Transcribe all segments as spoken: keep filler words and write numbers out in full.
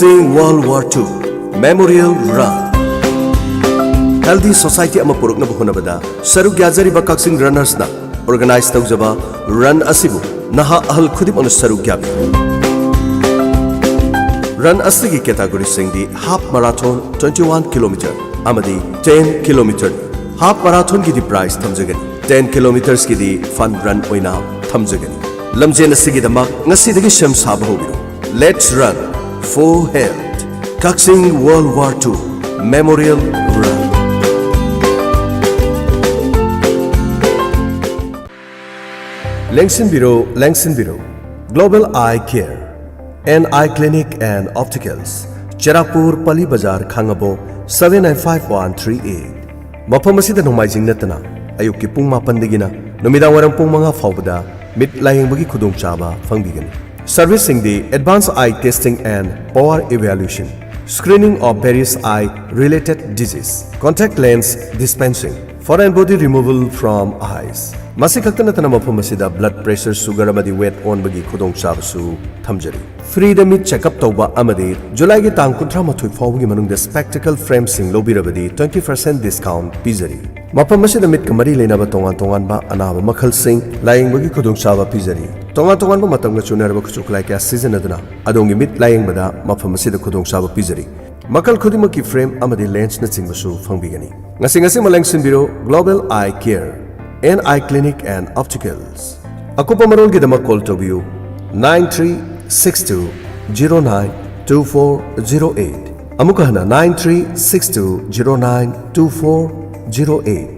ꯀꯛꯆꯤꯡ World War Two Memorial Run꯫ Healthy society ꯑꯃ ꯄꯨꯔꯛꯅꯕ ꯍꯣꯠꯅꯕꯗ ꯁꯔꯨꯛ ꯌꯥꯖꯔꯤꯕ ꯀꯛꯆꯤꯡ runnersꯅ organize ꯇꯧꯖꯕ run ꯑꯁꯤꯕꯨ ꯅꯍꯥ ꯑꯍꯜ ꯈꯨꯗꯤꯡꯃꯛꯅ ꯁꯔꯨꯛ ꯌꯥꯕꯤꯌꯨ꯫ Run ꯑꯁꯤꯒꯤ categoryꯁꯤꯡꯗꯤ half marathon twenty one kilometer ꯑꯃꯗꯤ ten kilometerꯅꯤ꯫ Half marathonꯒꯤꯗꯤ prize ꯊꯝꯖꯒꯅꯤ, ten kilometersꯀꯤꯗꯤ fun run ꯑꯣꯏꯅ ꯊꯝꯖꯒꯅꯤ꯫ ꯂꯝꯖꯦꯟ ꯑꯁꯤꯒꯤꯗꯃꯛ ꯉꯁꯤꯗꯒꯤ ꯁꯦꯝ ꯁꯥꯕ ꯍꯧꯕꯤꯔꯣ꯫ Let's run for health꯫ Kakching World War Two Memorial Run꯫ ꯂꯦꯡꯁꯤꯟꯕꯤꯔꯣ, ꯂꯦꯡꯁꯤꯟꯕꯤꯔꯣ꯫ Global Eye Care and Eye Clinic and Opticals, ꯆꯦꯔꯥꯄꯨꯔ, ꯄꯂꯤ ꯕꯖꯥꯔ, ꯈꯥꯡꯉꯕꯣꯛ, seven nine five one three eight꯫ ꯃꯐꯝ ꯑꯁꯤꯗ ꯅꯣꯡꯃꯥꯏꯖꯤꯡ ꯅꯠꯇꯅ ꯑꯌꯨꯛꯀꯤ ꯄꯨꯡ ꯃꯥꯄꯟꯗꯒꯤꯅ ꯅꯨꯃꯤꯗꯥꯡ ꯋꯥꯏꯔꯝ ꯄꯨꯡ ꯃꯉꯥ ꯐꯥꯎꯕꯗ ꯃꯤꯠ ꯂꯥꯌꯦꯡꯕꯒꯤ ꯈꯨꯗꯣꯡꯆꯥꯕ ꯐꯪꯕꯤꯒꯅꯤ꯫ Serviceꯁꯤꯡꯗꯤ advance eye testing and power evaluation, screening of various eye related disease, contact lens dispensing, foreign body removal from eyes꯫ ꯃꯁꯤ ꯈꯛꯇ ꯅꯠꯇꯅ ꯃꯐꯝ ꯑꯁꯤꯗ blood pressure, sugar ꯑꯃꯗꯤ weight ꯑꯣꯟꯕꯒꯤ ꯈꯨꯗꯣꯡꯆꯥꯕꯁꯨ ꯊꯝꯖꯔꯤ꯫ Freeꯗ ꯃꯤꯠ check up ꯇꯧꯕ ꯑꯃꯗꯤ ꯖꯨꯂꯥꯏꯒꯤ ꯇꯥꯡ ꯀꯨꯟꯊ꯭ꯔꯥ ꯃꯥꯊꯣꯏ ꯐꯥꯎꯕꯒꯤ ꯃꯅꯨꯡꯗ spectacle frameꯁꯤꯡ ꯂꯧꯕꯤꯔꯕꯗꯤ twenty percent discount ꯄꯤꯖꯔꯤ꯫ ꯃꯐꯝ ꯑꯁꯤꯗ ꯃꯤꯠꯀ ꯃꯔꯤ ꯂꯩꯅꯕ ꯇꯣꯉꯥꯟ ꯇꯣꯉꯥꯟꯕ ꯑꯅꯥꯕ ꯃꯈꯜꯁꯤꯡ ꯂꯥꯌꯦꯡꯕꯒꯤ ꯈꯨꯗꯣꯡꯆꯥꯕ ꯄꯤꯖꯔꯤ꯫ ꯇꯣꯉꯥꯟ ꯇꯣꯉꯥꯟꯕ ꯃꯇꯝꯒ ꯆꯨꯅꯔꯕ ꯈꯨꯠꯁꯨ ꯈꯨꯠꯂꯥꯏ ꯀꯌꯥ ꯁꯤꯖꯤꯟꯅꯗꯨꯅ ꯑꯗꯣꯝꯒꯤ ꯃꯤꯠ ꯂꯥꯌꯦꯡꯕꯗ ꯃꯐꯝ ꯑꯁꯤꯗ ꯈꯨꯗꯣꯡꯆꯥꯕ ꯄꯤꯖꯔꯤ꯫ ꯃꯈꯜ ꯈꯨꯗꯤꯡꯃꯛꯀꯤ frame ꯑꯃꯗꯤ lensꯅꯆꯤꯡꯕꯁꯨ ꯐꯪꯕꯤꯒꯅꯤ꯫ ꯉꯁꯤ ꯉꯁꯤꯃꯛ ꯂꯦꯡꯁꯤꯟꯕꯤꯔꯣ Global Eye Care and Eye Clinic and Opticals꯫ ꯑꯀꯨꯞꯄ ꯃꯔꯣꯜꯒꯤꯗꯃꯛ call ꯇꯧꯕꯤꯌꯨ nine three six two zero nine two four zero eight꯫ ꯑꯃꯨꯛꯀ ꯍꯟꯅ nine three six two zero nine two four zero eight꯫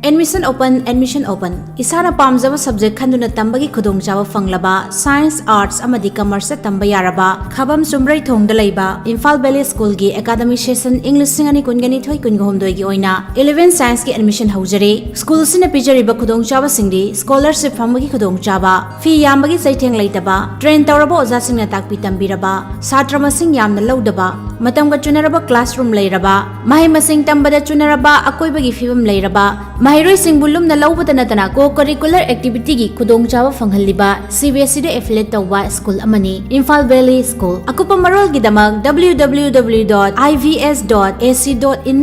Admission open, admission open꯫ ꯏꯁꯥꯅ ꯄꯥꯝꯖꯕ subject ꯈꯟꯗꯨꯅ ꯇꯝꯕꯒꯤ ꯈꯨꯗꯣꯡꯆꯥꯕ ꯐꯪꯂꯕ, science, arts ꯑꯃꯗꯤ commerceꯇ ꯇꯝꯕ ꯌꯥꯔꯕ, ꯈꯥꯕꯝ ꯆꯨꯝꯕ꯭ꯔꯩꯊꯣꯡꯗ ꯂꯩꯕ Imphal Valley Schoolꯒꯤ academic session ꯏꯪ ꯂꯤꯁꯤꯡ ꯑꯅꯤ ꯀꯨꯟꯒ ꯅꯤꯊꯣꯏ ꯀꯨꯟꯒ ꯍꯨꯝꯗꯣꯏꯒꯤ ꯑꯣꯏꯅ eleven scienceꯀꯤ admission ꯍꯧꯖꯔꯤ꯫ School ꯑꯁꯤꯅ ꯄꯤꯖꯔꯤꯕ ꯈꯨꯗꯣꯡꯆꯥꯕꯁꯤꯡꯗꯤ scholarship ꯐꯪꯕꯒꯤ ꯈꯨꯗꯣꯡꯆꯥꯕ, fee ꯌꯥꯝꯕꯒꯤ ꯆꯩꯊꯦꯡ ꯂꯩꯇꯕ, train ꯇꯧꯔꯕ ꯑꯣꯖꯥꯁꯤꯡꯅ ꯇꯥꯛꯄꯤ ꯇꯝꯕꯤꯔꯕ, ꯁꯥꯇ꯭ꯔ ꯃꯁꯤꯡ ꯌꯥꯝꯅ ꯂꯧꯗꯕ, ꯃꯇꯝꯒ ꯆꯨꯅꯔꯕ classroom ꯂꯩꯔꯕ, ꯃꯍꯩ ꯃꯁꯤꯡ ꯇꯝꯕꯗ ꯆꯨꯅꯔꯕ ꯑꯀꯣꯏꯕꯒꯤ ꯐꯤꯕꯝ ꯂꯩꯔꯕ, ꯃꯍꯩꯔꯣꯏꯁꯤꯡꯕꯨ ꯂꯨꯝꯅ ꯂꯧꯕꯗ ꯅꯠꯇꯅ co-curricular activityꯒꯤ ꯈꯨꯗꯣꯡꯆꯥꯕ ꯐꯪꯍꯜꯂꯤꯕ CBSEꯗ affiliate ꯇꯧꯕ school ꯑꯃꯅꯤ Imphal Valley School꯫ ꯑꯀꯨꯞꯄ ꯃꯔꯣꯜꯒꯤꯗꯃꯛ www.ivs.ac.in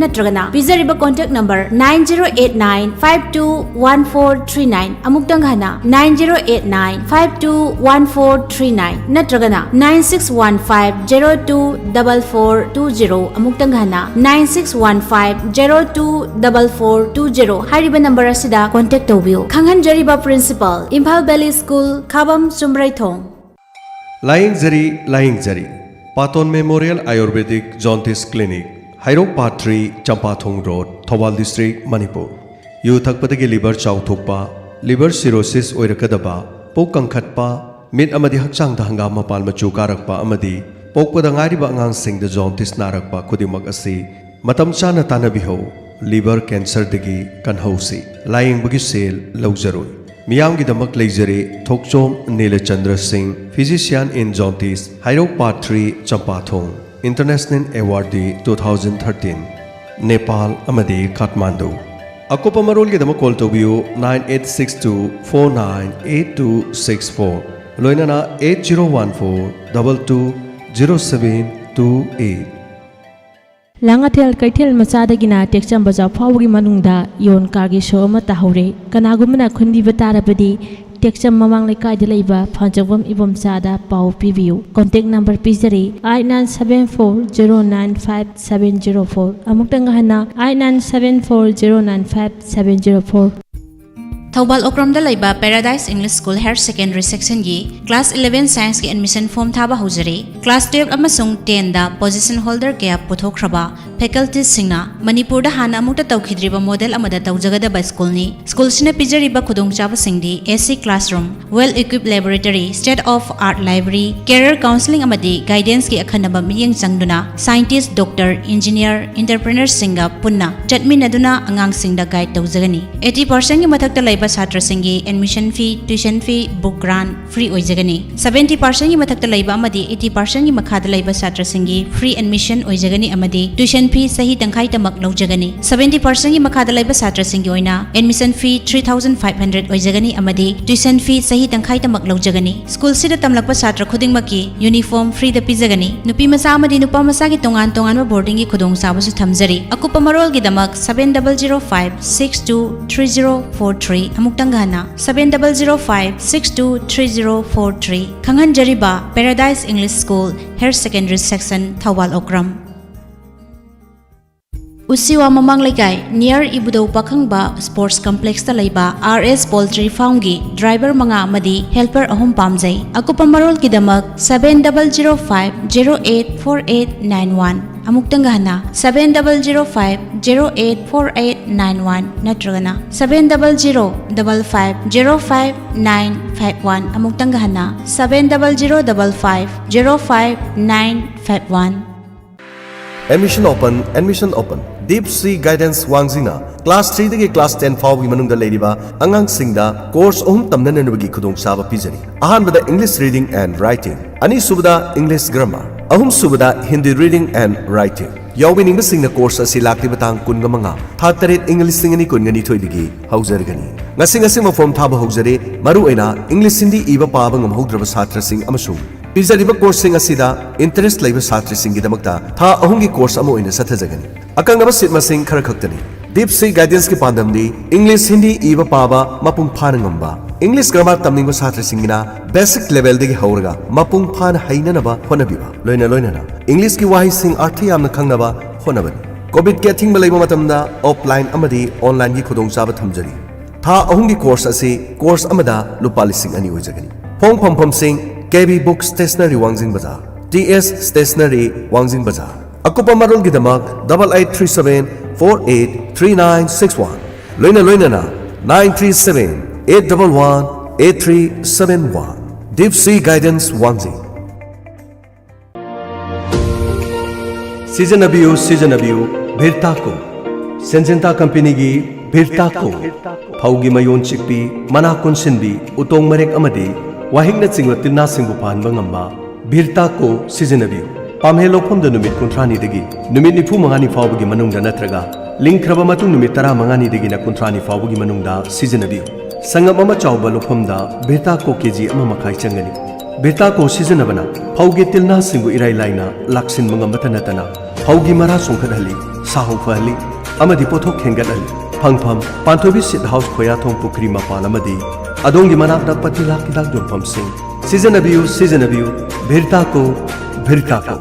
ꯅꯠꯇ꯭ꯔꯒꯅ ꯄꯤꯖꯔꯤꯕ contact number nine zero eight nine five two one four three nine, ꯑꯃꯨꯛꯇꯪ ꯍꯟꯅ nine zero eight nine five two one four three nine ꯅꯠꯇ꯭ꯔꯒꯅ nine six one five zero two double four two zero, ꯑꯃꯨꯛꯇꯪ ꯍꯟꯅ nine six one five zero two double four two zero ꯍꯥꯏꯔꯤꯕ number ꯑꯁꯤꯗ contact ꯇꯧꯕꯤꯌꯨ꯫ ꯈꯪꯍꯟꯖꯔꯤꯕ principal, Imphal Valley School, ꯈꯥꯕꯝ ꯆꯨꯝꯕ꯭ꯔꯩꯊꯣꯡ꯫ ꯂꯥꯌꯦꯡꯖꯔꯤ, ꯂꯥꯌꯦꯡꯖꯔꯤ꯫ Paton Memorial Ayurvedic Jaundice Clinic, Heirok part three, Champathong Road, Thoubal District, Manipur. ꯌꯨ ꯊꯛꯄꯗꯒꯤ liver ꯆꯥꯎꯊꯣꯛꯄ, liver cirrhosis ꯑꯣꯏꯔꯛꯀꯗꯕ, ꯄꯨꯛ ꯀꯪꯈꯠꯄ, ꯃꯤꯠ ꯑꯃꯗꯤ ꯍꯛꯆꯥꯡꯗ ꯍꯪꯒꯥꯝ ꯃꯄꯥꯟ ꯃꯆꯨ ꯀꯥꯔꯛꯄ ꯑꯃꯗꯤ ꯄꯣꯛꯄꯗ ꯉꯥꯏꯔꯤꯕ ꯑꯉꯥꯡꯁꯤꯡꯗ jaundice ꯅꯥꯔꯛꯄ ꯈꯨꯗꯤꯡꯃꯛ ꯑꯁꯤ ꯃꯇꯝ ꯆꯥꯅ ꯇꯥꯟꯅꯕꯤꯍꯧ꯫ Liver cancerꯗꯒꯤ ꯀꯟꯍꯧꯁꯤ꯫ ꯂꯥꯌꯦꯡꯕꯒꯤ ꯁꯦꯜ ꯂꯧꯖꯔꯣꯏ꯫ ꯃꯤꯌꯥꯝꯒꯤꯗꯃꯛ ꯂꯩꯖꯔꯦ ꯊꯣꯛꯆꯣꯝ ꯅꯤꯂꯆꯟꯗ꯭ꯔ ꯁꯤꯡ, physician in jaundice, Heirok part three, ꯆꯝꯄꯥꯊꯣꯡ꯫ International Awardee two thousand thirteen, Nepal ꯑꯃꯗꯤ ꯀꯥꯊꯃꯥꯟꯗꯨ꯫ ꯑꯀꯨꯞꯄ ꯃꯔꯣꯜꯒꯤꯗꯃꯛ call ꯇꯧꯕꯤꯌꯨ nine eight six two four nine eight two six four, ꯂꯣꯏꯅꯅ eight zero one four double two zero seven two eight꯫ Langathel ꯀꯩꯊꯦꯜ ꯃꯆꯥꯗꯒꯤꯅ ꯇꯦꯛꯆꯝ ꯕꯖꯥꯔ ꯐꯥꯎꯕꯒꯤ ꯃꯅꯨꯡꯗ ꯌꯣꯟ ꯀꯥꯔꯒꯤ ꯁꯣ ꯑꯃ ꯇꯥꯍꯧꯔꯦ꯫ ꯀꯅꯥꯒꯨꯝꯕꯅ ꯈꯨꯟꯕꯤꯕ ꯇꯥꯔꯕꯗꯤ ꯇꯦꯛꯆꯝ ꯃꯃꯥꯡ ꯂꯩꯀꯥꯏꯗ ꯂꯩꯕ ꯐꯥꯟꯖꯧꯕꯝ ꯏꯕꯣꯝꯆꯥꯗ ꯄꯥꯎ ꯄꯤꯕꯤꯌꯨ꯫ Contact number ꯄꯤꯖꯔꯤ, eight nine seven four zero nine five seven zero four꯫ ꯑꯃꯨꯛꯇꯪ ꯍꯟꯅ, eight nine seven four zero nine five seven zero four꯫ Thoubal ꯑꯣꯀ꯭ꯔꯝꯗ ꯂꯩꯕ Paradise English School Higher Secondary Sectionꯒꯤ class eleven Scienceꯀꯤ admission form ꯊꯥꯕ ꯍꯧꯖꯔꯦ꯫ Class twelve ꯑꯃꯁꯨꯡ tenꯗ position holder ꯀꯌꯥ ꯄꯨꯊꯣꯛꯈ꯭ꯔꯕ Facultiesꯁꯤꯡꯅ ꯃꯅꯤꯄꯨꯔꯗ ꯍꯥꯟꯅ ꯑꯃꯨꯛꯇ ꯇꯧꯈꯤꯗ꯭ꯔꯤꯕ model ꯑꯃꯗ ꯇꯧꯖꯒꯗꯕ ꯁ꯭ꯀꯨꯜꯅꯤ꯫ ꯁ꯭ꯀꯨꯜꯁꯤꯅ ꯄꯤꯖꯔꯤꯕ ꯈꯨꯗꯣꯡꯆꯥꯕꯁꯤꯡꯗꯤ: AC classroom, well equipped laboratory, state of art library, career counselling ꯑꯃꯗꯤ guidanceꯀꯤ ꯑꯈꯟꯅꯕ ꯃꯤꯠꯌꯦꯡ ꯆꯪꯗꯨꯅ scientist, doctor, engineer, entrepreneurꯁꯤꯡꯒ ꯄꯨꯟꯅ ꯆꯠꯃꯤꯟꯅꯗꯨꯅ ꯑꯉꯥꯡꯁꯤꯡꯗ guide ꯇꯧꯖꯒꯅꯤ꯫ Eighty percentꯀꯤ ꯃꯊꯛꯇ ꯂꯩꯕ ꯁꯥꯇ꯭ꯔꯁꯤꯡꯒꯤ admission fee, tuition fee, book grant free ꯑꯣꯏꯖꯒꯅꯤ꯫ Seventy percentꯀꯤ ꯃꯊꯛꯇ ꯂꯩꯕ ꯑꯃꯗꯤ eighty percentꯀꯤ ꯃꯈꯥꯗ ꯂꯩꯕ ꯁꯥꯇ꯭ꯔꯁꯤꯡꯒꯤ free admission ꯑꯣꯏꯖꯒꯅꯤ ꯑꯃꯗꯤ tuition fee ꯆꯍꯤ ꯇꯪꯈꯥꯏꯇꯃꯛ ꯂꯧꯖꯒꯅꯤ꯫ Seventy percentꯀꯤ ꯃꯈꯥꯗ ꯂꯩꯕ ꯁꯥꯇ꯭ꯔꯁꯤꯡꯒꯤ ꯑꯣꯏꯅ admission fee three thousand five hundred ꯑꯣꯏꯖꯒꯅꯤ ꯑꯃꯗꯤ tuition fee ꯆꯍꯤ ꯇꯪꯈꯥꯏꯇꯃꯛ ꯂꯧꯖꯒꯅꯤ꯫ ꯁ꯭ꯀꯨꯜꯁꯤꯗ ꯇꯝꯂꯛꯄ ꯁꯥꯇ꯭ꯔ ꯈꯨꯗꯤꯡꯃꯛꯀꯤ uniform freeꯗ ꯄꯤꯖꯒꯅꯤ꯫ ꯅꯨꯄꯤ ꯃꯆꯥ ꯑꯃꯗꯤ ꯅꯨꯄꯥ ꯃꯆꯥꯒꯤ ꯇꯣꯉꯥꯟ ꯇꯣꯉꯥꯟꯕ boardingꯒꯤ ꯈꯨꯗꯣꯡꯆꯥꯕꯁꯨ ꯊꯝꯖꯔꯤ꯫ ꯑꯀꯨꯞꯄ ꯃꯔꯣꯜꯒꯤꯗꯃꯛ seven double zero five six two three zero four three, ꯑꯃꯨꯛꯇꯪꯒ ꯍꯟꯅ, seven double zero five six two three zero four three꯫ ꯈꯪꯍꯟꯖꯔꯤꯕ: Paradise English School, Higher Secondary Section, Thoubal Okram. ꯎꯁꯤꯋꯥ ꯃꯃꯥꯡ ꯂꯩꯀꯥꯏ, near ꯏꯕꯨꯙꯧ ꯄꯥꯈꯪꯕ Sports Complexꯇ ꯂꯩꯕ RS Poultry Farmꯒꯤ driver ꯃꯉꯥ ꯑꯃꯗꯤ helper ꯑꯍꯨꯝ ꯄꯥꯝꯖꯩ꯫ ꯑꯀꯨꯞꯄ ꯃꯔꯣꯜꯒꯤꯗꯃꯛ seven double zero five zero eight four eight nine one, ꯑꯃꯨꯛꯇꯪꯒ ꯍꯟꯅ, seven double zero five zero eight four eight nine one ꯅꯠꯇ꯭ꯔꯒꯅ seven double zero double five zero five nine five one, ꯑꯃꯨꯛꯇꯪꯒ ꯍꯟꯅ, seven double zero double five zero five nine five one꯫ Admission open, admission open. Deep Sea Guidance ꯋꯥꯡꯖꯤꯡꯅ class threeꯗꯒꯤ class ten ꯐꯥꯎꯕꯒꯤ ꯃꯅꯨꯡꯗ ꯂꯩꯔꯤꯕ ꯑꯉꯥꯡꯁꯤꯡꯗ course ꯑꯍꯨꯝ ꯇꯝꯅꯅꯕꯒꯤ ꯈꯨꯗꯣꯡꯆꯥꯕ ꯄꯤꯖꯔꯤ꯫ ꯑꯍꯥꯟꯕꯗ English Reading and Writing, ꯑꯅꯤꯁꯨꯕꯗ English Grammar, ꯑꯍꯨꯝꯁꯨꯕꯗ Hindi Reading and Writing꯫ ꯌꯥꯎꯕꯤꯅꯤꯡꯕꯁꯤꯡꯅ course ꯑꯁꯤ ꯂꯥꯛꯂꯤꯕ ꯇꯥꯡ ꯀꯨꯟꯃꯉꯥ, ꯊꯥ ꯇꯔꯦꯠ, ꯏꯪ ꯂꯤꯁꯤꯡ ꯑꯅꯤ ꯀꯨꯟꯅꯤꯊꯣꯏꯗꯒꯤ ꯍꯧꯖꯔꯒꯅꯤ꯫ ꯉꯁꯤ ꯉꯁꯤꯃꯛ form ꯊꯥꯕ ꯍꯧꯖꯔꯤ꯫ ꯃꯔꯨꯑꯣꯏꯅ English Hindi ꯏꯕ ꯄꯥꯕ ꯉꯝꯍꯧꯗ꯭ꯔꯕ ꯁꯥꯇ꯭ꯔꯁꯤꯡ ꯑꯃꯁꯨꯡ ꯄꯤꯖꯔꯤꯕ courseꯁꯤꯡ ꯑꯁꯤꯗ interest ꯂꯩꯕ ꯁꯥꯇ꯭ꯔꯁꯤꯡꯒꯤꯗꯃꯛꯇ ꯊꯥ ꯑꯍꯨꯝꯒꯤ course ꯑꯃ ꯑꯣꯏꯅ ꯆꯠꯊꯖꯒꯅꯤ꯫ ꯑꯀꯛꯅꯕ seat ꯃꯁꯤꯡ ꯈꯔ ꯈꯛꯇꯅꯤ꯫ Deep Sea Guidanceꯀꯤ ꯄꯥꯟꯗꯝꯗꯤ English Hindi ꯏꯕ ꯄꯥꯕ ꯃꯄꯨꯡ ꯐꯥꯅ ꯉꯝꯕ꯫ English Grammar ꯇꯝꯅꯤꯡꯕ ꯁꯥꯇ꯭ꯔꯁꯤꯡꯒꯤꯅ basic levelꯗꯒꯤ ꯍꯧꯔꯒ ꯃꯄꯨꯡ ꯐꯥꯅ ꯍꯩꯅꯅꯕ ꯍꯣꯠꯅꯕꯤꯕ, ꯂꯣꯏꯅ ꯂꯣꯏꯅꯅ Englishꯀꯤ ꯋꯥꯍꯩꯁꯤꯡ ꯑꯔꯊ ꯌꯥꯝꯅ ꯈꯪꯅꯕ ꯍꯣꯠꯅꯕꯅꯤ꯫ COVIDꯀꯤ ꯑꯊꯤꯡꯕ ꯂꯩꯕ ꯃꯇꯝꯗ offline ꯑꯃꯗꯤ onlineꯒꯤ ꯈꯨꯗꯣꯡꯆꯥꯕ ꯊꯝꯖꯔꯤ꯫ ꯊꯥ ꯑꯍꯨꯝꯒꯤ course ꯑꯁꯤ course ꯑꯃꯗ ꯂꯨꯄꯥ ꯂꯤꯁꯤꯡ ꯑꯅꯤ ꯑꯣꯏꯖꯒꯅꯤ꯫ ꯐꯣꯡ ꯐꯝꯐꯝꯁꯤꯡ: KB Book Stationery, ꯋꯥꯡꯖꯤꯡ ꯕꯖꯥꯔ, TS Stationery, ꯋꯥꯡꯖꯤꯡ ꯕꯖꯥꯔ꯫ ꯑꯀꯨꯞꯄ ꯃꯔꯣꯜꯒꯤꯗꯃꯛ double eight three seven four eight three nine six one, ꯂꯣꯏꯅ ꯂꯣꯏꯅꯅ nine three seven eight double one eight three seven one꯫ Deep Sea Guidance ꯋꯥꯡꯖꯤꯡ꯫ ꯁꯤꯖꯤꯟꯅꯕꯤꯌꯨ, ꯁꯤꯖꯤꯟꯅꯕꯤꯌꯨ, ꯚꯤꯔꯇꯥꯀꯣ꯫ ꯁꯦꯟꯖꯦꯟꯇꯥ ꯀꯝꯄꯦꯅꯤꯒꯤ ꯚꯤꯔꯇꯥꯀꯣ꯫ ꯐꯧꯒꯤ ꯃꯌꯣꯟ ꯆꯤꯛꯄꯤ, ꯃꯅꯥ ꯀꯣꯟꯁꯤꯟꯕꯤ, ꯎꯇꯣꯡ ꯃꯔꯦꯛ ꯑꯃꯗꯤ ꯋꯥꯍꯤꯛꯅꯆꯤꯡꯕ ꯇꯤꯜꯅꯥꯁꯤꯡꯕꯨ ꯐꯍꯟꯕ ꯉꯝꯕ ꯚꯤꯔꯇꯥꯀꯣ ꯁꯤꯖꯤꯟꯅꯕꯤꯌꯨ꯫ ꯄꯥꯝꯍꯦ ꯂꯧꯐꯝꯗ ꯅꯨꯃꯤꯠ ꯀꯨꯟꯊ꯭ꯔꯥꯅꯤꯗꯒꯤ ꯅꯨꯃꯤꯠ ꯅꯤꯐꯨ ꯃꯉꯥꯅꯤ ꯐꯥꯎꯕꯒꯤ ꯃꯅꯨꯡꯗ ꯅꯠꯇ꯭ꯔꯒ ꯂꯤꯡꯈ꯭ꯔꯕ ꯃꯇꯨꯡ ꯅꯨꯃꯤꯠ ꯇꯔꯥꯃꯉꯥꯅꯤꯗꯒꯤꯅ ꯀꯨꯟꯊ꯭ꯔꯥꯅꯤ ꯐꯥꯎꯕꯒꯤ ꯃꯅꯨꯡꯗ ꯁꯤꯖꯤꯟꯅꯕꯤꯌꯨ꯫ ꯁꯪꯒꯝ ꯑꯃ ꯆꯥꯎꯕ ꯂꯧꯐꯝꯗ ꯚꯤꯔꯇꯥꯀꯣ ꯀꯦꯖꯤ ꯑꯃ ꯃꯈꯥꯏ ꯆꯪꯒꯅꯤ꯫ ꯚꯤꯔꯇꯥꯀꯣ ꯁꯤꯖꯤꯟꯅꯕꯅ ꯐꯧꯒꯤ ꯇꯤꯜꯅꯥꯁꯤꯡꯕꯨ ꯏꯔꯥꯏ ꯂꯥꯏꯅ ꯂꯥꯛꯁꯤꯟꯕ ꯉꯝꯕꯇ ꯅꯠꯇꯅ ꯐꯧꯒꯤ ꯃꯔꯥ ꯆꯣꯡꯈꯠꯍꯜꯂꯤ, ꯁꯥꯍꯧ ꯐꯍꯜꯂꯤ ꯑꯃꯗꯤ ꯄꯣꯠꯊꯣꯛ ꯍꯦꯟꯒꯠꯍꯜꯂꯤ꯫ ꯐꯪꯐꯝ: ꯄꯥꯟꯊꯣꯏꯕꯤ ꯁꯤꯠ ꯍꯥꯎꯁ, ꯈꯣꯌꯥꯊꯣꯡ ꯄꯨꯈ꯭ꯔꯤ ꯃꯄꯥꯟ ꯑꯃꯗꯤ ꯑꯗꯣꯝꯒꯤ ꯃꯅꯥꯛ ꯅꯛꯄ ꯇꯤꯜꯍꯥꯠ ꯍꯤꯗꯥꯛ ꯌꯣꯟꯐꯝꯁꯤꯡ꯫ ꯁꯤꯖꯤꯟꯅꯕꯤꯌꯨ, ꯁꯤꯖꯤꯟꯅꯕꯤꯌꯨ, ꯚꯤꯔꯇꯥꯀꯣ, ꯚꯤꯔꯇꯥꯀꯣ꯫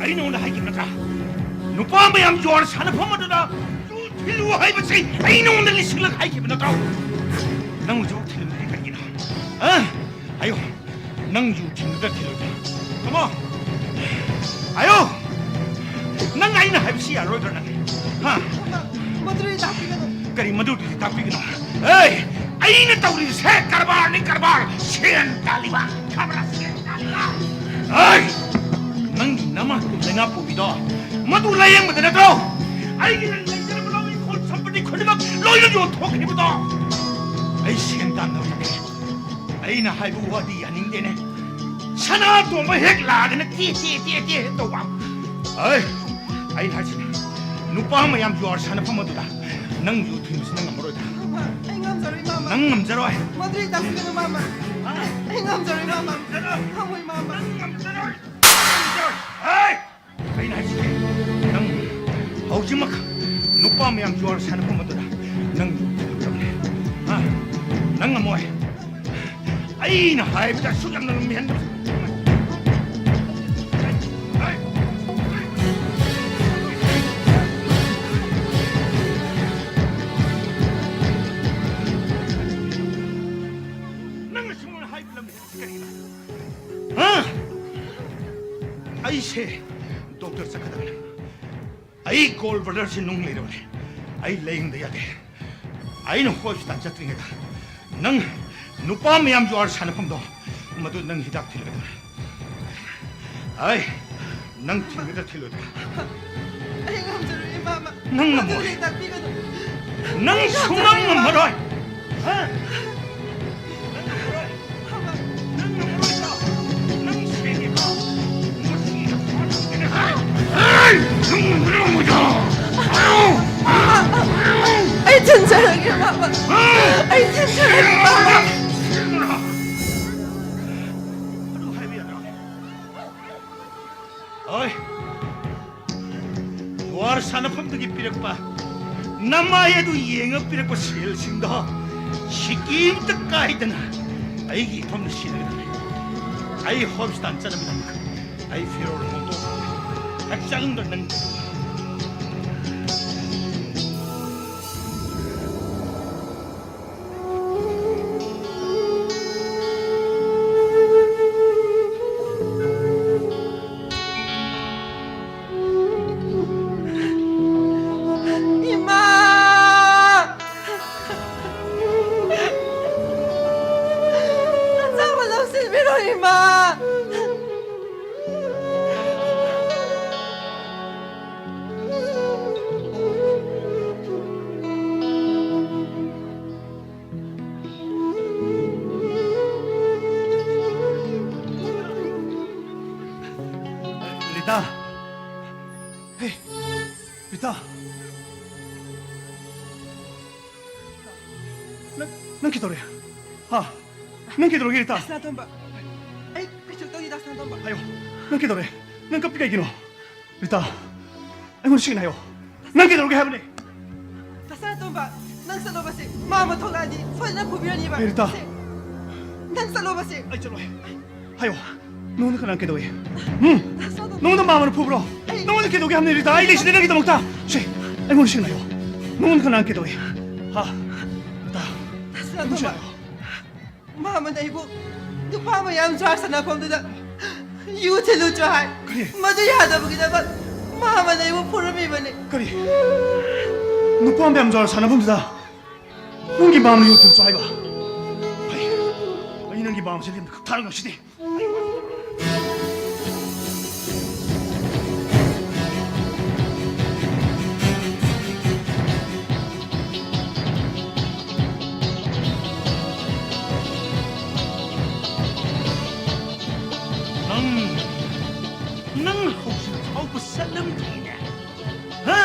ꯑꯩ ꯅꯉꯣꯟꯗ ꯍꯥꯏꯈꯤꯕ ꯅꯠꯇ꯭ꯔꯥ? ꯅꯨꯄꯥ ꯃꯌꯥꯝ ꯖꯨꯋꯥꯔ ꯁꯥꯟꯅꯐꯝ ꯑꯗꯨꯗ ꯌꯨ ꯊꯤꯜꯂꯨ ꯍꯥꯏꯕꯁꯤ ꯑꯩ ꯅꯉꯣꯟꯗ ꯂꯤꯁꯤꯡꯂꯛ ꯍꯥꯏꯈꯤꯕ ꯅꯠꯇ꯭ꯔꯣ? ꯅꯪ ꯍꯧꯖꯤꯛ ꯊꯤꯜꯂꯤꯕꯗꯤ ꯀꯔꯤꯒꯤꯅꯣ? ꯍꯥ? ꯍꯥꯏꯌꯨ꯫ ꯅꯪ ꯌꯨ ꯊꯤꯟꯕꯗ ꯊꯤꯜꯂꯨꯗ꯭ꯔꯥ? ꯀꯃꯣ! ꯍꯥꯏꯌꯨ! ꯅꯪ ꯑꯩꯅ ꯍꯥꯏꯕꯁꯤ ꯌꯥꯔꯣꯏꯗ꯭ꯔꯣ ꯅꯪ? ꯍꯥ? ꯃꯗꯨꯗꯤ ꯇꯥꯛꯄꯤꯒꯅꯨ꯫ ꯀꯔꯤ ꯃꯗꯨꯗꯤ ꯇꯥꯛꯄꯤꯒꯅꯨ? ꯑꯦ! ꯑꯩꯅ ꯇꯧꯔꯤꯁꯦ ꯀꯔꯕꯥꯔꯅꯤ, ꯀꯔꯕꯥꯔ! ꯁꯦꯟ ꯇꯥꯜꯂꯤꯕ! ꯈꯪꯕ꯭ꯔꯥ? ꯁꯦꯟ ꯇꯥꯜꯂꯤꯕ! ꯑꯦ! ꯅꯪꯒꯤ ꯅꯃꯥ ꯂꯩꯉꯥꯛ ꯄꯨꯕꯤꯗꯣ ꯃꯗꯨ ꯂꯥꯌꯦꯡꯕꯗ ꯅꯠꯇ꯭ꯔꯣ? ꯑꯩꯒꯤ ꯂꯩꯖꯔꯕ ꯂꯧ ꯏꯪꯈꯣꯜ ꯁꯝꯄꯇꯤ ꯈꯨꯗꯤꯡꯃꯛ ꯂꯣꯏꯅ ꯌꯣꯟꯊꯣꯛꯈꯤꯕꯗꯣ! ꯑꯩ ꯁꯦꯟ ꯇꯥꯟꯅꯕꯅꯦ꯫ ꯑꯩꯅ ꯍꯥꯏꯕ ꯋꯥꯗꯤ ꯌꯥꯅꯤꯡꯗꯦꯅꯦ꯫ ꯁꯅꯥ ꯇꯣꯝꯕ ꯍꯦꯛ ꯂꯥꯛꯑꯒꯅ ꯇꯦ ꯇꯦ ꯇꯦ ꯇꯦ ꯍꯦꯛ ꯇꯧꯕ꯫ ꯑꯩ, ꯑꯩ ꯍꯥꯏꯁꯤꯅꯦ, ꯅꯨꯄꯥ ꯃꯌꯥꯝ ꯖꯨꯋꯥꯔ ꯁꯥꯟꯅꯐꯝ ꯑꯗꯨꯗ ꯅꯪ ꯌꯨ ꯊꯤꯟꯕꯁꯤ ꯅꯪ ꯉꯝꯃꯔꯣꯏꯗ꯫ ꯃꯥꯃ, ꯑꯩ ꯉꯝꯖꯔꯣꯏ, ꯃꯥꯃ꯫ ꯅꯪ ꯉꯝꯖꯔꯣꯏ? ꯃꯗꯨꯗꯤ ꯇꯥꯛꯄꯤꯒꯅꯨ, ꯃꯥꯃ꯫ ꯑꯩ ꯉꯝꯖꯔꯣꯏ, ꯃꯥꯃ꯫ ꯉꯝꯖꯔꯣꯏ꯫ ꯉꯝꯃꯣꯏ, ꯃꯥꯃ꯫ ꯅꯪ ꯉꯝꯖꯔꯣꯏ꯫ ꯉꯝꯖꯔꯣꯏ꯫ ꯍꯦ! ꯑꯩꯅ ꯍꯥꯏꯁꯤꯅꯦ, ꯅꯪ ꯍꯧꯖꯤꯛꯃꯛ ꯅꯨꯄꯥ ꯃꯌꯥꯝ ꯖꯨꯋꯥꯔ ꯁꯥꯟꯅꯐꯝ ꯑꯗꯨꯗ ꯅꯪ ꯂꯨꯞꯇꯕꯅꯦ꯫ ꯍꯥ? ꯅꯪ ꯉꯝꯃꯣꯏ꯫ ꯑꯩꯅ ꯍꯥꯏꯕꯗ ꯑꯁꯨꯛ ꯌꯥꯝꯅ ꯂꯨꯝꯃꯤꯍꯟꯕ꯫ ꯅꯪꯅ ꯁꯨꯃꯥꯏꯅ ꯍꯥꯏꯕ ꯂꯝꯍꯦꯟꯕꯁꯤ ꯀꯔꯤꯒꯤꯅꯣ? ꯍꯥ? ꯑꯩꯁꯦ ꯗꯣꯛꯇꯔ ꯆꯠꯀꯗꯕꯅꯦ꯫ ꯑꯩ ꯒꯣꯜ ꯕ꯭ꯂꯦꯗꯔꯁꯤ ꯅꯨꯡ ꯂꯩꯔꯕꯅꯦ꯫ ꯑꯩ ꯂꯥꯌꯦꯡꯗ ꯌꯥꯗꯦ꯫ ꯑꯩꯅ ꯍꯣꯁꯄꯤꯇꯥꯜ ꯆꯠꯇ꯭ꯔꯤꯉꯩꯗ ꯅꯪ ꯅꯨꯄꯥ ꯃꯌꯥꯝ ꯖꯨꯋꯥꯔ ꯁꯥꯟꯅꯐꯝꯗꯣ, ꯃꯗꯨ ꯅꯪ ꯍꯤꯗꯥꯛ ꯊꯤꯜꯂꯒꯗꯕꯅꯦ꯫ ꯑꯩ ꯅꯪ ꯊꯤꯟꯒꯗ꯭ꯔꯥ ꯊꯤꯜꯂꯣꯏꯗ꯭ꯔꯥ? ꯑꯩ ꯉꯝꯖꯔꯣꯏ, ꯏꯃꯥꯃ꯫ ꯅꯪ ꯉꯝꯃꯣꯏ꯫ ꯑꯗꯨꯗꯤ ꯇꯥꯛꯄꯤꯒꯅꯨ꯫ ꯅꯪ ꯑꯩ ꯁꯨꯡꯉꯝ ꯉꯝꯖꯔꯣꯏ, ꯏꯃꯥꯃ꯫ ꯉꯝꯃꯔꯣꯏ꯫ ꯍꯥ? ꯅꯪ ꯉꯝꯃꯔꯣꯏ꯫ ꯅꯪ ꯉꯝꯃꯔꯣꯏꯗꯣ꯫ ꯅꯪ ꯁꯦꯡꯉꯦꯀꯣ? ꯃꯁꯤ ꯅꯨꯄꯥ ꯅꯪꯒꯤꯅꯦ꯫ ꯍꯥ? ꯑꯩ ꯅꯪ ꯉꯝꯃꯔꯣꯏꯗꯣ꯫ ꯑꯩ ꯊꯤꯟꯖꯔꯒꯦ, ꯏꯃꯥꯃ꯫ ꯍꯥ? ꯑꯩ ꯊꯤꯟꯖꯔꯒꯦ, ꯏꯃꯥꯃ꯫ ꯑꯗꯨ ꯍꯥꯏꯕ ꯌꯥꯗ꯭ꯔꯣ? ꯍꯣꯏ꯫ ꯖꯨꯋꯥꯔ ꯁꯥꯟꯅꯐꯝꯗꯒꯤ ꯄꯤꯔꯛꯄ ꯅꯃꯥꯏ ꯑꯗꯨ ꯌꯦꯡꯉ ꯄꯤꯔꯛꯄ ꯁꯦꯜꯁꯤꯡꯗꯣ ꯁꯤꯀꯤ ꯑꯃꯇ ꯀꯥꯏꯗꯅ ꯑꯩꯒꯤ ꯏꯐꯝꯗ ꯁꯤꯖꯤꯟꯅꯒꯗꯕꯅꯤ꯫ ꯑꯩ ꯍꯣꯁꯄꯤꯇꯥꯜ ꯆꯠꯅꯕꯒꯤꯗꯃꯛ ꯑꯩ ꯐꯤꯔꯣꯜ ꯍꯣꯡꯗꯣꯛ ꯍꯛꯆꯥꯡꯗ ꯅꯪ ꯏꯃꯥ! ꯅꯆꯥꯕꯨ ꯂꯧꯁꯤꯟꯕꯤꯔꯣ, ꯏꯃꯥ! ꯔꯤꯇꯥ! ꯍꯦ, ꯔꯤꯇꯥ! ꯅꯪ, ꯅꯪ ꯀꯩꯗꯧꯔꯦ? ꯍꯥ? ꯅꯪ ꯀꯩꯗꯧꯔꯒꯦ, ꯔꯤꯇꯥ? ꯁꯅꯥꯇꯣꯝꯕ, ꯑꯩ ꯀꯩꯁꯨ ꯇꯧꯗꯦ, ꯗꯥ ꯁꯅꯥꯇꯣꯝꯕ꯫ ꯍꯥꯏꯌꯣ, ꯅꯪ ꯀꯩꯗꯧꯔꯦ? ꯅꯪ ꯀꯞꯄꯤ ꯀꯩꯒꯤꯅꯣ? ꯔꯤꯇꯥ, ꯑꯩꯉꯣꯟꯗ ꯁꯦꯡꯅ ꯍꯥꯏꯌꯣ꯫ ꯅꯪ ꯀꯩꯗꯧꯔꯒꯦ ꯍꯥꯏꯕꯅꯦ? ꯗꯥ ꯁꯅꯥꯇꯣꯝꯕ, ꯅꯪ ꯆꯠꯂꯣꯕꯁꯦ꯫ ꯃꯥ ꯑꯃ ꯊꯣꯛꯂꯛꯑꯗꯤ ꯁꯣꯏꯗꯅ ꯐꯨꯕꯤꯔꯅꯤꯕ꯫ ꯍꯦ, ꯔꯤꯇꯥ꯫ ꯁꯦ, ꯅꯪ ꯆꯠꯂꯣꯕꯁꯦ꯫ ꯑꯩ ꯆꯠꯂꯣꯏ꯫ ꯍꯥꯏꯌꯣ꯫ ꯅꯉꯣꯟꯗ ꯀꯅꯥꯅ ꯀꯩꯗꯧꯏ? ꯍꯨꯝ? ꯅꯪ ꯆꯠꯂꯣ꯫ ꯅꯉꯣꯟꯗ ꯃꯥ ꯑꯃꯅ ꯐꯨꯕ꯭ꯔꯣ? ꯑꯩ ꯅꯉꯣꯟꯗ ꯀꯩꯗꯧꯒꯦ ꯍꯥꯏꯕꯅꯤ, ꯔꯤꯇꯥ? ꯑꯩ ꯂꯩꯁꯤꯗꯤ ꯅꯪꯒꯤꯗꯃꯛꯇ꯫ ꯁꯦ, ꯑꯩꯉꯣꯟꯗ ꯁꯦꯡꯅ ꯍꯥꯏꯌꯣ꯫ ꯅꯉꯣꯟꯗ ꯀꯅꯥꯅ ꯀꯩꯗꯧꯏ? ꯍꯥ? ꯔꯤꯇꯥ, ꯅꯪ ꯁꯦꯡꯅ ꯍꯥꯏꯌꯣ꯫ ꯃꯥ ꯑꯃꯅ ꯑꯩꯕꯨ ꯅꯨꯄꯥ ꯃꯌꯥꯝ ꯖ꯭ꯋꯥꯔ ꯁꯥꯟꯅꯐꯝꯗꯨꯗ ꯌꯨ ꯊꯤꯜꯂꯨꯆꯣ ꯍꯥꯏ꯫ ꯀꯔꯤ? ꯃꯗꯨ ꯌꯥꯗꯕꯒꯤꯗꯃꯛ ꯃꯥ ꯑꯃꯅ ꯑꯩꯕꯨ ꯐꯨꯔꯝꯃꯤꯕꯅꯤ꯫ ꯀꯔꯤ? ꯅꯨꯄꯥ ꯃꯌꯥꯝ ꯖ꯭ꯋꯥꯔ ꯁꯥꯟꯅꯐꯝꯗꯨꯗ ꯅꯪꯒꯤ ꯃꯥꯝꯅ ꯌꯨ ꯊꯤꯜꯂꯨꯆꯣ ꯍꯥꯏꯕ? ꯐꯩ, ꯑꯩ ꯅꯪꯒꯤ ꯃꯥꯝꯁꯦ ꯂꯦꯝꯅ ꯀꯛꯊꯔꯒ ꯉꯁꯤꯗꯤ꯫ ꯅꯪ, ꯅꯪ ꯍꯧꯖꯤꯛ ꯐꯥꯎꯕ ꯆꯠꯂꯝꯗ꯭ꯔꯤꯅꯦ? ꯍꯥ?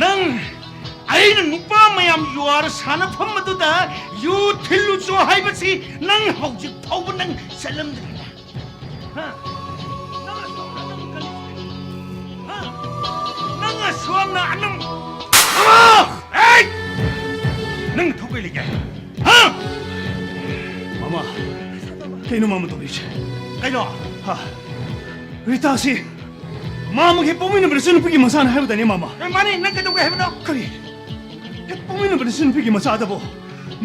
ꯅꯪ ꯑꯩꯅ ꯅꯨꯄꯥ ꯃꯌꯥꯝ ꯖꯨꯋꯥꯔ ꯁꯥꯟꯅꯐꯝ ꯑꯗꯨꯗ ꯌꯨ ꯊꯤꯜꯂꯨꯆꯣ ꯍꯥꯏꯕꯁꯤ ꯅꯪ ꯍꯧꯖꯤꯛ ꯐꯥꯎꯕ ꯅꯪ ꯆꯠꯂꯝꯗ꯭ꯔꯤꯅꯦ? ꯍꯥ? ꯅꯪ ꯑꯁꯣꯝꯗ ꯅꯪ ꯀꯔꯤ? ꯍꯥ? ꯅꯪ ꯑꯁꯣꯝꯅ ꯑꯅꯝ-, ꯑꯃ! ꯑꯩ! ꯅꯪ ꯊꯧ ꯀꯩ ꯂꯩꯒꯦ? ꯍꯥ? ꯃꯥꯃ, ꯀꯩꯅꯣ ꯃꯥꯃ ꯇꯧꯔꯤꯁꯦ? ꯀꯩꯅꯣ? ꯍꯥ? ꯔꯤꯇꯥꯁꯤ ꯃꯥꯃꯒꯤ ꯄꯣꯛꯃꯤꯟꯅꯕ ꯅꯆꯟꯅꯨꯄꯤꯒꯤ ꯃꯆꯥꯅ ꯍꯥꯏꯕꯗꯥꯏꯅꯦ, ꯃꯥꯃ? ꯑꯦ, ꯃꯥꯅꯤ, ꯅꯪ ꯀꯩꯗꯧꯒꯦ ꯍꯥꯏꯕꯅꯣ? ꯀꯔꯤ? ꯍꯦꯛ ꯄꯣꯛꯃꯤꯟꯅꯕ ꯅꯆꯟꯅꯨꯄꯤꯒꯤ ꯃꯆꯥꯗꯕꯨ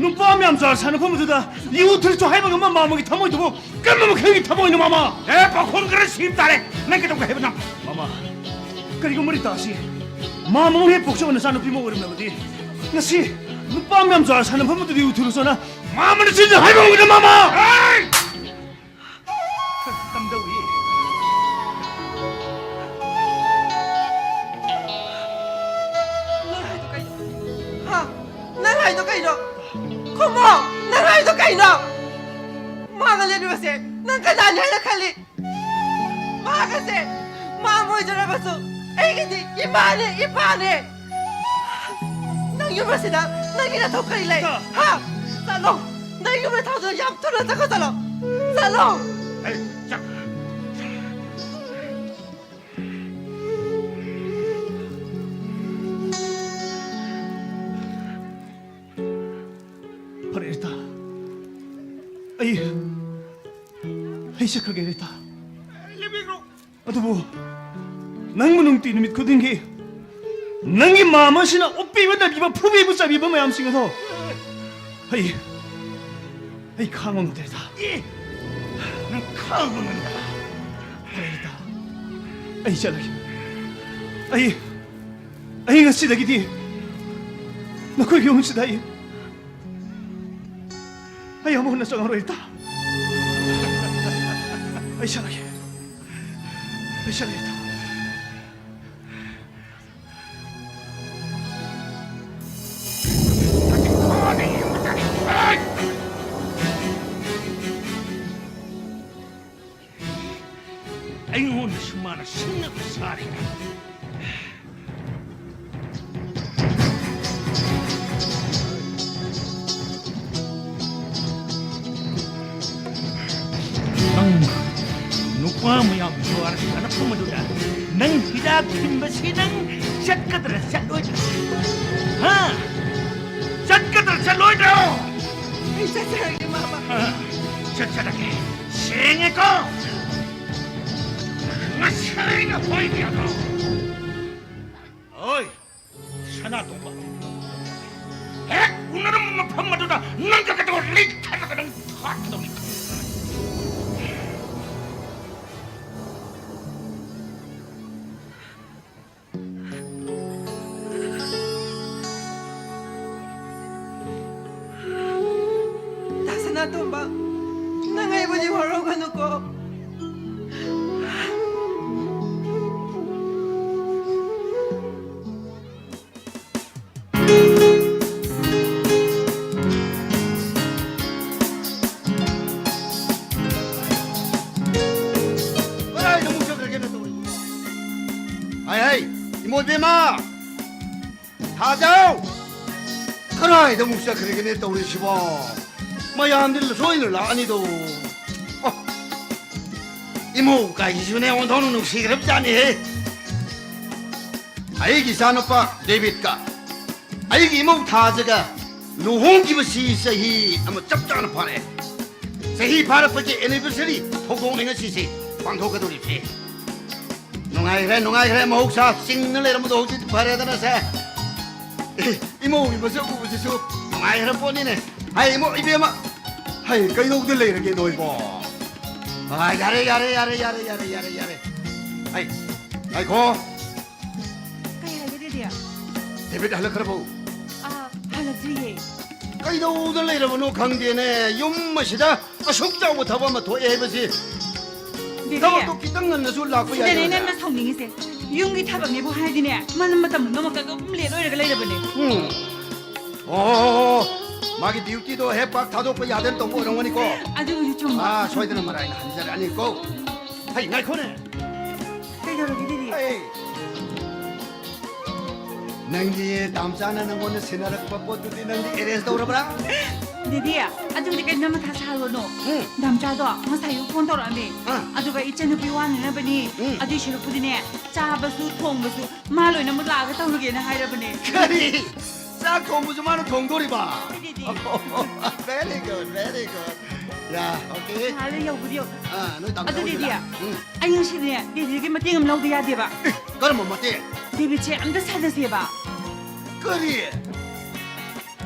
ꯅꯨꯄꯥ ꯃꯌꯥꯝ ꯖ꯭ꯋꯥꯔ ꯁꯥꯟꯅꯐꯝ ꯑꯗꯨꯗ ꯌꯨ ꯊꯤꯜꯂꯨꯆꯣ ꯍꯥꯏꯕ ꯉꯝꯕ ꯃꯥꯃꯒꯤ ꯊꯃꯣꯏꯗꯨꯕꯨ ꯀꯔꯝꯕ ꯃꯈꯜꯒꯤ ꯊꯃꯣꯏꯅꯣ, ꯃꯥꯃ? ꯑꯦ, ꯄꯥꯈꯣꯟ ꯈꯔ ꯁꯤꯕ ꯇꯥꯔꯦ꯫ ꯅꯪ ꯀꯩꯗꯧꯒꯦ ꯍꯥꯏꯕꯅꯣ? ꯃꯥꯃ, ꯀꯔꯤꯒꯨꯝꯕ ꯔꯤꯇꯥꯁꯤ ꯃꯥꯃ ꯑꯃ ꯍꯦꯛ ꯄꯣꯛꯆꯕ ꯅꯆꯥꯅꯨꯄꯤ ꯑꯃ ꯑꯣꯏꯔꯝꯂꯕꯗꯤ ꯉꯁꯤ ꯅꯨꯄꯥ ꯃꯌꯥꯝ ꯖ꯭ꯋꯥꯔ ꯁꯥꯟꯅꯐꯝ ꯑꯗꯨꯗ ꯌꯨ ꯊꯤꯜꯂꯨꯆꯣꯅ ꯃꯥꯃꯅ ꯆꯤꯟꯗ ꯍꯥꯏꯕ ꯉꯝꯒꯗ꯭ꯔꯥ, ꯃꯥꯃ? ꯑꯦ! ꯀꯝꯗꯧꯏ? ꯅꯪ ꯍꯥꯏꯗꯣ ꯀꯩꯅꯣ? ꯍꯥ? ꯅꯪ ꯍꯥꯏꯗꯣ ꯀꯩꯅꯣ? ꯈꯨꯝꯃꯣ! ꯅꯪ ꯍꯥꯏꯗꯣ ꯀꯩꯅꯣ? ꯃꯥꯒ ꯂꯦꯞꯄꯤꯕꯁꯦ ꯅꯪ ꯀꯅꯥꯅꯤ ꯍꯥꯏꯅ ꯈꯜꯂꯤ? ꯃꯥꯒꯁꯦ ꯃꯥ ꯑꯣꯏꯖꯔꯕꯁꯨ ꯑꯩꯒꯤꯗꯤ ꯏꯃꯥꯅꯦ, ꯏꯄꯥꯅꯦ꯫ ꯅꯪ ꯌꯨꯝ ꯑꯁꯤꯗ ꯅꯪꯒꯤ ꯅꯊꯧ ꯀꯔꯤ ꯂꯩ? ꯍꯥ? ꯆꯠꯂꯣ! ꯅꯪ ꯌꯨꯝꯗ ꯊꯥꯗꯣꯛꯑꯣ, ꯌꯥꯝ ꯊꯨꯅ ꯆꯠꯈ꯭ꯔꯣ, ꯆꯠꯂꯣ! ꯆꯠꯂꯣ! ꯑꯩ ꯆꯠ-, ꯑꯩ ꯆꯠꯈ꯭ꯔꯒꯦ, ꯔꯤꯇꯥ꯫ ꯂꯦꯞꯄꯤꯈ꯭ꯔꯣ꯫ ꯑꯗꯨꯕꯨ ꯅꯪꯕꯨ ꯅꯨꯡꯇꯤ ꯅꯨꯃꯤꯠ ꯈꯨꯗꯤꯡꯒꯤ ꯅꯪꯒꯤ ꯃꯥꯝꯃ ꯑꯁꯤꯅ ꯑꯣꯠꯄꯤꯕ, ꯅꯩꯕꯤꯕ, ꯐꯨꯕꯤꯕ, ꯆꯩꯕꯤꯕ ꯃꯌꯥꯝꯁꯤꯡ ꯑꯗꯣ ꯑꯩ, ꯑꯩ ꯈꯥꯡꯕ ꯉꯝꯗ꯭ꯔꯦꯗ꯫ ꯑꯦ, ꯅꯪ ꯈꯥꯡꯕ ꯉꯝꯗꯕ? ꯐꯔꯦꯗ, ꯑꯩ ꯆꯠꯂꯒꯦ꯫ ꯑꯩ, ꯑꯩ ꯉꯁꯤꯗꯒꯤꯗꯤ ꯅꯈꯣꯏꯒꯤ ꯌꯨꯝꯁꯤꯗ ꯑꯩ, ꯑꯩ ꯑꯃꯨꯛ ꯍꯟꯅ ꯆꯪꯉꯔꯣꯏꯗ꯫ ꯑꯩ ꯆꯠꯂꯒꯦ꯫ ꯑꯩ ꯆꯠꯂꯒꯦ꯫ ꯑꯩꯉꯣꯟꯗꯁꯨ ꯃꯥꯅ ꯁꯤꯡꯅꯕ ꯁꯥꯔꯤ꯫ ꯅꯪ ꯅꯨꯄꯥ ꯃꯌꯥꯝ ꯖꯨꯋꯥꯔ ꯁꯥꯟꯅꯐꯝ ꯑꯗꯨꯗ ꯅꯪ ꯍꯤꯗꯥꯛ ꯊꯤꯟꯕꯁꯤ ꯅꯪ ꯆꯠꯀꯗ꯭ꯔꯥ ꯆꯠꯂꯣꯏꯗ꯭ꯔꯥ? ꯍꯥ? ꯆꯠꯀꯗ꯭ꯔꯥ ꯆꯠꯂꯣꯏꯗ꯭ꯔꯣ? ꯑꯩ ꯆꯠꯆꯔꯒꯦ, ꯃꯥꯃ꯫ ꯍꯥ? ꯆꯠꯆꯔꯒꯦ꯫ ꯁꯦꯡꯉꯦꯀꯣ? ꯉꯁꯤꯅ ꯍꯣꯏꯗ꯭ꯔꯣ? ꯍꯣꯏ꯫ ꯁꯅꯥꯇꯣꯝꯕ, ꯍꯦꯛ ꯎꯅꯔꯝꯕ ꯃꯐꯝ ꯑꯗꯨꯗ ꯅꯪꯒ ꯀꯩꯗꯧ ꯂꯩꯊꯔꯒ ꯅꯪ ꯍꯥꯠꯀꯗꯧꯅꯤ꯫ ꯗꯥ ꯁꯅꯥꯇꯣꯝꯕ, ꯅꯪ ꯑꯩꯕꯨꯗꯤ ꯋꯥꯔꯧꯒꯅꯨꯀꯣ꯫ ꯀꯗꯥꯏꯗ ꯑꯃꯨꯛ ꯆꯠꯈ꯭ꯔꯒꯦꯅ ꯇꯧꯔꯤꯁꯤꯕꯣ? ꯍꯥꯏ, ꯍꯥꯏ, ꯏꯃꯣꯏꯕꯦꯝꯃ! ꯊꯥꯖꯧ! ꯀꯗꯥꯏꯗ ꯑꯃꯨꯛ ꯆꯠꯈ꯭ꯔꯒꯦꯅꯦ ꯇꯧꯔꯤꯁꯤꯕꯣ? ꯃꯌꯥꯝꯗꯤ ꯂꯣꯏꯅ ꯂꯥꯛꯑꯅꯤꯗꯣ꯫ ꯑꯣ, ꯏꯃꯧ ꯀꯥꯏꯁꯤꯁꯨꯅꯦ ꯑꯣꯟꯊꯣꯛꯅ ꯅꯨꯡꯁꯤꯈ꯭ꯔꯕꯖꯥꯠꯅꯤꯍꯦ꯫ ꯑꯩꯒꯤ ꯏꯆꯥꯅꯨꯄꯥ ꯗꯦꯕꯤꯠꯀ ꯑꯩꯒꯤ ꯏꯃꯧ ꯊꯥꯖꯒ ꯂꯨꯍꯣꯡꯈꯤꯕꯁꯤ ꯆꯍꯤ ꯑꯃ ꯆꯞ ꯆꯥꯅ ꯐꯥꯔꯛꯑꯦ꯫ ꯆꯍꯤ ꯐꯥꯔꯛꯄꯒꯤ anniversary ꯊꯧꯗꯣꯛꯅꯤ ꯉꯁꯤꯁꯦ ꯄꯥꯡꯊꯣꯛꯀꯗꯧꯔꯤꯕꯁꯦ꯫ ꯅꯨꯡꯉꯥꯏꯈ꯭ꯔꯦ, ꯅꯨꯡꯉꯥꯏꯈ꯭ꯔꯦ, ꯃꯍꯧꯁꯥ ꯆꯤꯡꯅ ꯂꯩꯔꯝꯕꯗꯣ ꯍꯧꯖꯤꯛ ꯐꯔꯦꯗꯅ ꯁꯦ꯫ ꯑꯦ, ꯏꯃꯧꯒꯤ ꯃꯁꯛ ꯎꯕꯁꯤꯁꯨ ꯅꯨꯡꯉꯥꯏꯈ꯭ꯔ ꯄꯣꯠꯅꯤꯅꯦ꯫ ꯍꯥꯏ, ꯏꯃꯧ, ꯏꯕꯦꯝꯃ, ꯍꯥꯏ, ꯀꯩꯗꯧꯗ ꯂꯩꯔꯒꯦ ꯅꯣꯏꯕꯣ? ꯑꯥ, ꯌꯥꯔꯦ, ꯌꯥꯔꯦ, ꯌꯥꯔꯦ꯫ ꯍꯥꯏ, ꯉꯥꯏꯈꯣ꯫ ꯀꯩ ꯍꯥꯏꯒꯦ, ꯗꯦꯗꯤ? ꯗꯦꯕꯤꯠ ꯍꯜꯂꯛꯈ꯭ꯔꯕꯣ? ꯑꯥ, ꯍꯜꯂꯛꯇ꯭ꯔꯤꯌꯦ꯫ ꯀꯩꯗꯧꯗ ꯂꯩꯔꯕꯅꯣ ꯈꯪꯗꯦꯅꯦ, ꯌꯨꯝ ꯑꯁꯤꯗ ꯑꯁꯨꯛ ꯆꯥꯎꯕ ꯊꯕꯛ ꯑꯃ ꯊꯣꯛꯑꯦ ꯍꯥꯏꯕꯁꯤ꯫ ꯗꯦꯗꯤ, ꯊꯕꯛꯇꯣ ꯈꯤꯇꯪ ꯉꯟꯅꯁꯨ ꯂꯥꯛꯄ ꯁꯤꯗꯅꯦ ꯌꯥꯏꯗꯅ꯫ ꯅꯪꯅ ꯁꯥꯎꯅꯤꯡꯉꯤꯁꯦ꯫ ꯌꯨꯝꯒꯤ ꯊꯕꯛꯅꯦꯕꯨ ꯍꯥꯏꯔꯗꯤꯅꯦ, ꯃꯅꯝ ꯃꯇꯝ ꯄꯨꯝꯅꯃꯛꯇ ꯑꯗꯨꯝ ꯂꯦꯠ ꯑꯣꯏꯔꯒ ꯂꯩꯔꯕꯅꯦ꯫ ꯎꯝ꯫ ꯑꯣ, ꯃꯥꯒꯤ duty ꯗꯣ ꯍꯦꯛ ꯄꯥꯛ ꯊꯥꯗꯣꯛꯄ ꯌꯥꯗꯅ ꯇꯧꯕ ꯑꯣꯏꯔꯝꯒꯅꯤꯀꯣ꯫ ꯑꯗꯨꯕꯨꯗꯤ ꯆꯨꯝꯕ꯫ ꯑꯥ, ꯁꯣꯏꯗꯅ ꯃꯔꯥꯏꯅ ꯍꯟꯖꯔꯛꯑꯅꯤꯀꯣ꯫ ꯍꯩ, ꯉꯥꯏꯈꯣꯅꯦ꯫ ꯀꯩꯗꯧꯔꯒꯦ, ꯗꯦꯗꯤ? ꯍꯩ꯫ ꯅꯪꯒꯤ ꯗꯥꯝꯆꯥꯅ ꯅꯪꯉꯣꯟꯗ ꯁꯤꯟꯅꯔꯛꯄ ꯄꯣꯠꯇꯨꯗꯤ ꯅꯪꯗꯤ arrange ꯇꯧꯔꯕ꯭ꯔꯥ? ꯗꯦꯗꯤ, ꯑꯗꯨꯕꯨꯗꯤ ꯀꯩꯝꯇ ꯃꯊꯥ ꯁꯥꯔꯨꯔꯅꯨ꯫ ꯎꯝ꯫ ꯗꯥꯝꯆꯥꯗꯣ ꯉꯁꯥꯏ ꯑꯌꯨꯛ phone ꯇꯧꯔꯛꯑꯝꯃꯦ꯫ ꯑꯥ꯫ ꯑꯗꯨꯒ ꯏꯆꯟꯅꯨꯄꯤ ꯋꯥꯅꯅꯕꯅꯤ꯫ ꯎꯝ꯫ ꯑꯗꯨꯏ ꯁꯔꯨꯛꯄꯨꯗꯤꯅꯦ, ꯆꯥꯕꯁꯨ ꯊꯣꯡꯕꯁꯨ ꯃꯥ ꯂꯣꯏꯅꯃꯛ ꯂꯥꯛꯑꯒ ꯇꯧꯔꯒꯦꯅ ꯍꯥꯏꯔꯕꯅꯦ꯫ ꯀꯔꯤ? ꯆꯥꯛ ꯊꯣꯡꯕꯁꯨ ꯃꯥꯅ ꯊꯣꯡꯗꯣꯔꯤꯕ? ꯍꯣꯏ, daddy. Very good, very good. ꯌꯥ, okay. ꯉꯥꯏꯍꯥꯛ ꯂꯩ ꯌꯧꯕꯨꯗꯤ ꯌꯧ-, ꯑꯥ, ꯅꯣꯏ ꯇꯥꯃꯣ ꯑꯗꯨ ꯆꯥꯍꯣꯏꯗ ꯗꯦꯗꯤ, ꯂꯥꯛ-, ꯎꯝ꯫ ꯑꯩ ꯉꯁꯤꯗꯤꯅꯦ, ꯗꯦꯗꯤꯒꯤ ꯃꯇꯦꯡ ꯑꯃ ꯂꯧꯗ ꯌꯥꯗꯦꯕ꯫ ꯑꯦ, ꯀꯔꯝꯕ ꯃꯇꯦꯡ? ꯗꯦꯕꯤꯠꯁꯦ ꯑꯝꯇ ꯁꯥꯟꯅꯁꯦꯕ꯫ ꯀꯔꯤ?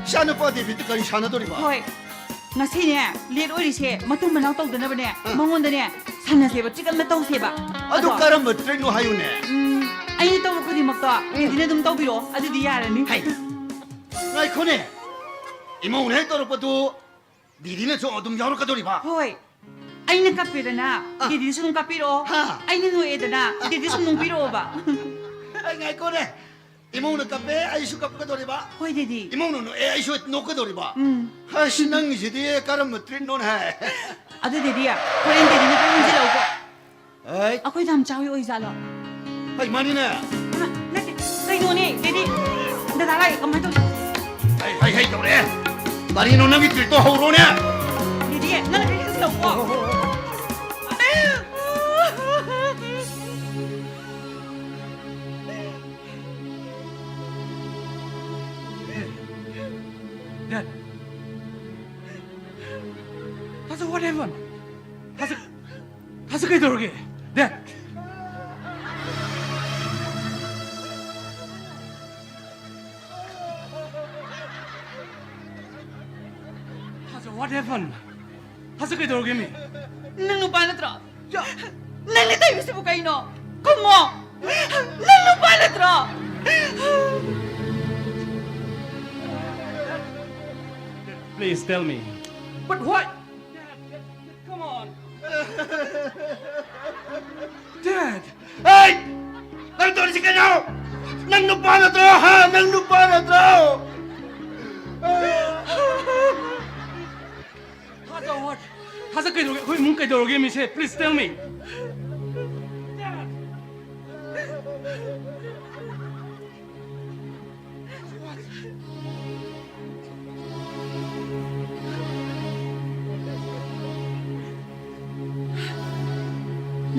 ꯏꯆꯥꯅꯨꯄꯥ ꯗꯦꯕꯤꯠꯇ ꯀꯔꯤ ꯁꯥꯟꯅꯗꯣꯔꯤꯕ? ꯍꯣꯏ꯫ ꯉꯁꯤꯅꯦ, late ꯑꯣꯏꯔꯤꯁꯦ ꯃꯇꯨꯡ ꯃꯅꯥꯎ ꯇꯧꯗꯅꯕꯅꯦ, ꯑ꯫ ꯃꯉꯣꯟꯗꯅꯦ, ꯁꯥꯟꯅꯁꯦꯕ, ꯇ꯭ꯔꯤꯛ ꯑꯃ ꯇꯧꯁꯦꯕ꯫ ꯑꯗꯨ ꯑꯗꯣ, ꯀꯔꯝꯕ ꯇ꯭ꯔꯤꯛꯅꯣ ꯍꯥꯏꯌꯨꯅꯦ? ꯎꯝ, ꯑꯩꯅ ꯇꯧꯕ ꯈꯨꯗꯤꯡꯃꯛꯇꯣ, ꯎꯝ꯫ ꯗꯦꯗꯤꯅ ꯑꯗꯨꯝ ꯇꯧꯕꯤꯔꯛꯑꯣ, ꯑꯗꯨꯗꯤ ꯌꯥꯔꯅꯤ꯫ ꯍꯩ, ꯉꯥꯏꯈꯣꯅꯦ, ꯏꯃꯧꯅ ꯍꯦꯛ ꯇꯧꯔꯛꯄꯗꯨ ꯗꯦꯗꯤꯅꯁꯨ ꯑꯗꯨꯝ ꯌꯥꯎꯔꯛꯀꯗꯧꯔꯤꯕ? ꯍꯣꯏ, ꯑꯩꯅ ꯀꯞꯄꯦꯗꯅ, ꯑ꯫ ꯗꯦꯗꯤꯁꯨ ꯑꯗꯨꯝ ꯀꯞꯄꯤꯔꯛꯑꯣ꯫ ꯍꯥ꯫ ꯑꯩꯅ ꯅꯣꯛꯑꯦꯗꯅ, ꯗꯦꯗꯤꯁꯨ ꯅꯣꯛꯄꯤꯔꯛꯑꯣꯕ꯫ ꯑꯩ ꯉꯥꯏꯈꯣꯅꯦ, ꯏꯃꯧꯅ ꯀꯞꯄꯦ, ꯑꯩꯁꯨ ꯀꯞꯀꯗꯧꯔꯤꯕ? ꯍꯣꯏ, ꯗꯦꯗꯤ꯫ ꯏꯃꯧꯅ ꯅꯣꯛꯑꯦ, ꯑꯩꯁꯨ ꯅꯣꯛꯀꯗꯧꯔꯤꯕ? ꯎꯝ꯫ ꯑꯁ, ꯅꯪꯒꯤꯁꯤꯗꯤ ꯀꯔꯝꯕ ꯇ꯭ꯔꯤꯠꯅꯣꯅꯦ? ꯑꯗꯨ, ꯗꯦꯗꯤ, ꯍꯣꯔꯦꯟ ꯗꯦꯗꯤꯅ ꯈꯔ ꯍꯦꯟꯖꯤꯜꯂꯛꯎꯀꯣ꯫ ꯑꯩ꯫ ꯑꯩꯈꯣꯏ ꯗꯥꯝꯆꯥ ꯍꯣꯏ ꯑꯣꯏꯖꯥꯠꯂꯣ? ꯍꯩ, ꯃꯥꯅꯤꯅꯦ꯫ ꯍꯥ, ꯅꯠꯇꯦ, ꯀꯩꯅꯣꯅꯦ, ꯗꯦꯗꯤ? ꯗꯗꯥ ꯂꯥꯛꯑꯦ, ꯀꯃꯥꯏꯅ ꯇꯧꯅꯤ? ꯍꯩ, ꯍꯩ, ꯍꯩ, ꯇꯧꯔꯛꯑꯦ꯫ ꯀꯔꯤꯅꯣ ꯅꯪꯒꯤ ꯇ꯭ꯔꯤꯠꯇꯣ ꯍꯧꯔꯣꯅꯦ꯫ ꯗꯦꯗꯤ, ꯅꯪꯅ ꯈꯔ ꯍꯦꯟꯖꯤꯜꯂꯛꯎꯀꯣ꯫ ꯍꯣ, ꯍꯣ, ꯍꯣ, ꯍꯣ꯫ Dad. That's what ꯀꯩꯗꯧꯔꯒꯦ? ꯗꯦꯠ! ꯍꯥꯖ, what happened? ꯍꯥꯖ, ꯀꯩꯗꯧꯔꯒꯦ ꯃꯤ? ꯅꯪ ꯅꯨꯄꯥ ꯅꯠꯇ꯭ꯔꯣ? ꯅꯪꯅ ꯇꯧꯔꯤꯕꯁꯤꯕꯨ ꯀꯩꯅꯣ? ꯈꯨꯝꯃꯣ! ꯅꯪ ꯅꯨꯄꯥ ꯅꯠꯇ꯭ꯔꯣ? Please tell me. But why? Come on. Dad! Hey! ꯅꯪ ꯇꯧꯔꯤꯁꯤ ꯀꯩꯅꯣ? ꯅꯪ ꯅꯨꯄꯥ ꯅꯠꯇ꯭ꯔꯣ? ꯍꯥ? ꯅꯪ ꯅꯨꯄꯥ ꯅꯠꯇ꯭ꯔꯣ? ꯊꯥꯖ, what? ꯊꯥꯖ, ꯀꯩꯗꯧꯔꯒꯦ? ꯑꯩꯈꯣꯏ ꯏꯃꯨꯡ ꯀꯩꯗꯧꯔꯒꯦ ꯃꯤꯁꯦ? Please tell me. Dad!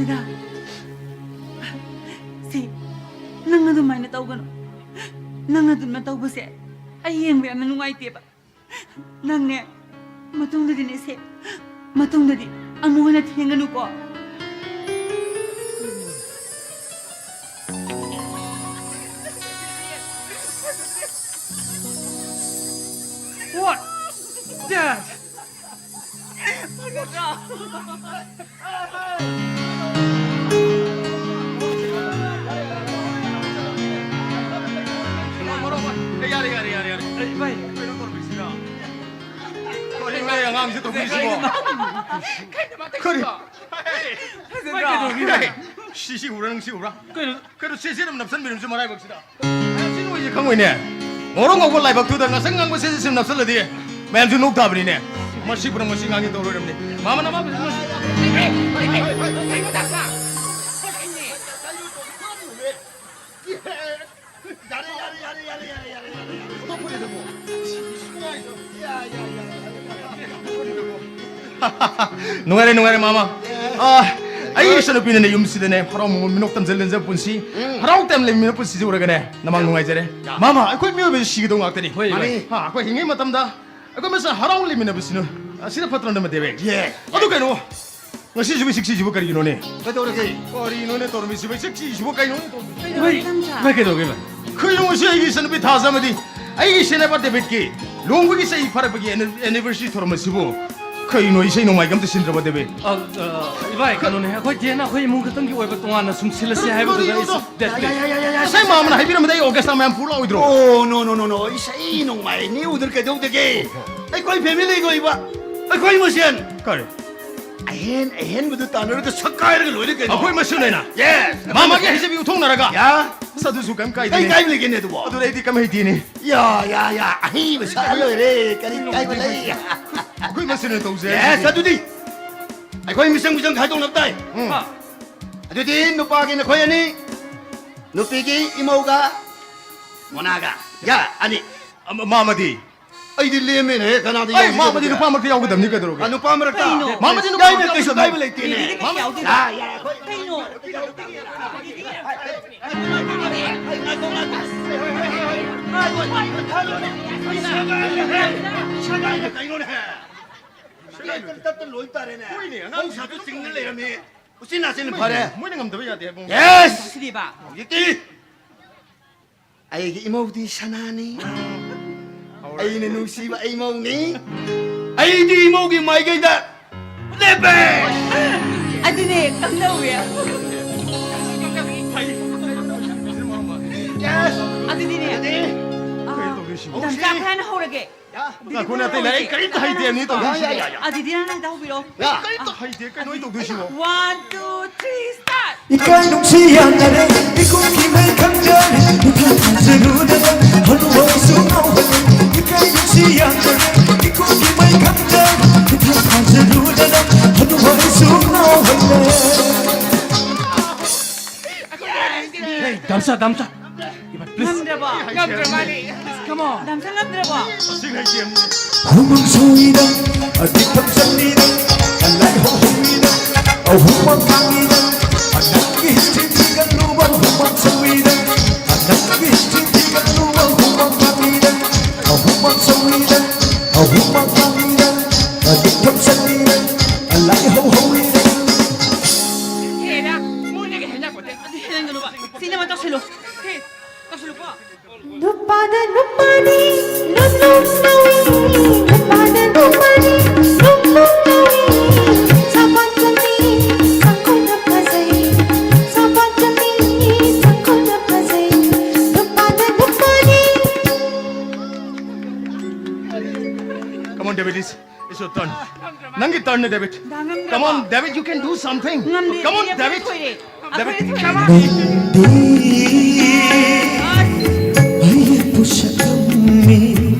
ꯗꯗꯥ, ꯁꯤ, ꯅꯪ ꯑꯗꯨꯃꯥꯏꯅ ꯇꯧꯒꯅꯨ꯫ ꯅꯪ ꯑꯗꯨꯃꯥꯏꯅ ꯇꯧꯕꯁꯦ ꯑꯩ ꯌꯦꯡꯕ ꯌꯥꯝꯅ ꯅꯨꯡꯉꯥꯏꯇꯦꯕ꯫ ꯅꯪꯅꯦ, ꯃꯇꯨꯡꯗꯗꯤꯅꯦ ꯁꯦ, ꯃꯇꯨꯡꯗꯗꯤ ꯑꯃꯨꯛ ꯍꯟꯅ ꯊꯦꯡꯒꯅꯨꯀꯣ꯫ What? Dad! ꯌꯥꯔꯦ, ꯌꯥꯔꯦ, ꯌꯥꯔꯦ, ꯌꯥꯔꯦ꯫ ꯑꯩ, ꯚꯥꯏ꯫ ꯀꯩꯅꯣ ꯇꯧꯔꯝꯃꯤꯁꯤꯅ? ꯀꯔꯤꯅꯣ ꯑꯉꯥꯡꯁꯤ ꯇꯧꯕꯤꯔꯤꯁꯤꯕꯣ? ꯀꯔꯤ? ꯚꯥꯏ, ꯀꯩꯗꯧꯔꯒꯦ? ꯁꯤ, ꯁꯤ ꯎꯕ꯭ꯔꯥ? ꯅꯪ ꯁꯤ ꯎꯕ꯭ꯔꯥ? ꯀꯩꯅꯣ? ꯀꯩꯅꯣ, ꯁꯤ, ꯁꯤ ꯑꯗꯨꯝ ꯅꯞꯁꯟꯕꯤꯔꯝꯃꯤꯁꯤ ꯃꯔꯥꯏꯕꯛꯁꯤꯗ? ꯃꯌꯥꯝꯁꯤ ꯅꯣꯏꯁꯦ ꯈꯪꯉꯣꯏꯅꯦ꯫ ꯉꯧꯔꯣꯛ ꯉꯧꯕ ꯂꯥꯏꯕꯛꯇꯨꯗ ꯉꯁꯪ ꯉꯥꯡꯕ ꯁꯤꯁꯤ ꯁꯨꯝ ꯅꯞꯁꯜꯂꯗꯤ ꯃꯌꯥꯝꯁꯨ ꯅꯣꯛ ꯇꯥꯕꯅꯤꯅꯦ꯫ ꯃꯁꯤ ꯄꯨꯝꯅꯃꯛ ꯃꯁꯤ ꯉꯥꯡꯒꯦ ꯇꯧꯔꯣꯏꯔꯝꯅꯤ꯫ ꯃꯥꯃ ꯅꯃꯥ ꯌꯥꯔꯦ, ꯌꯥꯔꯦ, ꯌꯥꯔꯦ, ꯌꯥꯔꯦ, ꯌꯥꯔꯦ, ꯌꯥꯔꯦ꯫ ꯑꯇꯣꯞꯄꯅꯦ ꯑꯗꯨꯕꯨ꯫ ꯌꯥ, ꯌꯥ, ꯌꯥ, ꯌꯥ꯫ ꯅꯨꯡꯉꯥꯏꯔꯦ, ꯅꯨꯡꯉꯥꯏꯔꯦ, ꯃꯥꯃ꯫ ꯑꯥ, ꯑꯩꯒꯤ ꯏꯆꯟꯅꯨꯄꯤꯅꯅꯦ ꯌꯨꯝꯁꯤꯗꯅꯦ ꯍꯔꯥꯎ ꯃꯣꯃꯣꯟ ꯃꯤꯅꯣꯛ ꯇꯝꯖ ꯂꯦꯟꯖ ꯄꯨꯟꯁꯤ, ꯎꯝ꯫ ꯍꯔꯥꯎ ꯇꯌꯥꯝ ꯂꯩꯃꯤꯟꯅ ꯄꯨꯟꯁꯤꯁꯤ ꯎꯔꯒꯅꯦ ꯅꯃꯥꯡ ꯅꯨꯡꯉꯥꯏꯖꯔꯦ꯫ ꯌꯥ꯫ ꯃꯥꯃ, ꯑꯩꯈꯣꯏ ꯃꯤꯑꯣꯏꯕꯁꯤ ꯁꯤꯒꯗꯧ ꯉꯥꯛꯇꯅꯤ꯫ ꯍꯣꯏ, ꯃꯥꯅꯤ꯫ ꯍꯣꯏ꯫ ꯍꯥ, ꯑꯩꯈꯣꯏ ꯍꯤꯡꯉꯩ ꯃꯇꯝꯗ ꯑꯩꯈꯣꯏ ꯃꯁꯦꯟ ꯍꯔꯥꯎ ꯂꯩꯃꯤꯟꯅꯕꯁꯤꯅ ꯑꯁꯤꯅ ꯐꯠꯇ꯭ꯔꯣ, ꯅꯃ ꯗꯦꯕꯦ? ꯌꯦ꯫ ꯑꯗꯨ ꯀꯩꯅꯣ, ꯉꯁꯤꯁꯤꯕꯨ ꯏꯁꯤꯛ ꯁꯤꯁꯤꯕꯨ ꯀꯔꯤꯒꯤꯅꯣꯅꯦ? ꯀꯩꯗꯧꯔꯒꯦ? ꯀꯔꯤꯅꯣꯅꯦ ꯇꯧꯔꯝꯃꯤꯁꯤꯕꯨ? ꯏꯁꯤꯛ ꯁꯤꯁꯤꯕꯨ ꯀꯩꯅꯣꯅꯦ ꯇꯧꯔꯝꯃꯤꯁꯤꯕꯨ? ꯀꯩꯗꯧꯔꯒꯦ ꯅꯪꯁꯦ? ꯏꯃꯥꯏ, ꯀꯩꯗꯧꯔꯒꯦ ꯏꯃꯥꯏ? ꯀꯩꯅꯣ ꯉꯁꯤ ꯑꯩꯒꯤ ꯏꯆꯟꯅꯨꯄꯤ ꯊꯥꯖ ꯑꯃꯗꯤ ꯑꯩꯒꯤ ꯏꯆꯦꯅꯦꯕ ꯗꯦꯕꯤꯠꯀꯤ ꯂꯨꯍꯣꯡꯕꯒꯤ ꯆꯍꯤ ꯐꯥꯔꯛꯄꯒꯤ anniversary ꯊꯧꯔꯝ ꯑꯁꯤꯕꯨ? ꯀꯩꯅꯣ ꯏꯁꯩ ꯅꯣꯡꯃꯥꯏꯒ ꯑꯝꯇ ꯁꯤꯟꯗ꯭ꯔꯕ ꯗꯦꯕꯤꯠ? ꯑ, ꯑ, ꯏꯕꯥꯏ, ꯀꯩꯅꯣꯅꯦ, ꯑꯩꯈꯣꯏ ꯗꯦꯟꯅ ꯑꯩꯈꯣꯏ ꯏꯃꯨꯡ ꯈꯛꯇꯪꯒꯤ ꯑꯣꯏꯕ ꯇꯣꯉꯥꯟꯅ ꯁꯨꯝ ꯁꯤꯜꯂꯁꯦ ꯍꯥꯏꯕꯗꯨꯗ ꯑꯩꯁꯨ ꯗꯦꯠ ꯉꯁꯥꯏ ꯃꯥꯃꯅ ꯍꯥꯏꯕꯤꯔꯝꯃꯗꯤ ꯑꯩ ꯑꯣꯔꯀꯦꯁꯇ꯭ꯔꯥ ꯃꯌꯥꯝ ꯄꯨꯔ ꯂꯥꯛꯑꯣꯏꯗ꯭ꯔꯣ? ꯑꯣ, ꯅꯣ ꯅꯣ ꯅꯣ ꯅꯣ, ꯏꯁꯩ ꯅꯣꯡꯃꯥꯏ ꯅꯦꯛꯎꯗꯅ ꯀꯩꯗꯧꯗꯒꯦ? ꯑꯩꯈꯣꯏ ꯐꯦꯃꯤꯂꯤꯒꯤ ꯑꯣꯏꯕ, ꯑꯩꯈꯣꯏ ꯃꯁꯦꯟ ꯀꯔꯤ? ꯑꯍꯦꯟ ꯑꯍꯦꯟꯕꯗꯨ ꯇꯥꯟꯅꯔꯒ ꯁꯛꯀꯥꯏꯔꯒ ꯂꯣꯏꯔꯦ ꯀꯩꯅꯣ꯫ ꯑꯩꯈꯣꯏ ꯃꯁꯦꯟ ꯑꯣꯏꯅ ꯌꯦꯁ꯫ ꯃꯥꯃꯒꯤ ꯍꯩꯖꯕꯤ ꯎꯠꯊꯣꯛꯅꯔꯒ? ꯌꯥ꯫ ꯑꯁ, ꯑꯗꯨꯁꯨ ꯀꯩꯝ ꯀꯩ ꯀꯥꯏꯗꯦ꯫ ꯀꯥꯏꯕ ꯂꯩꯒꯦꯅꯦ ꯑꯗꯨꯕꯣ? ꯑꯗꯨꯗ ꯑꯩꯗꯤ ꯀꯩꯝ ꯍꯩꯇꯦꯅꯦ꯫ ꯌꯥ ꯌꯥ ꯌꯥ, ꯑꯍꯩꯕ ꯁꯥ ꯂꯣꯏꯔꯦ, ꯀꯔꯤ ꯀꯥꯏꯕ ꯂꯩ? ꯑꯩꯈꯣꯏ ꯃꯁꯦꯟ ꯑꯣꯏꯅ ꯇꯧꯖꯩ ꯌꯦꯁ꯫ ꯍꯥꯏꯁꯤꯗꯤ꯫ ꯑꯗꯨꯗꯤ ꯑꯩꯈꯣꯏ ꯃꯤꯆꯪ ꯃꯤꯆꯪ ꯈꯥꯏꯗꯣꯛꯅꯕ ꯇꯥꯏ꯫ ꯎꯝ꯫ ꯑꯗꯨꯗꯤ ꯅꯨꯄꯥꯒꯤ ꯅꯈꯣꯏ ꯑꯅꯤ, ꯅꯨꯄꯤꯒꯤ ꯏꯃꯧꯒ ꯃꯣꯅꯥꯒ꯫ ꯌꯥ, ꯑꯅꯤ꯫ ꯑꯃ-, ꯃꯥꯃꯗꯤ? ꯑꯩꯗꯤ ꯂꯦꯝꯃꯦꯅꯦ, ꯀꯅꯥꯗ ꯑꯩ ꯌꯥꯎꯁꯤ ꯃꯥꯃꯗꯤ ꯇꯧꯔꯒꯦ? ꯅꯨꯄꯥꯃꯛꯇ ꯌꯥꯎꯒꯗꯕꯅꯤ ꯀꯩꯗꯧꯔꯒꯦ? ꯑ, ꯅꯨꯄꯥ ꯃꯔꯛꯇ? ꯀꯩꯅꯣ? ꯃꯥꯃꯗꯤ ꯅꯨꯄꯥ ꯌꯥꯏꯅꯦ, ꯃꯔꯛꯇ ꯀꯩꯁꯨ ꯌꯥꯎꯒꯗꯕꯅꯤ꯫ ꯀꯥꯏꯕ ꯂꯩꯇꯦꯅꯦ꯫ ꯕꯦꯕꯤꯗꯤ ꯀꯩ ꯌꯥꯎꯗꯣꯏꯅꯣ? ꯌꯥ, ꯌꯥ, ꯑꯩꯈꯣꯏ ꯀꯩꯅꯣ? ꯁꯒꯥꯏꯅ ꯀꯩꯅꯣꯅꯦ? ꯁꯒꯥꯏ ꯇꯠꯇ ꯂꯣꯏ ꯇꯥꯔꯦꯅꯦ꯫ ꯍꯣꯏꯅꯦ, ꯑꯉꯥꯡ ꯃꯧꯁꯥꯗꯨ ꯆꯤꯡꯅ ꯂꯩꯔꯝꯃꯤ꯫ ꯎꯆꯤꯟ ꯅꯥꯆꯤꯟꯅ ꯐꯔꯦ꯫ ꯃꯣꯏꯅ ꯉꯝꯗꯕ ꯌꯥꯗꯦ ꯍꯥꯏꯕ꯫ ꯌꯦꯁ! ꯁꯤꯗꯤꯕ꯫ ꯍꯧꯖꯤꯛꯇꯤ ꯑꯩꯒꯤ ꯏꯃꯧꯗꯤ ꯁꯅꯥꯅꯤ꯫ ꯑꯩꯅ ꯅꯨꯡꯁꯤꯕ ꯏꯃꯧꯅꯤ꯫ ꯑꯩꯗꯤ ꯏꯃꯧꯒꯤ ꯃꯥꯏꯀꯩꯗ ꯂꯦꯞꯄꯦ꯫ ꯑꯗꯨꯅꯦ ꯈꯪꯗꯧꯋꯦ꯫ ꯌꯦꯁ! ꯑꯗꯨꯗꯤꯅꯦ꯫ ꯑꯗꯨꯗꯤ ꯑꯥ, ꯗꯥꯝꯆꯥ, ꯑꯩꯈꯣꯏ ꯍꯥꯟꯅ ꯍꯧꯔꯒꯦ꯫ ꯉꯥꯏꯈꯣꯅꯦ, ꯑꯇꯩ ꯂꯥꯏꯔꯤꯛ ꯀꯔꯤꯝꯇ ꯍꯩꯇꯦ ꯑꯅꯤ ꯇꯧꯗꯣꯏꯁꯤ꯫ ꯌꯥ, ꯌꯥ, ꯌꯥ꯫ ꯑꯗꯨꯗꯤ ꯅꯪ ꯍꯦꯛꯇ ꯍꯧꯕꯤꯔꯛꯑꯣ꯫ ꯌꯥ꯫ ꯀꯔꯤꯝꯇ ꯍꯩꯇꯦ, ꯀꯩꯅꯣ ꯑꯩ ꯇꯧꯗꯣꯏꯁꯤꯕꯣ? One, two, three, start. ꯏꯀꯥꯏ ꯅꯨꯡꯁꯤ ꯌꯥꯅꯔꯦ ꯏꯀꯨꯡꯒꯤ ꯃꯩ ꯈꯪꯖꯔꯦ ꯏꯊꯥ ꯊꯥꯖꯔꯨꯗꯅ ꯍꯅꯨꯕꯁꯨ ꯉꯥꯎꯍꯜꯂꯦ ꯏꯀꯥꯏ ꯅꯨꯡꯁꯤ ꯌꯥꯅꯔꯦ ꯏꯀꯨꯡꯒꯤ ꯃꯩ ꯈꯪꯖꯔꯦ ꯏꯊꯥ ꯊꯥꯖꯔꯨꯗꯅ ꯍꯅꯨꯕꯁꯨ ꯉꯥꯎꯍꯜꯂꯦ Hey, ꯗꯥꯝꯆꯥ, ꯗꯥꯝꯆꯥ. ꯏꯃꯥ, please. ꯉꯝꯗ꯭ꯔꯕꯣ? ꯉꯝꯗ꯭ꯔ ꯃꯥꯜꯂꯦ꯫ Come on. ꯗꯥꯝꯆꯥ ꯉꯝꯗ꯭ꯔꯕꯣ? ꯑꯁꯤ ꯍꯩꯇꯦ ꯑꯃꯨꯛ꯫ ꯍꯨꯃꯥꯡ ꯁꯧꯏꯗ ꯑꯗꯤꯛ ꯊꯝꯆꯠꯂꯤꯗ ꯑꯂꯥꯏ ꯍꯧꯍꯧꯏꯗ ꯑꯍꯨꯝꯃꯛ ꯈꯥꯡꯏꯗ ꯑꯅꯪꯒꯤ ꯆꯤꯟꯊꯤꯒꯜꯂꯨꯕ ꯍꯨꯃꯥꯡ ꯁꯧꯏꯗ ꯑꯅꯪꯒꯤ ꯆꯤꯟꯊꯤꯒꯜꯂꯨꯕ ꯍꯨꯃꯥꯡ ꯈꯥꯡꯏꯗ ꯑꯍꯨꯝꯃꯛ ꯁꯧꯏꯗ ꯑꯍꯨꯝꯃꯛ ꯈꯥꯡꯏꯗ ꯑꯗꯤꯛ ꯊꯝꯆꯠꯂꯤꯗ ꯑꯂꯥꯏ ꯍꯧꯍꯧꯏꯗ ꯅꯨꯄꯥꯗ ꯅꯨꯄꯥꯅꯤ, ꯂꯨꯝꯂꯨꯝ ꯂꯧꯏ꯫ ꯅꯨꯄꯥꯗ ꯅꯨꯄꯥꯅꯤ, ꯂꯨꯝꯂꯨꯝ ꯂꯧꯏ꯫ ꯁꯥꯄꯥꯟ ꯆꯪꯏ, ꯁꯪꯈꯣꯟꯅ ꯐꯖꯩ꯫ ꯁꯥꯄꯥꯟ ꯆꯪꯏ, ꯁꯪꯈꯣꯟꯅ ꯐꯖꯩ꯫ ꯅꯨꯄꯥꯗ ꯅꯨꯄꯥꯅꯤ꯫ Come on, David, it's, it's your turn. ꯅꯪꯒꯤ turn ꯅꯦ, David. ꯉꯝꯗ꯭ꯔꯕꯣ? Come on, David, you can do something. ꯉꯝꯗꯦ, Come on, ꯑꯩꯈꯣꯏ David. ꯊꯣꯏꯔꯦ꯫ David. ꯑꯩꯈꯣꯏ ꯊꯣꯏꯔꯦ꯫ ꯅꯪꯗꯤ ꯑꯩꯒꯤ ꯄꯣꯠꯁꯛꯅꯤ,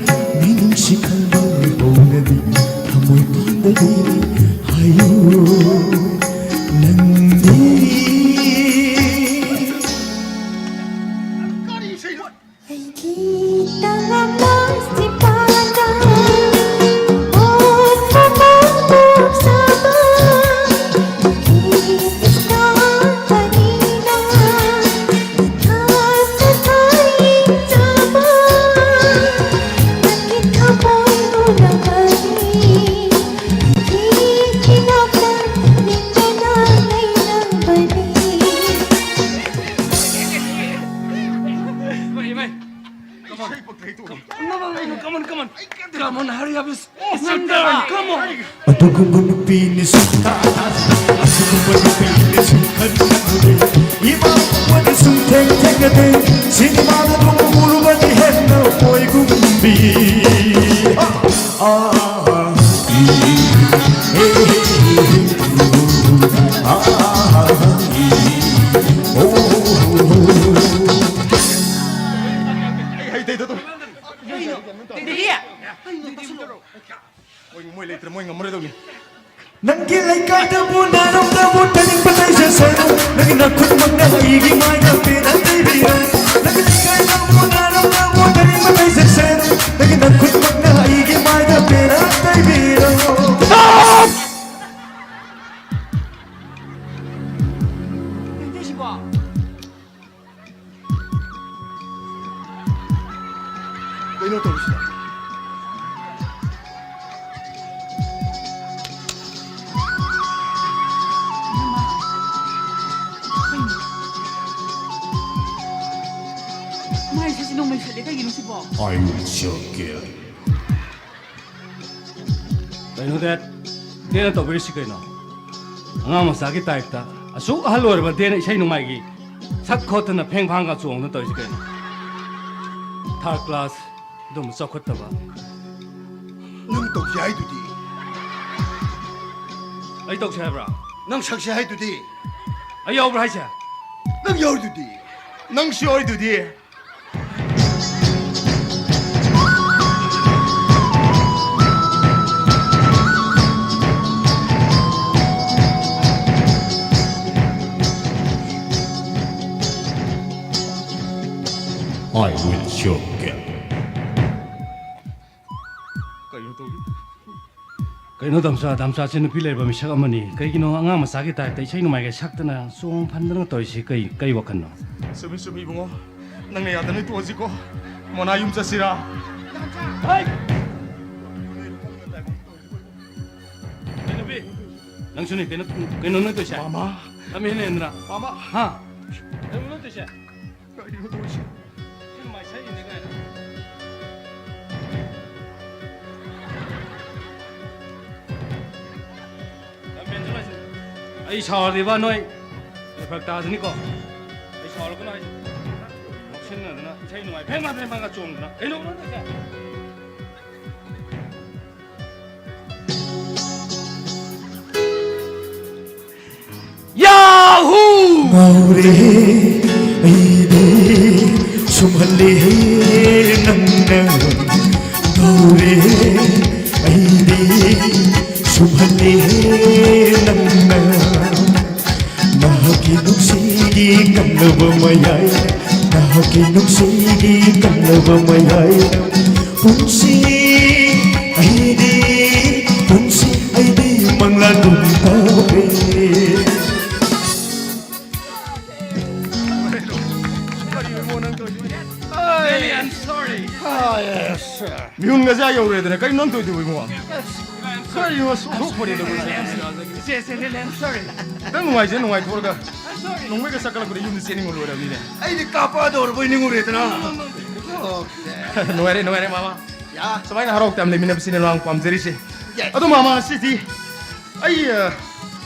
ꯃꯤꯅꯨꯡꯁꯤ ꯈꯪꯕ ꯍꯧꯅꯕꯤ, ꯊꯃꯣꯏ ꯄꯥꯟꯗꯕꯤ ꯍꯥꯏꯌꯨ꯫ ꯅꯪꯗꯤ ꯑꯩꯒꯤ ꯇꯉꯥꯏ ꯐꯗꯕ ꯑꯣꯠꯄ ꯄꯥꯝꯕꯣꯛꯆꯕ, ꯑꯩꯒꯤ ꯏꯁꯥ ꯀꯔꯤꯅ ꯃꯊꯥ ꯃꯊꯥ ꯌꯦꯡꯖꯕ, ꯅꯪꯒꯤ ꯊꯃꯣꯏ ꯎꯔꯕꯗꯤ, ꯑꯩꯒꯤ ꯏꯅꯥꯛꯇ ꯅꯤꯡꯗꯅ ꯂꯩꯔꯕꯗꯤ꯫ Come on, come on, come on, come on, hurry up, it's almost your turn, come on. ꯑꯗꯨꯒꯨꯝꯕ ꯅꯨꯄꯤꯅꯤ ꯁꯨꯡꯊꯥ ꯊꯥꯖꯗꯦ, ꯑꯁꯤꯒꯨꯝꯕ ꯅꯨꯄꯤꯅꯤ ꯁꯨꯡꯈꯟ ꯈꯟꯅꯨꯗꯦ, ꯏꯃꯥ ꯄꯣꯛꯄꯗ ꯁꯨꯡꯊꯦꯡ ꯊꯦꯡꯅꯗꯦ, ꯁꯤꯅꯦꯃꯥꯗ ꯊꯣꯛꯄ ꯎꯔꯨꯕꯗꯤ ꯍꯦꯟꯅ ꯃꯣꯏꯒꯨꯝꯕꯤ꯫ ꯑꯥ, ꯏ, ꯑꯦ, ꯑꯥ, ꯏ, ꯑꯣ꯫ ꯑꯩ ꯍꯩꯇꯦ, ꯇꯣ, ꯇꯣ꯫ ꯗꯤꯗꯤ! ꯃꯣꯏ, ꯃꯣꯏ ꯂꯩꯇ꯭ꯔꯦ, ꯃꯣꯏ ꯉꯝꯃꯔꯣꯏꯗꯧꯅꯤ꯫ ꯅꯪꯒꯤ ꯂꯩꯀꯥꯏꯗꯕꯨ ꯅꯥꯔꯣꯝꯗꯕꯨ ꯇꯥꯅꯤꯡꯕ ꯂꯩꯖꯁꯅꯨ, ꯅꯪꯒꯤ ꯅꯈꯨꯠꯃꯛꯅ ꯑꯩꯒꯤ ꯃꯥꯏꯗ ꯄꯦꯟꯅ ꯇꯩꯕꯤꯔꯣ꯫ ꯅꯪꯒꯤ ꯂꯩꯀꯥꯏꯗꯕꯨ ꯅꯥꯔꯣꯝꯗꯕꯨ ꯇꯥꯅꯤꯡꯕ ꯂꯩꯖꯁꯅꯨ, ꯅꯪꯒꯤ ꯅꯈꯨꯠꯃꯛꯅ ꯑꯩꯒꯤ ꯃꯥꯏꯗ ꯄꯦꯟꯅ ꯇꯩꯕꯤꯔꯣ꯫ Stop! ꯀꯩꯅꯣ ꯇꯧꯔꯤꯁꯤꯅ? ꯏꯁꯩꯁꯤ ꯅꯣꯡꯃꯩ ꯁꯠꯂꯦ, ꯀꯩꯒꯤꯅꯣ ꯁꯤꯕꯣ? I will shock you. ꯀꯩꯅꯣ ꯗꯦꯠ? ꯗꯦꯠꯅ ꯇꯧꯕꯤꯔꯤꯁꯤ ꯀꯩꯅꯣ? ꯑꯉꯥꯡ ꯃꯆꯥꯒꯤ ꯇꯥꯏꯞꯇ ꯑꯁꯨꯛ ꯑꯍꯜ ꯑꯣꯏꯔꯕ ꯗꯦꯠꯅ ꯏꯁꯩ ꯅꯣꯡꯃꯥꯏꯒꯤ ꯁꯛ ꯈꯣꯠꯇꯅ ꯐꯦꯡ ꯐꯥꯡꯒ ꯆꯣꯡꯗꯅ ꯇꯧꯔꯤꯁꯤ ꯀꯩꯅꯣ? ꯊꯥꯔꯠ ꯀ꯭ꯂꯥꯁ ꯑꯗꯨꯝꯕ ꯆꯥꯎꯈꯠꯇꯕ꯫ ꯅꯪ ꯇꯧꯁꯦ ꯍꯥꯏꯗꯨꯗꯤ꯫ ꯑꯩ ꯇꯧꯁꯦ ꯍꯥꯏꯕ꯭ꯔꯥ? ꯅꯪ ꯁꯛꯁꯦ ꯍꯥꯏꯗꯨꯗꯤ꯫ ꯑꯩ ꯌꯥꯎꯕ꯭ꯔꯥ ꯍꯥꯏꯁꯦ? ꯅꯪ ꯌꯥꯎꯔꯤꯗꯨꯗꯤ꯫ ꯅꯪꯁꯨ ꯌꯥꯎꯔꯤꯗꯨꯗꯤ꯫ I will show you. ꯀꯩꯅꯣ ꯇꯧꯔꯤ? ꯀꯩꯅꯣ ꯗꯥꯝꯆꯥ, ꯗꯥꯝꯆꯥꯁꯦ ꯅꯨꯄꯤ ꯂꯩꯔꯕ ꯃꯤꯁꯛ ꯑꯃꯅꯤ꯫ ꯀꯩꯒꯤꯅꯣ ꯑꯉꯥꯡ ꯃꯆꯥꯒꯤ ꯇꯥꯏꯞꯇ ꯏꯁꯩ ꯅꯣꯡꯃꯥꯏꯒ ꯁꯛꯇꯅ ꯆꯣꯡ ꯐꯟꯗꯅ ꯇꯧꯔꯤꯁꯤ? ꯀꯩ, ꯀꯩ ꯋꯥꯈꯜꯅꯣ? ꯆꯨꯝꯃꯤ, ꯆꯨꯝꯃꯤ ꯏꯕꯨꯡꯉꯣ꯫ ꯅꯪꯅ ꯌꯥꯗꯅ ꯇꯣꯛꯑꯁꯤꯀꯣ꯫ ꯃꯣꯅꯥ ꯌꯨꯝ ꯆꯠꯁꯤꯔꯥ? ꯍꯩ! ꯀꯩꯅꯣ ꯅꯨꯄꯤ? ꯅꯪꯁꯨꯅꯦ, ꯀꯩꯅꯣ, ꯀꯩꯅꯣ ꯅꯪ ꯇꯧꯔꯤꯁꯦ? ꯃꯥꯃꯥ꯫ ꯂꯝ ꯍꯦꯟ ꯍꯦꯟꯗꯅ꯫ ꯃꯥꯃꯥ꯫ ꯍꯥ? ꯀꯩꯅꯣ ꯅꯪ ꯇꯧꯔꯤꯁꯦ? ꯀꯩꯅꯣ ꯇꯧꯔꯤꯁꯦ? ꯁꯤ ꯃꯥꯏ ꯁꯛꯏꯅꯦ ꯀꯥꯏꯅ꯫ ꯂꯝ ꯍꯦꯟꯁꯨ ꯂꯥꯏꯁꯨ꯫ ꯑꯩ ꯁꯥꯎꯔꯗꯤꯕ ꯅꯣꯏ ꯐꯔꯛ ꯇꯥꯖꯅꯤꯀꯣ꯫ ꯑꯩ ꯁꯥꯎꯔꯛꯀꯅꯨ ꯍꯥꯏꯁꯦ꯫ ꯉꯥꯎꯁꯤꯟꯅꯗꯅ ꯏꯁꯩ ꯅꯨꯡꯉꯥꯏ ꯐꯦꯡ ꯐꯥ ꯐꯦꯡ ꯐꯥꯒ ꯆꯣꯡꯗꯅ꯫ ꯀꯩꯅꯣ ꯅꯪ ꯇꯧꯔꯤꯁꯦ? ꯌꯥꯍꯨ! ꯉꯥꯎꯔꯦ ꯑꯩꯗꯤ ꯁꯨꯝꯍꯜꯂꯦ ꯅꯪꯅ꯫ ꯉꯥꯎꯔꯦ ꯑꯩꯗꯤ ꯁꯨꯝꯍꯜꯂꯦ ꯅꯪꯅ꯫ ꯅꯍꯥꯛꯀꯤ ꯅꯨꯡꯁꯤꯒꯤ ꯀꯪꯂꯕ ꯃꯌꯥꯏ, ꯅꯍꯥꯛꯀꯤ ꯅꯨꯡꯁꯤꯒꯤ ꯀꯪꯂꯕ ꯃꯌꯥꯏ꯫ ꯄꯨꯟꯁꯤ ꯑꯩꯗꯤ, ꯄꯨꯟꯁꯤ ꯑꯩꯗꯤ ꯃꯪꯂꯥꯒꯨꯝ ꯇꯧꯔꯦ꯫ ꯀꯔꯤꯅꯣ ꯅꯪ ꯇꯧꯔꯤꯁꯤꯕꯣ? Really, I'm sorry. ꯃꯤꯍꯨꯟꯒꯁꯦ ꯑꯥ ꯌꯧꯔꯦꯗꯅ, ꯀꯔꯤꯅꯣ ꯅꯪ ꯇꯧꯔꯤꯗꯨꯕꯣ ꯏꯕꯨꯡꯉꯣ? ꯀꯔꯤꯅꯣ, ꯁꯣꯛ-, ꯁꯣꯛꯄꯅꯦ, ꯅꯈꯣꯏꯁꯦ꯫ ꯏꯆꯦ, ꯏꯆꯦ, ꯂꯦꯂꯦ, I'm sorry꯫ ꯈꯤꯇꯪ ꯅꯨꯡꯉꯥꯏꯖ ꯅꯨꯡꯉꯥꯏꯊꯣꯛꯑꯒ ꯅꯣꯡꯃꯩꯒ ꯆꯠꯀꯠꯂꯛꯄꯗ ꯌꯨꯝꯗ ꯆꯦꯟꯅꯤꯡꯕ ꯂꯣꯏꯔꯕꯅꯤꯅꯦ꯫ ꯑꯩꯗꯤ ꯀꯥꯞꯄꯛꯑꯗꯧꯔꯕꯣꯏ ꯅꯤꯡꯉꯨꯔꯦꯗꯅ꯫ ꯅꯨꯡꯉꯥꯏꯔꯦ, ꯅꯨꯡꯉꯥꯏꯔꯦ, ꯃꯥꯃ꯫ ꯌꯥ꯫ ꯁꯨꯃꯥꯏꯅ ꯍꯔꯥꯎ ꯇꯌꯥꯝ ꯂꯩꯃꯤꯟꯅꯕꯁꯤꯅꯦ ꯃꯥꯃ ꯄꯥꯝꯖꯔꯤꯁꯦ꯫ Yes꯫ ꯑꯗꯣ ꯃꯥꯃ, ꯉꯁꯤꯗꯤ ꯑꯩ, ꯑ,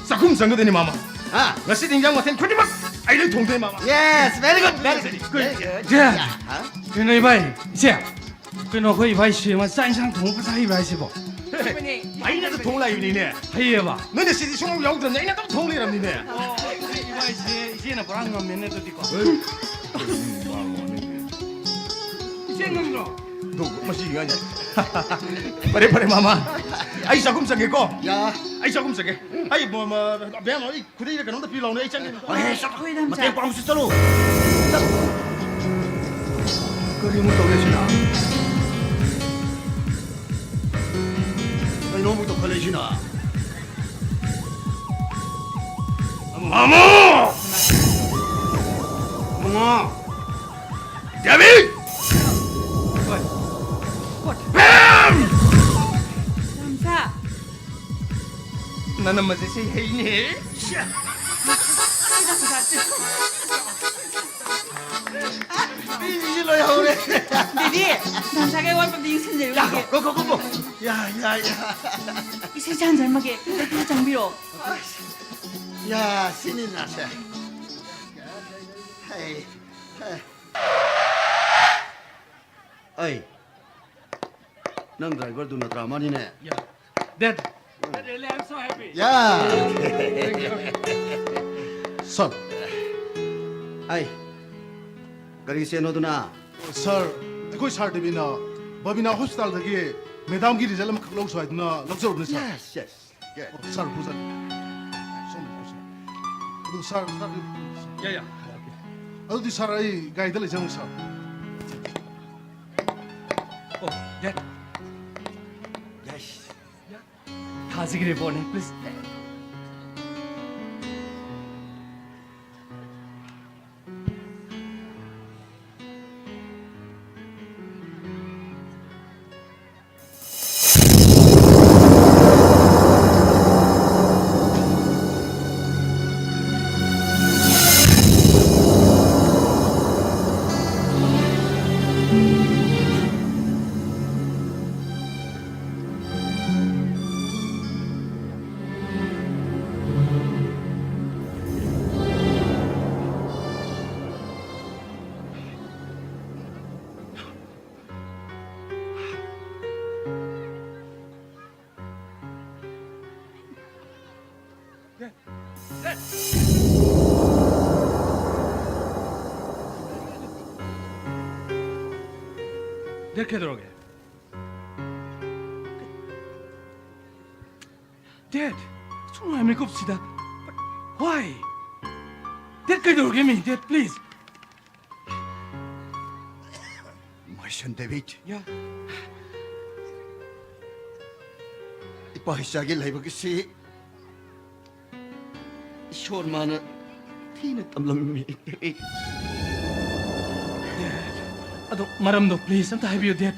ꯆꯥꯛꯈꯨꯝ ꯆꯪꯒꯗꯣꯏꯅꯤ, ꯃꯥꯃ꯫ ꯍꯥ? ꯉꯁꯤꯗꯤ ꯏꯟꯖꯥꯡ ꯃꯊꯦꯜ ꯈꯨꯗꯤꯡꯃꯛ ꯑꯩꯅ ꯊꯣꯡꯗꯣꯏꯅꯤ, ꯃꯥꯃ꯫ Yes, very good, very good꯫ Good꯫ ꯌꯥ, ꯌꯥ꯫ ꯍꯥ? ꯀꯩꯅꯣ, ꯏꯕꯥꯏ, ꯏꯆꯦ, ꯀꯩꯅꯣ, ꯑꯩꯈꯣꯏ ꯏꯕꯥꯏ ꯁꯤꯃ ꯆꯥꯛ ꯏꯟꯁꯥꯡ ꯊꯣꯡꯕ ꯐꯖ ꯍꯩꯕ꯭ꯔꯥ ꯍꯥꯏꯁꯤꯕꯣ? ꯑꯩꯅ ꯑꯗꯨꯝ ꯊꯣꯡ ꯂꯥꯛꯏꯕꯅꯤꯅꯦ꯫ ꯍꯩꯌꯦꯕ? ꯅꯣꯏꯅ ꯁꯤꯗꯤ ꯁꯨꯡꯌꯥꯎ ꯌꯥꯎꯗ꯭ꯔꯕꯅꯤꯅ ꯑꯩꯅ ꯑꯗꯨꯝ ꯊꯣꯡ ꯂꯩꯔꯕꯅꯤꯅꯦ꯫ ꯑꯣ, ꯑꯩꯈꯣꯏ ꯏꯕꯥꯏꯁꯦ ꯏꯆꯦꯅ ꯄꯨꯔꯥ ꯉꯝꯃꯦꯅꯦ ꯑꯗꯨꯗꯤꯀꯣ꯫ ꯏꯆꯦ ꯉꯝꯗ꯭ꯔꯣ? ꯑꯗꯨ ꯃꯁꯤ ꯉꯥꯏꯅꯦ꯫ ꯐꯔꯦ, ꯐꯔꯦ, ꯃꯥꯃ꯫ ꯑꯩ ꯆꯥꯛꯈꯨꯝ ꯆꯪꯒꯦꯀꯣ꯫ ꯌꯥ꯫ ꯑꯩ ꯆꯥꯛꯈꯨꯝ ꯆꯪꯒꯦ꯫ ꯑꯩ, ꯃ-, ꯃ-, ꯑꯕꯦꯝꯃ, ꯑꯩ ꯈꯨꯗꯩꯗ ꯀꯩꯅꯣꯝꯇ ꯄꯤ ꯂꯥꯎꯅꯦ, ꯑꯩ ꯆꯪꯒꯦ꯫ ꯍꯣꯏ, ꯍꯣꯏ, ꯆꯠꯂꯣ꯫ ꯍꯣꯏ, ꯏꯅꯝꯆꯥ꯫ ꯃꯇꯦꯡ ꯄꯥꯡꯕꯁꯨ ꯆꯠꯂꯣ꯫ ꯀꯔꯤ ꯑꯃꯨꯛ ꯇꯧꯔꯦ ꯁꯤꯅ? ꯀꯩꯅꯣ ꯑꯃꯨꯛ ꯇꯧꯈꯠꯂꯛꯏꯁꯤꯅ? ꯃꯃꯥ! ꯃꯃꯥ! ꯗꯦꯕꯤ! ꯕꯦꯝ! ꯏꯅꯝꯆꯥ꯫ ꯅꯅꯝꯃꯁꯦ ꯁꯤ ꯍꯩꯅꯦ꯫ ꯃꯤꯁꯤꯡꯁꯤ ꯂꯣꯏ ꯍꯧꯔꯦ꯫ ꯗꯦꯗꯤ, ꯏꯅꯝꯆꯥꯒꯤ ꯑꯋꯥꯠꯄꯗꯤ ꯌꯦꯡꯁꯤꯟꯖꯔꯨꯔꯒꯦ꯫ ꯌꯥ, ꯀꯣ, ꯀꯣ, ꯀꯣ, ꯀꯣ꯫ ꯌꯥ, ꯌꯥ, ꯌꯥ꯫ ꯏꯁꯩ ꯆꯟꯖꯔꯝꯃꯒꯦ, ꯗꯦꯗꯤ ꯆꯪꯕꯤꯔꯣ꯫ ꯌꯥ, ꯁꯤꯅꯤ ꯅꯥꯁꯦ꯫ ꯍꯩ, ꯍꯩ꯫ ꯑꯩ, ꯅꯪ ꯗ꯭ꯔꯥꯏꯚꯔꯗꯨ ꯅꯠꯇ꯭ꯔꯥ? ꯃꯥꯅꯤꯅꯦ꯫ Yeah. Dad. Dad, really, I'm so happy. ꯌꯥ꯫ ꯁꯥꯔ꯫ ꯑꯩ, ꯒꯥꯔꯤ ꯆꯦꯟꯅꯣꯗꯨꯅ꯫ ꯁꯥꯔ, ꯑꯩꯈꯣꯏ ꯁꯥꯔ ꯗꯦꯕꯤꯅ ꯕꯕꯤꯅꯥ ꯍꯣꯁꯄꯤꯇꯥꯜꯗꯒꯤ ꯃꯦꯗꯥꯝꯒꯤ ꯔꯤꯖꯜ ꯑꯃꯈꯛ ꯂꯧꯁꯨ ꯍꯥꯏꯗꯨꯅ ꯂꯧꯖꯔꯨꯕꯅꯦ, ꯁꯥꯔ꯫ Yes, yes. ꯌꯥꯏ꯫ ꯑꯣ, ꯁꯥꯔ, ꯄꯨꯖꯔꯤ꯫ ꯁꯣꯝꯗ ꯄꯨꯁꯤ꯫ ꯑꯗꯨ ꯁꯥꯔ, ꯁꯥꯔ, ꯌꯥꯏ, ꯌꯥꯏ꯫ ꯑꯣꯀꯦ꯫ ꯑꯗꯨꯗꯤ ꯁꯥꯔ, ꯑꯩ ꯒꯥꯔꯤꯗ ꯂꯩꯖꯔꯝꯒꯦ, ꯁꯥꯔ꯫ ꯑꯣ, ꯌꯥꯏ꯫ ꯌꯥꯏ꯫ ꯊꯥꯖꯒꯤ ꯔꯤꯄꯣꯔꯠꯅꯤ, please꯫ ꯗꯦꯠ ꯀꯩꯗꯧꯔꯒꯦ? ꯗꯦꯠ, ꯑꯁꯨꯛ ꯅꯨꯡꯉꯥꯏꯕ ꯃꯤꯀꯨꯞꯁꯤꯗ꯫ Why? ꯗꯦꯠ ꯀꯩꯗꯧꯔꯒꯦ ꯃꯤ? Date, please. My son David. ꯌꯥ꯫ ꯏꯄꯥ ꯏꯆꯥꯒꯤ ꯂꯥꯏꯕꯛ ꯑꯁꯤ ꯏꯁꯣꯔ ꯃꯥꯅ ꯊꯤꯅ ꯇꯝꯂꯝꯃꯤ꯫ ꯗꯦꯠ, ꯑꯗꯣ ꯃꯔꯝꯗꯣ please ꯑꯝꯇ ꯍꯥꯏꯕꯤꯌꯨ, ꯗꯦꯠ꯫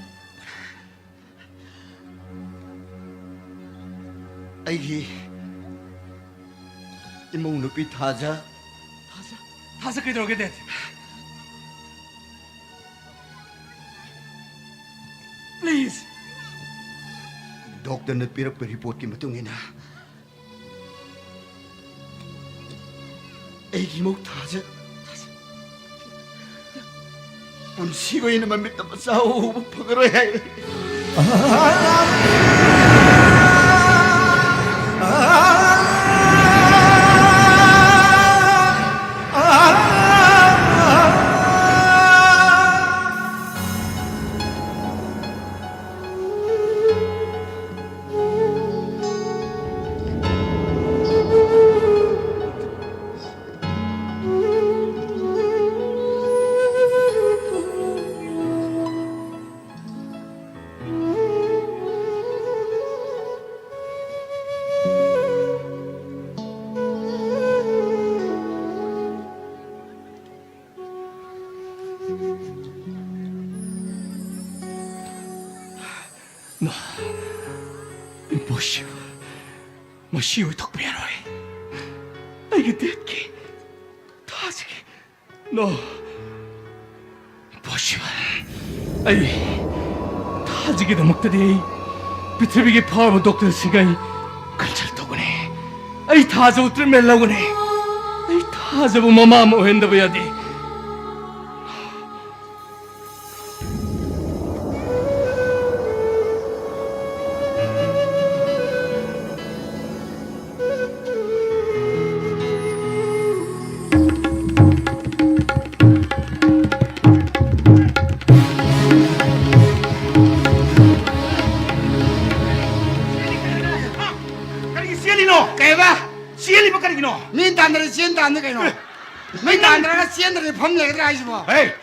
ꯑꯩꯒꯤ ꯏꯃꯧ ꯅꯨꯄꯤ ꯊꯥꯖ꯫ ꯊꯥꯖ? ꯊꯥꯖ ꯀꯩꯗꯧꯔꯒꯦ, ꯗꯦꯠ? Please. ꯗꯣꯛꯇꯔꯅ ꯄꯤꯔꯛꯄ ꯔꯤꯄꯣꯔꯠꯀꯤ ꯃꯇꯨꯡ ꯏꯟꯅ, ꯑꯩꯒꯤ ꯏꯃꯧ ꯊꯥꯖ ꯄꯨꯟꯁꯤꯒꯤ ꯑꯣꯏꯅ ꯃꯃꯤꯠꯇ ꯃꯆꯥ ꯎꯕ ꯐꯪꯉꯔꯣꯏ ꯍꯥꯏ꯫ No. Impossible. ꯃꯁꯤ ꯑꯣꯏꯊꯣꯛꯄ ꯌꯥꯔꯣꯏ꯫ ꯑꯩꯒꯤ ꯗꯦꯠꯀꯤ, ꯊꯥꯖꯒꯤ, no. Impossible. ꯑꯩ ꯊꯥꯖꯒꯤꯗꯃꯛꯇꯗꯤ ꯑꯩ ꯄ꯭ꯔꯤꯊꯤꯕꯤꯒꯤ ꯐꯥꯎꯔꯕ ꯗꯣꯛꯇꯔꯁꯤꯡꯒ ꯑꯩ consult ꯇꯧꯒꯅꯤ꯫ ꯑꯩ ꯊꯥꯖꯕꯨ treatment ꯂꯧꯒꯅꯤ꯫ ꯑꯩ ꯊꯥꯖꯕꯨ ꯃꯃꯥ ꯑꯃ ꯑꯣꯏꯍꯟꯗꯕ ꯌꯥꯗꯦ꯫ ꯆꯦꯟ ꯇꯥꯕꯅꯤ ꯀꯩꯅꯣ꯫ ꯑꯦ, ꯃꯩ ꯅꯪ ꯇꯥꯟꯅꯔꯒ ꯆꯦꯟꯗ꯭ꯔꯗꯤ ꯐꯝ ꯂꯩꯒꯗ꯭ꯔꯥ ꯍꯥꯏꯁꯤꯕꯣ? ꯍꯦ,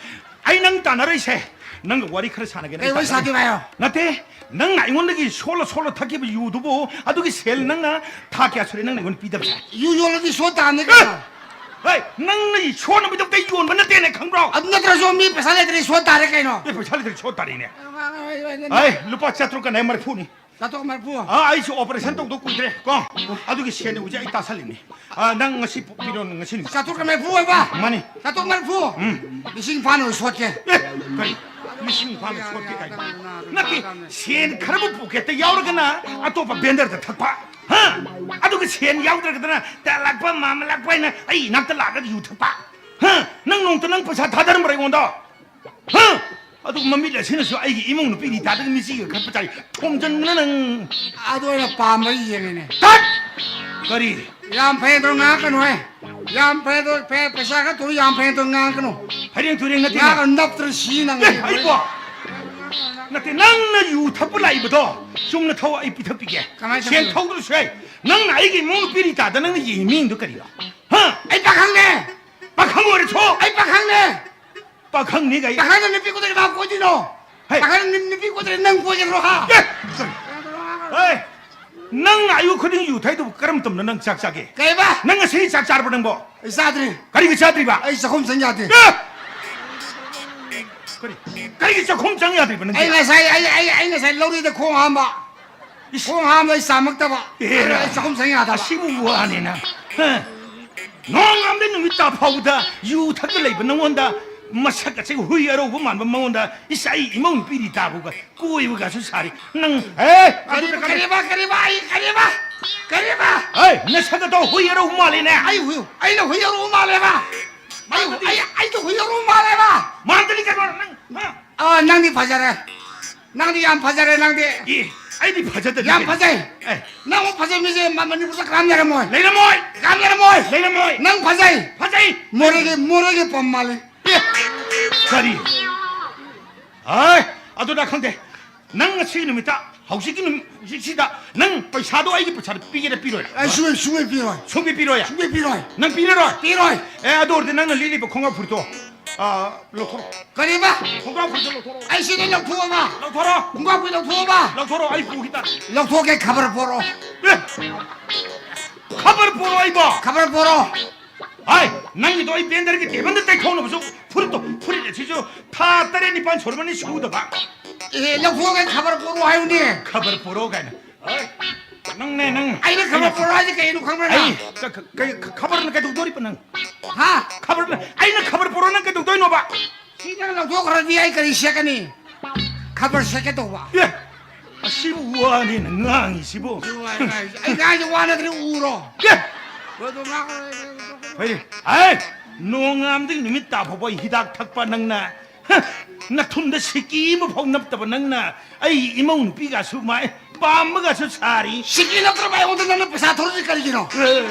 ꯑꯩ ꯅꯪ ꯇꯥꯟꯅꯔꯣꯏꯁꯦ꯫ ꯅꯪꯒ ꯋꯥꯔꯤ ꯈꯔ ꯁꯥꯟꯅꯒꯦ, ꯅꯪ ꯀꯩ ꯋꯥꯔꯤ ꯇꯥꯟꯅꯔꯣꯏ꯫ ꯁꯥꯗꯣꯏꯕ ꯍꯥꯏꯌꯣ? ꯅꯠꯇꯦ, ꯅꯪꯅ ꯑꯩꯉꯣꯟꯗꯒꯤ ꯁꯣꯜꯂ ꯁꯣꯜꯂ ꯊꯛꯈꯤꯕ ꯌꯨꯗꯨꯕꯨ, ꯑꯗꯨꯒꯤ ꯁꯦꯜ ꯅꯪꯅ ꯊꯥ ꯀꯌꯥ ꯁꯨꯔꯦ ꯅꯪꯅ ꯑꯩꯉꯣꯟꯗ ꯄꯤꯗꯕꯁꯦ? ꯌꯨ ꯌꯣꯜꯂꯗꯤ ꯁꯣ ꯇꯥꯕꯅꯤ ꯀꯩꯅꯣ꯫ ꯍꯦ, ꯅꯪꯅ ꯁꯣꯟꯅꯕꯗꯨ ꯑꯝꯇ ꯌꯣꯟꯕ ꯅꯠꯇꯦꯅꯦ, ꯈꯪꯕ꯭ꯔꯣ? ꯑꯗꯨ ꯅꯠꯇ꯭ꯔꯁꯨ ꯃꯤ ꯄꯩꯁꯥ ꯂꯩꯇ꯭ꯔꯗꯤ ꯁꯣ ꯇꯥꯔꯦ ꯀꯩꯅꯣ꯫ ꯑꯦ, ꯄꯩꯁꯥ ꯂꯩꯇ꯭ꯔꯗꯤ ꯁꯣ ꯇꯥꯔꯦꯅꯦ꯫ ꯑꯦ, ꯂꯨꯄꯥ ꯆꯥꯇ꯭ꯔꯨꯛꯀ ꯃꯔꯤꯐꯨꯅꯤ꯫ ꯆꯥꯇ꯭ꯔꯨꯛ ꯃꯔꯤꯐꯨ꯫ ꯑꯥ, ꯑꯩꯁꯨ operation ꯇꯧꯗꯧ ꯀꯨꯏꯗ꯭ꯔꯦ ꯀꯣ꯫ ꯑꯗꯨꯒꯤ ꯁꯦꯟ ꯍꯧꯖꯤꯛ ꯑꯩ ꯇꯥꯁꯜꯂꯤꯅꯤ꯫ ꯑꯥ, ꯅꯪ ꯉꯁꯤ ꯄꯤꯔꯣ, ꯉꯁꯤ ꯅꯨꯃꯤꯠ꯫ ꯆꯥꯇ꯭ꯔꯨꯛꯀ ꯃꯔꯤꯐꯨ ꯑꯣꯏꯕ? ꯃꯥꯅꯤ꯫ ꯆꯥꯇ꯭ꯔꯨꯛ ꯃꯔꯤꯐꯨ? ꯎꯝ꯫ ꯂꯤꯁꯤꯡ ꯐꯥꯅ ꯑꯣꯏ ꯁꯣꯠꯀꯦ꯫ ꯑꯦ, ꯀꯔꯤ? ꯂꯤꯁꯤꯡ ꯐꯥꯅ ꯁꯣꯠꯀꯦ ꯀꯥꯏꯅ꯫ ꯅꯠꯇꯦ, ꯁꯦꯟ ꯈꯔꯕꯨ pocket ꯇ ꯌꯥꯎꯔꯒꯅ ꯑꯇꯣꯞꯄ vendor ꯗ ꯊꯛꯄ꯫ ꯍꯥ? ꯑꯗꯨꯒ ꯁꯦꯟ ꯌꯥꯎꯗ꯭ꯔꯒꯗꯅ ꯇꯂꯛꯄ, ꯃꯥꯃꯂꯛꯄ ꯍꯥꯏꯅ ꯑꯩ ꯏꯅꯥꯛꯇ ꯂꯥꯛꯑꯒ ꯌꯨ ꯊꯛꯄ꯫ ꯍꯥ? ꯅꯪ ꯅꯣꯡꯇ ꯅꯪ ꯄꯩꯁꯥ ꯊꯥꯗꯔꯝꯕ꯭ꯔꯥ ꯑꯩꯉꯣꯟꯗ? ꯍꯥ? ꯑꯗꯨꯒ ꯃꯃꯤꯠ ꯑꯁꯤꯅꯁꯨ ꯑꯩꯒꯤ ꯏꯃꯧ ꯅꯨꯄꯤ ꯔꯤꯇꯥꯗꯒꯤ ꯃꯤꯆꯤꯒ ꯈꯠꯄ ꯆꯥꯏ꯫ ꯊꯣꯝꯖꯤꯟꯗꯅ ꯅꯪ꯫ ꯑꯗꯨ ꯑꯩꯅ ꯄꯥꯝꯕ ꯌꯦꯡꯉꯤꯅꯦ꯫ ꯇꯠ! ꯀꯔꯤ? ꯌꯥꯝ ꯐꯩ, ꯑꯗꯣ ꯉꯥꯡꯉꯛꯀꯅꯨꯍꯦ꯫ ꯌꯥꯝ ꯐꯩ, ꯑꯗꯣ ꯐꯩ, ꯄꯩꯁꯥ ꯈꯔ ꯇꯧꯔ ꯌꯥꯝ ꯐꯩ, ꯑꯗꯣ ꯉꯥꯡꯉꯛꯀꯅꯨ꯫ ꯐꯩꯔꯦꯡ ꯇꯨꯔꯦꯡ ꯅꯠꯇꯦ꯫ ꯉꯥꯡꯉꯛꯀꯅꯨ, ꯅꯞꯇ꯭ꯔ ꯁꯤ ꯅꯪ꯫ ꯑꯦ, ꯑꯩꯕꯣ! ꯅꯠꯇꯦ, ꯅꯪꯅ ꯌꯨ ꯊꯛꯄ ꯂꯥꯛꯏꯕꯗꯣ ꯆꯨꯝꯅ ꯊꯧ, ꯑꯩ ꯄꯤꯊꯛꯄꯤꯒꯦ꯫ ꯀꯃꯥꯏꯅ ꯁꯦꯟ ꯊꯛꯇꯣꯏꯅꯣ? ꯊꯧꯗ꯭ꯔꯁꯨ ꯌꯥꯏ꯫ ꯅꯪꯅ ꯑꯩꯒꯤ ꯏꯃꯧ ꯅꯨꯄꯤ ꯔꯤꯇꯥꯗ ꯅꯪꯅ ꯌꯦꯡꯉꯤ ꯃꯤꯡꯗꯣ ꯀꯔꯤꯅꯣ? ꯍꯥ? ꯑꯩ ꯄꯥꯈꯪꯅꯦ꯫ ꯄꯥꯈꯪ ꯑꯣꯏꯔꯁꯨ꯫ ꯑꯩ ꯄꯥꯈꯪꯅꯦ꯫ ꯄꯥꯈꯪꯅꯤ ꯀꯥꯏ꯫ ꯄꯥꯈꯪꯅ ꯅꯨꯄꯤ ꯀꯣꯏꯗ꯭ꯔꯗꯤ ꯀꯅꯥ ꯀꯣꯏꯗꯣꯏꯅꯣ? ꯍꯩ꯫ ꯄꯥꯈꯪꯅ ꯅꯨ-, ꯅꯨꯄꯤ ꯀꯣꯏꯗ꯭ꯔꯗꯤ ꯅꯪ ꯀꯣꯏꯒꯗ꯭ꯔꯣ, ꯍꯥ? ꯑꯦ! ꯍꯩ! ꯅꯪꯅ ꯑꯌꯨꯛ ꯈꯨꯗꯤꯡ ꯌꯨ ꯊꯛꯏꯗꯨꯕꯨ ꯀꯔꯝꯕ ꯃꯇꯝꯗ ꯅꯪ ꯆꯥꯛ ꯆꯥꯒꯦ? ꯀꯩꯕ? ꯅꯪ ꯉꯁꯤ ꯆꯥꯛ ꯆꯥꯔꯕ ꯅꯪꯕꯣ? ꯑꯩ ꯆꯥꯗ꯭ꯔꯤ꯫ ꯀꯔꯤꯒꯤ ꯆꯥꯗ꯭ꯔꯤꯕ? ꯑꯩ ꯆꯥꯛꯈꯨꯝ ꯆꯪ ꯌꯥꯗꯦ꯫ ꯑꯦ! ꯀꯔꯤ? ꯀꯔꯤꯒꯤ ꯆꯥꯛꯈꯨꯝ ꯆꯪ ꯌꯥꯗ꯭ꯔꯤꯕ ꯅꯪꯗꯤ? ꯑꯩ ꯉꯁꯥꯏ, ꯑꯩ, ꯑꯩ, ꯑꯩ ꯉꯁꯥꯏ ꯂꯧꯔꯤꯗ ꯈꯣꯡ ꯍꯥꯝꯕ꯫ ꯏꯁ꯫ ꯈꯣꯡ ꯍꯥꯝꯕ ꯑꯩ ꯆꯥꯝꯃꯛꯇꯕ꯫ ꯑꯦꯔꯥ꯫ ꯑꯩ ꯆꯥꯛꯈꯨꯝ ꯆꯪ ꯌꯥꯗꯕ꯫ ꯑꯁꯤꯕꯨ ꯋꯥꯅꯤꯅ꯫ ꯍ? ꯅꯣꯡꯉꯥꯟꯕꯗꯩ ꯅꯨꯃꯤꯠ ꯇꯥ ꯐꯥꯎꯕꯗ ꯌꯨ ꯊꯛꯇ ꯂꯩꯕ ꯅꯉꯣꯟꯗ ꯃꯁꯛ ꯑꯁꯤ ꯍꯨꯏ ꯑꯔꯧꯕ ꯃꯥꯟꯕ ꯃꯉꯣꯟꯗ, ꯏꯁ, ꯑꯩ ꯏꯃꯧ ꯅꯨꯄꯤ ꯔꯤꯇꯥꯕꯨꯒ ꯀꯣꯏꯕꯒꯁꯨ ꯁꯥꯔꯤ꯫ ꯅꯪ, ꯑꯦ, ꯀꯔꯤꯕ, ꯑꯗꯨꯗ ꯀꯔꯤ-, ꯀꯔꯤꯕ, ꯀꯔꯤꯕ, ꯑꯩ ꯀꯔꯤꯕ? ꯀꯔꯤꯕ? ꯑꯦ, ꯅꯁꯛ ꯑꯗꯣ ꯍꯨꯏ ꯑꯔꯧꯕ ꯃꯥꯜꯂꯤꯅꯦ꯫ ꯑꯩ ꯍꯨꯏ, ꯑꯩꯅ ꯍꯨꯏ ꯑꯔꯧꯕ ꯃꯥꯜꯂꯦꯕ? ꯑꯩ, ꯑꯗꯨꯗꯤ ꯑꯩ, ꯑꯩꯗꯣ ꯍꯨꯏ ꯑꯔꯧꯕ ꯃꯥꯜꯂꯦꯕ? ꯃꯥꯟꯗꯗꯤ ꯀꯩꯅꯣ ꯅꯪ, ꯍꯥ? ꯑꯥ, ꯅꯪꯗꯤ ꯐꯖꯔꯦ꯫ ꯅꯪꯗꯤ ꯌꯥꯝ ꯐꯖꯔꯦ, ꯅꯪꯗꯤ꯫ ꯑꯦ, ꯑꯩꯗꯤ ꯐꯖꯗꯗꯤ ꯌꯥꯝ ꯀꯩꯅꯣ? ꯐꯖꯩ꯫ ꯑꯦ꯫ ꯅꯪꯃꯨꯛ ꯐꯖꯕ ꯃꯤꯁꯦ ꯃ-, ꯃꯅꯤꯄꯨꯔꯗ ꯀꯅꯥꯝ ꯂꯩꯔꯝꯃꯣꯏ꯫ ꯂꯩꯔꯝꯃꯣꯏ꯫ ꯀꯅꯥꯝ ꯂꯩꯔꯝꯃꯣꯏ꯫ ꯂꯩꯔꯝꯃꯣꯏ꯫ ꯅꯪ ꯐꯖꯩ꯫ ꯐꯖꯩ꯫ ꯃꯣꯔꯦꯒꯤ, ꯃꯣꯔꯦꯒꯤ ꯄꯝ ꯃꯥꯜꯂꯤ꯫ ꯑꯦ, ꯀꯔꯤ? ꯑꯥꯏ, ꯑꯗꯨꯅ ꯈꯪꯗꯦ꯫ ꯅꯪ ꯉꯁꯤ ꯅꯨꯃꯤꯠꯇ, ꯍꯧꯖꯤꯛꯀꯤ ꯅꯨꯃꯤꯠꯁꯤꯗ ꯅꯪ ꯄꯩꯁꯥꯗꯣ, ꯑꯩꯒꯤ ꯄꯩꯁꯥꯗꯣ ꯄꯤꯒꯦꯔꯥ ꯄꯤꯔꯣꯏꯔꯥ? ꯑꯩ ꯁꯨꯡꯄꯤ, ꯁꯨꯡꯄꯤ ꯄꯤꯔꯣꯏ꯫ ꯁꯨꯡꯄꯤ ꯄꯤꯔꯣꯏ? ꯁꯨꯡꯄꯤ ꯄꯤꯔꯣꯏ꯫ ꯅꯪ ꯄꯤꯔꯔꯣꯏ? ꯄꯤꯔꯣꯏ꯫ ꯑꯦ, ꯑꯗꯨ ꯑꯣꯏꯔꯗꯤ ꯅꯪꯅ ꯂꯤꯠꯂꯤꯕ ꯈꯣꯡꯒ꯭ꯔꯥꯎ ꯐꯨꯔꯤꯠꯇꯣ, ꯑ, ꯂꯧꯊꯣꯔꯛꯑꯣ꯫ ꯀꯔꯤꯕ? ꯈꯣꯡꯒ꯭ꯔꯥꯎ ꯐꯨꯔꯤꯠꯇꯣ ꯂꯧꯊꯣꯔꯛꯑꯣ꯫ ꯑꯩ ꯁꯤꯗ ꯂꯧꯊꯣꯛꯑꯕ? ꯂꯧꯊꯣꯔꯛꯑꯣ꯫ ꯈꯣꯡꯒ꯭ꯔꯥꯎ ꯐꯨꯔꯤꯠ ꯂꯧꯊꯣꯛꯑꯕ? ꯂꯧꯊꯣꯔꯛꯑꯣ, ꯑꯩ ꯄꯨꯈꯤ ꯇꯥꯔꯦ꯫ ꯂꯧꯊꯣꯛꯀꯦ, ꯈꯕꯔ ꯄꯣꯔꯛꯑꯣ꯫ ꯑꯦ! ꯈꯕꯔ ꯄꯣꯔꯛꯑꯣ ꯑꯩꯕꯣ? ꯈꯕꯔ ꯄꯣꯔꯛꯑꯣ꯫ ꯍꯥꯏ, ꯅꯪꯒꯤꯗꯣ ꯑꯩ ꯕꯦꯟꯗꯔꯒꯤ ꯇꯦꯕꯜꯗ ꯇꯩꯊꯣꯛꯅꯕꯁꯨ ꯐꯨꯔꯤꯠꯇꯣ, ꯐꯨꯔꯤꯠ ꯑꯁꯤꯁꯨ ꯊꯥ ꯇꯔꯦꯠ ꯅꯤꯄꯥꯜ ꯁꯨꯔꯝꯃꯅꯤ ꯁꯨꯗꯕ꯫ ꯑꯦ, ꯂꯧꯊꯣꯛꯑꯒ ꯈꯕꯔ ꯄꯣꯔꯛꯑꯣ ꯍꯥꯏꯌꯨꯅꯦ꯫ ꯈꯕꯔ ꯄꯣꯔꯛꯑꯣ ꯀꯥꯏꯅ꯫ ꯍꯣꯏ, ꯅꯪꯅꯦ, ꯅꯪ꯫ ꯑꯩꯅ ꯈꯕꯔ ꯄꯣꯔꯛꯑꯣ ꯍꯥꯏꯁꯦ ꯀꯩꯅꯣ ꯈꯪꯕ꯭ꯔꯥ ꯅꯪ? ꯑꯩ ꯀ-, ꯀ-, ꯀꯩ ꯈ-, ꯈꯕꯔꯅ ꯀꯩꯗꯧꯗꯣꯔꯤꯕ ꯅꯪ? ꯍꯥ? ꯈꯕꯔꯅ, ꯑꯩꯅ ꯈꯕꯔ ꯄꯣꯔꯛꯑꯣ ꯅꯪ ꯀꯩꯗꯧꯗꯣꯏꯅꯣꯕ? ꯁꯤ ꯅꯪ ꯂꯧꯊꯣꯛꯈ꯭ꯔꯗꯤ ꯑꯩ ꯀꯔꯤ ꯁꯦꯠꯀꯅꯤ? ꯈꯕꯔ ꯁꯦꯠꯀꯦ ꯇꯧꯕ꯫ ꯑꯦ, ꯑꯁꯤꯕꯨ ꯋꯥꯅꯦꯅ ꯉꯥꯡꯉꯤꯁꯤꯕꯨ? ꯑꯩ ꯉꯥꯡꯉꯤꯁꯦ ꯋꯥ ꯅꯠꯇ꯭ꯔꯦ, ꯎꯔꯣ? ꯑꯦ! ꯍꯣꯏ, ꯑꯗꯨ ꯉꯥꯡꯉꯣ꯫ ꯐꯩ꯫ ꯍꯥꯏ! ꯅꯣꯡꯉꯥꯝꯗꯒꯤ ꯅꯨꯃꯤꯠ ꯇꯥ ꯐꯥꯎꯕ ꯑꯩ ꯍꯤꯗꯥꯛ ꯊꯛꯄ ꯅꯪꯅ, ꯍ, ꯅꯊꯨꯟꯗ ꯁꯤꯀꯤ ꯑꯃ ꯐꯥꯎ ꯅꯞꯇꯕ ꯅꯪꯅ ꯑꯩ ꯏꯃꯧ ꯅꯨꯄꯤꯒꯁꯨ ꯃꯥꯏ ꯄꯥꯝꯕꯒꯁꯨ ꯁꯥꯔꯤ꯫ ꯁꯤꯀꯤ ꯅꯠꯇ꯭ꯔꯕ ꯑꯩꯉꯣꯟꯗ ꯅꯪꯅ ꯄꯩꯁꯥ ꯊꯧꯔꯤꯁꯤ ꯀꯔꯤꯒꯤꯅꯣ? ꯑꯦ꯫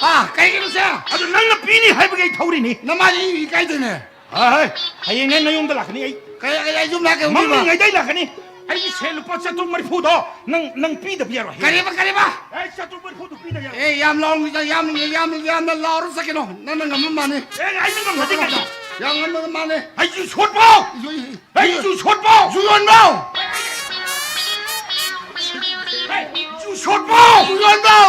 ꯍꯥ, ꯀꯩꯒꯤꯅꯣ ꯁꯦ? ꯑꯗꯨ ꯅꯪꯅ ꯄꯤꯅꯤ ꯍꯥꯏꯕꯒꯤ ꯑꯩ ꯊꯧꯔꯤꯅꯤ꯫ ꯅꯃꯥꯗꯤ ꯏ ꯀꯥꯏꯗꯣꯏꯅꯦ꯫ ꯍꯥꯏ, ꯍꯌꯦꯡꯅꯦ ꯅꯌꯨꯝꯗ ꯂꯥꯛꯀꯅꯤ ꯑꯩ꯫ ꯀꯩ, ꯑꯩ, ꯑꯩ ꯌꯨꯝ ꯂꯥꯛꯀꯦ, ꯌꯨꯝ ꯂꯥꯛꯀꯦ꯫ ꯃꯝꯂꯤꯉꯩꯗ ꯑꯩ ꯂꯥꯛꯀꯅꯤ꯫ ꯑꯩꯒꯤ ꯁꯦꯜ ꯂꯨꯄꯥ ꯆꯥꯇ꯭ꯔꯨꯛ ꯃꯔꯤꯐꯨꯗꯣ ꯅꯪ, ꯅꯪ ꯄꯤꯗꯕ ꯌꯥꯔꯣꯏ ꯍꯌꯦꯡ꯫ ꯀꯔꯤꯕ, ꯀꯔꯤꯕ? ꯑꯩ ꯆꯥꯇ꯭ꯔꯨꯛ ꯃꯔꯤꯐꯨꯗꯣ ꯄꯤꯗꯕ ꯌꯥꯔꯣꯏ꯫ ꯑꯦ, ꯌꯥꯝ ꯂꯥꯎꯅ, ꯌꯥꯝ, ꯌꯥꯝ, ꯌꯥꯝ ꯂꯥꯎꯔ ꯆꯠꯀꯅꯣ꯫ ꯅꯪꯅ ꯉꯝꯕ ꯃꯥꯅꯤ꯫ ꯑꯦ, ꯑꯩꯅ ꯉꯝꯃꯗꯤ ꯀꯩꯅꯣ? ꯌꯥꯝ ꯉꯝꯕ ꯃꯥꯅꯤ꯫ ꯑꯩ ꯌꯨ ꯁꯣꯠꯄ꯭ꯔꯣ? ꯌꯨ, ꯑꯩ ꯌꯨ ꯁꯣꯠꯄ꯭ꯔꯣ? ꯌꯨ ꯌꯣꯟꯕ꯭ꯔꯣ? ꯍꯦ, ꯌꯨ ꯁꯣꯠꯄ꯭ꯔꯣ? ꯌꯨ ꯌꯣꯟꯕ꯭ꯔꯣ?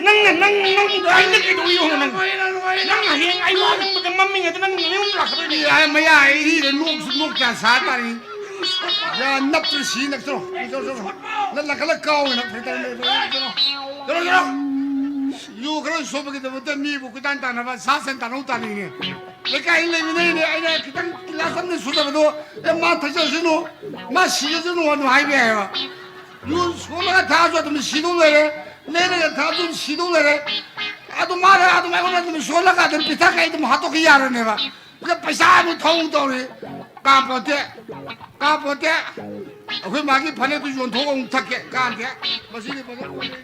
ꯅꯪꯅ, ꯅꯪ, ꯅꯪ, ꯑꯩꯅ ꯀꯩꯗꯧ ꯌꯣꯟꯅꯣ ꯅꯪ? ꯅꯪ ꯍꯌꯦꯡ ꯑꯩ ꯋꯥꯔꯛꯄꯗ ꯃꯝꯃꯤꯉꯩꯗ ꯅꯪ ꯅꯌꯨꯝ ꯂꯥꯛꯀꯗꯣꯏꯅꯤ꯫ ꯌꯥꯏ, ꯃꯌꯥ ꯑꯩ ꯅꯣꯛꯁꯨ ꯅꯣꯛ ꯀꯌꯥ ꯁꯥ ꯇꯥꯔꯤ꯫ ꯌꯥ, ꯅꯞꯇ꯭ꯔ ꯁꯤ ꯅꯛꯇ꯭ꯔꯣ? ꯆꯠꯂꯣ, ꯆꯠꯂꯣ, ꯆꯠꯂꯣ꯫ ꯅꯪ ꯂꯥꯛꯈꯠꯂ ꯀꯥꯎꯋꯦ ꯅꯪ꯫ ꯐꯩ ꯇꯧꯔꯦ, ꯐꯩ ꯇꯧꯔꯦ, ꯆꯠꯂꯣ꯫ ꯆꯠꯂꯣ, ꯆꯠꯂꯣ꯫ ꯌꯨ ꯈꯔ ꯁꯣꯠꯄꯒꯤꯗꯃꯛꯇ ꯃꯤꯕꯨ ꯀꯣꯏꯇꯥꯟ ꯇꯥꯟꯅꯕ, ꯁꯥ ꯁꯟ ꯇꯥꯟꯅꯧ ꯇꯥꯅꯤꯡꯉꯦ꯫ ꯂꯩꯀꯥꯏ ꯂꯩꯃꯤꯟꯅꯩꯅꯦ, ꯑꯩꯅ ꯈꯤꯇꯪ ꯒꯤꯂꯥꯁ ꯑꯃꯅꯤ ꯁꯨꯗꯕꯗꯣ, "ꯑꯦ, ꯃꯥ ꯊꯛꯆꯁꯅꯨ, ꯃꯥ ꯁꯤꯖꯁꯅꯨ" ꯑꯗꯨꯝ ꯍꯥꯏꯕ ꯌꯥꯏꯑꯕ꯫ ꯌꯨ ꯁꯣꯜꯂꯒ ꯊꯛꯑꯁꯨ ꯑꯗꯨꯝ ꯁꯤꯗꯧ ꯂꯩꯔꯦ, ꯂꯩꯔꯒ ꯊꯛꯑꯁꯨ ꯑꯗꯨꯝ ꯁꯤꯗꯧ ꯂꯩꯔꯦ꯫ ꯑꯗꯨ ꯃꯥꯅ ꯑꯗꯨꯝ ꯑꯩꯉꯣꯟꯗ ꯑꯗꯨꯝ ꯁꯣꯜꯂꯒ ꯑꯗꯨꯝ ꯄꯤꯊꯛꯀꯦ, ꯑꯩ ꯑꯗꯨꯝ ꯍꯥꯠꯇꯣꯛꯀꯦ ꯌꯥꯔꯅꯦꯕ꯫ ꯑꯗ ꯄꯩꯁꯥ ꯑꯃꯨꯛ ꯊꯧ ꯇꯧꯔꯤ꯫ ꯀꯥꯟꯄꯣꯠꯇꯦ, ꯀꯥꯟꯄꯣꯠꯇꯦ꯫ ꯑꯩꯈꯣꯏ ꯃꯥꯒꯤ ꯐꯅꯦꯛꯇꯨ ꯌꯣꯟꯊꯣꯛꯑꯒ ꯑꯃꯨꯛ ꯊꯛꯀꯦ꯫ ꯀꯥꯟꯗꯦ꯫ ꯃꯁꯤꯗꯤ ꯐꯖꯅ ꯀꯣꯟꯅꯩ꯫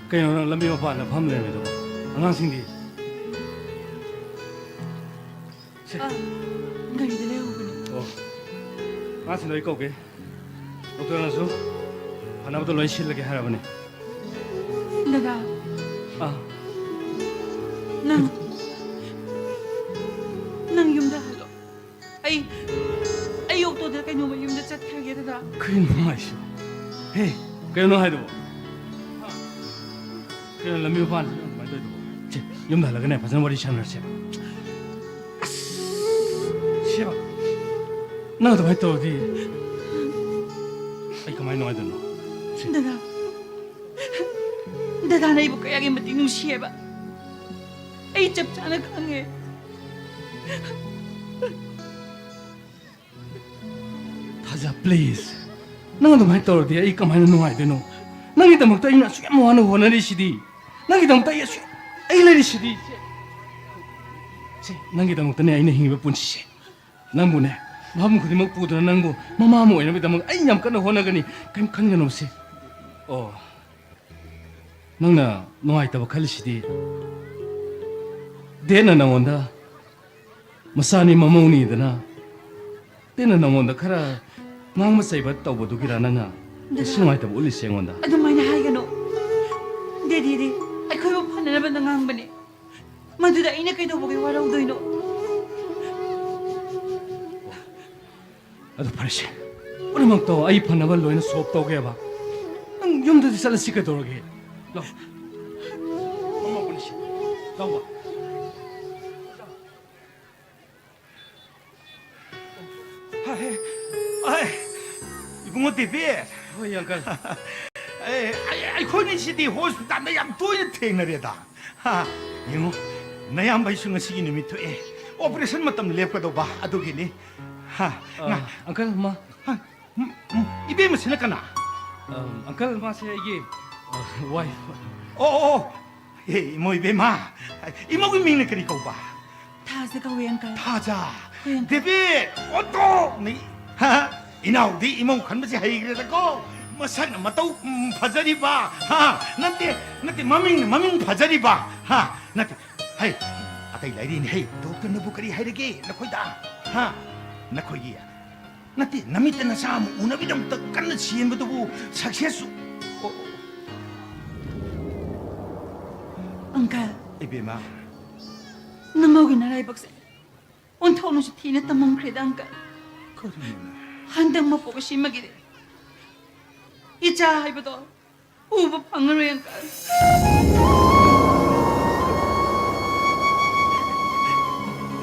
ꯀꯩꯅꯣ ꯅꯪ ꯂꯝꯕꯤ ꯃꯄꯥꯟꯗ ꯐꯝ ꯂꯩꯔꯝꯃꯤꯗꯨꯕꯣ? ꯑꯉꯥꯡꯁꯤꯡꯗꯤ? ꯁꯦ꯫ ꯑꯥ, ꯒꯥꯔꯤꯗ ꯂꯩꯍꯧꯕꯅꯦ꯫ ꯑꯣ꯫ ꯑꯉꯥꯡꯁꯤꯡꯗꯣ ꯑꯩ ꯀꯧꯒꯦ꯫ ꯗꯣꯛꯇꯔꯅꯁꯨ ꯐꯅꯕꯗꯣ ꯂꯣꯏ ꯁꯤꯜꯂꯒꯦ ꯍꯥꯏꯔꯕꯅꯦ꯫ ꯗꯗꯥ꯫ ꯑꯥ꯫ ꯅꯪ, ꯅꯪ ꯌꯨꯝꯗ ꯍꯜꯂꯣ꯫ ꯑꯩ, ꯑꯩ ꯑꯣꯛꯇꯣꯗ ꯀꯩꯅꯣꯝꯃ ꯌꯨꯝꯗ ꯆꯠꯈ꯭ꯔꯒꯦ, ꯗꯗꯥ꯫ ꯀꯩꯅꯣ ꯍꯥꯏꯁꯤꯕꯣ? ꯍꯦ, ꯀꯩꯅꯣ ꯍꯥꯏꯗꯨꯕꯣ? ꯀꯩꯅꯣ ꯂꯝꯕꯤ ꯃꯄꯥꯟꯁꯤꯗ ꯑꯗꯨꯃꯥꯏꯅ ꯇꯧꯔꯤꯗꯨꯕꯣ? ꯁꯦ, ꯌꯨꯝꯗ ꯍꯜꯂꯒꯅꯦ, ꯐꯖꯅ ꯋꯥꯔꯤ ꯁꯥꯟꯅꯔꯁꯦꯕ꯫ ꯑꯁ, ꯁꯦꯕ, ꯅꯪ ꯑꯗꯨꯃꯥꯏꯅ ꯇꯧꯔꯗꯤ ꯑꯩ ꯀꯃꯥꯏꯅ ꯅꯨꯡꯉꯥꯏꯗꯣꯏꯅꯣ? ꯁꯦ꯫ ꯗꯗꯥ, ꯗꯗꯥꯅ ꯑꯩꯕꯨ ꯀꯌꯥꯒꯤ ꯃꯇꯤꯛ ꯅꯨꯡꯁꯤꯌꯦꯕ, ꯑꯩ ꯆꯞ ꯆꯥꯅ ꯈꯪꯉꯦ꯫ ꯊꯥꯖ, please, ꯅꯪ ꯑꯗꯨꯃꯥꯏꯅ ꯇꯧꯔꯗꯤ ꯑꯩ ꯀꯃꯥꯏꯅ ꯅꯨꯡꯉꯥꯏꯗꯣꯏꯅꯣ? ꯅꯪꯒꯤꯗꯃꯛꯇ ꯑꯩꯅ ꯑꯁꯨꯛ ꯌꯥꯝ ꯋꯥꯅ ꯍꯣꯠꯅꯔꯤꯁꯤꯗꯤ, ꯅꯪꯒꯤꯗꯃꯛꯇ ꯑꯩ ꯑꯁꯨꯛ, ꯑꯩ ꯂꯩꯔꯤꯁꯤꯗꯤ꯫ ꯁꯦ, ꯅꯪꯒꯤꯗꯃꯛꯇꯅꯦ ꯑꯩꯅ ꯍꯤꯡꯉꯤꯕ ꯄꯨꯟꯁꯤꯁꯦ꯫ ꯅꯪꯕꯨꯅꯦ, ꯃꯐꯝ ꯈꯨꯗꯤꯡꯃꯛ ꯄꯨꯗꯨꯅ ꯅꯪꯕꯨ ꯃꯃꯥ ꯑꯃ ꯑꯣꯏꯅꯕꯒꯤꯗꯃꯛ ꯑꯩ ꯌꯥꯝ ꯀꯟꯅ ꯍꯣꯠꯅꯒꯅꯤ꯫ ꯀꯩꯝ ꯈꯟꯒꯅꯨ ꯁꯦ꯫ ꯑꯣ, ꯅꯪꯅ ꯅꯨꯡꯉꯥꯏꯇꯕ ꯈꯜꯂꯤꯁꯤꯗꯤ ꯗꯦꯠꯅ ꯅꯪꯉꯣꯟꯗ ꯃꯆꯥꯅꯤ ꯃꯃꯧꯅꯤꯗꯅ ꯇꯦꯟꯅ ꯅꯪꯉꯣꯟꯗ ꯈꯔ ꯉꯥꯡꯕ ꯆꯩꯕ ꯇꯧꯕꯗꯨꯒꯤꯔ ꯅꯪꯅ ꯗꯗꯥ, ꯀꯩꯁꯨ ꯅꯨꯡꯉꯥꯏꯇꯕ ꯎꯠꯂꯤꯁꯦ ꯑꯩꯉꯣꯟꯗ? ꯑꯗꯨꯃꯥꯏꯅ ꯍꯥꯏꯒꯅꯨ꯫ ꯗꯦꯗꯤꯗꯤ ꯑꯩꯈꯣꯏꯕꯨ ꯐꯅꯅꯕꯗ ꯉꯥꯡꯕꯅꯦ꯫ ꯃꯗꯨꯗ ꯑꯩꯅ ꯀꯩꯗꯧꯕꯒꯤ ꯋꯥꯔꯧꯗꯣꯏꯅꯣ? ꯑꯗꯨ ꯐꯔꯦꯁꯦ, ꯄꯨꯝꯅꯃꯛꯇꯣ ꯑꯩ ꯐꯅꯕ ꯂꯣꯏꯅ solve ꯇꯧꯒꯦꯕ꯫ ꯅꯪ ꯌꯨꯝꯗꯗꯤ ꯆꯠꯂꯁꯤ ꯀꯩꯗꯧꯔꯒꯦ? ꯂꯥꯎ꯫ ꯃꯃꯥ ꯄꯨꯟꯁꯤ꯫ ꯂꯥꯎꯕ꯫ ꯍꯥꯏ, ꯍꯥꯏ, ꯏꯕꯨꯡꯉꯣ ꯗꯦꯕꯤꯠ꯫ ꯍꯣꯏ, uncle꯫ ꯑꯦ, ꯑꯩ, ꯑꯩꯈꯣꯏꯅꯤꯁꯤꯗꯤ hospitalꯗ ꯌꯥꯝ ꯇꯣꯏꯅ ꯊꯦꯡꯅꯔꯦꯗ꯫ ꯍꯥ, ꯌꯦꯡꯉꯣ, ꯅꯌꯥꯝꯕꯩꯁꯨ ꯉꯁꯤꯒꯤ ꯅꯨꯃꯤꯠ ꯊꯣꯛꯑꯦ꯫ Operation ꯃꯇꯝ ꯂꯦꯞꯀꯗꯧꯕ ꯑꯗꯨꯒꯤꯅꯤ꯫ ꯍꯥ, ꯑ, ꯉꯥ-, uncle, ꯃꯥ꯫ ꯍꯥ, ꯎꯝ, ꯎꯝ, ꯏꯕꯦꯝꯃꯁꯤꯅ ꯀꯅꯥ? ꯑ, uncle, ꯃꯥꯁꯦ ꯑꯩꯒꯤ, ꯑ, wife꯫ ꯑꯣ, ꯑꯣ, ꯑꯣ꯫ ꯑꯦ, ꯏꯃꯧ ꯏꯕꯦꯝꯃ, ꯏꯃꯧꯒꯤ ꯃꯤꯡꯅ ꯀꯔꯤ ꯀꯧꯕ? ꯊꯥꯖ ꯀꯧꯋꯦ, uncle꯫ ꯊꯥꯖ꯫ ꯍꯣꯏ, uncle꯫ ꯗꯦꯕꯤꯠ, ꯑꯣꯟꯊꯣꯛꯅ ꯏ-, ꯍꯥ, ꯏꯅꯥꯎꯗꯤ ꯏꯃꯧ ꯈꯟꯕꯁꯦ ꯍꯩꯈ꯭ꯔꯦꯗꯀꯣ꯫ ꯃꯁꯛꯅ ꯃꯇꯧ, ꯎꯝ, ꯐꯖꯔꯤꯕ, ꯍꯥ? ꯅꯠꯇꯦ, ꯅꯠꯇꯦ, ꯃꯃꯤꯡꯅ ꯃꯃꯤꯡ ꯐꯖꯔꯤꯕ, ꯍꯥ? ꯅꯠꯇꯦ, ꯍꯩ, ꯑꯇꯩ ꯂꯩꯔꯤꯅꯦ, ꯍꯩ, ꯗꯣꯛꯇꯔꯅꯕꯨ ꯀꯔꯤ ꯍꯥꯏꯔꯒꯦ ꯅꯈꯣꯏꯗ, ꯍꯥ? ꯅꯈꯣꯏꯒꯤ, ꯅꯠꯇꯦ, ꯅꯃꯤꯠꯇ ꯅꯆꯥ ꯑꯃ ꯎꯅꯕꯒꯤꯗꯃꯛꯇ ꯀꯟꯅ ꯆꯦꯟꯕꯗꯨꯕꯨ success, ꯑꯣ, ꯑꯪꯀꯜ, ꯏꯕꯦꯝꯃ꯫ ꯅꯃꯧꯒꯤ ꯅꯔꯥꯏꯕꯛꯁꯦ ꯑꯣꯟꯊꯣꯛꯅꯁꯨ ꯊꯤꯅ ꯇꯝꯃꯝꯈ꯭ꯔꯦꯗ, ꯑꯪꯀꯜ꯫ ꯀꯔꯤꯅꯣꯅꯦ? ꯍꯟꯗꯛ ꯃꯄꯣꯛ ꯑꯁꯤꯃꯒꯤꯗꯤ ꯏꯆꯥ ꯍꯥꯏꯕꯗꯣ ꯎꯕ ꯐꯪꯉꯔꯣꯏ, ꯑꯪꯀꯜ꯫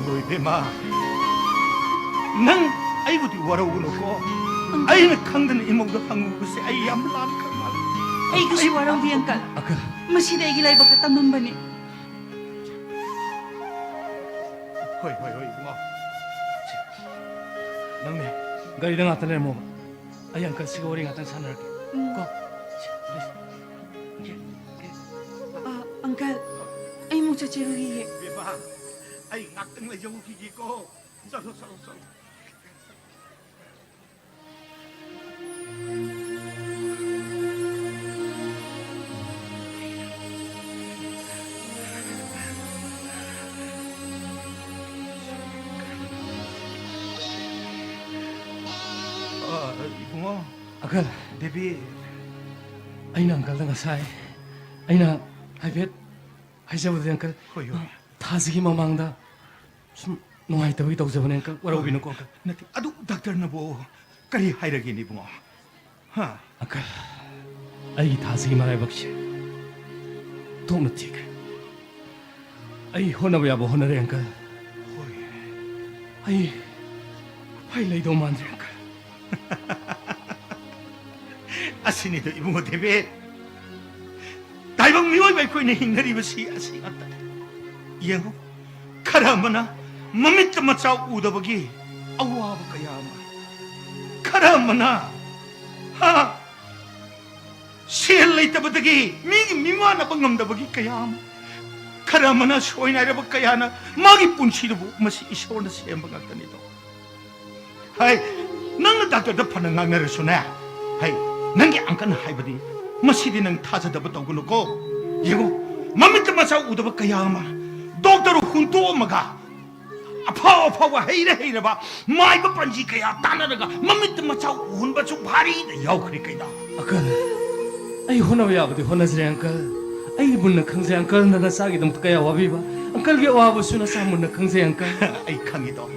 ꯏꯃꯣ ꯏꯕꯦꯝꯃ, ꯅꯪ ꯑꯩꯕꯨꯗꯤ ꯋꯥꯔꯧꯒꯅꯨꯀꯣ꯫ ꯑꯪꯀꯜ꯫ ꯑꯩꯅ ꯈꯪꯗꯅ ꯏꯃꯧꯗ ꯍꯪꯉꯨꯕꯁꯦ ꯑꯩ ꯌꯥꯝ ꯂꯥꯟꯈ꯭ꯔ ꯃꯥꯜꯂꯦ꯫ ꯑꯩꯒꯁꯨ ꯑꯩ ꯋꯥꯔꯧꯕꯤ, ꯑꯪꯀꯜ꯫ ꯑꯪꯀꯜ꯫ ꯃꯁꯤꯗꯤ ꯑꯩꯒꯤ ꯂꯥꯏꯕꯛꯇ ꯇꯝꯃꯝꯕꯅꯤ꯫ ꯍꯣꯏ, ꯍꯣꯏ, ꯍꯣꯏ, ꯏꯕꯨꯡꯉꯣ꯫ ꯅꯪꯅꯦ, ꯒꯥꯔꯤꯗ ꯉꯥꯛꯇ ꯂꯩꯔꯝꯃꯣꯕ꯫ ꯑꯩ ꯑꯪꯀꯜꯁꯤꯒ ꯋꯥꯔꯤ ꯉꯥꯛꯇꯪ ꯁꯥꯟꯅꯔꯛꯀꯦ꯫ ꯎꯝ꯫ ꯀꯣ? ꯑ, ꯑꯪꯀꯜ, ꯑꯩ ꯑꯃꯨꯛ ꯆꯠꯆꯔꯨꯈꯤꯒꯦ꯫ ꯕꯦꯕꯥ, ꯑꯩ ꯉꯥꯛꯇꯪ ꯂꯩꯖꯔꯨꯈꯤꯒꯦꯀꯣ꯫ ꯆꯠꯂꯣ, ꯆꯠꯂꯣ, ꯆꯠꯂꯣ꯫ ꯑ, ꯏꯕꯨꯡꯉꯣ꯫ ꯑꯪꯀꯜ꯫ ꯗꯦꯕꯤꯠ꯫ ꯑꯩꯅ ꯑꯪꯀꯜꯗ ꯉꯁꯥꯏ, ꯑꯩꯅ ꯍꯥꯏꯐꯦꯠ ꯍꯥꯏꯖꯕꯗꯨꯅꯦ, ꯑꯪꯀꯜ꯫ ꯍꯣꯏ, ꯍꯣꯏ꯫ ꯊꯥꯁꯤꯒꯤ ꯃꯃꯥꯡꯗ ꯁꯨꯝ ꯅꯨꯡꯉꯥꯏꯇꯕꯒꯤ ꯇꯧꯖꯕꯅꯦ, ꯑꯪꯀꯜ꯫ ꯋꯥꯔꯧꯕꯤꯅꯨꯀꯣ, ꯑꯪꯀꯜ꯫ ꯅꯠꯇꯦ, ꯑꯗꯨ ꯗꯥꯛꯇꯔꯅꯕꯨ ꯀꯔꯤ ꯍꯥꯏꯔꯒꯦꯅꯦ, ꯏꯕꯨꯡꯉꯣ? ꯍꯥ? ꯑꯪꯀꯜ, ꯑꯩꯒꯤ ꯊꯥꯁꯤꯒꯤ ꯃꯔꯥꯏꯕꯛꯁꯦ ꯊꯣꯛꯅ ꯊꯤꯈ꯭ꯔꯦ꯫ ꯑꯩ ꯍꯣꯠꯅꯕ ꯌꯥꯕ ꯍꯣꯠꯅꯔꯦ, ꯑꯪꯀꯜ꯫ ꯍꯣꯏ꯫ ꯑꯩ, ꯑꯩ ꯂꯩꯗꯧ ꯃꯥꯟꯗ꯭ꯔꯦ, ꯑꯪꯀꯜ꯫ ꯑꯁꯤꯅꯤꯗꯣ, ꯏꯕꯨꯡꯉꯣ ꯗꯦꯕꯤꯠ꯫ ꯇꯥꯏꯕꯪ ꯃꯤꯑꯣꯏꯕ ꯑꯩꯈꯣꯏꯅ ꯍꯤꯡꯅꯔꯤꯕꯁꯤ ꯑꯁꯤ ꯉꯥꯛꯇꯅꯤ꯫ ꯌꯦꯡꯉꯨ, ꯈꯔ ꯑꯃꯅ ꯃꯃꯤꯠꯇ ꯃꯆꯥ ꯎꯗꯕꯒꯤ ꯑꯋꯥꯕ ꯀꯌꯥ ꯑꯃ, ꯈꯔ ꯑꯃꯅ, ꯍꯥ, ꯁꯦꯜ ꯂꯩꯇꯕꯗꯒꯤ ꯃꯤꯒꯤ ꯃꯤꯃꯥꯟꯅꯕ ꯉꯝꯗꯕꯒꯤ ꯀꯌꯥ ꯑꯃ, ꯈꯔ ꯑꯃꯅ ꯁꯣꯏꯅꯥꯏꯔꯕ ꯀꯌꯥꯅ ꯃꯥꯒꯤ ꯄꯨꯟꯁꯤꯗꯨꯕꯨ ꯃꯁꯤ ꯏꯁꯣꯔꯅ ꯁꯦꯝꯕ ꯉꯥꯛꯇꯅꯤꯗꯣ꯫ ꯍꯩ, ꯅꯪꯅ ꯗꯥꯛꯇꯔꯗ ꯐꯅ ꯉꯥꯡꯅꯔꯁꯨꯅꯦ, ꯍꯩ, ꯅꯪꯒꯤ ꯑꯪꯀꯜꯅ ꯍꯥꯏꯕꯗꯤ ꯃꯁꯤꯗꯤ ꯅꯪ ꯊꯥꯖꯗꯕ ꯇꯧꯒꯅꯨꯀꯣ꯫ ꯌꯦꯡꯉꯣ, ꯃꯃꯤꯠꯇ ꯃꯆꯥ ꯎꯗꯕ ꯀꯌꯥ ꯑꯃ ꯗꯣꯛꯇꯔ ꯍꯨꯟꯇꯣꯛꯑꯝꯃꯒ, ꯑꯐꯥꯎ ꯑꯐꯥꯎꯕ ꯍꯩꯔ ꯍꯩꯔꯕ ꯃꯥꯏꯕ ꯄꯥꯟꯖꯤ ꯀꯌꯥ ꯇꯥꯟꯅꯔꯒ ꯃꯃꯤꯠꯇ ꯃꯆꯥ ꯎꯍꯟꯕꯁꯨ ꯚꯥꯔꯤꯗ ꯌꯥꯎꯈ꯭ꯔꯦ ꯀꯩꯅꯣ꯫ ꯑꯪꯀꯜ, ꯑꯩ ꯍꯣꯠꯅꯕ ꯌꯥꯕꯗꯤ ꯍꯣꯠꯅꯖꯔꯦ, ꯑꯪꯀꯜ꯫ ꯑꯩ ꯃꯨꯟꯅ ꯈꯪꯖꯩ, ꯑꯪꯀꯜꯅ ꯅꯆꯥꯒꯤꯗꯃꯛꯇ ꯀꯌꯥ ꯋꯥꯕꯤꯕ꯫ ꯑꯪꯀꯜꯒꯤ ꯑꯋꯥꯕꯁꯨ ꯅꯆꯥ ꯃꯨꯟꯅ ꯈꯪꯖꯩ, ꯑꯪꯀꯜ꯫ ꯑꯩ ꯈꯪꯉꯤꯗꯣ꯫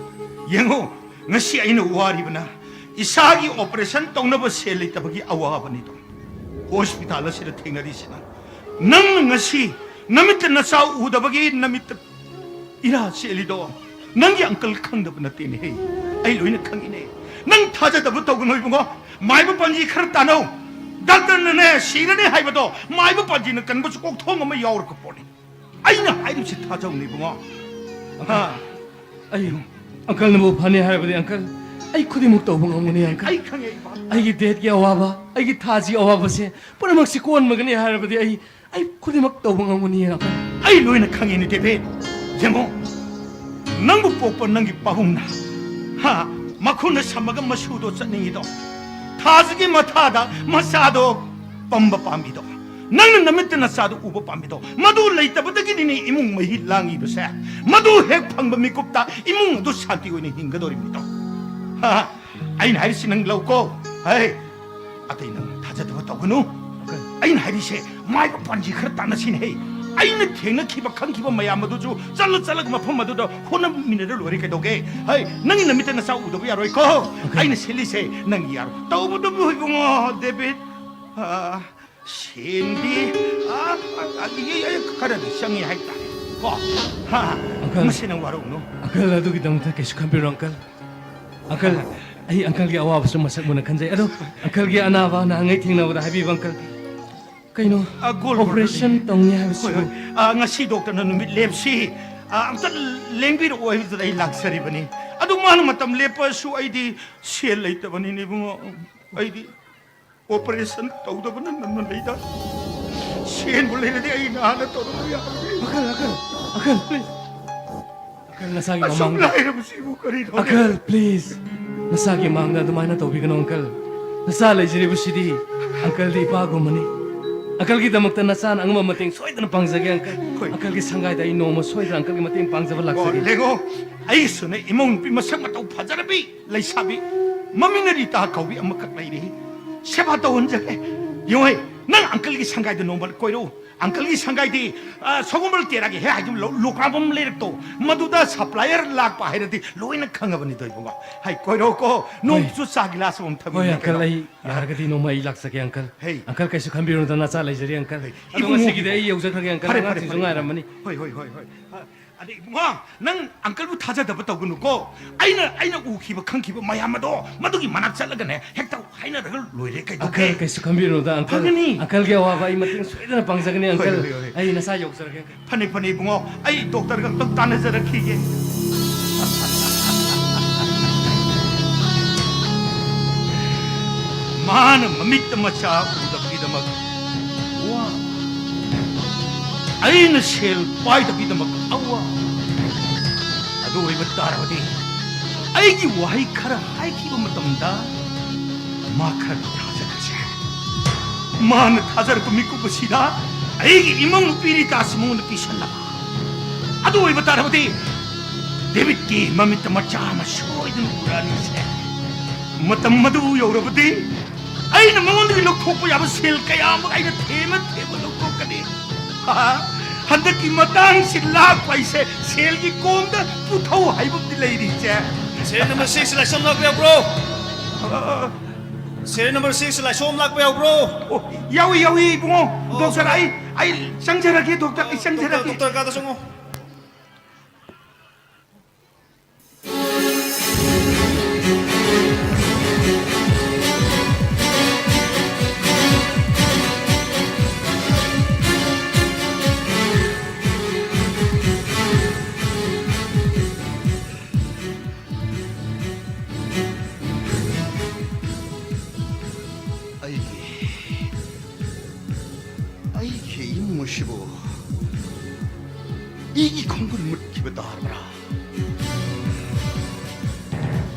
ꯌꯦꯡꯉꯣ, ꯉꯁꯤ ꯑꯩꯅ ꯋꯥꯔꯤꯕꯅ ꯏꯁꯥꯒꯤ ꯑꯣꯄꯔꯦꯁꯟ ꯇꯧꯅꯕ ꯁꯦꯜ ꯂꯩꯇꯕꯒꯤ ꯑꯋꯥꯕꯅꯤꯗꯣ꯫ ꯍꯣꯁꯄꯤꯇꯥꯜ ꯑꯁꯤꯗ ꯊꯦꯡꯅꯔꯤꯁꯤꯅ ꯅꯪꯅ ꯉꯁꯤ ꯅꯃꯤꯠꯇ ꯅꯆꯥ ꯎꯗꯕꯒꯤ ꯅꯃꯤꯠꯇ ꯏꯔꯥ ꯆꯦꯜꯂꯤꯗꯣ ꯅꯪꯒꯤ ꯑꯪꯀꯜ ꯈꯪꯗꯕ ꯅꯠꯇꯦꯅꯦꯍꯦ꯫ ꯑꯩ ꯂꯣꯏꯅ ꯈꯪꯉꯤꯅꯦ꯫ ꯅꯪ ꯊꯥꯖꯗꯕ ꯇꯧꯒꯅꯨ ꯏꯕꯨꯡꯉꯣ꯫ ꯃꯥꯏꯕ ꯄꯥꯟꯖꯤ ꯈꯔ ꯇꯥꯟꯅꯧ꯫ ꯗꯥꯛꯇꯔꯅꯅꯦ ꯁꯤꯔꯅꯤ ꯍꯥꯏꯕꯗꯣ ꯃꯥꯏꯕ ꯄꯥꯟꯖꯤꯅ ꯀꯟꯕꯁꯨ ꯀꯣꯛꯊꯣꯡ ꯑꯃ ꯌꯥꯎꯔꯒ ꯄꯣꯠꯅꯤ꯫ ꯑꯩꯅ ꯍꯥꯏꯔꯤꯕꯁꯤ ꯊꯥꯖꯧꯅꯦ ꯏꯕꯨꯡꯉꯣ꯫ ꯍꯥ? ꯑꯩ, ꯑꯪꯀꯜꯅꯕꯨ ꯐꯅꯤ ꯍꯥꯏꯔꯕꯗꯤ, ꯑꯪꯀꯜ, ꯑꯩ ꯈꯨꯗꯤꯡꯃꯛ ꯇꯧꯕ ꯉꯝꯒꯅꯤ, ꯑꯪꯀꯜ꯫ ꯑꯩ ꯈꯪꯉꯦ, ꯏꯕꯨꯡꯉꯣ꯫ ꯑꯩꯒꯤ ꯗꯦꯠꯀꯤ ꯑꯋꯥꯕ, ꯑꯩꯒꯤ ꯊꯥꯁꯤ ꯑꯋꯥꯕꯁꯦ ꯄꯨꯝꯅꯃꯛꯁꯤ ꯀꯣꯟꯕꯒꯅꯤ ꯍꯥꯏꯔꯕꯗꯤ ꯑꯩ, ꯑꯩ ꯈꯨꯗꯤꯡꯃꯛ ꯇꯧꯕ ꯉꯝꯒꯅꯤ, ꯑꯪꯀꯜ꯫ ꯑꯩ ꯂꯣꯏꯅ ꯈꯪꯉꯤꯅꯦ, ꯗꯦꯕꯤꯠ꯫ ꯌꯦꯡꯉꯣ, ꯅꯪꯕꯨ ꯄꯣꯛꯄ ꯅꯪꯒꯤ ꯄꯥꯕꯨꯡꯅ, ꯍꯥ, ꯃꯈꯨꯠꯅ ꯁꯝꯃꯒ ꯃꯁꯨꯗꯣ ꯆꯠꯅꯤꯡꯉꯤꯗꯣ, ꯊꯥꯁꯤꯒꯤ ꯃꯊꯥꯗ ꯃꯆꯥꯗꯣ ꯄꯝꯕ ꯄꯥꯝꯃꯤꯗꯣ, ꯅꯪꯅ ꯅꯃꯤꯠꯇ ꯅꯆꯥꯗꯣ ꯎꯕ ꯄꯥꯝꯃꯤꯗꯣ, ꯃꯗꯨ ꯂꯩꯇꯕꯗꯒꯤꯅꯤꯅꯦ ꯏꯃꯨꯡ ꯃꯍꯤ ꯂꯥꯡꯉꯤꯕꯁꯦ꯫ ꯃꯗꯨ ꯍꯦꯛ ꯐꯪꯕ ꯃꯤꯀꯨꯞꯇ ꯏꯃꯨꯡ ꯑꯗꯨ ꯁꯥꯟꯇꯤ ꯑꯣꯏꯅ ꯍꯤꯡꯒꯗꯧꯔꯤꯕꯅꯤꯗꯣ꯫ ꯍꯥ, ꯑꯩꯅ ꯍꯥꯏꯔꯤꯁꯤ ꯅꯪ ꯂꯧꯀꯣ꯫ ꯍꯩ, ꯑꯇꯩ ꯅꯪ ꯊꯥꯖꯗꯕ ꯇꯧꯒꯅꯨ꯫ ꯑꯩꯅ ꯍꯥꯏꯔꯤꯁꯦ ꯃꯥꯏꯕ ꯄꯥꯟꯖꯤ ꯈꯔ ꯇꯥꯟꯅꯁꯤꯅꯦ꯫ ꯍꯩ, ꯑꯩꯅ ꯊꯦꯡꯅꯈꯤꯕ ꯈꯪꯈꯤꯕ ꯃꯌꯥꯝ ꯑꯗꯨꯁꯨ ꯆꯠꯂ ꯆꯠꯂꯒ ꯃꯐꯝ ꯑꯗꯨꯗ ꯍꯣꯠꯅꯃꯤꯟꯅꯔ ꯂꯣꯏꯔꯦ ꯀꯩꯗꯧꯒꯦ? ꯍꯩ, ꯅꯪꯒꯤ ꯅꯃꯤꯠꯇ ꯅꯆꯥ ꯎꯗꯕ ꯌꯥꯔꯣꯏꯀꯣ꯫ ꯑꯩꯅ ꯁꯤꯜꯂꯤꯁꯦ ꯅꯪꯒꯤ ꯌꯥꯔꯣꯏ꯫ ꯇꯧꯕꯇꯕꯨ ꯏꯕꯨꯡꯉꯣ ꯗꯦꯕꯤꯠ, ꯑꯥ, ꯁꯦꯟꯗꯤ, ꯑꯥ, ꯑꯥ, ꯑꯥ, ꯑꯦ, ꯑꯦ, ꯈꯔꯗꯤ ꯆꯪꯉꯤ ꯍꯥꯏꯇꯥꯔꯦ꯫ ꯀꯣ? ꯍꯥ, ꯑꯪꯀꯜ꯫ ꯃꯁꯤ ꯅꯪ ꯋꯥꯔꯧꯅꯨ꯫ ꯑꯪꯀꯜ, ꯑꯗꯨꯒꯤꯗꯃꯛꯇ ꯀꯩꯁꯨ ꯈꯟꯕꯤꯔꯣ, ꯑꯪꯀꯜ꯫ ꯑꯪꯀꯜ, ꯑꯩ ꯑꯪꯀꯜꯒꯤ ꯑꯋꯥꯕꯁꯨ ꯃꯁꯛ ꯃꯨꯟꯅ ꯈꯟꯖꯩ꯫ ꯑꯗꯣ, ꯑꯪꯀꯜꯒꯤ ꯑꯅꯥꯕ ꯅꯍꯥꯟꯉꯩ ꯊꯦꯡꯅꯕꯗ ꯍꯥꯏꯕꯤꯕ, ꯑꯪꯀꯜ꯫ ꯀꯩꯅꯣ? ꯑ, ꯒꯣꯜ ꯑꯣꯄꯔꯦꯁꯟ ꯒꯣꯜ꯫ ꯇꯧꯅꯤ ꯍꯥꯏꯕꯁꯤꯕꯨ? ꯍꯣꯏ, ꯍꯣꯏ꯫ ꯑ, ꯉꯁꯤ ꯗꯣꯛꯇꯔꯅ ꯅꯨꯃꯤꯠ ꯂꯦꯞꯁꯤ, ꯑ, ꯑꯝꯇ ꯂꯦꯡꯕꯤꯔꯛꯑꯣ ꯍꯥꯏꯕꯗꯨꯗ ꯑꯩ ꯂꯥꯛꯆꯔꯤꯕꯅꯤ꯫ ꯑꯗꯨ ꯃꯥꯅ ꯃꯇꯝ ꯂꯦꯞꯄꯁꯨ ꯑꯩꯗꯤ ꯁꯦꯜ ꯂꯩꯇꯕꯅꯤꯅꯦ, ꯏꯕꯨꯡꯉꯣ꯫ ꯑꯩꯗꯤ ꯑꯣꯄꯔꯦꯁꯟ ꯇꯧꯗꯕꯅ ꯅꯟꯅ ꯂꯩꯗ꯫ ꯁꯦꯟꯕꯨ ꯂꯩꯔꯗꯤ ꯑꯩ ꯅꯍꯥꯟꯅ ꯇꯧꯔꯝꯕ ꯌꯥꯕꯅꯤ꯫ ꯑꯪꯀꯜ, ꯑꯪꯀꯜ, ꯑꯪꯀꯜ, please. ꯑꯪꯀꯜ, ꯅꯁꯥꯒꯤ ꯑꯁꯨꯛ ꯃꯃꯥꯡꯗ꯫ ꯂꯥꯏꯔꯕꯁꯤꯕꯨ ꯀꯔꯤꯅꯣ? ꯑꯪꯀꯜ, please. ꯅꯁꯥꯒꯤ ꯃꯥꯡꯗ ꯑꯗꯨꯃꯥꯏꯅ ꯇꯧꯕꯤꯒꯅꯨ, ꯑꯪꯀꯜ꯫ ꯅꯆꯥ ꯂꯩꯖꯔꯤꯕꯁꯤꯗꯤ ꯑꯪꯀꯜꯗꯤ ꯏꯄꯥꯒꯨꯝꯕꯅꯤ꯫ ꯑꯪꯀꯜꯒꯤꯗꯃꯛꯇ ꯅꯆꯥꯅ ꯑꯉꯝꯕ ꯃꯇꯦꯡ ꯁꯣꯏꯗꯅ ꯄꯥꯡꯖꯒꯦ, ꯑꯪꯀꯜ꯫ ꯍꯣꯏ꯫ ꯑꯪꯀꯜꯒꯤ ꯁꯪꯒꯥꯏꯗ ꯑꯩ ꯅꯣꯡꯃ ꯁꯣꯏꯗꯅ ꯑꯪꯀꯜꯒꯤ ꯃꯇꯦꯡ ꯄꯥꯡꯖꯕ ꯂꯥꯛꯆꯒꯦ꯫ ꯂꯦꯡꯉꯣ, ꯑꯩꯁꯨꯅꯦ ꯏꯃꯧ ꯅꯨꯄꯤ ꯃꯁꯛ ꯃꯇꯧ ꯐꯖꯔꯕꯤ ꯂꯩꯁꯥꯕꯤ ꯃꯃꯤꯡꯅ ꯔꯤꯇꯥ ꯀꯧꯕꯤ ꯑꯃꯈꯛ ꯂꯩꯔꯤ꯫ ꯁꯦꯕꯥ ꯇꯧꯍꯟꯖꯒꯦ꯫ ꯌꯦꯡꯉꯣꯍꯦ, ꯅꯪ ꯑꯪꯀꯜꯒꯤ ꯁꯪꯒꯥꯏꯗ ꯅꯣꯡꯃ ꯀꯣꯏꯔꯛꯎ꯫ ꯑꯪꯀꯜꯒꯤ ꯁꯪꯒꯥꯏꯗꯤ, ꯑ, ꯁꯒꯣꯜꯕꯜ ꯇꯦꯔꯥꯒꯤ ꯍꯦꯛ ꯍꯥꯏꯗꯨ ꯂꯧ-, ꯂꯣꯀ꯭ꯔꯥꯝꯕꯝ ꯂꯩꯔꯛꯇꯣ, ꯃꯗꯨꯗ supplier ꯂꯥꯛꯄ ꯍꯥꯏꯔꯗꯤ ꯂꯣꯏꯅ ꯈꯪꯉꯕꯅꯤꯗꯣ ꯏꯕꯨꯡꯉꯣ꯫ ꯍꯥꯏ, ꯀꯣꯏꯔꯛꯎꯀꯣ꯫ ꯍꯣꯏ꯫ ꯅꯣꯡꯃꯁꯨ ꯆꯥ ꯒꯤꯂꯥꯁ ꯑꯃꯃꯝ ꯊꯛꯃꯤꯟꯅꯁꯤ ꯍꯣꯏ, ꯑꯪꯀꯜ, ꯀꯩꯅꯣ꯫ ꯑꯩ ꯌꯥꯔꯒꯗꯤ ꯅꯣꯡꯃ ꯑꯩ ꯂꯥꯛꯆꯒꯦ, ꯑꯪꯀꯜ꯫ ꯍꯩ꯫ ꯑꯪꯀꯜ, ꯀꯩꯁꯨ ꯈꯟꯕꯤꯔꯨꯅꯨꯗ, ꯅꯆꯥ ꯂꯩꯖꯔꯤ, ꯑꯪꯀꯜ꯫ ꯍꯩ, ꯑꯗꯣ ꯏꯕꯨꯡꯉꯣ, ꯉꯁꯤꯒꯤꯗꯤ ꯏꯕꯨꯡꯉꯣ꯫ ꯑꯩ ꯌꯧꯖꯈ꯭ꯔꯒꯦ, ꯑꯪꯀꯜ꯫ ꯐꯔꯦ, ꯐꯔꯦ, ꯑꯉꯥꯡꯁꯤꯡꯁꯨ ꯐꯔꯦ꯫ ꯉꯥꯏꯔꯝꯃꯅꯤ꯫ ꯍꯣꯏ, ꯍꯣꯏ, ꯍꯣꯏ, ꯍꯣꯏ꯫ ꯑ, ꯑꯗꯩ ꯏꯕꯨꯡꯉꯣ, ꯅꯪ ꯑꯪꯀꯜꯕꯨ ꯊꯥꯖꯗꯕ ꯇꯧꯒꯅꯨꯀꯣ꯫ ꯑꯩꯅ, ꯑꯩꯅ ꯎꯈꯤꯕ ꯈꯪꯈꯤꯕ ꯃꯌꯥꯝ ꯑꯗꯣ ꯃꯗꯨꯒꯤ ꯃꯅꯥꯛ ꯆꯠꯂꯒꯅꯦ ꯍꯦꯛꯇ ꯍꯥꯏꯅꯔꯒ ꯂꯣꯏꯔꯦ, ꯀꯩꯗꯧꯒꯦ? ꯑꯪꯀꯜ, ꯀꯩꯁꯨ ꯈꯟꯕꯤꯔꯨꯅꯨꯗ, ꯑꯪꯀꯜ꯫ ꯐꯒꯅꯤ꯫ ꯑꯪꯀꯜꯒꯤ ꯑꯋꯥꯕ ꯑꯩ ꯃꯇꯦꯡ ꯁꯣꯏꯗꯅ ꯄꯥꯡꯖꯒꯅꯤ, ꯍꯣꯏ, ꯑꯪꯀꯜ꯫ ꯍꯣꯏ, ꯍꯣꯏ, ꯍꯣꯏ꯫ ꯑꯩ ꯅꯆꯥ ꯌꯧꯖꯔꯒꯦ, ꯑꯪꯀꯜ꯫ ꯐꯅꯤ, ꯐꯅꯤ, ꯏꯕꯨꯡꯉꯣ꯫ ꯑꯩ ꯗꯣꯛꯇꯔꯒ ꯑꯝꯇꯪ ꯇꯥꯟꯅꯖꯔꯛꯈꯤꯒꯦ꯫ ꯃꯥꯅ ꯃꯃꯤꯠꯇ ꯃꯆꯥ ꯎꯗꯕꯒꯤꯗꯃꯛ ꯋꯥ, ꯑꯩꯅ ꯁꯦꯜ ꯄꯥꯏꯗꯕꯒꯤꯗꯃꯛ ꯑꯋꯥ꯫ ꯑꯗꯨ ꯑꯣꯏꯕ ꯇꯥꯔꯕꯗꯤ ꯑꯩꯒꯤ ꯋꯥꯍꯩ ꯈꯔ ꯍꯥꯏꯈꯤꯕ ꯃꯇꯝꯗ ꯃꯥ ꯈꯔ ꯊꯥꯖꯈ꯭ꯔꯁꯦ꯫ ꯃꯥꯅ ꯊꯥꯖꯔꯛꯄ ꯃꯤꯀꯨꯞ ꯑꯁꯤꯗ ꯑꯩꯒꯤ ꯏꯃꯧ ꯅꯨꯄꯤ ꯔꯤꯇꯥꯁꯤ ꯃꯉꯣꯟꯗ ꯄꯤꯁꯜꯂꯕ꯫ ꯑꯗꯨ ꯑꯣꯏꯕ ꯇꯥꯔꯕꯗꯤ ꯗꯦꯕꯤꯠꯀꯤ ꯃꯃꯤꯠꯇ ꯃꯆꯥ ꯑꯃ ꯁꯣꯏꯗꯅ ꯎꯔꯛꯑꯅꯤꯁꯦ꯫ ꯃꯇꯝ ꯑꯗꯨ ꯌꯧꯔꯕꯗꯤ ꯑꯩꯅ ꯃꯉꯣꯟꯗꯒꯤ ꯂꯧꯊꯣꯛꯄ ꯌꯥꯕ ꯁꯦꯜ ꯀꯌꯥꯃꯨꯛ ꯑꯩꯅ ꯊꯦꯝꯃ ꯊꯦꯝꯃ ꯂꯧꯊꯣꯛꯀꯅꯤ꯫ ꯍꯟꯗꯛꯀꯤ ꯃꯇꯥꯡꯁꯤ ꯂꯥꯛꯄ ꯍꯥꯏꯁꯦ ꯁꯦꯜꯒꯤ ꯀꯣꯝꯗ ꯄꯨꯊꯧ ꯍꯥꯏꯕ ꯑꯃꯗꯤ ꯂꯩꯔꯤꯁꯦ꯫ Serial number six ꯂꯥꯏꯁꯣꯝ ꯂꯥꯛꯄ ꯌꯥꯎꯕ꯭ꯔꯣ? ꯑ, Serial number six ꯂꯥꯏꯁꯣꯝ ꯂꯥꯛꯄ ꯌꯥꯎꯕ꯭ꯔꯣ? ꯑꯣ, ꯌꯥꯎꯏ, ꯌꯥꯎꯏ, ꯏꯕꯨꯡꯉꯣ꯫ ꯑꯣ, ꯗꯣꯛꯇꯔ, ꯑꯩ, ꯑꯩ ꯆꯪꯖꯔꯒꯦ, ꯗꯣꯛꯇꯔ, ꯑꯩ ꯆꯪꯖꯔꯒꯦ꯫ ꯗꯣꯛꯇꯔ, ꯗꯣꯛꯇꯔ ꯀꯥꯗ ꯆꯪꯉꯣ꯫ ꯑꯩꯒꯤ, ꯑꯩꯒꯤ ꯏꯃꯨꯡ ꯑꯁꯤꯕꯨ ꯏꯒꯤ ꯈꯣꯡꯒꯨꯜ ꯃꯨꯠꯈꯤꯕ ꯇꯥꯔꯕ꯭ꯔꯥ?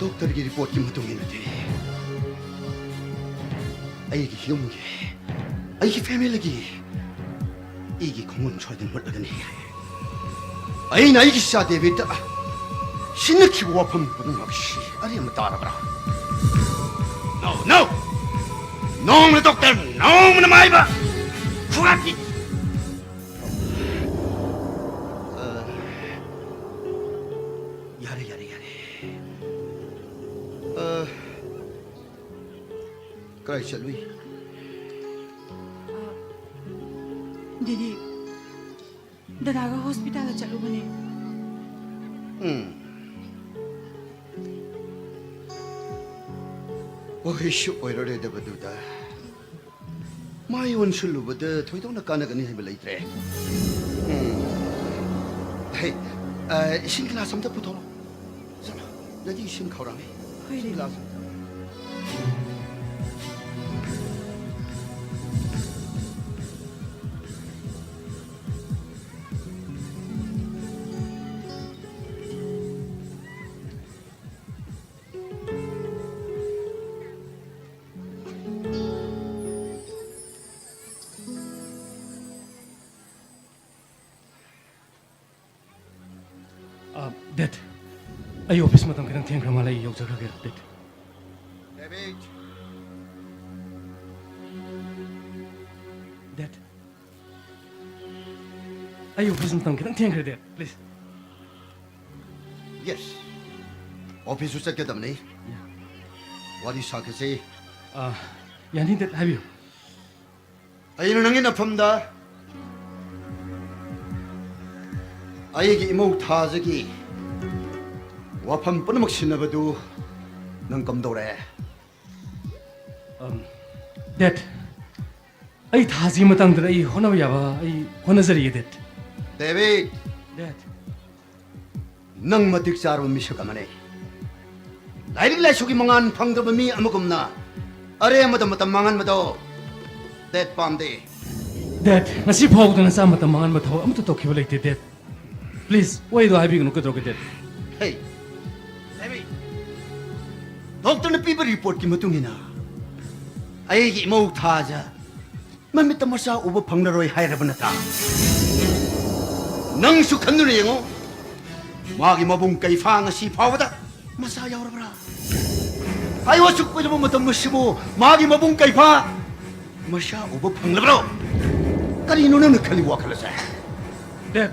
ꯗꯣꯛꯇꯔꯒꯤ ꯔꯤꯄꯣꯔꯠꯀꯤ ꯃꯇꯨꯡ ꯏꯟꯅꯗꯤ, ꯑꯩꯒꯤ ꯌꯨꯝꯒꯤ, ꯑꯩꯒꯤ ꯐꯦꯃꯤꯂꯤꯒꯤ, ꯑꯩꯒꯤ ꯈꯣꯡꯒꯨꯟ ꯁꯣꯏꯗꯅ ꯃꯨꯠꯂꯒꯅꯤ꯫ ꯑꯩꯅ ꯑꯩꯒꯤ ꯏꯆꯥ ꯗꯦꯕꯤꯠꯇ ꯁꯤꯟꯅꯈꯤꯕ ꯋꯥꯐꯝ ꯄꯨꯝꯅꯃꯛꯁꯤ ꯑꯔꯦꯝꯕ ꯇꯥꯔꯕ꯭ꯔꯥ? No, no! ꯅꯣꯡꯃꯅ ꯗꯣꯛꯇꯔ, ꯅꯣꯡꯃꯅ ꯃꯥꯏꯕ! ꯈꯨꯒꯥꯄꯤ! ꯑ, ꯌꯥꯔꯦ, ꯌꯥꯔꯦ, ꯌꯥꯔꯦ꯫ ꯑ, ꯀꯗꯥꯏ ꯆꯠꯂꯨꯏ? ꯑ, ꯗꯦꯗꯤ, ꯗꯗꯥꯒ ꯍꯣꯁꯄꯤꯇꯥꯜꯗ ꯆꯠꯂꯨꯕꯅꯦ꯫ ꯎꯝ꯫ ꯋꯥꯍꯩꯁꯨ ꯑꯣꯏꯔꯔꯣꯏꯗꯕꯗꯨꯗ꯫ ꯃꯥꯏ ꯑꯣꯟꯁꯤꯜꯂꯨꯕꯗ ꯊꯣꯏꯗꯣꯛꯅ ꯀꯥꯟꯅꯒꯅꯤ ꯍꯥꯏꯕ ꯂꯩꯇ꯭ꯔꯦ꯫ ꯎꯝ꯫ ꯍꯦ, ꯑ, ꯏꯁꯤꯡ ꯒꯤꯂꯥꯁ ꯑꯝꯇ ꯄꯨꯊꯣꯔꯛꯑꯣ꯫ ꯆꯠꯂꯣ, ꯅꯪꯗꯤ ꯏꯁꯤꯡ ꯈꯧꯔꯥꯡꯉꯦ꯫ ꯍꯣꯏ, ꯏꯁꯤꯡ ꯗꯦꯗꯤ꯫ ꯒꯤꯂꯥꯁ ꯑꯝꯇ꯫ ꯑ, ꯗꯦꯠ, ꯑꯩ ꯑꯣꯐꯤꯁ ꯃꯇꯝ ꯈꯤꯇꯪ ꯊꯦꯡꯈ꯭ꯔ ꯃꯥꯜꯂꯦ, ꯑꯩ ꯌꯧꯖꯈ꯭ꯔꯒꯦ, ꯗꯦꯠ꯫ ꯗꯦꯕꯤꯠ! ꯗꯦꯠ, ꯑꯩ ꯑꯣꯐꯤꯁ ꯃꯇꯝ ꯈꯤꯇꯪ ꯊꯦꯡꯈ꯭ꯔꯦ, ꯗꯦꯠ, ꯄ꯭ꯂꯤꯖ꯫ ꯌꯦꯁ, ꯑꯣꯐꯤꯁꯁꯨ ꯆꯠꯀꯗꯕꯅꯤ꯫ ꯌꯥ꯫ ꯋꯥꯔꯤ ꯁꯥꯈꯤꯁꯤ꯫ ꯑ, ꯌꯥꯅꯤ, ꯗꯦꯠ, ꯍꯥꯏꯕꯤꯌꯨ꯫ ꯑꯩꯅ ꯅꯪꯒꯤ ꯅꯐꯝꯗ ꯑꯩꯒꯤ ꯏꯃꯧ ꯊꯥꯖꯒꯤ ꯋꯥꯐꯝ ꯄꯨꯝꯅꯃꯛ ꯁꯤꯟꯅꯕꯗꯨ ꯅꯪ ꯀꯝꯗꯧꯔꯦ? ꯑꯝ, ꯗꯦꯠ, ꯑꯩ ꯊꯥꯖꯒꯤ ꯃꯇꯥꯡꯗ ꯑꯩ ꯍꯣꯠꯅꯕ ꯌꯥꯕ ꯑꯩ ꯍꯣꯠꯅꯖꯔꯤꯌꯦ, ꯗꯦꯠ꯫ ꯗꯦꯕꯤꯠ! ꯗꯦꯠ꯫ ꯅꯪ ꯃꯇꯤꯛ ꯆꯥꯔꯕ ꯃꯤꯁꯛ ꯑꯃꯅꯤ꯫ ꯂꯥꯏꯔꯤꯛ ꯂꯥꯏꯁꯨꯒꯤ ꯃꯉꯥꯜ ꯐꯪꯗ꯭ꯔꯕ ꯃꯤ ꯑꯃꯒꯨꯝꯅ ꯑꯔꯦꯝꯕꯗ ꯃꯇꯝ ꯃꯥꯡꯍꯟꯕꯗꯣ ꯗꯦꯠ ꯄꯥꯝꯗꯦ꯫ ꯗꯦꯠ, ꯉꯁꯤ ꯐꯥꯎꯕꯗ ꯅꯆꯥ ꯃꯇꯝ ꯃꯥꯡꯍꯟꯕ ꯊꯕꯛ ꯑꯃꯠꯇ ꯇꯧꯈꯤꯕ ꯂꯩꯇꯦ, ꯗꯦꯠ꯫ ꯄ꯭ꯂꯤꯖ, ꯋꯥꯍꯩꯗꯣ ꯍꯥꯏꯕꯤꯒꯅꯨ, ꯀꯩꯗꯧꯔꯒꯦ, ꯗꯦꯠ? ꯍꯦ, ꯗꯦꯕꯤꯠ, ꯗꯣꯛꯇꯔꯅ ꯄꯤꯕ ꯔꯤꯄꯣꯔꯠꯀꯤ ꯃꯇꯨꯡ ꯏꯟꯅ ꯑꯩꯒꯤ ꯏꯃꯧ ꯊꯥꯖ ꯃꯃꯤꯠꯇ ꯃꯆꯥ ꯎꯕ ꯐꯪꯂꯔꯣꯏ ꯍꯥꯏꯔꯕ ꯅꯠꯇ꯭ꯔꯥ? ꯅꯪꯁꯨ ꯈꯟꯗꯨꯅ ꯌꯦꯡꯉꯨ, ꯃꯥꯒꯤ ꯃꯕꯨꯡ ꯀꯩꯐꯥ ꯉꯁꯤ ꯐꯥꯎꯕꯗ ꯃꯆꯥ ꯌꯥꯎꯔꯕ꯭ꯔꯥ? ꯍꯥꯏꯌꯨ, ꯑꯁꯨꯛ ꯀꯨꯏꯔꯕ ꯃꯇꯝ ꯑꯁꯤꯕꯨ ꯃꯥꯒꯤ ꯃꯕꯨꯡ ꯀꯩꯐꯥ ꯃꯆꯥ ꯎꯕ ꯐꯪꯂꯕ꯭ꯔꯣ? ꯀꯔꯤꯅꯣ ꯅꯪꯅ ꯈꯜꯂꯤ ꯋꯥꯈꯜ ꯑꯁꯦ? ꯗꯦꯠ,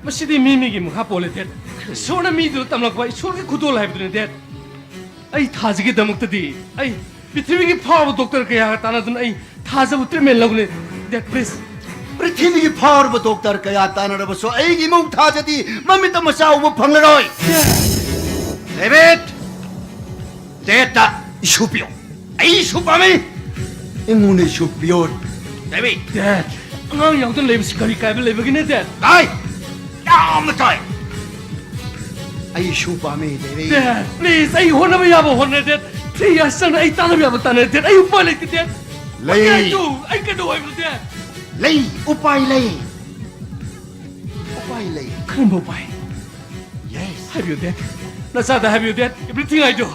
ꯃꯁꯤꯗꯤ ꯃꯤ ꯃꯤꯒꯤ ꯃꯈꯥ ꯄꯣꯜꯂꯦ, ꯗꯦꯠ꯫ ꯏꯁꯣꯔꯅ ꯃꯤꯗꯨꯗ ꯇꯝꯂꯛꯄ ꯏꯁꯣꯔꯒꯤ ꯈꯨꯗꯣꯜ ꯍꯥꯏꯕꯗꯨꯅꯤ, ꯗꯦꯠ꯫ ꯑꯩ ꯊꯥꯖꯒꯤꯗꯃꯛꯇꯗꯤ ꯑꯩ ꯄ꯭ꯔꯤꯊꯤꯕꯤꯒꯤ ꯐꯥꯎꯔꯕ ꯗꯣꯛꯇꯔ ꯀꯌꯥꯒ ꯇꯥꯟꯅꯗꯨꯅ ꯑꯩ ꯊꯥꯖꯕꯨ ꯇ꯭ꯔꯤꯠꯃꯦꯟ ꯂꯧꯅꯤ, ꯗꯦꯠ, ꯄ꯭ꯂꯤꯖ꯫ ꯄ꯭ꯔꯤꯊꯤꯕꯤꯒꯤ ꯐꯥꯎꯔꯕ ꯗꯣꯛꯇꯔ ꯀꯌꯥ ꯇꯥꯟꯅꯔꯕꯁꯨ ꯑꯩꯒꯤ ꯏꯃꯧ ꯊꯥꯖꯗꯤ ꯃꯃꯤꯠꯇ ꯃꯆꯥ ꯎꯕ ꯐꯪꯂꯔꯣꯏ꯫ ꯗꯦꯕꯤꯠ! ꯗꯦꯠꯇ ꯏꯁꯨ ꯄꯤꯌꯣ꯫ ꯑꯩ ꯏꯁꯨ ꯄꯥꯝꯃꯤ꯫ ꯑꯩꯉꯣꯟꯗ ꯏꯁꯨ ꯄꯤꯌꯣ꯫ ꯗꯦꯕꯤꯠ! ꯗꯦꯠ, ꯑꯉꯥꯡ ꯌꯥꯎꯗꯅ ꯂꯩꯕꯁꯤ ꯀꯔꯤ ꯀꯥꯏꯕ ꯂꯩꯕꯒꯤꯅꯦ, ꯗꯦꯠ? ꯇꯥꯏ! ꯌꯥꯝꯅ ꯇꯥꯏ! ꯑꯩ ꯏꯁꯨ ꯄꯥꯝꯃꯤ, ꯗꯦꯕꯤꯠ꯫ ꯗꯦꯠ, ꯄ꯭ꯂꯤꯖ, ꯑꯩ ꯍꯣꯠꯅꯕ ꯌꯥꯕ ꯍꯣꯠꯅꯔꯦ, ꯗꯦꯠ꯫ ꯊ꯭ꯔꯤ ꯌꯔꯁ ꯆꯪꯅ ꯑꯩ ꯇꯥꯟꯅꯕ ꯌꯥꯕ ꯇꯥꯟꯅꯔꯦ, ꯗꯦꯠ꯫ ꯑꯩ ꯎꯄꯥꯏ ꯂꯩꯇꯦ, ꯗꯦꯠ꯫ ꯂꯩ꯫ What can I do? ꯑꯩ ꯀꯩꯗꯧ ꯍꯥꯏꯕꯅꯣ, ꯗꯦꯠ? ꯂꯩ, ꯎꯄꯥꯏ ꯂꯩ꯫ ꯎꯄꯥꯏ ꯂꯩ꯫ ꯀꯔꯝꯕ ꯎꯄꯥꯏ? ꯌꯦꯁ꯫ ꯍꯥꯏꯕꯤꯌꯨ, ꯗꯦꯠ꯫ ꯅꯆꯥꯗ ꯍꯥꯏꯕꯤꯌꯨ, ꯗꯦꯠ꯫ Everything I do꯫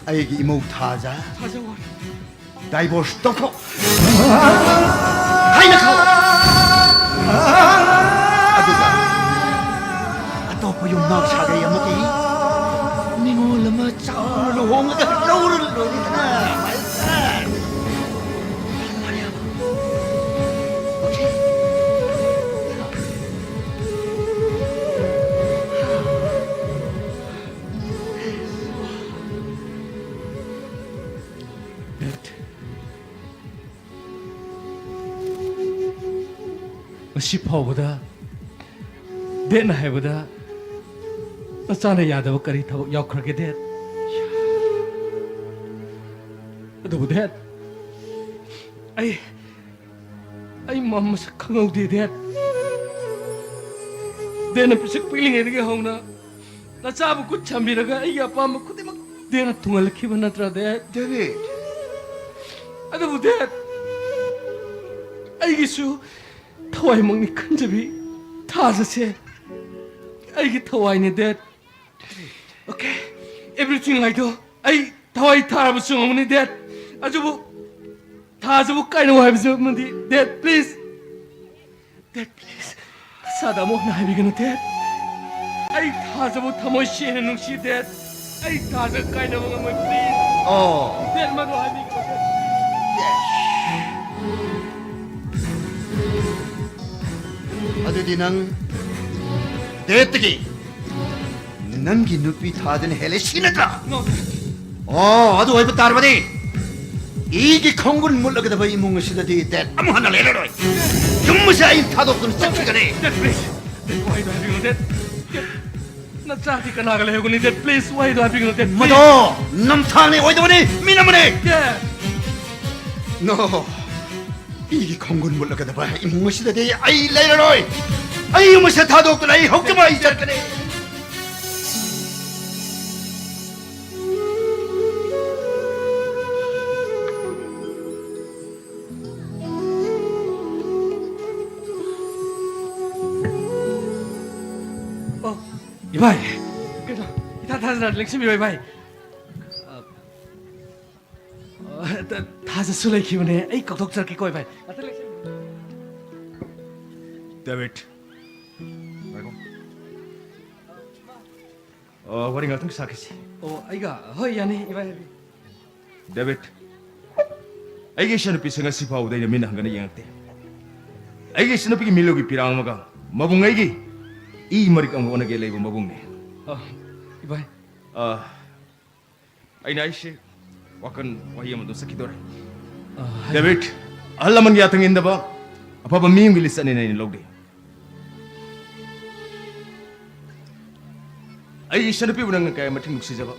ꯑꯩꯒꯤ ꯏꯃꯧ ꯊꯥꯖ ꯊꯥꯖꯧ꯫ ꯗꯥꯏꯚꯣꯔꯁ ꯇꯧꯈ꯭ꯔꯣ꯫ ꯍꯥꯏꯅꯈ꯭ꯔꯣ꯫ ꯑꯗꯨꯒ ꯑꯇꯣꯞꯄ ꯌꯨꯝꯅꯥꯛ ꯁꯥꯒꯩ ꯑꯃꯒꯤ ꯅꯤꯉꯣꯜ ꯑꯃ ꯆꯥꯎꯅ ꯂꯨꯍꯣꯡꯂꯒ ꯂꯧꯔ ꯂꯣꯏꯔꯦꯗꯅ꯫ ꯉꯁꯤ ꯐꯥꯎꯕꯗ ꯗꯦꯠꯅ ꯍꯥꯏꯕꯗ ꯅꯆꯥꯅ ꯌꯥꯗꯕ ꯀꯔꯤ ꯊꯕꯛ ꯌꯥꯎꯈ꯭ꯔꯒꯦ, ꯗꯦꯠ? ꯑꯗꯨꯕꯨ, ꯗꯦꯠ, ꯑꯩ, ꯑꯩ ꯃ-, ꯃꯁꯛ ꯈꯪꯍꯧꯗꯦ, ꯗꯦꯠ꯫ ꯗꯦꯠꯅ ꯄꯤꯁꯛ ꯄꯤꯛꯂꯤꯉꯩꯗꯒꯤ ꯍꯧꯅ ꯅꯆꯥꯕꯨ ꯈꯨꯠ ꯁꯝꯕꯤꯔꯒ ꯑꯩꯒꯤ ꯑꯄꯥꯝꯕ ꯈꯨꯗꯤꯡꯃꯛ ꯗꯦꯠꯅ ꯊꯨꯡꯍꯜꯂꯛꯈꯤꯕ ꯅꯠꯇ꯭ꯔꯥ, ꯗꯦꯠ? ꯗꯦꯕꯤꯠ! ꯑꯗꯨꯕꯨ, ꯗꯦꯠ, ꯑꯩꯒꯤꯁꯨ ꯊꯋꯥꯏꯃꯛꯅꯤ ꯈꯟꯖꯕꯤ ꯊꯥꯖꯁꯦ ꯑꯩꯒꯤ ꯊꯋꯥꯏꯅꯦ, date. Okay, everything I do, ꯑꯩ ꯊꯋꯥꯏ ꯊꯥꯔꯕꯁꯨ ꯉꯝꯒꯅꯤ, ꯗꯦꯠ꯫ ꯑꯗꯨꯕꯨ ꯊꯥꯖꯕ ꯀꯥꯏꯅꯧ ꯍꯥꯏꯕꯁꯨ ꯑꯃꯗꯤ, Dad, please. Dad, please. ꯅꯁꯥꯗ ꯑꯃꯨꯛ ꯍꯟꯅ ꯍꯥꯏꯕꯤꯒꯅꯨ, Dad. ꯑꯩ ꯊꯥꯖꯕ ꯊꯃꯣꯏ ꯁꯦꯡꯅ ꯅꯨꯡꯁꯤ, Dad. ꯑꯩ ꯊꯥꯖꯕ ꯀꯥꯏꯅꯕ ꯉꯝꯃꯣꯏ, please. ꯑꯣ꯫ Dad, ꯃꯗꯨ ꯍꯥꯏꯕꯤꯒꯅꯨ, Dad. ꯑꯗꯨꯗꯤ ꯅꯪ Dadꯇꯒꯤ ꯅꯪꯒꯤ ꯅꯨꯄꯤ ꯊꯥꯗꯅ ꯍꯦꯜꯂꯦ ꯁꯤ ꯅꯠꯇ꯭ꯔꯥ? No, Dad. ꯑꯣ, ꯑꯗꯨ ꯑꯣꯏꯕ ꯇꯥꯔꯕꯗꯤ ꯑꯩꯒꯤ ꯈꯣꯡꯒꯨꯜ ꯃꯨꯠꯂꯒꯗꯕ ꯏꯃꯨꯡ ꯑꯁꯤꯗꯗꯤ Dad ꯑꯃꯨꯛ ꯍꯟꯅ ꯂꯩꯔꯔꯣꯏ꯫ ꯌꯨꯝ ꯑꯁꯤ ꯑꯩ ꯊꯥꯗꯣꯛꯇꯨꯅ ꯆꯠꯈꯤꯒꯅꯤ꯫ Dad, please. Dad, ꯋꯥꯍꯩꯗꯣ ꯍꯥꯏꯕꯤꯒꯅꯨ, Dad. Dad, ꯅꯆꯥꯗꯤ ꯀꯅꯥꯒ ꯂꯩꯍꯧꯒꯅꯤ, Dad? Please, ꯋꯥꯍꯩꯗꯣ ꯍꯥꯏꯕꯤꯒꯅꯨ, Dad, please. ꯃꯗꯣ ꯅꯝꯊꯥꯛꯅꯤ, ꯑꯣꯏꯗꯕꯅꯤ, ꯃꯤꯅꯝꯕꯅꯤ꯫ Dad. No. ꯑꯩꯒꯤ ꯈꯣꯡꯒꯨꯜ ꯃꯨꯠꯂꯒꯗꯕ ꯏꯃꯨꯡ ꯑꯁꯤꯗꯗꯤ ꯑꯩ ꯂꯩꯔꯔꯣꯏ꯫ ꯑꯩ ꯌꯨꯝ ꯑꯁꯤ ꯊꯥꯗꯣꯛꯇꯨꯅ ꯑꯩ ꯍꯧꯖꯤꯛꯃꯛ ꯑꯩ ꯆꯠꯀꯅꯤ꯫ ꯑꯣ, ꯏꯕꯥꯏ꯫ ꯀꯩꯅꯣ, ꯏꯊꯥ ꯊꯥꯖꯗꯅ ꯂꯦꯡꯁꯤꯟꯕꯤꯔꯣ, ꯏꯕꯥꯏ꯫ ꯑ, ꯑ, ꯊꯥꯖꯁꯨ ꯂꯩꯈꯤꯕꯅꯦ꯫ ꯑꯩ ꯀꯥꯎꯊꯣꯛꯆꯔꯛꯀꯦꯀꯣ, ꯏꯕꯥꯏ꯫ ꯉꯥꯛꯇ ꯂꯦꯡꯁꯤꯟꯕꯤꯔꯣ꯫ David꯫ ꯉꯥꯏꯈꯣ꯫ ꯑ, ꯋꯥꯔꯤ ꯉꯥꯛꯇꯪ ꯁꯥꯈꯤꯁꯤ꯫ ꯑꯣ, ꯑꯩꯒ? ꯍꯣꯏ, ꯌꯥꯅꯤ, ꯏꯕꯥꯏ ꯍꯥꯏꯕꯤꯌꯨ꯫ David, ꯑꯩꯒꯤ ꯏꯆꯟꯅꯨꯄꯤꯁꯦ ꯉꯁꯤ ꯐꯥꯎꯕꯗ ꯑꯩꯅ ꯃꯤꯠꯅ ꯍꯪꯒꯅ ꯌꯦꯡꯉꯛꯇꯦ꯫ ꯑꯩꯒꯤ ꯏꯆꯟꯅꯨꯄꯤꯒꯤ ꯃꯤꯠꯂꯨꯒꯤ ꯄꯤꯔꯥꯡ ꯑꯃꯒ ꯃꯕꯨꯡ ꯑꯩꯒꯤ ꯏ ꯃꯔꯤꯛ ꯑꯃꯒ ꯑꯣꯟꯅꯒꯦ ꯂꯩꯕ ꯃꯕꯨꯡꯅꯦ꯫ ꯑ, ꯏꯕꯥꯏ꯫ ꯑ, ꯑꯩꯅ ꯑꯩꯁꯦ ꯋꯥꯈꯜ ꯋꯥꯍꯩ ꯑꯃꯗ ꯆꯠꯈꯤꯗꯣꯔꯦ꯫ ꯑ, ꯍꯥꯏ- David, ꯑꯍꯜ ꯂꯃꯟꯒꯤ ꯌꯥꯊꯪ ꯏꯟꯗꯕ ꯑꯐꯕ ꯃꯤ ꯑꯃꯒꯤ ꯂꯤꯆꯠꯅꯦꯅ ꯑꯩꯅ ꯂꯧꯗꯦ꯫ ꯑꯩꯒꯤ ꯏꯆꯟꯅꯨꯄꯤꯕꯨ ꯅꯪꯅ ꯀꯌꯥ ꯃꯇꯤꯛ ꯅꯨꯡꯁꯤꯖꯕ,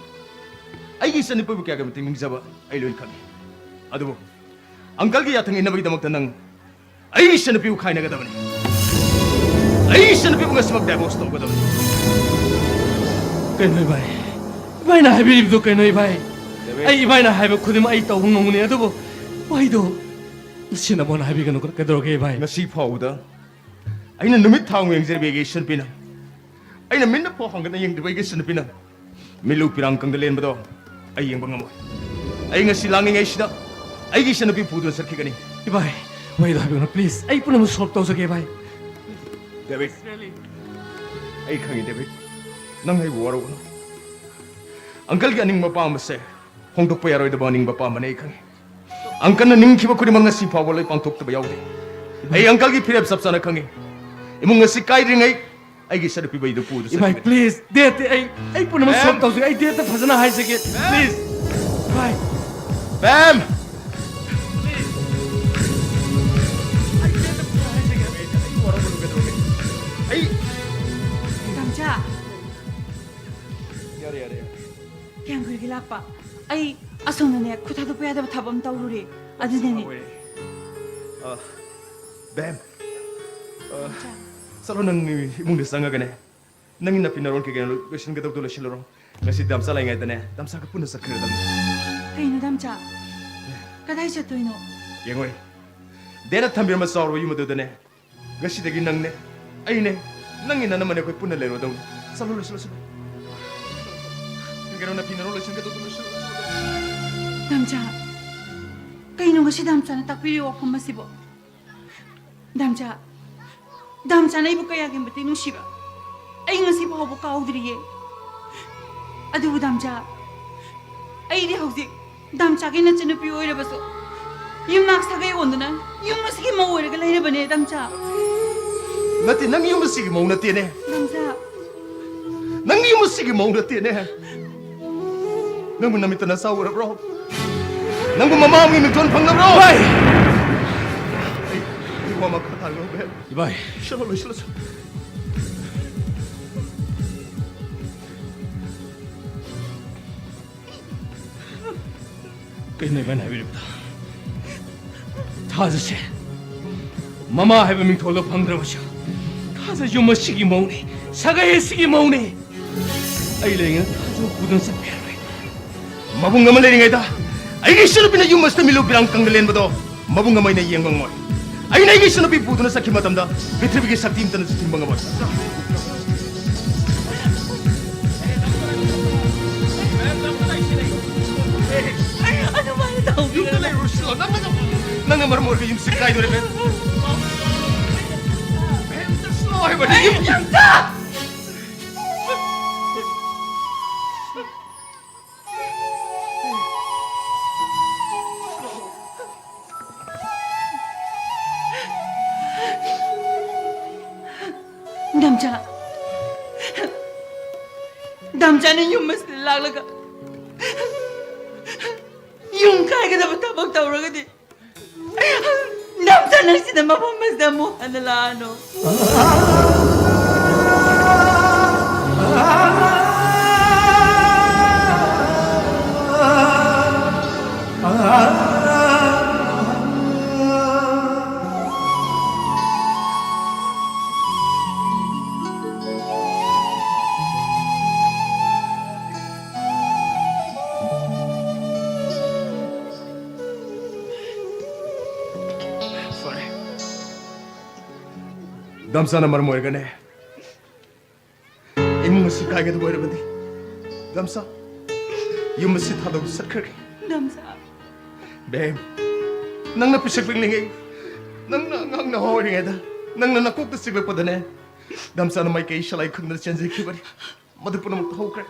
ꯑꯩꯒꯤ ꯏꯆꯟꯅꯨꯄꯤꯕꯨ ꯀꯌꯥꯒꯤ ꯃꯇꯤꯛ ꯅꯤꯡꯖꯕ ꯑꯩ ꯂꯣꯏ ꯈꯪꯉꯤ꯫ ꯑꯗꯨꯕꯨ uncle ꯒꯤ ꯌꯥꯊꯪ ꯏꯟꯅꯕꯒꯤꯗꯃꯛꯇ ꯅꯪ ꯑꯩꯒꯤ ꯏꯆꯟꯅꯨꯄꯤꯕꯨ ꯈꯥꯏꯅꯒꯗꯕꯅꯤ꯫ ꯑꯩꯒꯤ ꯏꯆꯟꯅꯨꯄꯤꯕꯨ ꯉꯁꯤꯃꯛ divorce ꯇꯧꯒꯗꯕꯅꯤ꯫ ꯀꯩꯅꯣ ꯏꯕꯥꯏ? ꯏꯕꯥꯏꯅ ꯍꯥꯏꯕꯤꯔꯤꯕꯗꯨ ꯀꯩꯅꯣ ꯏꯕꯥꯏ? ꯗꯦꯕꯤꯠ꯫ ꯑꯩ ꯏꯕꯥꯏꯅ ꯍꯥꯏꯕ ꯈꯨꯗꯤꯡꯃꯛ ꯑꯩ ꯇꯧꯕ ꯉꯝꯒꯅꯤ, ꯑꯗꯨꯕꯨ ꯋꯥꯍꯩꯗꯣ ꯅꯆꯤꯟ ꯑꯃꯨꯛ ꯍꯟꯅ ꯍꯥꯏꯕꯤꯒꯅꯨ, ꯀꯩꯗꯧꯔꯒꯦ ꯏꯕꯥꯏ? ꯉꯁꯤ ꯐꯥꯎꯕꯗ ꯑꯩꯅ ꯅꯨꯃꯤꯠ ꯊꯥ ꯌꯦꯡꯖꯔꯤꯕ ꯑꯩꯒꯤ ꯏꯆꯟꯅꯨꯄꯤꯅ, ꯑꯩꯅ ꯃꯤꯠꯅ ꯐꯥꯎ ꯍꯥꯡꯒꯠꯅ ꯌꯦꯡꯗ꯭ꯔꯤꯕ ꯑꯩꯒꯤ ꯏꯆꯟꯅꯨꯄꯤꯅ ꯃꯤꯠꯂꯨ ꯄꯤꯔꯥꯡ ꯀꯪꯗ ꯂꯦꯟꯕꯗꯣ ꯑꯩ ꯌꯦꯡꯕ ꯉꯝꯃꯣꯏ꯫ ꯑꯩ ꯉꯁꯤ ꯂꯥꯡꯂꯤꯉꯩꯁꯤꯗ ꯑꯩꯒꯤ ꯏꯆꯟꯅꯨꯄꯤ ꯄꯨꯗꯨꯅ ꯆꯠꯈꯤꯒꯅꯤ꯫ ꯏꯚꯥꯏ, ꯋꯥꯍꯩꯗꯣ ꯍꯥꯏꯕꯤꯒꯅꯨ, please. ꯑꯩ ꯄꯨꯝꯅꯃꯛ solve ꯇꯧꯖꯒꯦ, ꯏꯚꯥꯏ. ꯗꯦꯕꯤꯠ, ꯑꯩ ꯈꯪꯉꯤ, ꯗꯦꯕꯤꯠ, ꯅꯪ ꯑꯩꯕꯨ ꯋꯥꯔꯧꯒꯅꯨ꯫ ꯑꯪꯀꯜꯒꯤ ꯑꯅꯤꯡꯕ ꯑꯄꯥꯝꯕꯁꯦ ꯍꯣꯡꯗꯣꯛꯄ ꯌꯥꯔꯣꯏꯗꯕ ꯑꯅꯤꯡꯕ ꯑꯄꯥꯝꯕꯅꯦ, ꯑꯩ ꯈꯪꯉꯤ꯫ ꯑꯪꯀꯜꯅ ꯅꯤꯡꯈꯤꯕ ꯈꯨꯗꯤꯡꯃꯛ ꯉꯁꯤ ꯐꯥꯎꯕ ꯂꯣꯏ ꯄꯥꯡꯊꯣꯛꯇꯕ ꯌꯥꯎꯗꯦ꯫ ꯑꯩ ꯑꯪꯀꯜꯒꯤ ꯐꯤꯔꯦꯞ ꯆꯞ ꯆꯥꯅ ꯈꯪꯉꯤ꯫ ꯏꯃꯨꯡ ꯑꯁꯤ ꯀꯥꯏꯗ꯭ꯔꯤꯉꯩ ꯑꯩꯒꯤ ꯏꯆꯟꯅꯨꯄꯤꯕꯨ ꯑꯩꯗꯨ ꯄꯨꯗꯨ ꯏꯚꯥꯏ, ꯆꯠꯈꯤꯕꯅꯤ꯫ Please, date ꯑꯩ, ꯑꯩ ꯄꯨꯝꯅꯃꯛ ꯃꯦꯝ! Solve ꯇꯧꯖꯒꯦ꯫ ꯑꯩ date ꯐꯖꯅ ꯍꯥꯏꯖꯒꯦ꯫ ꯃꯦꯝ! Please. ꯏꯚꯥꯏ. ꯃꯦꯝ! ꯑꯩ ꯗꯦꯠꯇ ꯄꯨꯔꯥ ꯍꯥꯏꯖꯒꯦ꯫ ꯑꯩ ꯋꯥꯔꯧꯒꯅꯨ, ꯀꯩꯗꯧꯔꯒꯦ? ꯑꯩ ꯗꯥꯝꯆꯥ, ꯌꯥꯔꯦ, ꯌꯥꯔꯦ, ꯌꯥꯔꯦ꯫ ꯀꯌꯥꯝ ꯀꯨꯏꯔꯒꯦ ꯂꯥꯛꯄ? ꯑꯩ ꯑꯁꯣꯝꯗꯅꯦ, ꯈꯨꯠ ꯊꯥꯗꯣꯛꯄ ꯌꯥꯗꯕ ꯊꯕꯛ ꯑꯃ ꯇꯧꯔꯨꯔꯦ꯫ ꯑꯗꯨꯅꯅꯦ꯫ ꯁꯣꯏꯔꯦ꯫ ꯑ, ꯕꯦꯝ, ꯑ, ꯗꯥꯝꯆꯥ꯫ ꯆꯠꯂꯣ, ꯅꯪ ꯏꯃꯨꯡꯗ ꯆꯪꯉꯒꯅꯦ, ꯅꯪꯒꯤ ꯅꯥꯄꯤ ꯅꯔꯣꯟ ꯀꯩꯀꯩꯅꯣ ꯂꯣꯏꯁꯤꯟꯒꯗꯧꯗꯣ ꯂꯣꯏꯁꯤꯜꯂꯨꯔꯣ꯫ ꯉꯁꯤ ꯗꯥꯝꯆꯥ ꯂꯩꯉꯩꯗꯅꯦ, ꯗꯥꯝꯆꯥꯒ ꯄꯨꯟꯅ ꯆꯠꯈ꯭ꯔꯗꯕꯅꯤ꯫ ꯀꯩꯅꯣ ꯗꯥꯝꯆꯥ? ꯀꯗꯥꯏ ꯆꯠꯇꯣꯏꯅꯣ? ꯌꯦꯡꯉꯣꯏ, ꯗꯦꯠꯅ ꯊꯝꯕꯤꯔꯝꯕ ꯆꯥꯎꯔꯕ ꯌꯨꯝ ꯑꯗꯨꯗꯅꯦ, ꯉꯁꯤꯗꯒꯤ ꯅꯪꯅꯦ, ꯑꯩꯅꯦ, ꯅꯪꯒꯤ ꯅꯅꯝꯃꯅꯦ, ꯑꯩꯈꯣꯏ ꯄꯨꯟꯅ ꯂꯩꯔꯨꯗꯧꯅꯤ꯫ ꯆꯠꯂꯣ, ꯂꯣꯏꯁꯤꯜꯂꯣ, ꯆꯠꯂꯣ꯫ ꯀꯩꯅꯣ, ꯅꯥꯄꯤ ꯅꯔꯣꯟ ꯂꯣꯏꯁꯤꯟꯒꯗꯧꯗꯣ ꯂꯣꯏꯁꯤꯜꯂꯣ, ꯂꯣꯏꯁꯤꯜꯂꯣ꯫ ꯗꯥꯝꯆꯥ, ꯀꯩꯅꯣ ꯉꯁꯤ ꯗꯥꯝꯆꯥꯅ ꯇꯥꯛꯄꯤꯔꯤꯕ ꯋꯥꯐꯝ ꯑꯁꯤꯕꯣ? ꯗꯥꯝꯆꯥ, ꯗꯥꯝꯆꯥꯅ ꯑꯩꯕꯨ ꯀꯌꯥꯒꯤ ꯃꯇꯤꯛ ꯅꯨꯡꯁꯤꯕ ꯑꯩ ꯉꯁꯤ ꯐꯥꯎꯕ ꯀꯥꯎꯗ꯭ꯔꯤꯌꯦ꯫ ꯑꯗꯨꯕꯨ ꯗꯥꯝꯆꯥ, ꯑꯩꯗꯤ ꯍꯧꯖꯤꯛ ꯗꯥꯝꯆꯥꯒꯤ ꯅꯆꯟꯅꯨꯄꯤ ꯑꯣꯏꯔꯕꯁꯨ ꯌꯨꯝꯅꯥꯛ ꯁꯥꯒꯩ ꯑꯣꯟꯗꯨꯅ ꯌꯨꯝ ꯑꯁꯤꯒꯤ ꯃꯧ ꯑꯣꯏꯔꯒ ꯂꯩꯔꯕꯅꯦ, ꯗꯥꯝꯆꯥ꯫ ꯅꯠꯇꯦ, ꯅꯪ ꯌꯨꯝ ꯑꯁꯤꯒꯤ ꯃꯧ ꯅꯠꯇꯦꯅꯦ꯫ ꯗꯥꯝꯆꯥ꯫ ꯅꯪ ꯌꯨꯝ ꯑꯁꯤꯒꯤ ꯃꯧ ꯅꯠꯇꯦꯅꯦ꯫ ꯅꯪꯕꯨ ꯅꯃꯤꯠꯇ ꯅꯆꯥ ꯎꯔꯕ꯭ꯔꯣ? ꯅꯪꯕꯨ ꯃꯃꯥ ꯑꯃꯒꯤ ꯃꯤꯡꯊꯣꯟ ꯐꯪꯂꯕ꯭ꯔꯣ? ꯚꯥꯏ! ꯑꯩ, ꯑꯩ ꯋꯥ ꯃꯈꯥ ꯇꯥꯔꯒ ꯍꯧꯕ ꯌꯥꯏ꯫ ꯏꯕꯥꯏ꯫ ꯂꯣꯏꯁꯤꯜꯂꯣ, ꯂꯣꯏꯁꯤꯜꯂꯣ, ꯂꯣꯏꯁꯤꯜꯂꯣ꯫ ꯀꯩꯅꯣ ꯏꯕꯥꯏꯅ ꯍꯥꯏꯕꯤꯔꯤꯕꯗꯣ? ꯊꯥꯖꯁꯦ ꯃꯃꯥ ꯍꯥꯏꯕ ꯃꯤꯡꯊꯣꯜꯗꯣ ꯐꯪꯗ꯭ꯔꯕꯁꯨ, ꯊꯥꯖ ꯌꯨꯝ ꯑꯁꯤꯒꯤ ꯃꯧꯅꯤ, ꯁꯥꯒꯩ ꯑꯁꯤꯒꯤ ꯃꯧꯅꯤ꯫ ꯑꯩ ꯂꯩꯔꯤꯉꯩꯗ ꯊꯥꯖ ꯄꯨꯗꯨꯅ ꯆꯠꯄ ꯌꯥꯔꯣꯏ꯫ ꯃꯕꯨꯡ ꯑꯃ ꯂꯩꯔꯤꯉꯩꯗ ꯑꯩꯒꯤ ꯏꯆꯟꯅꯨꯄꯤꯅ ꯌꯨꯝ ꯑꯁꯤꯗ ꯃꯤꯂꯨ ꯄꯤꯔꯥꯡ ꯀꯪꯗ ꯂꯦꯟꯕꯗꯣ ꯃꯕꯨꯡ ꯑꯃ ꯑꯩꯅ ꯌꯦꯡꯕ ꯉꯝꯃꯣꯏ꯫ ꯑꯩꯅ ꯑꯩꯒꯤ ꯏꯆꯟꯅꯨꯄꯤ ꯄꯨꯗꯨꯅ ꯆꯠꯈꯤꯕ ꯃꯇꯝꯗ ꯄ꯭ꯔꯤꯊꯤꯕꯤꯒꯤ ꯁꯛꯇꯤ ꯑꯃꯠꯇꯅꯁꯨ ꯊꯤꯡꯕ ꯉꯝꯃꯣꯏ꯫ ꯑꯩ ꯑꯗꯨꯃꯥꯏꯅ ꯇꯧ- ꯌꯨꯝꯗ ꯂꯩꯔꯨꯔꯁꯤꯔꯣ? ꯅꯪꯅ, ꯅꯪꯅ ꯃꯔꯝ ꯑꯣꯏꯔꯒ ꯌꯨꯝꯁꯤ ꯀꯥꯏꯗꯣꯔꯦ, ꯕꯦꯝ꯫ ꯕꯦꯝ, ꯆꯠꯁꯤꯔꯣ ꯍꯥꯏꯕꯅꯤ, ꯌꯨꯝ꯫ ꯗꯥꯝꯆꯥ, ꯗꯥꯝꯆꯥꯅ ꯌꯨꯝ ꯑꯁꯤꯗ ꯂꯥꯛꯂꯒ ꯌꯨꯝ ꯀꯥꯏꯒꯗꯕ ꯊꯕꯛ ꯇꯧꯔꯒꯗꯤ, ꯗꯥꯝꯆꯥ, ꯅꯪ ꯁꯤꯗ ꯃꯐꯝ ꯑꯁꯤꯗ ꯑꯃꯨꯛ ꯍꯟꯅ ꯂꯥꯛꯑꯅꯨ꯫ ꯐꯔꯦ꯫ ꯗꯥꯝꯆꯥꯅ ꯃꯔꯝ ꯑꯣꯏꯔꯒꯅꯦ ꯏꯃꯨꯡ ꯑꯁꯤ ꯀꯥꯏꯒꯗꯕ ꯑꯣꯏꯔꯕꯗꯤ, ꯗꯥꯝꯆꯥ, ꯌꯨꯝ ꯑꯁꯤ ꯊꯥꯗꯣꯛ ꯆꯠꯈ꯭ꯔꯒꯦ꯫ ꯗꯥꯝꯆꯥ꯫ ꯕꯦꯝ, ꯅꯪꯅ ꯄꯤꯁꯛ ꯄꯤꯛꯂꯤꯉꯩ, ꯅꯪꯅ ꯑꯉꯥꯡ ꯅꯍꯥ ꯑꯣꯏꯔꯤꯉꯩꯗ, ꯅꯪꯅ ꯅꯀꯣꯛꯇ ꯆꯤꯛꯂꯛꯄꯗꯅꯦ, ꯗꯥꯝꯆꯥꯅ ꯃꯥꯏꯀꯩ ꯁꯂꯥꯏ ꯈꯪꯗꯅ ꯆꯦꯟꯖꯈꯤꯕꯅꯤ꯫ ꯃꯗꯨ ꯄꯨꯝꯅꯃꯛ ꯍꯧꯈ꯭ꯔꯦ꯫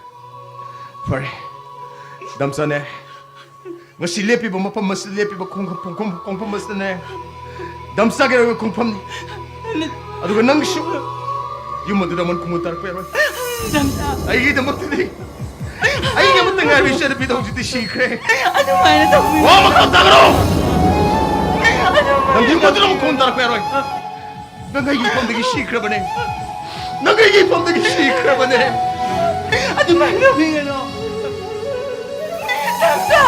ꯐꯔꯦ, ꯗꯥꯝꯆꯥꯅꯦ, ꯉꯁꯤ ꯂꯦꯞꯄꯤꯕ ꯃꯐꯝ ꯑꯁꯤ, ꯂꯦꯞꯄꯤꯕ ꯈꯣꯡꯐꯝ, ꯈꯣꯡꯐꯝ, ꯈꯣꯡꯐꯝ ꯑꯁꯤꯗꯅꯦ, ꯗꯥꯝꯆꯥꯒꯤ ꯑꯣꯏꯕ ꯈꯣꯡꯐꯝꯅꯤ꯫ ꯑꯗꯨꯒ ꯅꯪꯒꯤꯁꯨ ꯌꯨꯝ ꯑꯗꯨꯗ ꯑꯃꯨꯛ ꯈꯣꯡꯎ ꯇꯥꯔꯛꯄ ꯌꯥꯔꯣꯏ꯫ ꯗꯥꯝꯆꯥ꯫ ꯑꯩꯒꯤꯗꯃꯛꯇꯗꯤ ꯑꯩꯒꯤ ꯑꯃꯠꯇ ꯉꯥꯏꯔꯕ ꯏꯆꯟꯅꯨꯄꯤꯗꯣ ꯍꯧꯖꯤꯛꯇꯤ ꯁꯤꯈ꯭ꯔꯦ꯫ ꯑꯗꯨꯃꯥꯏꯅ ꯇꯧꯕꯤꯌꯨ꯫ ꯋꯥ ꯃꯈꯥ ꯇꯥꯒꯅꯨ! ꯑꯗꯨꯃꯥꯏꯅ ꯅꯪ ꯌꯨꯝ ꯑꯗꯨꯗ ꯑꯃꯨꯛ ꯈꯣꯡꯎ ꯇꯥꯔꯛꯄ ꯌꯥꯔꯣꯏ꯫ ꯅꯪ ꯑꯩꯒꯤ ꯏꯐꯝꯗꯒꯤ ꯁꯤꯈ꯭ꯔꯕꯅꯦ꯫ ꯅꯪ ꯑꯩꯒꯤ ꯏꯐꯝꯗꯒꯤ ꯁꯤꯈ꯭ꯔꯕꯅꯦ꯫ ꯑꯗꯨꯃꯥꯏꯅ ꯇꯧꯕꯤꯒꯅꯨ꯫ ꯗꯥꯝꯆꯥ!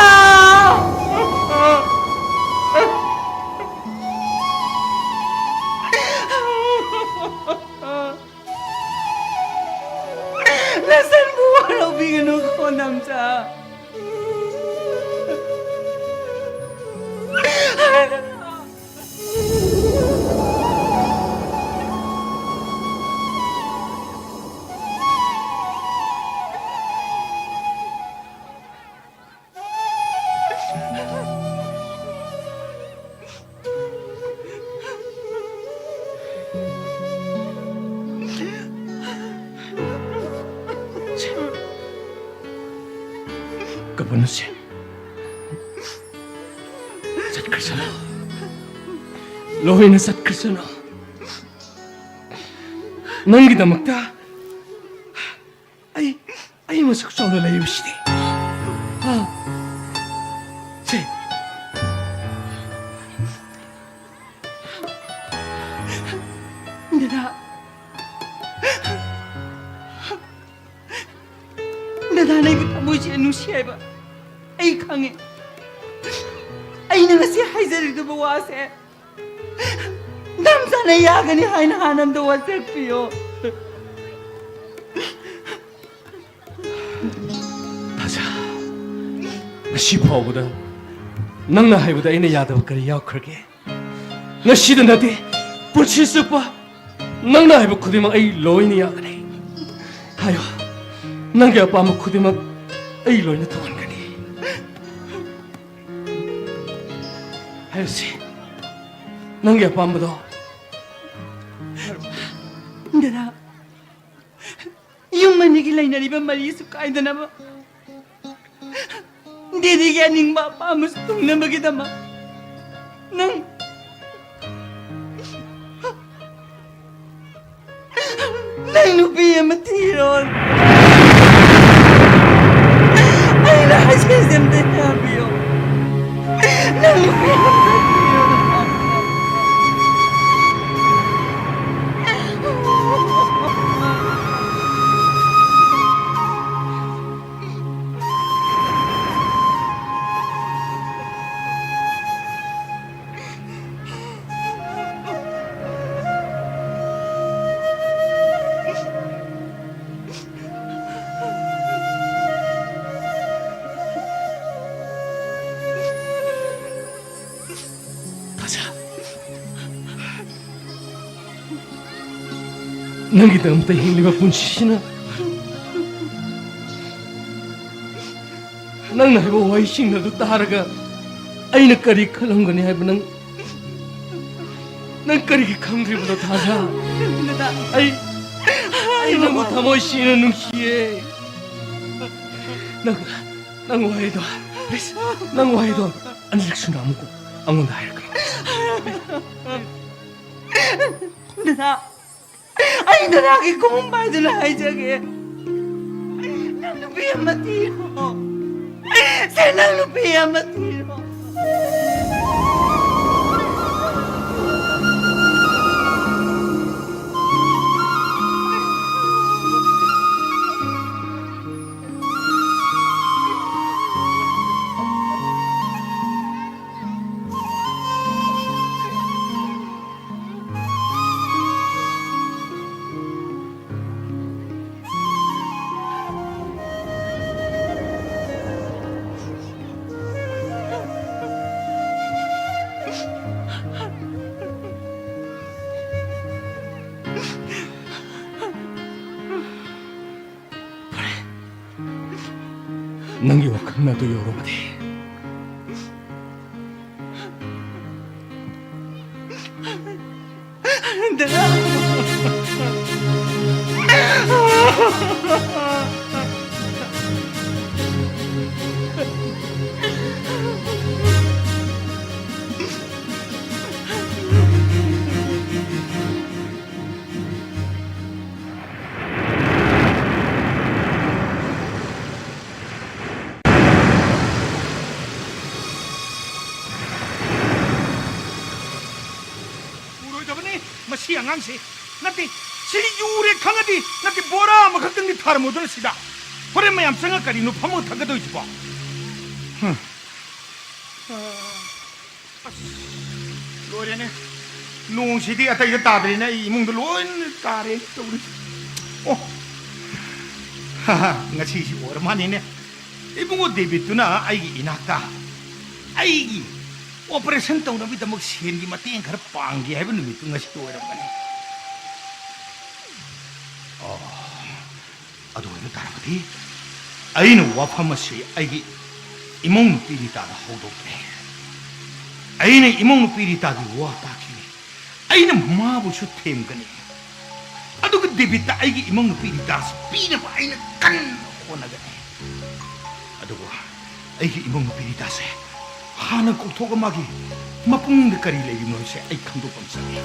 ꯅꯆꯟꯕꯨ ꯋꯥꯔꯧꯕꯤꯒꯅꯨꯀꯣ, ꯗꯥꯝꯆꯥ꯫ ꯄꯨꯟꯁꯤ꯫ ꯆꯠꯈ꯭ꯔꯁꯅꯨ꯫ ꯂꯣꯏꯅ ꯆꯠꯈ꯭ꯔꯁꯅꯨ꯫ ꯅꯪꯒꯤꯗꯃꯛꯇ ꯑꯩ, ꯑꯩ ꯃꯁꯛ ꯆꯥꯎꯅ ꯂꯩꯔꯤꯕꯁꯤꯗꯤ꯫ ꯑꯥ꯫ ꯁꯦ꯫ ꯗꯗꯥ꯫ ꯗꯗꯥ, ꯅꯪꯒꯤ ꯊꯃꯣꯏꯁꯦ ꯅꯨꯡꯁꯤ ꯍꯥꯏꯕ ꯑꯩ ꯈꯪꯉꯦ꯫ ꯑꯩꯅ ꯉꯁꯤ ꯍꯥꯏꯖꯔꯤꯗꯨꯕ ꯋꯥꯁꯦ ꯅꯝꯖꯅ ꯌꯥꯒꯅꯤ ꯍꯥꯏꯅ ꯍꯥꯟꯅ ꯑꯝꯇ ꯋꯥꯁꯛꯄꯤꯌꯣ꯫ ꯊꯥꯖ, ꯉꯁꯤ ꯐꯥꯎꯕꯗ ꯅꯪꯅ ꯍꯥꯏꯕꯗ ꯑꯩꯅ ꯌꯥꯗꯕ ꯀꯔꯤ ꯌꯥꯎꯈ꯭ꯔꯒꯦ? ꯉꯁꯤꯗ ꯅꯠꯇꯦ, ꯄꯨꯟꯁꯤ ꯆꯨꯞꯄ ꯅꯪꯅ ꯍꯥꯏꯕ ꯈꯨꯗꯤꯡꯃꯛ ꯑꯩ ꯂꯣꯏꯅ ꯌꯥꯒꯅꯤ꯫ ꯍꯥꯏꯌꯣ, ꯅꯪꯒꯤ ꯑꯄꯥꯝꯕ ꯈꯨꯗꯤꯡꯃꯛ ꯑꯩ ꯂꯣꯏꯅ ꯊꯨꯡꯍꯟꯒꯅꯤ꯫ ꯍꯥꯏꯔꯁꯤ, ꯅꯪꯒꯤ ꯑꯄꯥꯝꯕꯗꯣ꯫ ꯗꯗꯥ, ꯌꯨꯝ ꯑꯅꯤꯒꯤ ꯂꯩꯅꯔꯤꯕ ꯃꯔꯤꯁꯨ ꯀꯥꯏꯗꯅꯕ, ꯗꯦꯗꯤꯒꯤ ꯑꯅꯤꯡꯕ ꯑꯄꯥꯝꯕꯁꯨ ꯊꯨꯡꯅꯕꯒꯤꯗꯃꯛ ꯅꯪ, ꯅꯪ ꯅꯨꯄꯤ ꯑꯃ ꯊꯤꯔꯣ꯫ ꯑꯩꯅ ꯍꯥꯏꯖꯩꯁꯦ ꯑꯝꯇ ꯇꯥꯕꯤꯌꯣ꯫ ꯅꯪ ꯅꯨꯄꯤ ꯑꯃ ꯊꯤꯔꯣ꯫ ꯊꯥꯖ, ꯅꯪꯒꯤꯗꯃꯛꯇ ꯍꯤꯡꯂꯤꯕ ꯄꯨꯟꯁꯤꯁꯤꯅ ꯅꯪꯅ ꯍꯥꯏꯕ ꯋꯥꯍꯩꯁꯤꯡ ꯑꯗꯨ ꯇꯥꯔꯒ ꯑꯩꯅ ꯀꯔꯤ ꯈꯜꯂꯝꯒꯅꯤ ꯍꯥꯏꯕ ꯅꯪ, ꯅꯪ ꯀꯔꯤꯒꯤ ꯈꯪꯗ꯭ꯔꯤꯕꯅꯣ, ꯊꯥꯖ? ꯗꯗꯥ, ꯑꯩ, ꯑꯩ ꯅꯪꯕꯨ ꯊꯃꯣꯏ ꯁꯦꯡꯅ ꯅꯨꯡꯁꯤꯌꯦ꯫ ꯅꯪ, ꯅꯪ ꯋꯥꯍꯩꯗꯣ, please, ꯅꯪ ꯋꯥꯍꯩꯗꯣ ꯑꯅꯤꯔꯛ ꯁꯨꯅ ꯑꯃꯨꯛ ꯑꯩꯉꯣꯟꯗ ꯍꯥꯏꯔꯛꯀꯅꯨ꯫ ꯗꯗꯥ, ꯑꯩ ꯗꯗꯥꯒꯤ ꯈꯣꯡꯎꯞ ꯄꯥꯏꯗꯨꯅ ꯍꯥꯏꯖꯒꯦ꯫ ꯅꯪ ꯅꯨꯄꯤ ꯑꯃ ꯊꯤꯔꯣ꯫ ꯁꯦ, ꯅꯪ ꯅꯨꯄꯤ ꯑꯃ ꯊꯤꯔꯣ꯫ ꯐꯔꯦ꯫ ꯅꯪꯒꯤ ꯋꯥꯈꯜꯅ ꯑꯗꯨ ꯌꯧꯔꯕꯗꯤ꯫ ꯄꯨꯔꯣꯏꯗꯕꯅꯤ ꯃꯁꯤ ꯑꯉꯥꯡꯁꯤ꯫ ꯅꯠꯇꯦ, ꯁꯤ ꯌꯨꯔꯦ ꯈꯪꯉꯗꯤ, ꯅꯠꯇꯦ, ꯕꯣꯔꯥ ꯑꯃꯈꯛꯇꯪꯗꯤ ꯊꯥꯔꯝꯃꯨꯗꯅ ꯁꯤꯗ꯫ ꯍꯣꯔꯦꯟ ꯃꯌꯥꯝ ꯆꯪꯉ ꯀꯔꯤꯅꯣ ꯐꯝꯃꯒ ꯊꯛꯀꯗꯣꯏꯁꯤꯕꯣ? ꯍꯝ꯫ ꯑꯁ, ꯂꯣꯏꯔꯦꯅꯦ꯫ ꯅꯣꯡꯁꯤꯗꯤ ꯑꯇꯩꯗ ꯇꯥꯗ꯭ꯔꯦꯅꯦ, ꯑꯩ ꯏꯃꯨꯡꯗ ꯂꯣꯏꯅ ꯇꯥꯔꯦ ꯇꯧꯔꯤꯁꯦ꯫ ꯑꯣ, ꯉꯁꯤꯁꯤ ꯑꯣꯏꯔ ꯃꯥꯅꯤꯅꯦ꯫ ꯏꯕꯨꯡꯉꯣ ꯗꯦꯕꯤꯠꯇꯨꯅ ꯑꯩꯒꯤ ꯏꯅꯥꯛꯇ ꯑꯩꯒꯤ operation ꯇꯧꯅꯕꯒꯤꯗꯃꯛ ꯁꯦꯟꯒꯤ ꯃꯇꯦꯡ ꯈꯔ ꯄꯥꯡꯒꯦ ꯍꯥꯏꯕ ꯅꯨꯃꯤꯠꯇꯨ ꯉꯁꯤ ꯑꯣꯏꯔꯝꯒꯅꯤ꯫ ꯑꯣ, ꯑꯗꯨ ꯑꯣꯏꯕ ꯇꯥꯔꯕꯗꯤ ꯑꯩꯅ ꯋꯥꯐꯝ ꯑꯁꯤ ꯑꯩꯒꯤ ꯏꯃꯧ ꯅꯨꯄꯤ ꯔꯤꯇꯥꯗ ꯍꯧꯗꯣꯛꯀꯦ꯫ ꯑꯩꯅ ꯏꯃꯧ ꯅꯨꯄꯤ ꯔꯤꯇꯥꯒꯤ ꯋꯥ ꯇꯥꯈꯤꯅꯤ꯫ ꯑꯩꯅ ꯃꯥꯕꯨꯁꯨ ꯊꯦꯝꯒꯅꯤ꯫ ꯑꯗꯨꯒ ꯗꯦꯕꯤꯠꯇ ꯑꯩꯒꯤ ꯏꯃꯧ ꯅꯨꯄꯤ ꯔꯤꯇꯥꯁꯤ ꯄꯤꯅꯕ ꯑꯩꯅ ꯀꯟꯅ ꯍꯣꯠꯅꯒꯅꯤ꯫ ꯑꯗꯨꯕꯨ ꯑꯩꯒꯤ ꯏꯃꯧ ꯅꯨꯄꯤ ꯔꯤꯇꯥꯁꯦ ꯍꯥꯟꯅ ꯀꯧꯊꯣꯛꯑꯒ ꯃꯥꯒꯤ ꯃꯄꯨꯡꯗ ꯀꯔꯤ ꯂꯩꯔꯤꯕꯅꯣ ꯍꯥꯏꯁꯦ ꯑꯩ ꯈꯪꯗꯣꯛꯄ ꯑꯃ ꯆꯪꯉꯤ꯫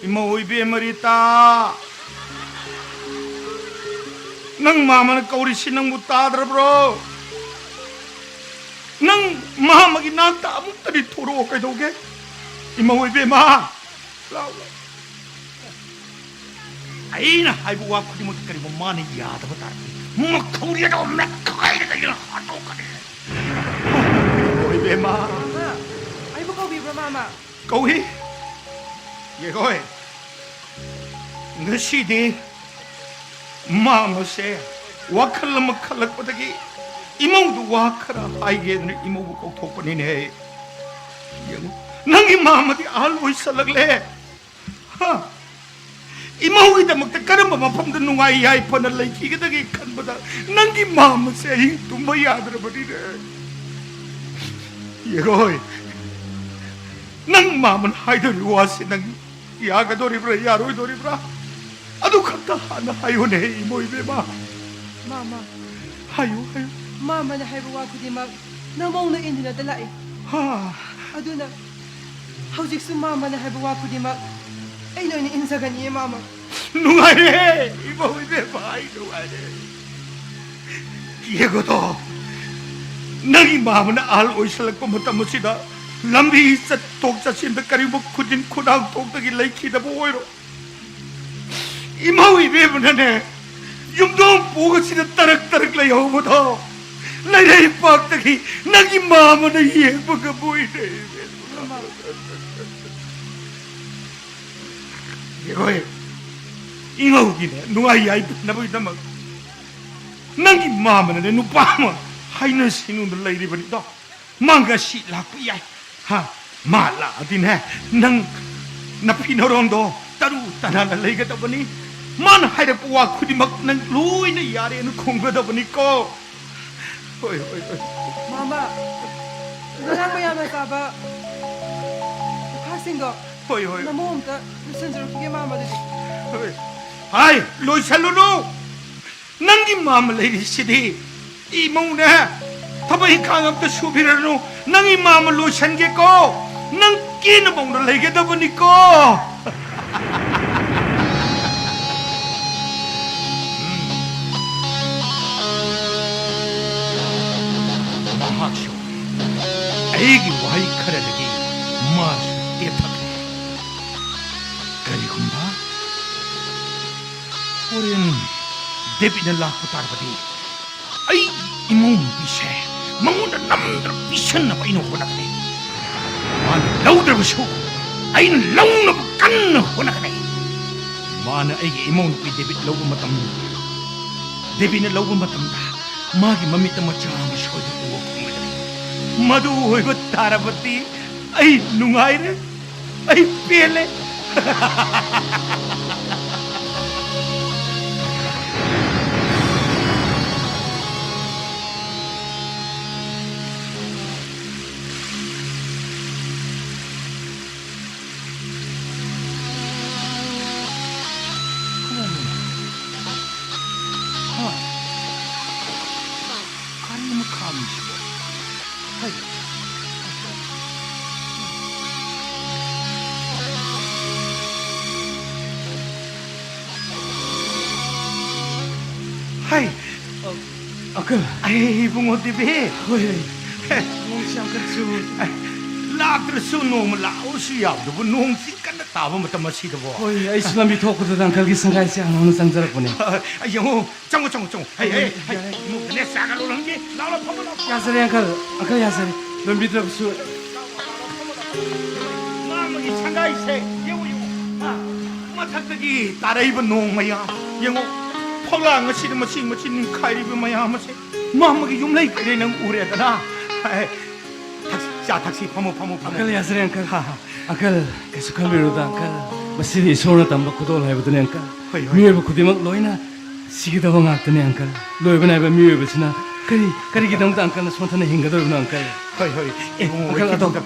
ꯏꯃꯧ ꯏꯕꯦꯝꯃ ꯔꯤꯇꯥ, ꯅꯪ ꯃꯥꯃꯅ ꯀꯧꯔꯤꯁꯤ ꯅꯪꯕꯨ ꯇꯥꯗ꯭ꯔꯕ꯭ꯔꯣ? ꯅꯪ ꯃꯥꯃꯒꯤ ꯅꯥꯛꯇ ꯑꯃꯨꯛꯇꯗꯤ ꯊꯣꯔꯛꯑꯣ ꯀꯩꯗꯧꯒꯦ? ꯏꯃꯧ ꯏꯕꯦꯝꯃ, ꯂꯥꯎ, ꯂꯥꯎ꯫ ꯑꯩꯅ ꯍꯥꯏꯕ ꯋꯥ ꯈꯨꯗꯤꯡꯃꯛꯇ ꯀꯔꯤꯒꯨꯝꯕ ꯃꯥꯅ ꯌꯥꯗꯕ ꯇꯥꯔꯗꯤ ꯃꯈꯧꯔꯤ ꯑꯗꯣ ꯃꯦꯠꯈꯥꯏꯔꯒ ꯑꯩꯅ ꯍꯥꯠꯇꯣꯛꯀꯅꯤ꯫ ꯏꯃꯧ ꯏꯕꯦꯝꯃ꯫ ꯃꯥꯃ, ꯑꯩꯕꯨ ꯀꯧꯕꯤꯕ꯭ꯔꯣ, ꯃꯥꯃ? ꯀꯧꯏ꯫ ꯌꯦꯡꯉꯣꯏ꯫ ꯉꯁꯤꯗꯤ ꯃꯥꯃꯁꯦ ꯋꯥꯈꯜ ꯑꯃ ꯈꯜꯂꯛꯄꯗꯒꯤ ꯏꯃꯧꯗ ꯋꯥ ꯈꯔ ꯍꯥꯏꯒꯦꯗꯅ ꯏꯃꯧꯕꯨ ꯀꯧꯊꯣꯛꯄꯅꯤꯅꯦ꯫ ꯌꯦꯡꯉꯨ, ꯅꯪꯒꯤ ꯃꯥꯃꯗꯤ ꯑꯍꯜ ꯑꯣꯏꯁꯜꯂꯛꯂꯦ꯫ ꯍꯥ? ꯏꯃꯧꯒꯤꯗꯃꯛꯇ ꯀꯔꯝꯕ ꯃꯐꯝꯗ ꯅꯨꯡꯉꯥꯏ ꯌꯥꯏꯐꯅ ꯂꯩꯈꯤꯒꯗꯒꯦ ꯈꯟꯕꯗ ꯅꯪꯒꯤ ꯃꯥꯃꯁꯦ ꯑꯍꯤꯡ ꯇꯨꯝꯕ ꯌꯥꯗ꯭ꯔꯕꯅꯤꯅꯦ꯫ ꯌꯦꯡꯉꯣꯏ, ꯅꯪ ꯃꯥꯃꯅ ꯍꯥꯏꯗꯣꯔꯤꯕ ꯋꯥꯁꯤ ꯅꯪ ꯌꯥꯒꯗꯣꯔꯤꯕ꯭ꯔꯥ, ꯌꯥꯔꯣꯏꯗꯣꯔꯤꯕ꯭ꯔꯥ? ꯑꯗꯨ ꯈꯛꯇ ꯍꯥꯟꯅ ꯍꯥꯏꯌꯨꯅꯦ, ꯏꯃꯧ ꯏꯕꯦꯝꯃ꯫ ꯃꯥꯃ꯫ ꯍꯥꯏꯌꯨ, ꯍꯥꯏꯌꯨ꯫ ꯃꯥꯃꯅ ꯍꯥꯏꯕ ꯋꯥ ꯈꯨꯗꯤꯡꯃꯛ ꯅꯃꯧꯅ ꯏꯟꯗꯨꯅꯇ ꯂꯥꯛꯏ꯫ ꯍꯥ꯫ ꯑꯗꯨꯅ ꯍꯧꯖꯤꯛꯁꯨ ꯃꯥꯃꯅ ꯍꯥꯏꯕ ꯋꯥ ꯈꯨꯗꯤꯡꯃꯛ ꯑꯩꯅ ꯑꯣꯏꯅ ꯏꯟꯖꯒꯅꯤꯌꯦ, ꯃꯥꯃ꯫ ꯅꯨꯡꯉꯥꯏꯔꯦ, ꯏꯃꯧ ꯏꯕꯦꯝꯃ, ꯑꯩ ꯅꯨꯡꯉꯥꯏꯔꯦ꯫ ꯌꯦꯡꯉꯨꯗꯣ, ꯅꯪꯒꯤ ꯃꯥꯃꯅ ꯑꯍꯜ ꯑꯣꯏꯁꯜꯂꯛꯄ ꯃꯇꯝ ꯑꯁꯤꯗ ꯂꯝꯕꯤ ꯆꯠꯊꯣꯛ ꯆꯠꯁꯤꯟꯗ ꯀꯔꯤꯒꯨꯝꯕ ꯈꯨꯗꯤꯟ ꯈꯨꯗꯥꯡ ꯊꯣꯛꯇꯒꯤ ꯂꯩꯈꯤꯗꯕ ꯑꯣꯏꯔꯣ꯫ ꯏꯃꯧ ꯏꯕꯦꯝꯃꯅꯅꯦ, ꯌꯨꯝꯊꯣꯡ ꯄꯣꯛ ꯑꯁꯤꯗ ꯇꯔꯛ ꯇꯔꯛ ꯂꯩꯍꯧꯕꯗꯣ ꯂꯩꯔꯩ ꯄꯥꯛꯇꯒꯤ ꯅꯪꯒꯤ ꯃꯥꯃꯅ ꯌꯦꯡꯕ ꯉꯝꯃꯣꯏꯅꯦ꯫ ꯌꯦꯡꯉꯣꯏ, ꯏꯉꯧꯒꯤꯅꯦ ꯅꯨꯡꯉꯥꯏ ꯌꯥꯏꯐꯅꯕꯒꯤꯗꯃꯛ ꯅꯪꯒꯤ ꯃꯥꯃꯅꯅꯦ ꯅꯨꯄꯥ ꯑꯃ ꯍꯥꯏꯅ ꯁꯤꯡꯅꯨꯡꯗ ꯂꯩꯔꯤꯕꯅꯤꯗꯣ꯫ ꯃꯥ ꯉꯁꯤ ꯂꯥꯛꯄ ꯌꯥꯏ꯫ ꯍꯥ? ꯃꯥ ꯂꯥꯛꯑꯗꯤꯅꯦ, ꯅꯪ ꯅꯐꯤ ꯅꯔꯣꯟꯗꯣ ꯇꯔꯨ ꯇꯅꯥꯟꯅ ꯂꯩꯒꯗꯕꯅꯤ꯫ ꯃꯥꯅ ꯍꯥꯏꯔꯛꯄ ꯋꯥ ꯈꯨꯗꯤꯡꯃꯛ ꯅꯪ ꯂꯣꯏꯅ ꯌꯥꯔꯦꯅ ꯈꯨꯝꯒꯗꯕꯅꯤꯀꯣ꯫ ꯍꯣꯏ, ꯍꯣꯏ, ꯍꯣꯏ꯫ ꯃꯥꯃ, ꯉꯔꯥꯡ ꯃꯌꯥꯝꯅ ꯆꯥꯕ ꯎꯈꯥꯁꯤꯡꯗꯣ ꯍꯣꯏ, ꯍꯣꯏ꯫ ꯅꯃꯧ ꯑꯝꯇ ꯂꯣꯏꯁꯤꯟꯖꯔꯛꯈꯤꯒꯦ, ꯃꯥꯃ, ꯑꯗꯨꯗꯤ꯫ ꯍꯣꯏ꯫ ꯍꯥꯏ, ꯂꯣꯏꯁꯜꯂꯨꯅꯨ! ꯅꯪꯒꯤ ꯃꯥꯃ ꯂꯩꯔꯤꯁꯤꯗꯤ꯫ ꯏꯃꯧꯅꯦ, ꯊꯕꯛ ꯏꯪꯈꯥꯡ ꯑꯝꯇ ꯁꯨꯕꯤꯔꯅꯨ꯫ ꯅꯪ ꯏꯃꯥ ꯑꯃ ꯂꯣꯏꯁꯟꯒꯦꯀꯣ꯫ ꯅꯪ ꯀꯦꯅ ꯃꯧꯅ ꯂꯩꯒꯗꯕꯅꯤꯀꯣ꯫ ꯃꯍꯥꯛꯁꯨ ꯑꯩꯒꯤ ꯋꯥꯍꯩ ꯈꯔꯗꯒꯤ ꯃꯥꯁꯨ ꯇꯦꯊꯈ꯭ꯔꯦ꯫ ꯀꯔꯤꯒꯨꯝꯕ ꯍꯣꯔꯦꯟ ꯗꯦꯕꯤꯠꯅ ꯂꯥꯛꯄ ꯇꯥꯔꯕꯗꯤ, ꯑꯩꯒꯤ ꯏꯃꯧ ꯅꯨꯄꯤꯁꯦ ꯃꯉꯣꯟꯗ ꯅꯝꯗꯅ ꯄꯤꯁꯟꯅꯕ ꯑꯩꯅ ꯍꯣꯠꯅꯒꯅꯤ꯫ ꯃꯥꯅ ꯂꯧꯗ꯭ꯔꯕꯁꯨ ꯑꯩꯅ ꯂꯧꯅꯕ ꯀꯟꯅ ꯍꯣꯠꯅꯒꯅꯤ꯫ ꯃꯥꯅ ꯑꯩꯒꯤ ꯏꯃꯧ ꯅꯨꯄꯤ ꯗꯦꯕꯤꯠ ꯂꯧꯕ ꯃꯇꯝ, ꯗꯦꯕꯤꯠꯅ ꯂꯧꯕ ꯃꯇꯝꯗ ꯃꯥꯒꯤ ꯃꯃꯤꯠꯇ ꯃꯆꯥ ꯑꯃ ꯁꯣꯏꯗꯅ ꯎꯕ ꯐꯪꯒꯅꯤ꯫ ꯃꯗꯨ ꯑꯣꯏꯕ ꯇꯥꯔꯕꯗꯤ ꯑꯩ ꯅꯨꯡꯉꯥꯏꯔꯦ꯫ ꯑꯩ ꯄꯦꯜꯂꯦ꯫ ꯍꯥ? ꯀꯔꯤꯅꯣ ꯈꯥꯝꯃꯤꯁꯤꯕꯣ? ꯍꯩ꯫ ꯍꯩ꯫ ꯑ, ꯑꯪꯀꯜ꯫ ꯑꯩ, ꯏꯕꯨꯡꯉꯣ ꯗꯦꯕꯤ꯫ ꯍꯣꯏ, ꯍꯣꯏ꯫ ꯅꯣꯡꯁꯤ ꯌꯥꯝ ꯀꯟꯅ ꯆꯨꯏ꯫ ꯑꯦ, ꯂꯥꯛꯇ꯭ꯔꯁꯨ ꯅꯣꯡꯃ ꯂꯥꯛꯑꯣꯁꯨ ꯌꯥꯕꯗꯨꯕꯨ, ꯅꯣꯡꯁꯤ ꯀꯟꯅ ꯇꯥꯕ ꯃꯇꯝ ꯑꯁꯤꯗꯕꯣ꯫ ꯍꯣꯏ, ꯑꯩꯁꯨ ꯂꯝꯕꯤ ꯊꯣꯛꯄꯗꯨꯗ ꯑꯪꯀꯜꯒꯤ ꯁꯪꯒꯥꯏ ꯆꯥ ꯍꯪꯉꯨꯅ ꯆꯪꯖꯔꯛꯄꯅꯦ꯫ ꯑ, ꯌꯦꯡꯉꯣ, ꯆꯪꯉꯣ, ꯆꯪꯉꯣ, ꯆꯪꯉꯣ꯫ ꯍꯩ, ꯍꯩ, ꯍꯩ, ꯌꯥꯔꯦ꯫ ꯏꯃꯨꯡꯗꯅꯦ ꯆꯥꯒ ꯂꯣꯜꯂꯝꯒꯦ꯫ ꯂꯥꯛꯑꯣ, ꯂꯥꯛꯑꯣ, ꯐꯝꯃꯣ, ꯂꯥꯛꯑꯣ꯫ ꯌꯥꯖꯔꯦ, ꯑꯪꯀꯜ꯫ ꯑꯪꯀꯜ, ꯌꯥꯖꯔꯦ꯫ ꯂꯝꯕꯤꯗꯕꯁꯨ꯫ ꯃꯥꯃꯒꯤ ꯁꯪꯒꯥꯏꯁꯦ ꯌꯦꯡꯉꯨ, ꯌꯦꯡꯉꯨ꯫ ꯑ, ꯃꯊꯛꯇꯒꯤ ꯇꯥꯔꯛꯏꯕ ꯅꯣꯡ ꯃꯌꯥꯝ꯫ ꯌꯦꯡꯉꯨ, ꯐꯛꯂꯥꯡ ꯑꯁꯤꯗ ꯃꯆꯤ ꯃꯆꯤ ꯅꯤꯡꯈꯥꯏꯔꯤꯕ ꯃꯌꯥꯝ ꯑꯁꯦ꯫ ꯃꯥꯃꯒꯤ ꯌꯨꯝꯂꯩ ꯀꯩꯔꯩ ꯅꯪ ꯎꯔꯦꯗꯅ꯫ ꯍꯦ, ꯊꯛꯁꯤ, ꯆꯥ ꯊꯛꯁꯤ, ꯐꯝꯃꯣ, ꯐꯝꯃꯣ, ꯐꯝꯃꯣ꯫ ꯑꯪꯀꯜ, ꯌꯥꯖꯔꯦ, ꯑꯪꯀꯜ꯫ ꯍꯥ, ꯍꯥ꯫ ꯑꯪꯀꯜ, ꯀꯩꯁꯨ ꯈꯟꯕꯤꯔꯨꯅꯨꯗ, ꯑꯪꯀꯜ꯫ ꯃꯁꯤꯗꯤ ꯏꯁꯣꯔꯅ ꯇꯝꯕ ꯈꯨꯗꯣꯜ ꯍꯥꯏꯕꯗꯨꯅꯤ, ꯑꯪꯀꯜ꯫ ꯍꯣꯏ, ꯍꯣꯏ꯫ ꯃꯤꯑꯣꯏꯕ ꯈꯨꯗꯤꯡꯃꯛ ꯂꯣꯏꯅ ꯁꯤꯒꯗꯕ ꯉꯥꯛꯇꯅꯤ, ꯑꯪꯀꯜ꯫ ꯂꯣꯏꯕ ꯅꯥꯏꯕ ꯃꯤꯑꯣꯏꯕꯁꯤꯅ ꯀꯔꯤ, ꯀꯔꯤꯒꯤꯗꯃꯛꯇ ꯑꯪꯀꯜꯅ ꯁꯣꯟꯊꯅ ꯍꯤꯡꯒꯗꯧꯔꯤꯕꯅꯣ, ꯑꯪꯀꯜ? ꯍꯣꯏ, ꯍꯣꯏ꯫ ꯑꯦ, ꯏꯕꯨꯡꯉꯣ, ꯑꯪꯀꯜ, ꯑꯗꯣ ꯈꯤꯇꯪ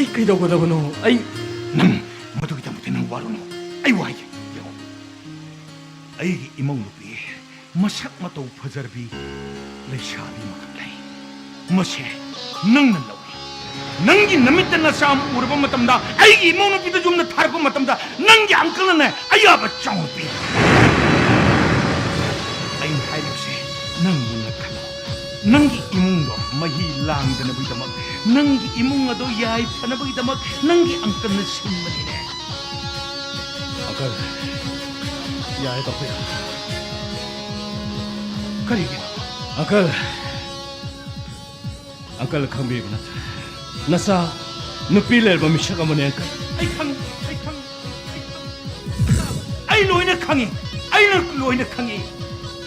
ꯑꯩ ꯀꯩꯗꯧꯒꯗꯕꯅꯣ? ꯑꯩ ꯅꯪ ꯃꯗꯨꯒꯤꯗꯃꯛꯇ ꯅꯪ ꯋꯥꯔꯨꯅꯨ꯫ ꯑꯩ ꯋꯥꯒꯦ꯫ ꯌꯦꯡꯉꯣ, ꯑꯩꯒꯤ ꯏꯃꯧ ꯅꯨꯄꯤ ꯃꯁꯛ ꯃꯇꯧ ꯐꯖꯔꯕꯤ ꯂꯩꯁꯥꯕꯤ ꯑꯃꯈꯛ ꯂꯩ꯫ ꯃꯁꯦ ꯅꯪꯅ ꯂꯧꯏ꯫ ꯅꯪꯒꯤ ꯅꯃꯤꯠꯇ ꯅꯆꯥ ꯑꯃ ꯎꯔꯕ ꯃꯇꯝꯗ, ꯑꯩꯒꯤ ꯏꯃꯧ ꯅꯨꯄꯤꯗ ꯌꯨꯝꯗ ꯊꯥꯔꯛꯄ ꯃꯇꯝꯗ, ꯅꯪꯒꯤ ꯑꯪꯀꯜꯅꯅꯦ ꯑꯌꯥꯕ ꯆꯥꯎꯅ ꯄꯤ꯫ ꯑꯩꯅ ꯍꯥꯏꯔꯤꯕꯁꯦ ꯅꯪ ꯃꯨꯟꯅ ꯈꯜꯂꯣ꯫ ꯅꯪꯒꯤ ꯏꯃꯨꯡꯗꯣ ꯃꯍꯤ ꯂꯥꯡꯗꯅꯕꯒꯤꯗꯃꯛ, ꯅꯪꯒꯤ ꯏꯃꯨꯡ ꯑꯗꯣ ꯌꯥꯏꯐꯅꯕꯒꯤꯗꯃꯛ ꯅꯪꯒꯤ ꯑꯪꯀꯜꯅ ꯁꯤꯟꯕꯅꯤꯅꯦ꯫ ꯑꯪꯀꯜ, ꯌꯥꯔꯦ ꯇꯣꯛꯄꯤꯔꯣ꯫ ꯀꯔꯤꯒꯤꯅꯣ? ꯑꯪꯀꯜ, ꯑꯪꯀꯜ ꯈꯪꯕꯤꯕ ꯅꯠꯇ꯭ꯔꯥ? ꯅꯆꯥ ꯅꯨꯄꯤ ꯂꯩꯔꯕ ꯃꯤꯁꯛ ꯑꯃꯅꯦ, ꯑꯪꯀꯜ꯫ ꯑꯩ ꯈꯪꯉꯤ, ꯑꯩ ꯈꯪꯉꯤ, ꯑꯩ ꯈꯪꯉꯤ꯫ ꯑꯩ ꯂꯣꯏꯅ ꯈꯪꯉꯤ, ꯑꯩꯅ ꯂꯣꯏꯅ ꯈꯪꯉꯤ꯫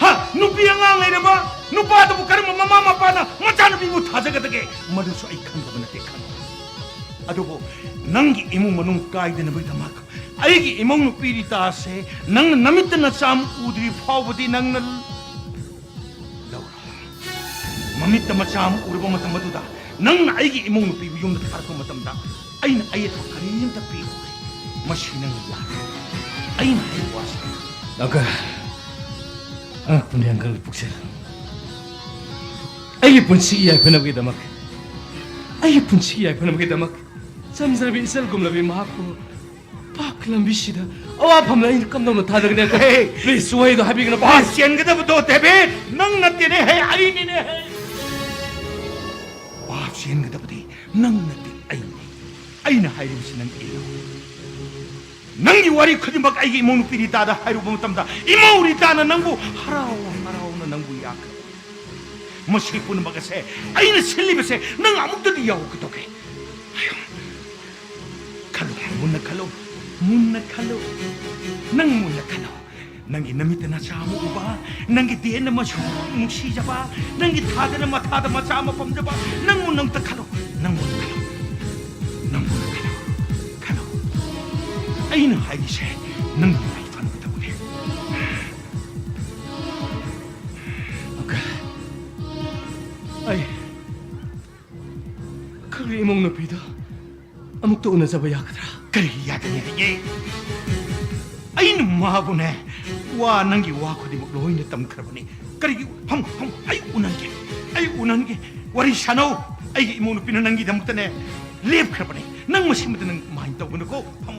ꯍꯥ? ꯅꯨꯄꯤ ꯑꯉꯥꯡ ꯂꯩꯔꯕ ꯅꯨꯄꯥꯗꯨꯕꯨ ꯀꯔꯝꯕ ꯃꯃꯥ ꯃꯄꯥꯅ ꯃꯆꯥꯅꯨꯄꯤꯕꯨ ꯊꯥꯖꯒꯗꯒꯦ? ꯃꯗꯨꯁꯨ ꯑꯩ ꯈꯪꯗꯕ ꯅꯠꯇꯦ, ꯈꯪꯉꯤ꯫ ꯑꯗꯨꯕꯨ ꯅꯪꯒꯤ ꯏꯃꯨꯡ ꯃꯅꯨꯡ ꯀꯥꯏꯗꯅꯕꯒꯤꯗꯃꯛ ꯑꯩꯒꯤ ꯏꯃꯧ ꯅꯨꯄꯤ ꯔꯤꯇꯥꯁꯦ ꯅꯪꯅ ꯅꯃꯤꯠꯇ ꯅꯆꯥ ꯑꯃ ꯎꯗ꯭ꯔꯤ ꯐꯥꯎꯕꯗꯤ ꯅꯪꯅ ꯂꯧꯔꯣ꯫ ꯃꯃꯤꯠꯇ ꯃꯆꯥ ꯑꯃ ꯎꯔꯕ ꯃꯇꯝ ꯑꯗꯨꯗ ꯅꯪꯅ ꯑꯩꯒꯤ ꯏꯃꯧ ꯅꯨꯄꯤꯕꯨ ꯌꯨꯝꯗ ꯊꯥꯔꯛꯄ ꯃꯇꯝꯗ ꯑꯩꯅ ꯑꯌꯦꯠꯄ ꯀꯔꯤꯝꯇ ꯄꯤꯔꯣꯏ꯫ ꯃꯁꯤ ꯅꯪꯅ ꯌꯥꯔꯦ꯫ ꯑꯩꯅ ꯍꯥꯏꯕ ꯋꯥꯁꯦ꯫ ꯑꯪꯀꯜ, ꯑꯉꯛꯄꯅꯤ ꯑꯪꯀꯜ ꯄꯨꯛꯆꯦꯜ꯫ ꯑꯩꯒꯤ ꯄꯨꯟꯁꯤ ꯌꯥꯏꯐꯅꯕꯒꯤꯗꯃꯛ, ꯑꯩꯒꯤ ꯄꯨꯟꯁꯤ ꯌꯥꯏꯐꯅꯕꯒꯤꯗꯃꯛ ꯆꯝꯖꯔꯕꯤ ꯏꯆꯜꯒꯨꯝꯂꯕꯤ ꯃꯍꯥꯛꯄꯨ ꯄꯥꯞꯀꯤ ꯂꯝꯕꯤꯁꯤꯗ ꯑꯋꯥꯐꯝꯗ ꯑꯩꯅ ꯀꯝꯗꯧꯅ ꯊꯥꯗꯒꯅꯤ? ꯑꯪꯀꯜ, ꯍꯦ! Please, ꯋꯥꯍꯩꯗꯣ ꯍꯥꯏꯕꯤꯒꯅꯨ꯫ ꯄꯥꯞ ꯆꯦꯟꯒꯗꯕꯗꯣ ꯗꯦꯕꯤꯠ, ꯅꯪ ꯅꯠꯇꯦꯅꯦ ꯍꯦ, ꯑꯩꯅꯤꯅꯦ ꯍꯦ꯫ ꯄꯥꯞ ꯆꯦꯟꯒꯗꯕꯗꯤ ꯅꯪ ꯅꯠꯇꯦ, ꯑꯩꯅꯤ꯫ ꯑꯩꯅ ꯍꯥꯏꯔꯤꯕꯁꯤ ꯅꯪ ꯏꯜꯂꯨ꯫ ꯅꯪꯒꯤ ꯋꯥꯔꯤ ꯈꯨꯗꯤꯡꯃꯛ ꯑꯩꯒꯤ ꯏꯃꯧ ꯅꯨꯄꯤ ꯔꯤꯇꯥꯗ ꯍꯥꯏꯔꯨꯕ ꯃꯇꯝꯗ, ꯏꯃꯧ ꯔꯤꯇꯥꯅ ꯅꯪꯕꯨ ꯍꯔꯥꯎ ꯍꯔꯥꯎꯅ ꯅꯪꯕꯨ ꯌꯥꯈ꯭ꯔꯦ꯫ ꯃꯁꯤ ꯄꯨꯝꯅꯃꯛ ꯑꯁꯦ ꯑꯩꯅ ꯁꯤꯜꯂꯤꯕꯁꯦ ꯅꯪ ꯑꯃꯨꯛꯇꯗꯤ ꯌꯥꯎꯍꯧꯒꯗꯧꯒꯦ꯫ ꯈꯜꯂꯨ, ꯃꯨꯟꯅ ꯈꯜꯂꯨ, ꯃꯨꯟꯅ ꯈꯜꯂꯨ꯫ ꯅꯪ ꯃꯨꯟꯅ ꯈꯜꯂꯨ꯫ ꯅꯪꯒꯤ ꯅꯃꯤꯠꯇ ꯅꯆꯥ ꯑꯃ ꯎꯕ, ꯅꯪꯒꯤ ꯗꯦꯟ ꯑꯃꯁꯨ ꯅꯨꯡꯁꯤꯖꯕ, ꯅꯪꯒꯤ ꯊꯥꯗꯅ ꯃꯊꯥꯗ ꯃꯆꯥ ꯑꯃ ꯄꯝꯖꯕ, ꯅꯪ ꯃꯨꯟꯅ ꯑꯝꯇ ꯈꯜꯂꯨ, ꯅꯪ ꯃꯨꯟꯅ ꯈꯜꯂꯨ, ꯅꯪ ꯃꯨꯟꯅ ꯈꯜꯂꯨ, ꯈꯜꯂꯨ꯫ ꯑꯩꯅ ꯍꯥꯏꯔꯤꯁꯦ ꯅꯪꯒꯤ ꯌꯥꯏꯐꯅꯕꯒꯤꯗꯃꯛꯅꯦ꯫ ꯑꯪꯀꯜ, ꯑꯩ, ꯑꯪꯀꯜꯒꯤ ꯏꯃꯧ ꯅꯨꯄꯤꯗꯣ ꯑꯃꯨꯛꯇ ꯎꯅꯖꯕ ꯌꯥꯒꯗ꯭ꯔꯥ? ꯀꯔꯤꯒꯤ ꯌꯥꯗꯅꯤ ꯍꯥꯏꯒꯦ? ꯑꯩꯅ ꯃꯥꯕꯨꯅꯦ, ꯋꯥ, ꯅꯪꯒꯤ ꯋꯥ ꯈꯨꯗꯤꯡꯃꯛ ꯂꯣꯏꯅ ꯇꯝꯈ꯭ꯔꯕꯅꯤ꯫ ꯀꯔꯤꯒꯤ? ꯐꯝ, ꯐꯝ, ꯑꯩ ꯎꯅꯍꯟꯒꯦ, ꯑꯩ ꯎꯅꯍꯟꯒꯦ꯫ ꯋꯥꯔꯤ ꯁꯥꯟꯅꯧ꯫ ꯑꯩꯒꯤ ꯏꯃꯧ ꯅꯨꯄꯤꯅ ꯅꯪꯒꯤꯗꯃꯛꯇꯅꯦ ꯂꯦꯞꯈ꯭ꯔꯕꯅꯤ꯫ ꯅꯪ ꯃꯁꯤꯃꯗ ꯅꯪ mind ꯇꯧꯒꯅꯨꯀꯣ꯫ ꯐꯝ꯫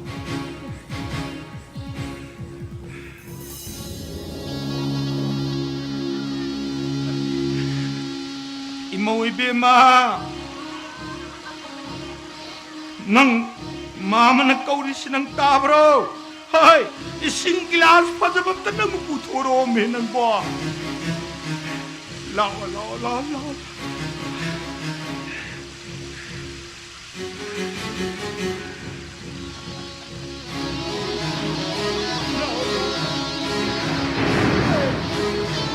ꯏꯃꯧ ꯏꯕꯦꯝꯃ, ꯅꯪ ꯃꯥꯃꯅ ꯀꯧꯔꯤꯁꯤ ꯅꯪ ꯇꯥꯕ꯭ꯔꯣ? ꯍꯣꯏ, ꯏꯁꯤꯡ ꯒꯤꯂꯥꯁ ꯐꯖꯕ ꯑꯝꯇ ꯅꯪ ꯄꯨꯊꯣꯔꯛꯑꯣꯃꯦ ꯅꯪꯕꯣ꯫ ꯂꯥꯛꯑꯣ, ꯂꯥꯛꯑꯣ, ꯂꯥꯛꯑꯣ, ꯂꯥꯛꯑꯣ꯫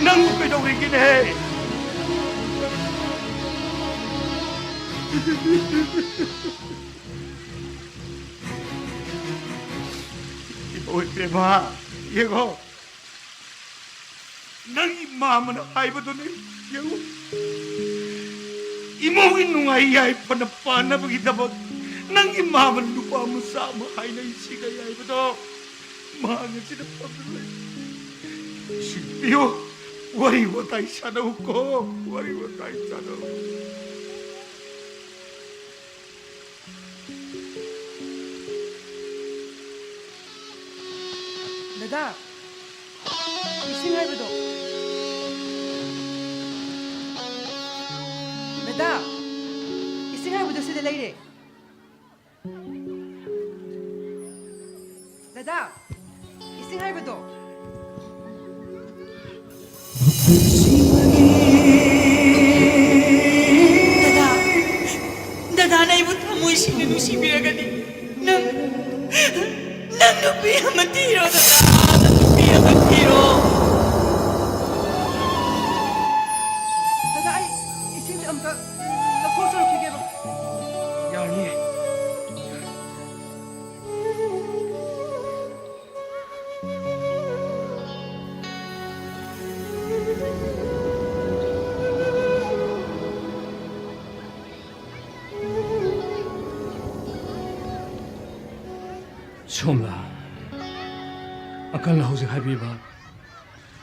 ꯅꯪꯕꯨ ꯀꯩꯗꯧꯔꯤꯒꯦꯅꯦ? ꯏꯕꯣꯏ ꯄꯦꯃ, ꯌꯦꯡꯉꯣ꯫ ꯅꯪꯒꯤ ꯃꯥꯃꯅ ꯍꯥꯏꯕꯗꯨꯅꯤ꯫ ꯌꯦꯡꯉꯨ, ꯏꯃꯧꯒꯤ ꯅꯨꯡꯉꯥꯏ ꯌꯥꯏꯐꯅ ꯄꯥꯟꯅꯕꯒꯤꯗꯃꯛ ꯅꯪꯒꯤ ꯃꯥꯃꯅ ꯅꯨꯄꯥ ꯃꯆꯥ ꯑꯃ ꯍꯥꯏꯅꯩ ꯁꯤꯒ ꯍꯥꯏꯕꯗꯣ꯫ ꯃꯍꯥꯛ ꯑꯁꯤꯗ ꯐꯝꯗꯨꯅ ꯂꯩ꯫ ꯏꯁꯤꯡ ꯄꯤꯌꯨ꯫ ꯋꯥꯔꯤ ꯋꯥꯇꯥꯏ ꯁꯥꯟꯅꯧꯀꯣ꯫ ꯋꯥꯔꯤ ꯋꯥꯇꯥꯏ ꯁꯥꯟꯅꯧ꯫ ꯗꯗꯥ, ꯏꯁꯤꯡ ꯍꯥꯏꯕꯗꯣ꯫ ꯗꯗꯥ, ꯏꯁꯤꯡ ꯍꯥꯏꯕꯗꯣ ꯁꯤꯗ ꯂꯩꯔꯦ꯫ ꯗꯗꯥ, ꯏꯁꯤꯡ ꯍꯥꯏꯕꯗꯣ꯫ ꯗꯗꯥ, ꯗꯗꯥꯅ ꯑꯩꯕꯨ ꯊꯃꯣꯏ ꯁꯦꯡꯅ ꯅꯨꯡꯁꯤꯕꯤꯔꯒꯗꯤ ꯅꯪ, ꯅꯪ ꯅꯨꯄꯤ ꯑꯃ ꯊꯤꯔꯣ ꯗꯗꯥ, ꯅꯪ ꯅꯨꯄꯤ ꯑꯃ ꯊꯤꯔꯣ꯫ ꯗꯗꯥ, ꯑꯩ ꯏꯁꯤꯡꯁꯦ ꯑꯝꯇ ꯂꯧꯊꯣꯛꯆꯔꯛꯈꯤꯒꯦꯕ꯫ ꯌꯥꯅꯤꯌꯦ꯫ ꯁꯣꯝꯂꯥ, ꯑꯪꯀꯜꯅ ꯍꯧꯖꯤꯛ ꯍꯥꯏꯕꯤꯕ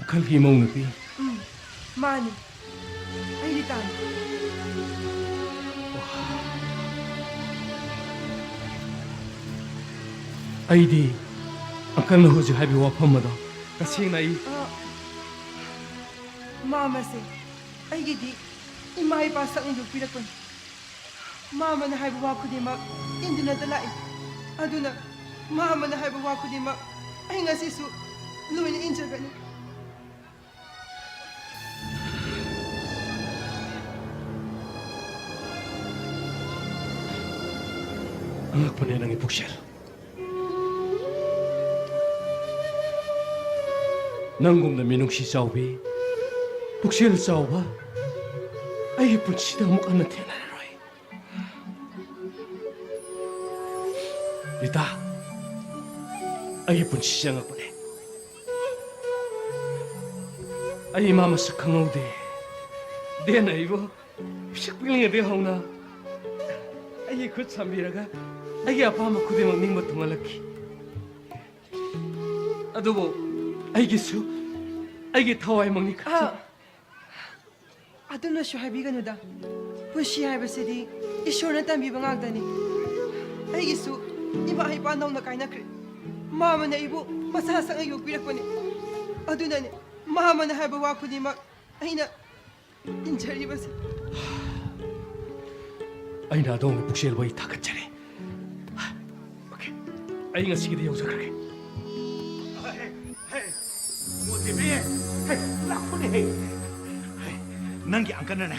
ꯑꯪꯀꯜꯒꯤ ꯏꯃꯧ ꯅꯨꯄꯤ? ꯎꯝ, ꯃꯥꯅꯤ꯫ ꯑꯩ ꯔꯤꯇꯥꯅꯤ꯫ ꯑꯩꯗꯤ ꯑꯪꯀꯜꯅ ꯍꯧꯖꯤꯛ ꯍꯥꯏꯕꯤꯕ ꯋꯥꯐꯝ ꯑꯗꯣ ꯇꯁꯦꯡꯅ ꯑꯩ ꯑ, ꯃꯥꯃꯁꯦ ꯑꯩꯒꯤꯗꯤ ꯏꯃꯥ ꯏꯄꯥ ꯁꯛꯅ ꯌꯣꯛꯄꯤꯔꯛꯄꯅꯤ꯫ ꯃꯥꯃꯅ ꯍꯥꯏꯕ ꯋꯥ ꯈꯨꯗꯤꯡꯃꯛ ꯏꯟꯗꯨꯅꯇ ꯂꯥꯛꯏ꯫ ꯑꯗꯨꯅ ꯃꯥꯃꯅ ꯍꯥꯏꯕ ꯋꯥ ꯈꯨꯗꯤꯡꯃꯛ ꯑꯩ ꯉꯁꯤꯁꯨ ꯂꯣꯏꯅ ꯏꯟꯖꯒꯅꯤ꯫ ꯑꯉꯛꯄꯅꯦ ꯅꯪꯒꯤ ꯄꯨꯛꯆꯦꯜ꯫ ꯅꯪꯒꯨꯝꯅ ꯃꯤꯅꯨꯡꯁꯤ ꯆꯥꯎꯕꯤ, ꯄꯨꯛꯆꯦꯜ ꯆꯥꯎꯕ ꯑꯩꯒꯤ ꯄꯨꯟꯁꯤꯗ ꯑꯃꯨꯛ ꯍꯟꯅ ꯊꯦꯡꯅꯔꯔꯣꯏ꯫ ꯔꯤꯇꯥ, ꯑꯩꯒꯤ ꯄꯨꯟꯁꯤꯁꯦ ꯑꯉꯛꯄꯅꯦ꯫ ꯑꯩ ꯏꯃꯥ ꯃꯁꯛ ꯈꯪꯍꯧꯗꯦ꯫ ꯗꯦꯟꯅ ꯑꯩꯕꯨ ꯄꯤꯁꯛ ꯄꯤꯛꯂꯤꯉꯩꯗꯒꯤ ꯍꯧꯅ ꯑꯩꯒꯤ ꯈꯨꯠ ꯁꯝꯕꯤꯔꯒ ꯑꯩꯒꯤ ꯑꯄꯥꯝꯕ ꯈꯨꯗꯤꯡꯃꯛ ꯅꯤꯡꯕ ꯊꯨꯡꯍꯜꯂꯛꯈꯤ꯫ ꯑꯗꯨꯕꯨ ꯑꯩꯒꯤꯁꯨ ꯑꯩꯒꯤ ꯊꯋꯥꯏꯃꯛꯅꯤ ꯈꯟꯖꯩ꯫ ꯑ, ꯑꯗꯨꯝꯅꯁꯨ ꯍꯥꯏꯕꯤꯒꯅꯨꯗ꯫ ꯄꯨꯟꯁꯤ ꯍꯥꯏꯕꯁꯤꯗꯤ ꯏꯁꯣꯔꯅ ꯇꯝꯕꯤꯕ ꯉꯥꯛꯇꯅꯤ꯫ ꯑꯩꯒꯤꯁꯨ ꯏꯃꯥ ꯏꯄꯥ ꯅꯧꯅ ꯀꯥꯏꯅꯈ꯭ꯔꯦ꯫ ꯃꯥꯃꯅ ꯑꯩꯕꯨ ꯃꯆꯥ ꯁꯛꯅ ꯌꯣꯛꯄꯤꯔꯛꯄꯅꯤ꯫ ꯑꯗꯨꯅꯅꯦ ꯃꯥꯃꯅ ꯍꯥꯏꯕ ꯋꯥ ꯈꯨꯗꯤꯡꯃꯛ ꯑꯩꯅ ꯏꯟꯖꯔꯤꯕꯁꯦ꯫ ꯑꯩꯅ ꯑꯗꯣꯝꯒꯤ ꯄꯨꯛꯆꯦꯜꯕꯨ ꯑꯩ ꯊꯥꯒꯠꯆꯔꯤ꯫ ꯑꯣꯀꯦ, ꯑꯩ ꯉꯁꯤꯒꯤꯗꯤ ꯌꯧꯖꯈ꯭ꯔꯒꯦ꯫ ꯍꯦ, ꯍꯦ, ꯃꯣꯇꯤꯕꯤ, ꯍꯦ, ꯂꯥꯛꯈꯣꯅꯦ, ꯍꯦ꯫ ꯍꯦ, ꯅꯪꯒꯤ ꯑꯪꯀꯜꯅꯅꯦ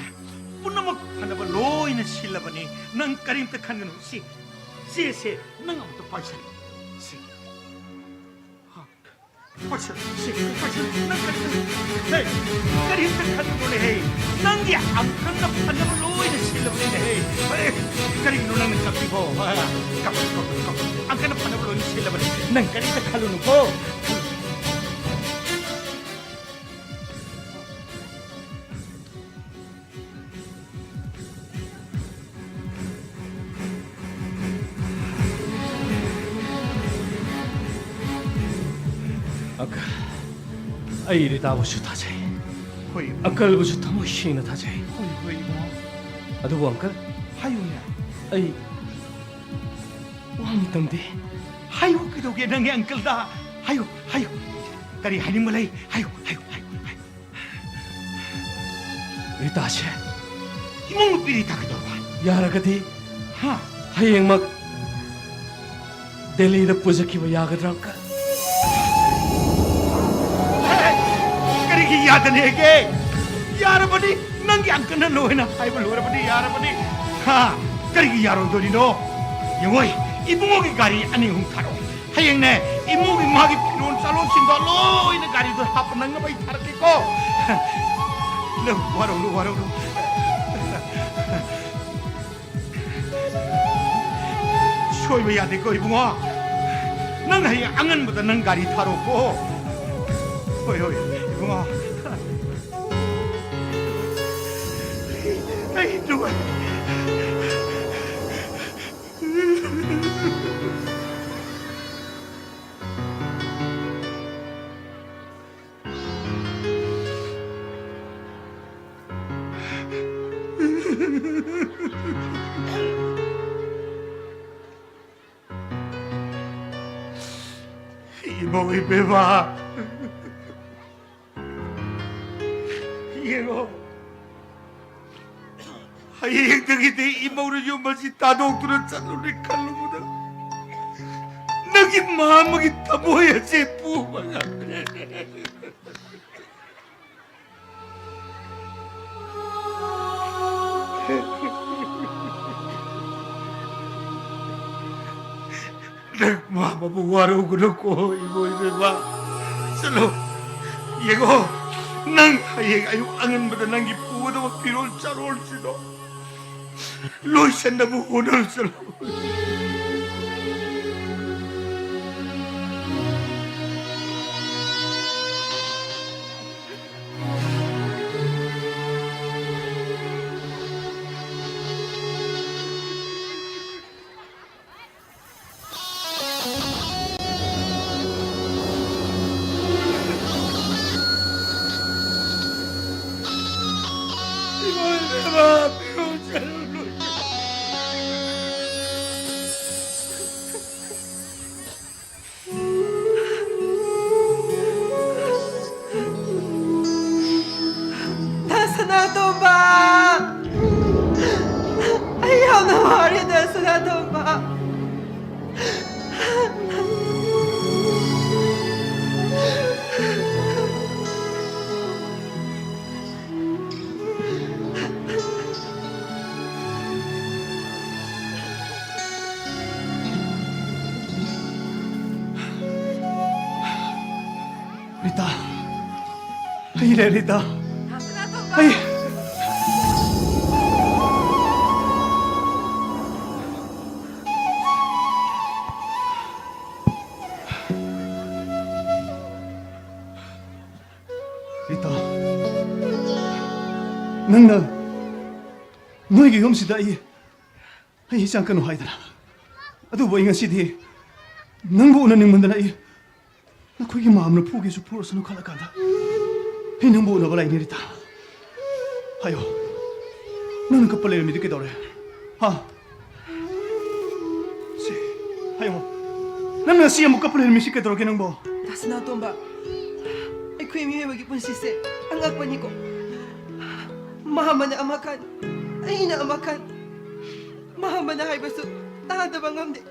ꯄꯨꯝꯅꯃꯛ ꯐꯅꯕ ꯂꯣꯏꯅ ꯁꯤꯜꯂꯕꯅꯤ꯫ ꯅꯪ ꯀꯔꯤꯝꯇ ꯈꯟꯒꯅꯨ꯫ ꯁꯤ, ꯁꯤꯁꯦ ꯅꯪ ꯑꯃꯨꯛꯇ ꯄꯥꯏꯁꯜꯂꯨ꯫ ꯁꯤ꯫ ꯍꯥ? ꯄꯥꯏꯁꯜꯂꯨ, ꯁꯤ, ꯄꯥꯏꯁꯜꯂꯨ꯫ ꯅꯪ ꯀꯔꯤꯝꯇ, ꯍꯦ, ꯀꯔꯤꯝꯇ ꯈꯟꯒꯅꯨꯅꯦ, ꯍꯦ꯫ ꯅꯪꯒꯤ ꯑꯪꯀꯜꯅ ꯐꯅꯕ ꯂꯣꯏꯅ ꯁꯤꯜꯂꯕꯅꯤꯅꯦ, ꯍꯦ꯫ ꯍꯦ, ꯀꯔꯤꯒꯤꯅꯣ ꯅꯪꯅ ꯀꯞꯄꯤꯕꯣ? ꯍꯥ? ꯀꯞꯄꯨ, ꯀꯞꯄꯨ, ꯀꯞꯄꯨ꯫ ꯑꯪꯀꯜꯅ ꯐꯅꯕ ꯂꯣꯏꯅ ꯁꯤꯜꯂꯕꯅꯤ꯫ ꯅꯪ ꯀꯔꯤꯝꯇ ꯈꯜꯂꯨꯅꯨꯀꯣ꯫ ꯑꯩ ꯔꯤꯇꯥꯕꯨꯁꯨ ꯊꯥꯖꯩ꯫ ꯍꯣꯏ, ꯏꯕꯨꯡꯉꯣ꯫ ꯑꯪꯀꯜꯕꯨꯁꯨ ꯊꯃꯣꯏ ꯁꯦꯡꯅ ꯊꯥꯖꯩ꯫ ꯍꯣꯏ, ꯍꯣꯏ, ꯏꯕꯨꯡꯉꯣ꯫ ꯑꯗꯨꯕꯨ ꯑꯪꯀꯜ, ꯍꯥꯏꯌꯨꯅꯦ꯫ ꯑꯩ ꯋꯥ ꯑꯃ ꯇꯝꯗꯦ꯫ ꯍꯥꯏꯌꯨ, ꯀꯩꯗꯧꯒꯦ ꯅꯪꯒꯤ ꯑꯪꯀꯜꯗ? ꯍꯥꯏꯌꯨ, ꯍꯥꯏꯌꯨ꯫ ꯀꯔꯤ ꯍꯥꯏꯅꯤꯡꯕ ꯂꯩ? ꯍꯥꯏꯌꯨ, ꯍꯥꯏꯌꯨ, ꯍꯥꯏꯌꯨ, ꯍꯥꯏꯌꯨ꯫ ꯔꯤꯇꯥꯁꯦ꯫ ꯏꯃꯧ ꯅꯨꯄꯤ ꯔꯤꯇꯥ ꯀꯩꯗꯧꯔꯕ? ꯌꯥꯔꯒꯗꯤ ꯍꯥ? ꯍꯌꯦꯡꯃꯛ ꯗꯦꯜꯂꯤꯗ ꯄꯨꯖꯈꯤꯕ ꯌꯥꯒꯗ꯭ꯔꯥ, ꯑꯪꯀꯜ? ꯍꯦ, ꯀꯔꯤꯒꯤ ꯌꯥꯗꯅꯦꯒꯦ? ꯌꯥꯔꯕꯅꯤ, ꯅꯪꯒꯤ ꯑꯪꯀꯜꯅ ꯂꯣꯏꯅ ꯍꯥꯏꯕ ꯂꯣꯏꯔꯕꯅꯤ, ꯌꯥꯔꯕꯅꯤ꯫ ꯍꯥ, ꯀꯔꯤꯒꯤ ꯌꯥꯔꯣꯏꯗꯣꯔꯤꯅꯣ? ꯌꯦꯡꯉꯣ, ꯏꯕꯨꯡꯉꯣꯒꯤ ꯒꯥꯔꯤ ꯑꯅꯤ ꯑꯍꯨꯝ ꯊꯥꯔꯛꯑꯣ꯫ ꯍꯌꯦꯡꯅꯦ, ꯏꯃꯨꯡꯒꯤ ꯃꯥꯒꯤ ꯐꯤꯔꯣꯜ ꯆꯥꯔꯣꯟꯁꯤꯡꯗꯣ ꯂꯣꯏꯅ ꯒꯥꯔꯤꯗꯣ ꯍꯥꯞꯄ ꯅꯪꯅꯕ ꯑꯩ ꯊꯥꯔꯛꯀꯦꯀꯣ꯫ ꯅꯪ ꯋꯥꯔꯧꯅꯨ, ꯋꯥꯔꯧꯅꯨ꯫ ꯁꯣꯏꯕ ꯌꯥꯗꯦꯀꯣ, ꯏꯕꯨꯡꯉꯣ꯫ ꯅꯪ ꯍꯌꯦꯡ ꯑꯉꯟꯕꯗ ꯅꯪ ꯒꯥꯔꯤ ꯊꯥꯔꯛꯑꯣꯀꯣ꯫ ꯍꯣꯏ, ꯍꯣꯏ, ꯏꯕꯨꯡꯉꯣ꯫ ꯑꯩ ꯅꯨꯡꯉꯥꯏ꯫ ꯏꯃꯧ ꯏꯕꯦꯝꯃ, ꯌꯦꯡꯉꯣ, ꯍꯌꯦꯡꯗꯒꯤꯗꯤ ꯏꯃꯧꯅ ꯌꯨꯝ ꯑꯁꯤ ꯊꯥꯗꯣꯛꯇꯨꯅ ꯆꯠꯂꯨꯔꯦ ꯈꯜꯂꯨꯕꯗ, ꯅꯪꯒꯤ ꯃꯥ ꯑꯃꯒꯤ ꯊꯃꯣꯏ ꯑꯁꯤ ꯄꯨꯕ ꯉꯝꯗ꯭ꯔꯦ꯫ ꯅꯪ ꯃꯥ ꯑꯃꯕꯨ ꯋꯥꯔꯧꯒꯅꯨꯀꯣ, ꯏꯃꯧ ꯏꯕꯦꯝꯃ꯫ ꯆꯠꯂꯣ, ꯌꯦꯡꯉꯣ, ꯅꯪ ꯍꯌꯦꯡ ꯑꯌꯨꯛ ꯑꯉꯟꯕꯗ ꯅꯪꯒꯤ ꯄꯨꯒꯗꯕ ꯐꯤꯔꯣꯜ ꯆꯥꯔꯣꯜꯁꯤꯡꯗꯣ ꯂꯣꯏꯁꯟꯅꯕ ꯍꯣꯠꯅꯔꯨ, ꯆꯠꯂꯣ꯫ ꯗꯥ ꯁꯅꯥꯇꯣꯝꯕ! ꯑꯩ ꯌꯥꯝꯅ ꯋꯥꯔꯦ, ꯗꯥ ꯁꯅꯥꯇꯣꯝꯕ꯫ ꯔꯤꯇꯥ, ꯑꯩ ꯂꯩ, ꯔꯤꯇꯥ꯫ ꯑꯩ ꯔꯤꯇꯥ, ꯅꯪꯅ ꯅꯣꯏꯒꯤ ꯌꯨꯝꯁꯤꯗ ꯑꯩ, ꯑꯩ ꯆꯪꯀꯅꯨ ꯍꯥꯏꯗꯅ꯫ ꯑꯗꯨꯕꯨ ꯑꯩ ꯉꯁꯤꯗꯤ ꯅꯪꯕꯨ ꯎꯅꯅꯤꯡꯃꯟꯗꯅ ꯑꯩ ꯅꯈꯣꯏꯒꯤ ꯃꯥꯝꯅ ꯐꯨꯒꯦꯁꯨ ꯐꯨꯔꯁꯅꯨ ꯈꯜꯂꯀꯥꯟꯗ ꯑꯩ ꯅꯪꯕꯨ ꯎꯅꯕ ꯂꯥꯛꯏꯅꯦ, ꯔꯤꯇꯥ꯫ ꯍꯥꯏꯌꯣ, ꯅꯪꯅ ꯀꯞꯄ ꯂꯩꯔꯝꯃꯤꯗꯤ ꯀꯩꯗꯧꯔꯦ? ꯍꯥ? ꯁꯤ, ꯍꯥꯏꯌꯣ꯫ ꯅꯪꯅ ꯁꯤ ꯑꯃꯨꯛ ꯀꯞꯄ ꯂꯩꯔꯝꯃꯤꯁꯤ ꯀꯩꯗꯧꯔꯒꯦ ꯅꯪꯕꯣ? ꯗꯥ ꯁꯅꯥꯇꯣꯝꯕ, ꯑꯩꯈꯣꯏ ꯃꯤꯑꯣꯏꯕꯒꯤ ꯄꯨꯟꯁꯤꯁꯦ ꯑꯉꯛꯄꯅꯤꯀꯣ꯫ ꯃꯥ ꯑꯃꯅ ꯑꯃ ꯈꯟ, ꯑꯩꯅ ꯑꯃ ꯈꯟ꯫ ꯃꯥ ꯑꯃꯅ ꯍꯥꯏꯕꯁꯨ ꯇꯥꯗꯕ ꯉꯝꯗꯦ꯫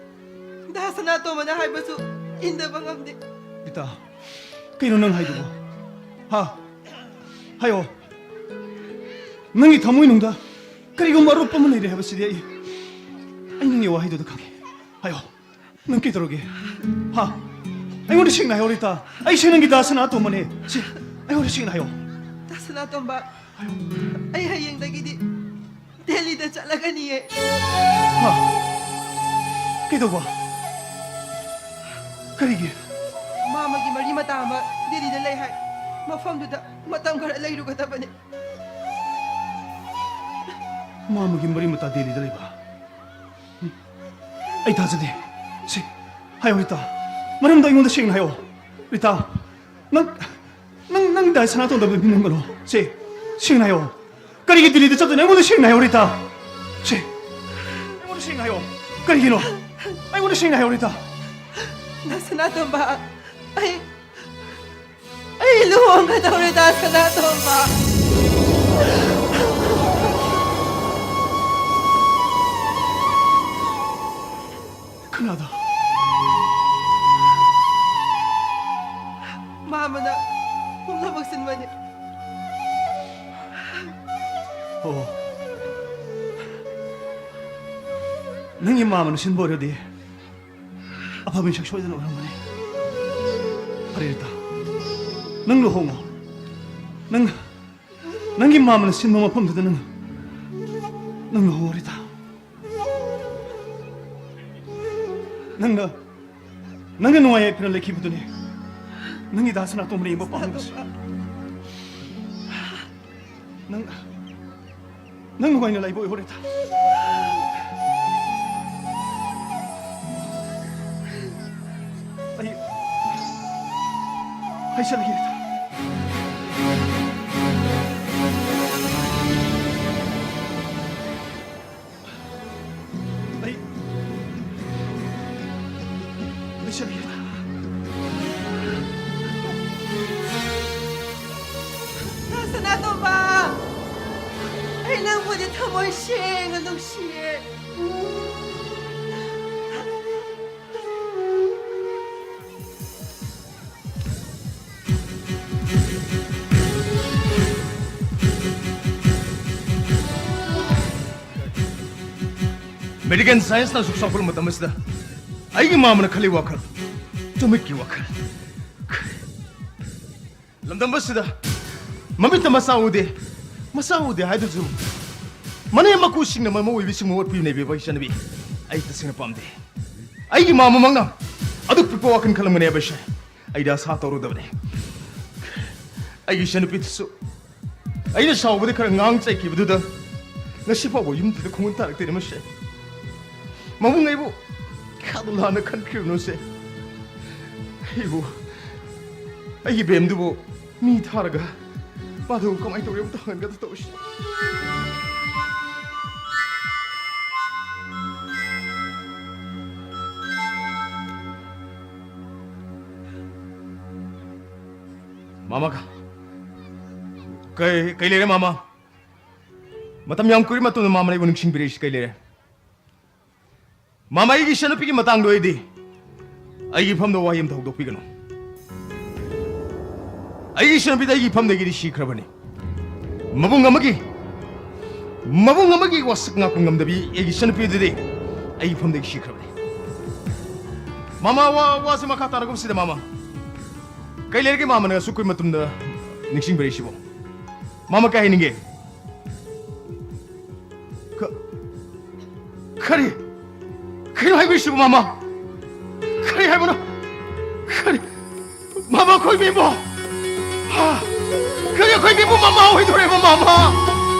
ꯗꯥ ꯁꯅꯥꯇꯣꯝꯕꯅ ꯍꯥꯏꯕꯁꯨ ꯏꯟꯗꯕ ꯉꯝꯗꯦ꯫ ꯏꯇꯥ, ꯀꯩꯅꯣ ꯅꯪ ꯍꯥꯏꯗꯨꯕꯣ? ꯍꯥ? ꯍꯥꯏꯌꯣ꯫ ꯅꯪꯒꯤ ꯊꯃꯣꯏꯅꯨꯡꯗ ꯀꯔꯤꯒꯨꯝꯕ ꯑꯔꯨꯞꯄ ꯑꯃ ꯂꯩꯔꯦ ꯍꯥꯏꯕꯁꯤꯗꯤ ꯑꯩ, ꯑꯩ ꯅꯪꯒꯤ ꯋꯥꯍꯩꯗꯨꯗ ꯈꯪꯉꯦ꯫ ꯍꯥꯏꯌꯣ꯫ ꯅꯪ ꯀꯩꯗꯧꯔꯒꯦ? ꯍꯥ? ꯑꯩꯉꯣꯟꯗ ꯁꯦꯡꯅ ꯍꯥꯏꯌꯣ, ꯔꯤꯇꯥ꯫ ꯑꯩꯁꯦ ꯅꯪꯒꯤ ꯗꯥ ꯁꯅꯥꯇꯣꯝꯕꯅꯦ꯫ ꯁꯤ, ꯑꯩꯉꯣꯟꯗ ꯁꯦꯡꯅ ꯍꯥꯏꯌꯣ꯫ ꯗꯥ ꯁꯅꯥꯇꯣꯝꯕ, ꯑꯩ ꯍꯌꯦꯡꯗꯒꯤꯗꯤ ꯗꯦꯜꯂꯤꯗ ꯆꯠꯂꯒꯅꯤꯌꯦ꯫ ꯍꯥ? ꯀꯩꯗꯧꯕ? ꯀꯔꯤꯒꯤ? ꯃꯥꯃꯒꯤ ꯃꯔꯤ ꯃꯇꯥ ꯑꯃ ꯗꯦꯜꯂꯤꯗ ꯂꯩ ꯍꯥꯏ꯫ ꯃꯐꯝꯗꯨꯗ ꯃꯇꯝ ꯈꯔ ꯂꯩꯔꯨꯒꯗꯕꯅꯤ꯫ ꯃꯥꯃꯒꯤ ꯃꯔꯤ ꯃꯇꯥ ꯗꯦꯜꯂꯤꯗ ꯂꯩꯕ? ꯑꯩ ꯊꯥꯖꯗꯦ꯫ ꯁꯤ, ꯍꯥꯏꯌꯣ ꯔꯤꯇꯥ꯫ ꯃꯔꯝꯗꯣ ꯑꯩꯉꯣꯟꯗ ꯁꯦꯡꯅ ꯍꯥꯏꯌꯣ꯫ ꯔꯤꯇꯥ, ꯅꯪ, ꯅꯪ, ꯅꯪ ꯗꯥ ꯁꯅꯥꯇꯣꯝꯕꯗ ꯃꯤ ꯅꯝꯒꯅꯣ꯫ ꯁꯤ, ꯁꯦꯡꯅ ꯍꯥꯏꯌꯣ꯫ ꯀꯔꯤꯒꯤ ꯗꯤꯜꯂꯤꯗ ꯆꯠꯇꯣꯏꯅꯣ? ꯑꯩꯉꯣꯟꯗ ꯁꯦꯡꯅ ꯍꯥꯏꯌꯣ, ꯔꯤꯇꯥ꯫ ꯁꯦ, ꯑꯩꯉꯣꯟꯗ ꯁꯦꯡꯅ ꯍꯥꯏꯌꯣ꯫ ꯀꯔꯤꯒꯤꯅꯣ? ꯑꯩꯉꯣꯟꯗ ꯁꯦꯡꯅ ꯍꯥꯏꯌꯣ, ꯔꯤꯇꯥ꯫ ꯅꯪ ꯁꯅꯥꯇꯣꯝꯕ, ꯑꯩ, ꯑꯩ ꯂꯨꯍꯣꯡꯒꯗꯧꯔꯦꯗ, ꯁꯅꯥꯇꯣꯝꯕ꯫ ꯀꯅꯥꯗ? ꯃꯥꯃꯅ ꯄꯨꯝꯅꯃꯛ ꯁꯤꯟꯕꯅꯤ꯫ ꯑꯣ꯫ ꯅꯪꯒꯤ ꯃꯥꯃꯅ ꯁꯤꯟꯕ ꯑꯣꯏꯔꯗꯤ ꯑꯐꯕ ꯃꯤꯁꯛ ꯁꯣꯏꯗꯅ ꯑꯣꯏꯔꯝꯒꯅꯤ꯫ ꯐꯔꯦ, ꯔꯤꯇꯥ꯫ ꯅꯪ ꯂꯨꯍꯣꯡꯉꯣ꯫ ꯅꯪ, ꯅꯪꯒꯤ ꯃꯥꯃꯅ ꯁꯤꯟꯕ ꯃꯐꯝꯗꯨꯗ ꯅꯪ, ꯅꯪ ꯂꯨꯍꯣꯡꯉꯣ, ꯔꯤꯇꯥ꯫ ꯅꯪꯅ, ꯅꯪꯅ ꯅꯨꯡꯉꯥꯏ ꯌꯥꯏꯐꯅ ꯂꯩꯈꯤꯕꯗꯨꯅꯤ ꯅꯪꯒꯤ ꯗꯥ ꯁꯅꯥꯇꯣꯝꯕꯅ ꯌꯦꯡꯕ ꯄꯥꯝꯂꯤꯕꯁꯦ꯫ ꯅꯪ, ꯅꯪ ꯅꯨꯡꯉꯥꯏꯅ ꯂꯩꯕ ꯑꯣꯏꯍꯧꯔꯦꯗ꯫ ꯑꯩ, ꯑꯩ ꯆꯠꯂꯒꯦꯗ꯫ ꯑꯩ, ꯑꯩ ꯆꯠꯂꯒꯦꯗ꯫ ꯁꯅꯥꯇꯣꯝꯕ, ꯑꯩ ꯅꯪꯕꯨꯗꯤ ꯊꯃꯣꯏ ꯁꯦꯡꯅ ꯅꯨꯡꯁꯤꯌꯦ꯫ ꯃꯦꯗꯤꯀꯦꯜ ꯁꯥꯏꯟꯁꯅ ꯑꯁꯨꯛ ꯆꯥꯎꯈꯠꯂꯕ ꯃꯇꯝ ꯑꯁꯤꯗ ꯑꯩꯒꯤ ꯃꯥꯃꯅ ꯈꯜꯂꯤ ꯋꯥꯈꯜ, ꯇꯨꯃꯤꯠꯀꯤ ꯋꯥꯈꯜ꯫ ꯂꯝꯗꯝ ꯑꯁꯤꯗ ꯃꯃꯤꯠꯇ ꯃꯆꯥ ꯎꯗꯦ, ꯃꯆꯥ ꯎꯗꯦ ꯍꯥꯏꯗꯨꯁꯨ ꯃꯅꯦꯝ ꯃꯀꯨꯁꯤꯡꯅ ꯃꯃꯧ ꯑꯣꯏꯕꯤꯁꯤꯡꯕꯨ ꯑꯣꯠꯄꯤꯕꯅꯦ, ꯏꯕꯦꯝꯃ ꯏꯆꯟꯅꯨꯄꯤ꯫ ꯑꯩ ꯇꯁꯦꯡꯅ ꯄꯥꯝꯗꯦ꯫ ꯑꯩꯒꯤ ꯃꯥꯃꯃꯛꯅ ꯑꯗꯨꯛ ꯄꯤꯛꯄ ꯋꯥꯈꯜ ꯈꯜꯂꯝꯒꯅꯤ ꯍꯥꯏꯕꯁꯦ ꯑꯩꯗꯤ ꯑꯁꯥ ꯇꯧꯔꯨꯗꯕꯅꯤ꯫ ꯑꯩꯒꯤ ꯏꯆꯟꯅꯨꯄꯤꯗꯨꯁꯨ ꯑꯩꯅ ꯁꯥꯎꯕꯗ ꯈꯔ ꯉꯥꯡ ꯆꯩꯈꯤꯕꯗꯨꯗ ꯉꯁꯤ ꯐꯥꯎꯕ ꯌꯨꯝꯗꯨꯗ ꯈꯣꯡꯒꯨꯟ ꯇꯥꯔꯛꯇꯦꯅꯦ ꯃꯁꯦ꯫ ꯃꯕꯨꯡ ꯑꯩꯕꯨ ꯀꯌꯥꯗ ꯂꯥꯟꯅ ꯈꯟꯈ꯭ꯔꯤꯕꯅꯣꯁꯦ꯫ ꯑꯩꯕꯨ, ꯑꯩꯒꯤ ꯕꯦꯝꯗꯨꯕꯨ ꯃꯤ ꯊꯥꯔꯒ ꯃꯥꯗꯨ ꯀꯃꯥꯏꯅ ꯇꯧꯔꯤ? ꯑꯝꯇ ꯍꯪꯍꯟꯒꯗ ꯇꯧꯔꯤꯁꯤ꯫ ꯃꯥꯃ ꯀ-, ꯀꯩ, ꯀꯩ ꯂꯩꯔꯦ, ꯃꯥꯃ? ꯃꯇꯝ ꯌꯥꯝ ꯀꯨꯏꯔ ꯃꯇꯨꯡꯗ ꯃꯥꯃꯅ ꯑꯩꯕꯨ ꯅꯤꯡꯁꯤꯡꯕꯤꯔꯛꯏꯁꯤ ꯀꯩ ꯂꯩꯔꯦ? ꯃꯥꯃ, ꯑꯩꯒꯤ ꯏꯆꯟꯅꯨꯄꯤꯒꯤ ꯃꯇꯥꯡꯗ ꯑꯣꯏꯔꯗꯤ ꯑꯩꯒꯤ ꯏꯐꯝꯗ ꯋꯥꯍꯩ ꯑꯝꯇ ꯍꯧꯗꯣꯛꯄꯤꯒꯅꯨ꯫ ꯑꯩꯒꯤ ꯏꯆꯟꯅꯨꯄꯤꯗꯤ ꯑꯩꯒꯤ ꯏꯐꯝꯗꯒꯤꯗꯤ ꯁꯤꯈ꯭ꯔꯕꯅꯤ꯫ ꯃꯕꯨꯡ ꯑꯃꯒꯤ, ꯃꯕꯨꯡ ꯑꯃꯒꯤ ꯋꯥꯁꯛ ꯉꯥꯛꯄ ꯉꯝꯗꯕꯤ ꯑꯩꯒꯤ ꯏꯆꯟꯅꯨꯄꯤꯗꯨꯗꯤ ꯑꯩꯒꯤ ꯏꯐꯝꯗꯒꯤ ꯁꯤꯈ꯭ꯔꯕꯅꯤ꯫ ꯃꯥꯃ, ꯋꯥ, ꯋꯥꯁꯦ ꯃꯈꯥ ꯇꯥꯅꯒꯨꯝꯁꯤꯗ, ꯃꯥꯃ꯫ ꯀꯩ ꯂꯩꯔꯒꯦ ꯃꯥꯃꯅ ꯑꯁꯨꯛ ꯀꯨꯏ ꯃꯇꯨꯡꯗ ꯅꯤꯡꯁꯤꯡꯕꯤꯔꯛꯏꯁꯤꯕꯣ? ꯃꯥꯃ, ꯀꯩ ꯍꯥꯏꯅꯤꯡꯒꯦ? ꯀ-, ꯀꯔꯤ? ꯀꯔꯤꯅꯣ ꯍꯥꯏꯕꯤꯔꯤꯁꯤꯕꯨ, ꯃꯥꯃ? ꯀꯔꯤ ꯍꯥꯏꯕꯅꯣ? ꯀꯔꯤ? ꯃꯥꯃ, ꯑꯩꯈꯣꯏ ꯕꯦꯝꯕꯣ! ꯍꯥ? ꯀꯔꯤ, ꯑꯩꯈꯣꯏ ꯕꯦꯝꯕꯣ ꯃꯃꯥ ꯑꯣꯏꯗꯣꯔꯦꯕ, ꯃꯥꯃ?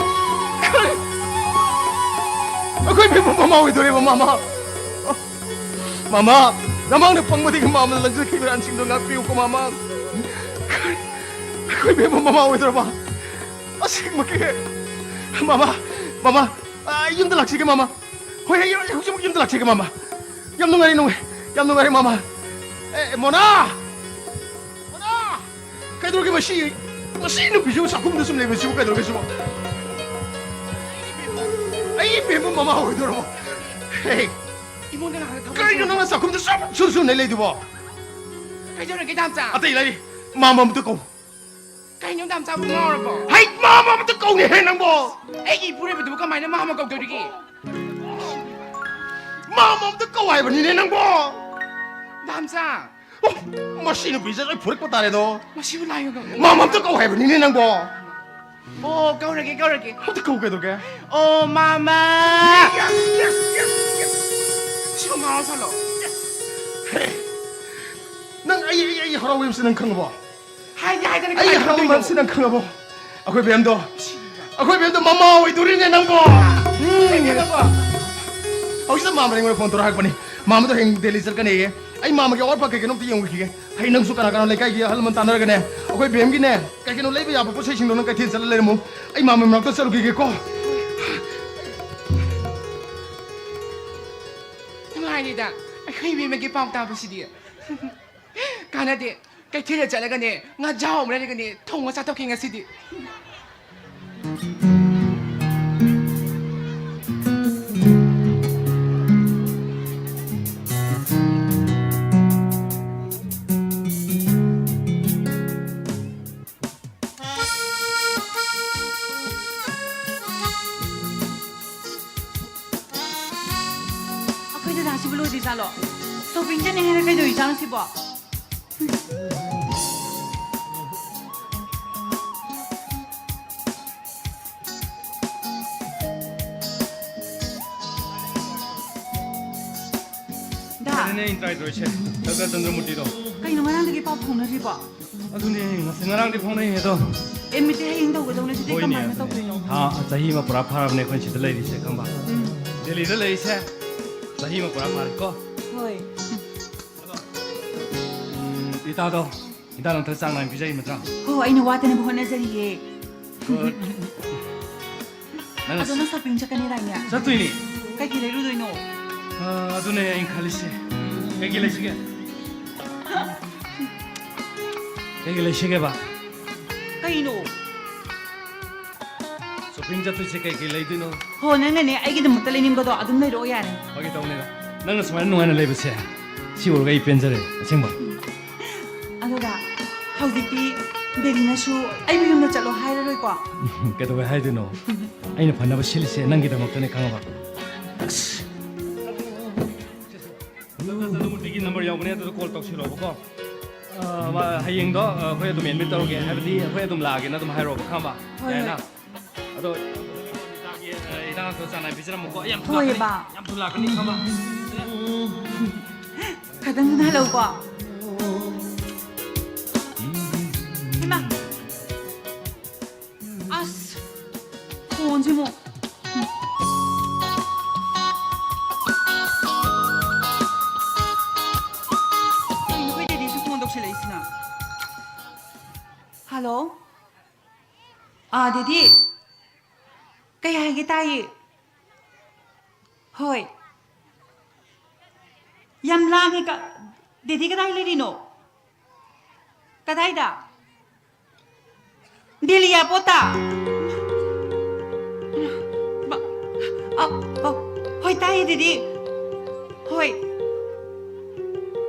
ꯀꯔꯤ? ꯑꯩꯈꯣꯏ ꯕꯦꯝꯕꯣ ꯃꯃꯥ ꯑꯣꯏꯗꯣꯔꯦꯕ, ꯃꯥꯃ? ꯃꯥꯃ, ꯅꯃꯥꯡꯗ ꯄꯪꯕꯗꯒꯤ ꯃꯥꯃꯅ ꯂꯪꯖꯈꯤꯕ ꯏꯔꯥꯟꯁꯤꯡꯗꯣ ꯉꯥꯛꯄꯤꯌꯨꯀꯣ, ꯃꯥꯃ꯫ ꯀꯔꯤ? ꯑꯩꯈꯣꯏ ꯕꯦꯝꯕꯣ ꯃꯃꯥ ꯑꯣꯏꯗꯣꯔꯕ? ꯑꯁꯦꯡꯕꯒꯤ? ꯃꯥꯃ, ꯃꯥꯃ, ꯑꯩ ꯌꯨꯝꯗ ꯂꯥꯛꯆꯒꯦ, ꯃꯥꯃ꯫ ꯍꯣꯏ, ꯑꯩ, ꯑꯩ ꯍꯧꯖꯤꯛꯃꯛ ꯌꯨꯝꯗ ꯂꯥꯛꯆꯒꯦ, ꯃꯥꯃ꯫ ꯌꯥꯝ ꯅꯨꯡꯉꯥꯏꯔꯦ, ꯅꯨꯡꯉꯥꯏ-, ꯌꯥꯝ ꯅꯨꯡꯉꯥꯏꯔꯦ, ꯃꯥꯃ꯫ ꯑꯦ, ꯃꯣꯅꯥ! ꯃꯣꯅꯥ! ꯀꯩꯗꯧꯔꯒꯦ ꯃꯁꯤ, ꯃꯁꯤ ꯅꯨꯄꯤꯁꯤꯕꯨ ꯆꯥꯛꯈꯨꯝꯗ ꯁꯨꯝ ꯂꯩꯕꯁꯤꯕꯨ ꯀꯩꯗꯧꯔꯒꯦ ꯁꯤꯕꯣ? ꯑꯩ ꯏꯕꯦꯝꯃ ꯃꯃꯥ ꯑꯣꯏꯗꯣꯔꯕꯣ? ꯍꯦ! ꯏꯃꯨꯡꯗ ꯉꯥꯏꯍꯥꯛ ꯊꯕꯛ ꯀꯩꯅꯣ ꯁꯨ- ꯅꯪꯅ ꯆꯥꯛꯈꯨꯝꯗ ꯁꯨꯝ ꯁꯨꯝ ꯁꯨꯝ ꯂꯩ ꯂꯩꯗꯨꯕꯣ? ꯀꯩꯗꯧꯔꯒꯦ, ꯗꯥꯝꯆꯥ? ꯑꯇꯩ ꯂꯩ, ꯃꯥꯃ ꯑꯝꯇ ꯀꯧ꯫ ꯀꯩꯅꯣ, ꯗꯥꯝꯆꯥꯕꯨ ꯉꯥꯎꯔꯕꯣ? ꯍꯩ, ꯃꯥꯃ ꯑꯝꯇ ꯀꯧꯅꯦꯍꯦ ꯅꯪꯕꯣ! ꯑꯩꯒꯤ ꯏꯄꯨꯔꯣꯏꯕꯗꯨꯕꯨ ꯀꯃꯥꯏꯅ ꯃꯥꯃ ꯀꯧꯗꯧꯔꯤꯒꯦ? ꯃꯥꯃ ꯑꯝꯇ ꯀꯧ ꯍꯥꯏꯕꯅꯤꯅꯦ ꯅꯪꯕꯣ! ꯗꯥꯝꯆꯥ! ꯑꯣ, ꯃꯁꯤ ꯅꯨꯄꯤꯁꯦ ꯂꯣꯏ ꯐꯨꯔꯛꯄ ꯇꯥꯔꯦꯗꯣ꯫ ꯃꯁꯤꯕꯨ ꯂꯥꯏ ꯑꯣꯏ ꯉꯝꯒꯅꯤ? ꯃꯥꯃ ꯑꯝꯇ ꯀꯧ ꯍꯥꯏꯕꯅꯤꯅꯦ ꯅꯪꯕꯣ꯫ ꯑꯣ, ꯀꯧꯔꯒꯦ, ꯀꯧꯔꯒꯦ꯫ ꯑꯝꯇ ꯀꯧ, ꯀꯩꯗꯧꯔꯒꯦ? ꯑꯣ, ꯃꯥꯃ! Yes, yes, yes, yes. ꯁꯤꯕꯨ ꯃꯥꯃ ꯁꯥꯜꯂꯣ꯫ Yes. ꯍꯦ, ꯅꯪ ꯑꯩ, ꯑꯩ, ꯑꯩ ꯍꯔꯥꯎꯕ ꯌꯥꯝꯁꯤ ꯅꯪ ꯈꯪꯉꯕꯣ? ꯍꯥꯏꯗꯤ ꯍꯥꯏꯗꯅ ꯑꯩ ꯀꯃꯥꯏꯅ ꯍꯔꯥꯎꯕ ꯈꯪꯗꯣꯏꯅꯣ? ꯌꯥꯝꯁꯤ ꯅꯪ ꯈꯪꯉꯕꯣ? ꯑꯩꯈꯣꯏ ꯕꯦꯝꯗꯣ, ꯑꯩꯈꯣꯏ ꯕꯦꯝꯗꯣ ꯃꯃꯥ ꯑꯣꯏꯗꯣꯔꯤꯅꯦ ꯅꯪꯕꯣ꯫ ꯎꯝ꯫ ꯀꯩꯅꯣ ꯅꯪꯕꯣ? ꯍꯧꯖꯤꯛꯇ ꯃꯥꯃꯅ ꯑꯩꯉꯣꯟꯗ phone ꯇꯧꯔ ꯍꯥꯏꯔꯛꯄꯅꯤ꯫ ꯃꯥꯃꯗꯣ ꯍꯌꯦꯡ ꯗꯦꯜꯂꯤ ꯆꯠꯀꯅꯤꯌꯦ꯫ ꯑꯩ ꯃꯥꯃꯒꯤ ꯑꯋꯥꯠ ꯑꯄꯥ ꯀꯩ ꯀꯩꯅꯣ ꯑꯝꯇ ꯌꯦꯡꯉꯨꯈꯤꯒꯦ꯫ ꯍꯌꯦꯡ ꯅꯪꯁꯨ ꯀꯅꯥ ꯀꯅꯥ ꯂꯩꯀꯥꯏꯒꯤ ꯑꯍꯜ ꯂꯃꯟ ꯇꯥꯟꯅꯔꯒꯅꯦ, ꯑꯩꯈꯣꯏ ꯕꯦꯝꯒꯤꯅꯦ ꯀꯩ ꯀꯩꯅꯣ ꯂꯩꯕ ꯌꯥꯕ ꯄꯣꯠ ꯆꯩꯁꯤꯡꯗꯣ ꯅꯪ ꯀꯩꯊꯦꯜ ꯆꯠꯂ ꯂꯩꯔꯝꯃꯨ꯫ ꯑꯩ ꯃꯥꯃ ꯃꯅꯥꯛꯇ ꯆꯠꯂꯨꯈꯤꯒꯦꯀꯣ꯫ ꯅꯨꯡꯉꯥꯏꯔꯤꯗ ꯑꯩꯈꯣꯏ ꯏꯕꯦꯝꯃꯒꯤ ꯄꯥꯎ ꯇꯥꯕꯁꯤꯗꯤ꯫ ꯀꯥꯟꯅꯗꯦ꯫ ꯀꯩꯊꯦꯜꯗ ꯆꯠꯂꯒꯅꯦ, ꯉꯥ ꯖꯥꯎ ꯑꯃ ꯂꯩꯔꯒꯅꯦ, ꯊꯣꯡꯉ ꯆꯥꯊꯣꯛꯀꯦ ꯉꯁꯤꯗꯤ꯫ ꯑꯩꯈꯣꯏ ꯗꯗꯥꯁꯤꯕꯨ ꯂꯣꯏꯗ꯭ꯔꯤꯖꯥꯠꯂꯣ? ꯁꯣꯄꯤꯡ ꯆꯠꯅꯤ ꯍꯥꯏꯔ ꯀꯩꯗꯧꯔꯤꯖꯥꯠꯅꯣ ꯁꯤꯕꯣ? ꯗꯥ꯫ ꯑꯗꯨꯅꯦ ꯑꯩꯅ ꯇ꯭ꯔꯥꯏ ꯇꯧꯔꯤꯁꯦ, ꯗꯥꯛꯇꯔ ꯆꯟꯗ꯭ꯔꯃꯨꯔꯇꯤꯗꯣ꯫ ꯀꯩꯅꯣ ꯉꯔꯥꯡꯗꯒꯤ ꯄꯥꯎ ꯐꯥꯎꯅꯗ꯭ꯔꯤꯕꯣ? ꯑꯗꯨꯅꯦ, ꯉꯁꯤ ꯉꯔꯥꯡꯗꯤ ꯐꯥꯎꯅꯩ ꯑꯗꯣ꯫ ꯑꯦꯗꯃꯤꯠꯇꯤ ꯍꯌꯦꯡ ꯇꯧꯒꯗꯧꯅꯦ, ꯑꯗꯨꯗꯤ ꯍꯣꯏꯅꯦ, ꯀꯃꯥꯏꯅ ꯑꯗꯨꯅꯦ꯫ ꯇꯧꯗꯣꯏꯅꯣ? ꯊꯥ ꯆꯍꯤ ꯑꯃ ꯄꯨꯔꯥ ꯐꯥꯔꯕꯅꯦ ꯑꯩꯈꯣꯏꯅ ꯁꯤꯗ ꯂꯩꯔꯤꯁꯦ, ꯈꯪꯕ? ꯎꯝ꯫ ꯗꯦꯜꯂꯤꯗ ꯂꯩꯔꯤꯁꯦ ꯆꯍꯤ ꯑꯃ ꯄꯨꯔꯥ ꯐꯥꯔꯦꯀꯣ꯫ ꯍꯣꯏ꯫ ꯑꯗꯣ, ꯎꯝ, ꯏꯇꯥꯗꯣ ꯍꯤꯗꯥꯛ ꯂꯥꯡꯊꯛ ꯆꯥꯡ ꯅꯥꯏꯅ ꯄꯤꯖꯩ ꯅꯠꯇ꯭ꯔꯥ? ꯍꯣ, ꯑꯩꯅ ꯋꯥꯠꯇꯅꯕ ꯍꯣꯠꯅꯖꯔꯤꯌꯦ꯫ ꯍꯣꯏ꯫ ꯅꯪ ꯑꯗꯣ ꯅꯪ ꯁꯣꯄꯤꯡ ꯆꯠꯀꯅꯤꯗꯥꯏꯅꯦ? ꯆꯠꯇꯣꯏꯅꯦ꯫ ꯀꯩꯀꯩ ꯂꯩꯔꯨꯗꯣꯏꯅꯣ? ꯑ, ꯑꯗꯨꯅꯦ ꯑꯩꯅ ꯈꯜꯂꯤꯁꯦ꯫ ꯀꯩꯀꯩ ꯂꯩꯁꯤꯒꯦ? ꯀꯩꯀꯩ ꯂꯩꯁꯤꯒꯦꯕ? ꯀꯩꯅꯣ? ꯁꯣꯄꯤꯡ ꯆꯠꯇꯣꯏꯁꯦ ꯀꯩꯀꯩ ꯂꯩꯗꯣꯏꯅꯣ? ꯍꯣ, ꯅꯪꯅꯅꯦ ꯑꯩꯒꯤꯗꯃꯛꯇ ꯂꯩꯅꯤꯡꯕꯗꯣ ꯑꯗꯨꯝ ꯂꯩꯔꯛꯑꯣ ꯌꯥꯔꯦ꯫ ꯐꯥꯒꯤ ꯇꯧꯅꯤꯗ꯫ ꯅꯪꯅ ꯁꯨꯃꯥꯏꯅ ꯅꯨꯡꯉꯥꯏꯅ ꯂꯩꯕꯁꯦ, ꯁꯤ ꯎꯔꯒ ꯑꯩ ꯄꯦꯟꯖꯔꯦ, ꯑꯁꯦꯡꯕ꯫ ꯑꯗꯨꯒ ꯍꯧꯖꯤꯛꯇꯤ ꯗꯦꯗꯤꯅꯁꯨ ꯑꯩ ꯃꯌꯨꯝꯗ ꯆꯠꯂꯣ ꯍꯥꯏꯔꯔꯣꯏꯀꯣ? ꯀꯩꯗꯧꯕꯩ ꯍꯥꯏꯗꯣꯏꯅꯣ? ꯑꯩꯅ ꯐꯅꯕ ꯁꯤꯜꯂꯤꯁꯦ ꯅꯪꯒꯤꯗꯃꯛꯇꯅꯦ, ꯈꯪꯉꯕ? ꯑꯁ꯫ ꯅꯝꯕꯔ ꯌꯥꯎꯕꯅꯦ, ꯑꯗꯨꯗ ꯀꯣꯜ ꯇꯧꯁꯤꯜꯂꯣꯕꯀꯣ꯫ ꯑ, ꯃꯥ ꯍꯌꯦꯡꯗꯣ, ꯑ, ꯑꯩꯈꯣꯏ ꯑꯗꯨꯝ ꯑꯦꯗꯃꯤꯠ ꯇꯧꯔꯒꯦ, ꯍꯥꯏꯕꯗꯤ ꯑꯩꯈꯣꯏ ꯑꯗꯨꯝ ꯂꯥꯛꯑꯒꯦꯅ ꯑꯗꯨꯝ ꯍꯥꯏꯔꯛꯑꯣꯕ, ꯈꯪꯉꯕ? ꯍꯣꯏ, ꯌꯥꯏꯅ? ꯍꯣꯏ꯫ ꯑꯗꯣ, ꯏꯆꯥꯒꯤ, ꯑ, ꯍꯤꯗꯥꯛꯇꯣ ꯆꯥꯡ ꯅꯥꯏꯅ ꯄꯤꯖꯔꯝꯃꯨꯀꯣ꯫ ꯑꯩ ꯌꯥꯝ ꯊꯨ ꯍꯣꯏ, ꯂꯥꯛꯀꯅꯤ, ꯏꯕꯥ꯫ ꯌꯥꯝ ꯊꯨ ꯂꯥꯛꯀꯅꯤ, ꯈꯪꯉꯕ? ꯈꯇꯪ ꯊꯨꯅ ꯍꯜꯂꯛꯎꯀꯣ꯫ ꯏꯃꯥ꯫ ꯑꯁ, ꯐꯣꯟꯁꯤꯃꯨꯛ꯫ ꯑꯗꯨꯗꯤ ꯀꯩ ꯍꯥꯏꯒꯦ ꯇꯥꯏꯌꯦ꯫ ꯍꯣꯏ꯫ ꯌꯥꯝ ꯂꯥꯡꯉꯦ꯫ ꯀ-, ꯗꯦꯗꯤ ꯀꯗꯥꯏ ꯂꯩꯔꯤꯅꯣ? ꯀꯗꯥꯏꯗ? ꯗꯦꯜꯂꯤ ꯑꯦꯌꯥꯔꯄꯣꯔꯠꯇ? ꯃ-, ꯑ, ꯑ, ꯍꯣꯏ, ꯇꯥꯏꯌꯦ, ꯗꯦꯗꯤ꯫ ꯍꯣꯏ꯫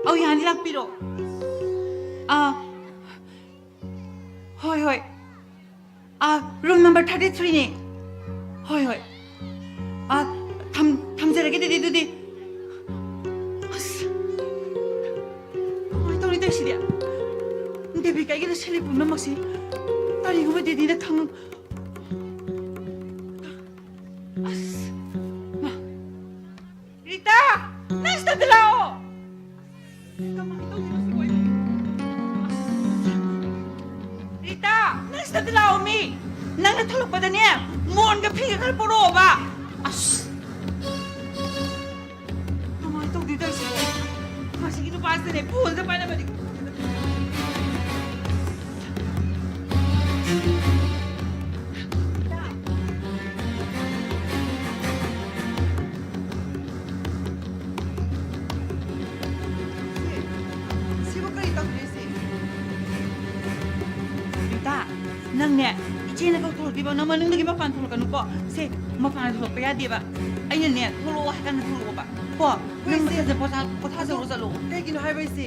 ꯑꯧ, ꯌꯥꯅꯤ, ꯂꯥꯛꯄꯤꯔꯣ꯫ ꯑꯥ꯫ ꯍꯣꯏ, ꯍꯣꯏ꯫ ꯑꯥ, room number thirty three ꯅꯦ꯫ ꯍꯣꯏ, ꯍꯣꯏ꯫ ꯑꯥ, ꯊꯝ-, ꯊꯝꯖꯔꯒꯦ ꯑꯗꯨꯗꯤ, ꯑꯗꯨꯗꯤ꯫ ꯑꯁ, ꯀꯃꯥꯏꯅ ꯇꯧꯅꯤ ꯇꯧꯔꯤꯁꯤꯗꯤ? ꯗꯦꯕꯤꯀꯥꯒꯤ ꯁꯦꯜꯂꯤ ꯄꯨꯝꯅꯃꯛꯁꯤ ꯀꯔꯤꯒꯨꯝꯕ ꯗꯦꯗꯤꯅ ꯈꯪ-, ꯑꯁ, ꯃꯥ꯫ ꯔꯤꯇꯥ, ꯅꯪ ꯁꯤꯗ ꯂꯥꯛꯑꯣ꯫ ꯀꯃꯥꯏꯅ ꯇꯧꯗꯣꯏꯅꯣ ꯁꯤꯕꯣ ꯑꯩ? ꯑꯁ꯫ ꯔꯤꯇꯥ, ꯅꯪ ꯁꯤꯗ ꯂꯥꯛꯑꯣ ꯃꯤ꯫ ꯅꯪꯅ ꯊꯣꯛꯂꯛꯄꯗꯅꯦ, ꯃꯣꯟꯒ ꯐꯤꯒ ꯈꯔ ꯄꯨꯔꯛꯑꯣꯕ꯫ ꯑꯁ꯫ ꯀꯃꯥꯏꯅ ꯇꯧꯗꯣꯏꯅꯣ ꯇꯧꯔꯤꯁꯤꯕꯣ? ꯃꯁꯤꯒꯤ ꯅꯨꯄꯥꯁꯤꯅꯅꯦ, ꯐꯣꯟꯁꯦ ꯄꯥꯏꯔꯝꯃꯗꯤ꯫ ꯁꯤꯕꯨ ꯀꯔꯤ ꯇꯧꯗꯣꯏꯁꯤ? ꯔꯤꯇꯥ, ꯅꯪꯅꯦ, ꯏꯆꯦꯅ ꯀꯧꯊꯣꯔꯛꯇꯣꯏꯕ, ꯅꯪ ꯃꯅꯨꯡꯗꯒꯤ ꯃꯄꯥꯟ ꯊꯣꯛꯂꯛꯀꯅꯨꯀꯣ꯫ ꯁꯦ, ꯃꯄꯥꯟ ꯊꯣꯛꯂꯛꯄ ꯌꯥꯗꯦꯕ꯫ ꯑꯩꯅꯅꯦ, ꯊꯣꯛꯂꯛꯑꯣ ꯍꯥꯏ ꯀꯥꯟꯗ ꯊꯣꯛꯂꯛꯑꯣꯕ꯫ ꯀꯣ, ꯍꯣꯏ, ꯅꯪ ꯏꯆꯦ꯫ ꯃꯊꯟꯇ ꯄꯣꯊꯥ-, ꯄꯣꯊꯥꯖꯧꯔꯣ, ꯑꯗꯣ ꯆꯠꯂꯣ꯫ ꯀꯩꯒꯤꯅꯣ ꯍꯥꯏꯕ, ꯏꯆꯦ?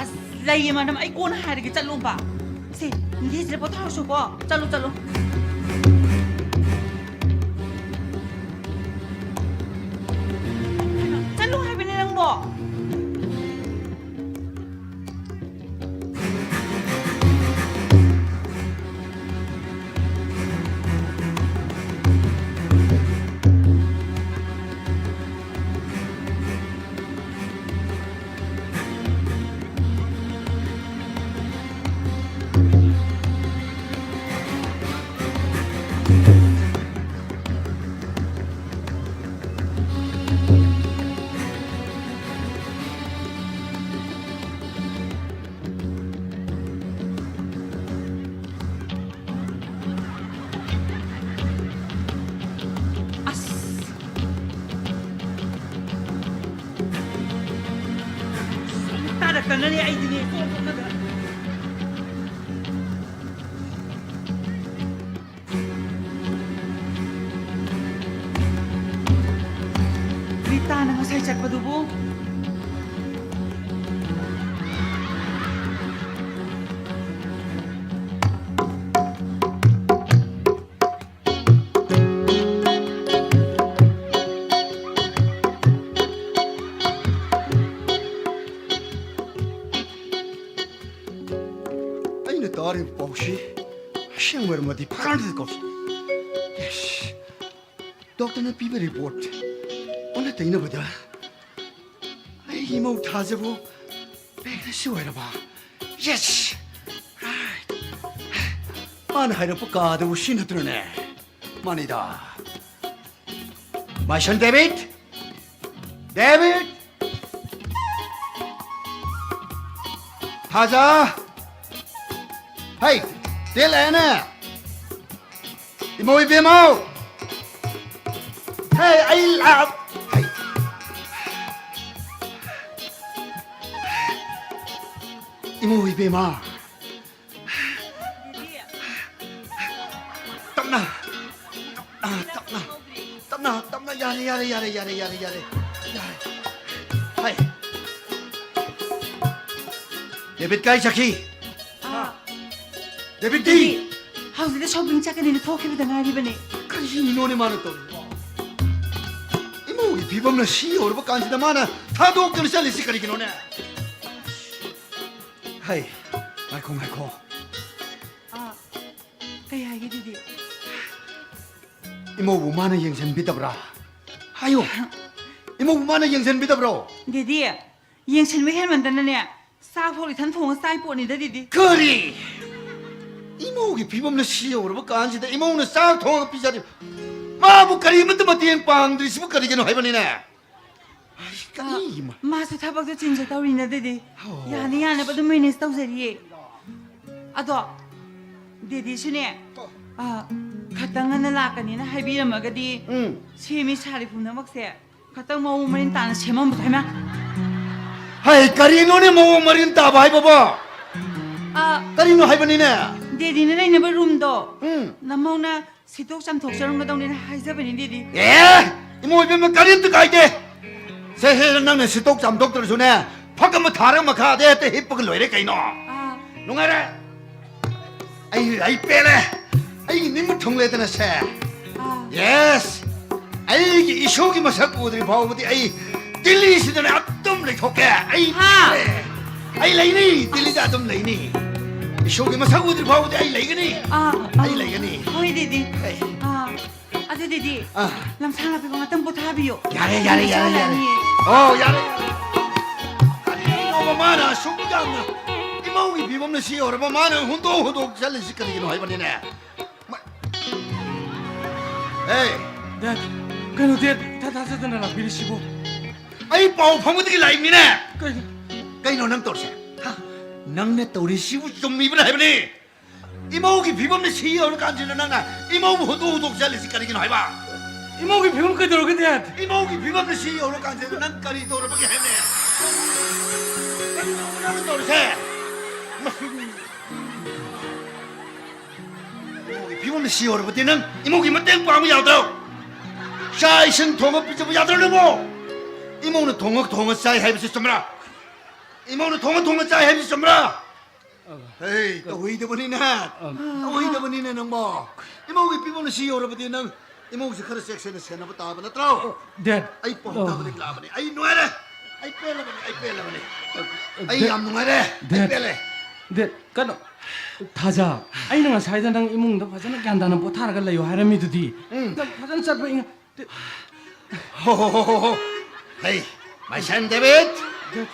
ꯑꯁ, ꯂꯩꯌꯦ, ꯃꯦꯗꯥꯝ, ꯑꯩ ꯀꯣꯟꯅ ꯍꯥꯏꯔꯒꯦ, ꯆꯠꯂꯣꯕ꯫ ꯁꯦ, ꯅꯤꯡꯊꯤꯖꯔ ꯄꯣꯊꯥꯔꯁꯨꯀꯣ꯫ ꯆꯠꯂꯣ, ꯆꯠꯂꯣ꯫ ꯆꯠꯂꯣ ꯍꯥꯏꯕꯅꯦ ꯅꯪꯕꯣ꯫ ꯀꯟꯅꯅꯤ ꯑꯩꯗꯤꯅꯦ ꯆꯣꯟ ꯆꯣꯟꯅꯗꯅ꯫ ꯔꯤꯇꯥꯅ ꯉꯁꯥꯏ ꯆꯠꯄꯗꯨꯕꯨ? ꯑꯩꯅ ꯇꯥꯔꯤꯕ ꯄꯥꯎꯁꯤ ꯑꯁꯦꯡꯕ ꯑꯣꯏꯔꯝꯃꯗꯤ ꯐꯒꯗꯕꯀꯣ꯫ ꯌꯦꯁ꯫ ꯗꯣꯛꯇꯔꯅ ꯄꯤꯕ ꯔꯤꯄꯣꯔꯠ ꯑꯣꯟꯅ ꯇꯩꯅꯕꯗ ꯑꯩꯒꯤ ꯏꯃꯧ ꯊꯥꯖꯕꯨ ꯄ꯭ꯔꯦꯒꯅꯦꯟꯁꯤ ꯑꯣꯏꯔꯕ? ꯌꯦꯁ! ꯔꯥꯏꯠ! ꯃꯥꯅ ꯍꯥꯏꯔꯛꯄ ꯀꯥꯗꯕꯨ ꯁꯤ ꯅꯠꯇ꯭ꯔꯅꯦ? ꯃꯥꯅꯤꯗ꯫ My son David! David! ꯊꯥꯖ! Hey, tell Anna! ꯏꯃꯧ ꯏꯕꯦꯝꯃꯧ! Hey, ꯑꯩ ꯂꯥꯛ-, hey! ꯏꯃꯧ ꯏꯕꯦꯝꯃ! ꯇꯞꯅ! ꯇꯞꯅ, ꯇꯞꯅ! ꯇꯞꯅ, ꯇꯞꯅ! ꯌꯥꯔꯦ, ꯌꯥꯔꯦ, ꯌꯥꯔꯦ, ꯌꯥꯔꯦ, ꯌꯥꯔꯦ, ꯌꯥꯔꯦ! ꯌꯥꯔꯦ! ꯍꯥꯏ! ꯗꯦꯕꯤꯠ ꯀꯥꯏ ꯆꯠꯈꯤ? ꯑꯥ꯫ ꯗꯦꯕꯤꯠꯇꯤ? ꯍꯧꯖꯤꯛꯇ ꯁꯣꯄꯤꯡ ꯆꯠꯀꯅꯤꯅ ꯊꯣꯛꯈꯤꯕꯗ ꯉꯥꯏꯔꯤꯕꯅꯦ꯫ ꯀꯔꯤꯅꯣꯅꯦ ꯃꯥꯅ ꯇꯧꯔꯤꯕꯣ? ꯏꯃꯨꯡꯒꯤ ꯐꯤꯕꯝꯅ ꯁꯤ ꯌꯧꯔꯕ ꯀꯥꯟꯁꯤꯗ ꯃꯥꯅ ꯊꯥꯗꯣꯛꯇꯅ ꯆꯠꯂꯤꯁꯤ ꯀꯔꯤꯒꯤꯅꯣꯅꯦ? ꯍꯩ, ꯉꯥꯏꯈꯣ, ꯉꯥꯏꯈꯣ꯫ ꯑꯥ, ꯀꯩ ꯍꯥꯏꯒꯦ, ꯗꯦꯗꯤ? ꯏꯃꯧꯕꯨ ꯃꯥꯅ ꯌꯦꯡꯁꯤꯟꯕꯤꯗꯕ꯭ꯔꯥ? ꯍꯥꯏꯌꯨ꯫ ꯏꯃꯧꯕꯨ ꯃꯥꯅ ꯌꯦꯡꯁꯤꯟꯕꯤꯗꯕ꯭ꯔꯣ? ꯗꯦꯗꯤ, ꯌꯦꯡꯁꯤꯟꯕ ꯍꯦꯟꯃꯟꯗꯅꯅꯦ, ꯆꯥꯛ ꯐꯥꯎ ꯏꯊꯟ ꯊꯣꯡꯉ ꯆꯥꯏ ꯄꯣꯠꯅꯤꯗ, ꯗꯦꯗꯤ꯫ ꯀꯔꯤ? ꯏꯃꯧꯒꯤ ꯐꯤꯕꯝꯅ ꯁꯤ ꯌꯧꯔꯕ ꯀꯥꯟꯁꯤꯗ ꯏꯃꯧꯅ ꯆꯥꯛ ꯊꯣꯡꯉꯒ ꯄꯤꯖꯔꯤꯕ? ꯃꯥꯕꯨ ꯀꯔꯤꯃꯠꯇ ꯃꯇꯦꯡ ꯄꯥꯡꯗ꯭ꯔꯤꯁꯤꯕꯨ ꯀꯔꯤꯒꯤꯅꯣ ꯍꯥꯏꯕꯅꯤꯅꯦ? ꯑꯩ ꯀꯔꯤ ꯑ, ꯃ- ꯃꯥꯁꯨ ꯊꯕꯛꯇꯣ ꯆꯤꯟꯖ ꯇꯧꯔꯤꯅ, ꯗꯦꯗꯤ꯫ ꯑꯣ꯫ ꯌꯥꯅ ꯌꯥꯅꯕ ꯑꯗꯨꯝ ꯃꯦꯅꯦꯖ ꯇꯧꯖꯔꯤꯌꯦ꯫ ꯑꯗꯣ, ꯗꯦꯗꯤꯁꯨꯅꯦ, ꯑ, ꯈꯇꯪ ꯉꯟꯅ ꯂꯥꯛꯀꯅꯤꯅ ꯍꯥꯏꯕꯤꯔꯝꯃꯒꯗꯤ, ꯎꯝ꯫ ꯁꯦꯝꯃꯤ ꯁꯥꯔꯤ ꯄꯨꯝꯅꯃꯛꯁꯦ ꯈꯇꯪ ꯃꯑꯣꯡ ꯃꯔꯤꯟ ꯇꯥꯅ ꯁꯦꯝꯃꯝꯕꯗꯣ, ꯍꯩꯃꯥ! ꯍꯩ, ꯀꯔꯤꯅꯣꯅꯦ ꯃꯑꯣꯡ ꯃꯔꯤꯟ ꯇꯥꯕ ꯍꯥꯏꯕꯕꯣ? ꯑ, ꯀꯔꯤꯅꯣ ꯍꯥꯏꯕꯅꯤꯅꯦ? ꯗꯦꯗꯤꯅ ꯂꯩꯅꯕ ꯔꯨꯝꯗꯣ ꯎꯝ꯫ ꯅꯃꯧꯅ ꯁꯤꯠꯇꯣꯛ ꯆꯥꯝꯊꯣꯛꯆꯔꯝꯒꯗꯧꯅꯦꯅ ꯍꯥꯏꯖꯕꯅꯤ, ꯗꯦꯗꯤ꯫ ꯑꯦ, ꯏꯃꯣꯏ ꯏꯕꯦꯝꯃ, ꯀꯔꯤꯝꯇ ꯀꯥꯏꯗꯦ꯫ ꯁꯦ, ꯁꯦ, ꯅꯪꯅ ꯁꯤꯠꯇꯣꯛ ꯆꯥꯝꯊꯣꯛꯇ꯭ꯔꯁꯨꯅꯦ, ꯐꯛ ꯑꯃ ꯊꯥꯔꯒ ꯃꯈꯥꯗ ꯍꯦꯛꯇ ꯍꯤꯞꯄꯒ ꯂꯣꯏꯔꯦ ꯀꯩꯅꯣ꯫ ꯑꯥ꯫ ꯅꯨꯡꯉꯥꯏꯔꯦ? ꯑꯩ, ꯑꯩ ꯄꯦꯜꯂꯦ꯫ ꯑꯩꯒꯤ ꯅꯤꯡꯕ ꯊꯨꯡꯂꯦꯗꯅ ꯁꯦ꯫ ꯑꯥ꯫ Yes꯫ ꯑꯩꯒꯤ ꯏꯁꯨꯒꯤ ꯃꯁꯛ ꯎꯗ꯭ꯔꯤ ꯐꯥꯎꯕꯗꯤ ꯑꯩ ꯗꯤꯜꯂꯤꯁꯤꯗꯅꯦ ꯑꯗꯨꯝ ꯂꯩꯊꯣꯛꯀꯦ꯫ ꯑꯩ ꯍꯥ? ꯄꯦꯜꯂꯦ꯫ ꯑꯩ ꯂꯩꯅꯤ, ꯗꯤꯜꯂꯤꯗ ꯑꯗꯨꯝ ꯂꯩꯅꯤ꯫ ꯏꯁꯨꯒꯤ ꯃꯁꯛ ꯎꯗ꯭ꯔꯤ ꯐꯥꯎꯕꯗꯤ ꯑꯩ ꯂꯩꯒꯅꯤ꯫ ꯑꯥ, ꯑꯩ ꯑꯥ꯫ ꯂꯩꯒꯅꯤ꯫ ꯍꯣꯏ, ꯗꯦꯗꯤ꯫ ꯑꯦ꯫ ꯑꯥ꯫ ꯑꯗꯨ ꯗꯦꯗꯤ, ꯑꯥ꯫ ꯂꯝꯁꯥꯡ ꯂꯥꯛꯄꯤꯕ ꯉꯥꯛꯇꯪ ꯄꯣꯊꯥꯕꯤꯌꯣ꯫ ꯌꯥꯔꯦ, ꯌꯥꯔꯦ, ꯌꯥꯔꯦ, ꯌꯥꯔꯦ꯫ ꯆꯥꯔꯅꯤꯌꯦ꯫ ꯑꯣ, ꯌꯥꯔꯦ, ꯌꯥꯔꯦ꯫ ꯀꯔꯤꯅꯣꯕ ꯃꯥꯅ ꯑꯁꯨꯛ ꯌꯥꯝꯅ ꯏꯃꯧꯒꯤ ꯐꯤꯕꯝꯅ ꯁꯤ ꯌꯧꯔꯕ ꯃꯥꯅ ꯍꯨꯟꯗꯣꯛ ꯍꯨꯟꯗꯣꯛ ꯆꯠꯂꯤꯁꯤ ꯀꯔꯤꯒꯤꯅꯣ ꯍꯥꯏꯕꯅꯤꯅꯦ? ꯃ-, ꯑꯦ! ꯗꯦꯠ, ꯀꯩꯅꯣ ꯗꯦꯠ ꯏꯊꯥ ꯊꯥꯖꯗꯅ ꯂꯥꯛꯄꯤꯔꯤꯁꯤꯕꯣ? ꯑꯩ ꯄꯥꯎ ꯐꯪꯕꯗꯒꯤ ꯂꯥꯛꯏꯕꯅꯤꯅꯦ꯫ ꯀꯩꯅꯣ? ꯀꯩꯅꯣ ꯅꯪ ꯇꯧꯔꯤꯁꯦ? ꯍꯥ? ꯅꯪꯅ ꯇꯧꯔꯤꯁꯤꯕꯨ ꯆꯨꯝꯃꯤꯕ꯭ꯔꯥ ꯍꯥꯏꯕꯅꯤ? ꯏꯃꯧꯒꯤ ꯐꯤꯕꯝꯅ ꯁꯤ ꯌꯧꯔꯀꯥꯟꯁꯤꯗ ꯅꯪꯅ ꯏꯃꯧꯕꯨ ꯍꯨꯟꯗꯣꯛ ꯍꯨꯟꯗꯣꯛ ꯆꯠꯂꯤꯁꯤ ꯀꯔꯤꯒꯤꯅꯣ ꯍꯥꯏꯕ? ꯏꯃꯧꯒꯤ ꯐꯤꯕꯝ ꯀꯩꯗꯧꯔꯒꯦ, ꯗꯦꯠ? ꯏꯃꯧꯒꯤ ꯐꯤꯕꯝꯅ ꯁꯤ ꯌꯧꯔꯀꯥꯟꯁꯤꯗ ꯅꯪ ꯀꯔꯤ ꯇꯧꯔꯕꯒꯦ ꯍꯥꯏꯕꯅꯦ? ꯀꯔꯤꯅꯣ ꯅꯪꯅ ꯇꯧꯔꯤꯁꯦ? ꯃꯁꯤ ꯏꯃꯧꯒꯤ ꯐꯤꯕꯝꯅ ꯁꯤ ꯌꯧꯔꯕꯗꯤ ꯅꯪ ꯏꯃꯧꯒꯤ ꯃꯇꯦꯡ ꯄꯥꯡꯕ ꯌꯥꯗ꯭ꯔꯣ? ꯆꯥꯛ ꯏꯁꯤꯡ ꯊꯣꯡꯉ ꯄꯤꯖꯕ ꯌꯥꯗ꯭ꯔꯣ ꯅꯪꯕꯣ? ꯏꯃꯧꯅ ꯊꯣꯡꯉ ꯊꯣꯡꯉ ꯆꯥꯏ ꯍꯥꯏꯕꯁꯤ ꯆꯨꯝꯕ꯭ꯔꯥ? ꯏꯃꯧꯅ ꯊꯣꯡꯉ ꯊꯣꯡꯉ ꯆꯥꯏ ꯍꯥꯏꯕꯁꯤ ꯆꯨꯝꯕ꯭ꯔꯥ? ꯍꯩ, ꯇꯧꯍꯩꯗꯕꯅꯤꯅꯦ꯫ ꯇꯧꯍꯩꯗꯕꯅꯤꯅꯦ ꯅꯪꯕꯣ꯫ ꯏꯃꯧꯒꯤ ꯐꯤꯕꯝꯅ ꯁꯤ ꯌꯧꯔꯕꯗꯤ ꯅꯪ ꯏꯃꯧꯁꯦ ꯈꯔ ꯆꯦꯛꯁꯤꯟꯅ ꯁꯦꯟꯅꯕ ꯇꯥꯕ ꯅꯠꯇ꯭ꯔꯣ? ꯗꯦꯠ꯫ ꯑꯩ ꯄꯥꯎ ꯑꯣ꯫ ꯇꯥꯕꯗꯒꯤ ꯂꯥꯛꯑꯕꯅꯦ꯫ ꯑꯩ ꯅꯨꯡꯉꯥꯏꯔꯦ꯫ ꯑꯩ ꯄꯦꯜꯂꯕꯅꯦ꯫ ꯑꯩ ꯄꯦꯜꯂꯕꯅꯦ꯫ ꯑꯩ ꯗꯦꯠ꯫ ꯌꯥꯝ ꯅꯨꯡꯉꯥꯏꯔꯦ꯫ ꯑꯩ ꯗꯦꯠ꯫ ꯄꯦꯜꯂꯦ꯫ ꯗꯦꯠ, ꯀꯩꯅꯣ, ꯊꯥꯖ, ꯑꯩꯅ ꯉꯁꯥꯏꯗ ꯅꯪ ꯏꯃꯨꯡꯗ ꯐꯖꯅ ꯒ꯭ꯌꯥꯟ ꯇꯥꯅ ꯄꯣꯊꯥꯔꯒ ꯂꯩꯌꯨ ꯍꯥꯏꯔꯝꯃꯤꯗꯨꯗꯤ꯫ ꯎꯝ꯫ ꯅꯪ ꯐꯖꯅ ꯆꯠꯄ ꯏꯪ-, ꯗꯦꯠ꯫ ꯍꯣ, ꯍꯣ, ꯍꯣ, ꯍꯣ, ꯍꯣ꯫ Hey, my son David. Date.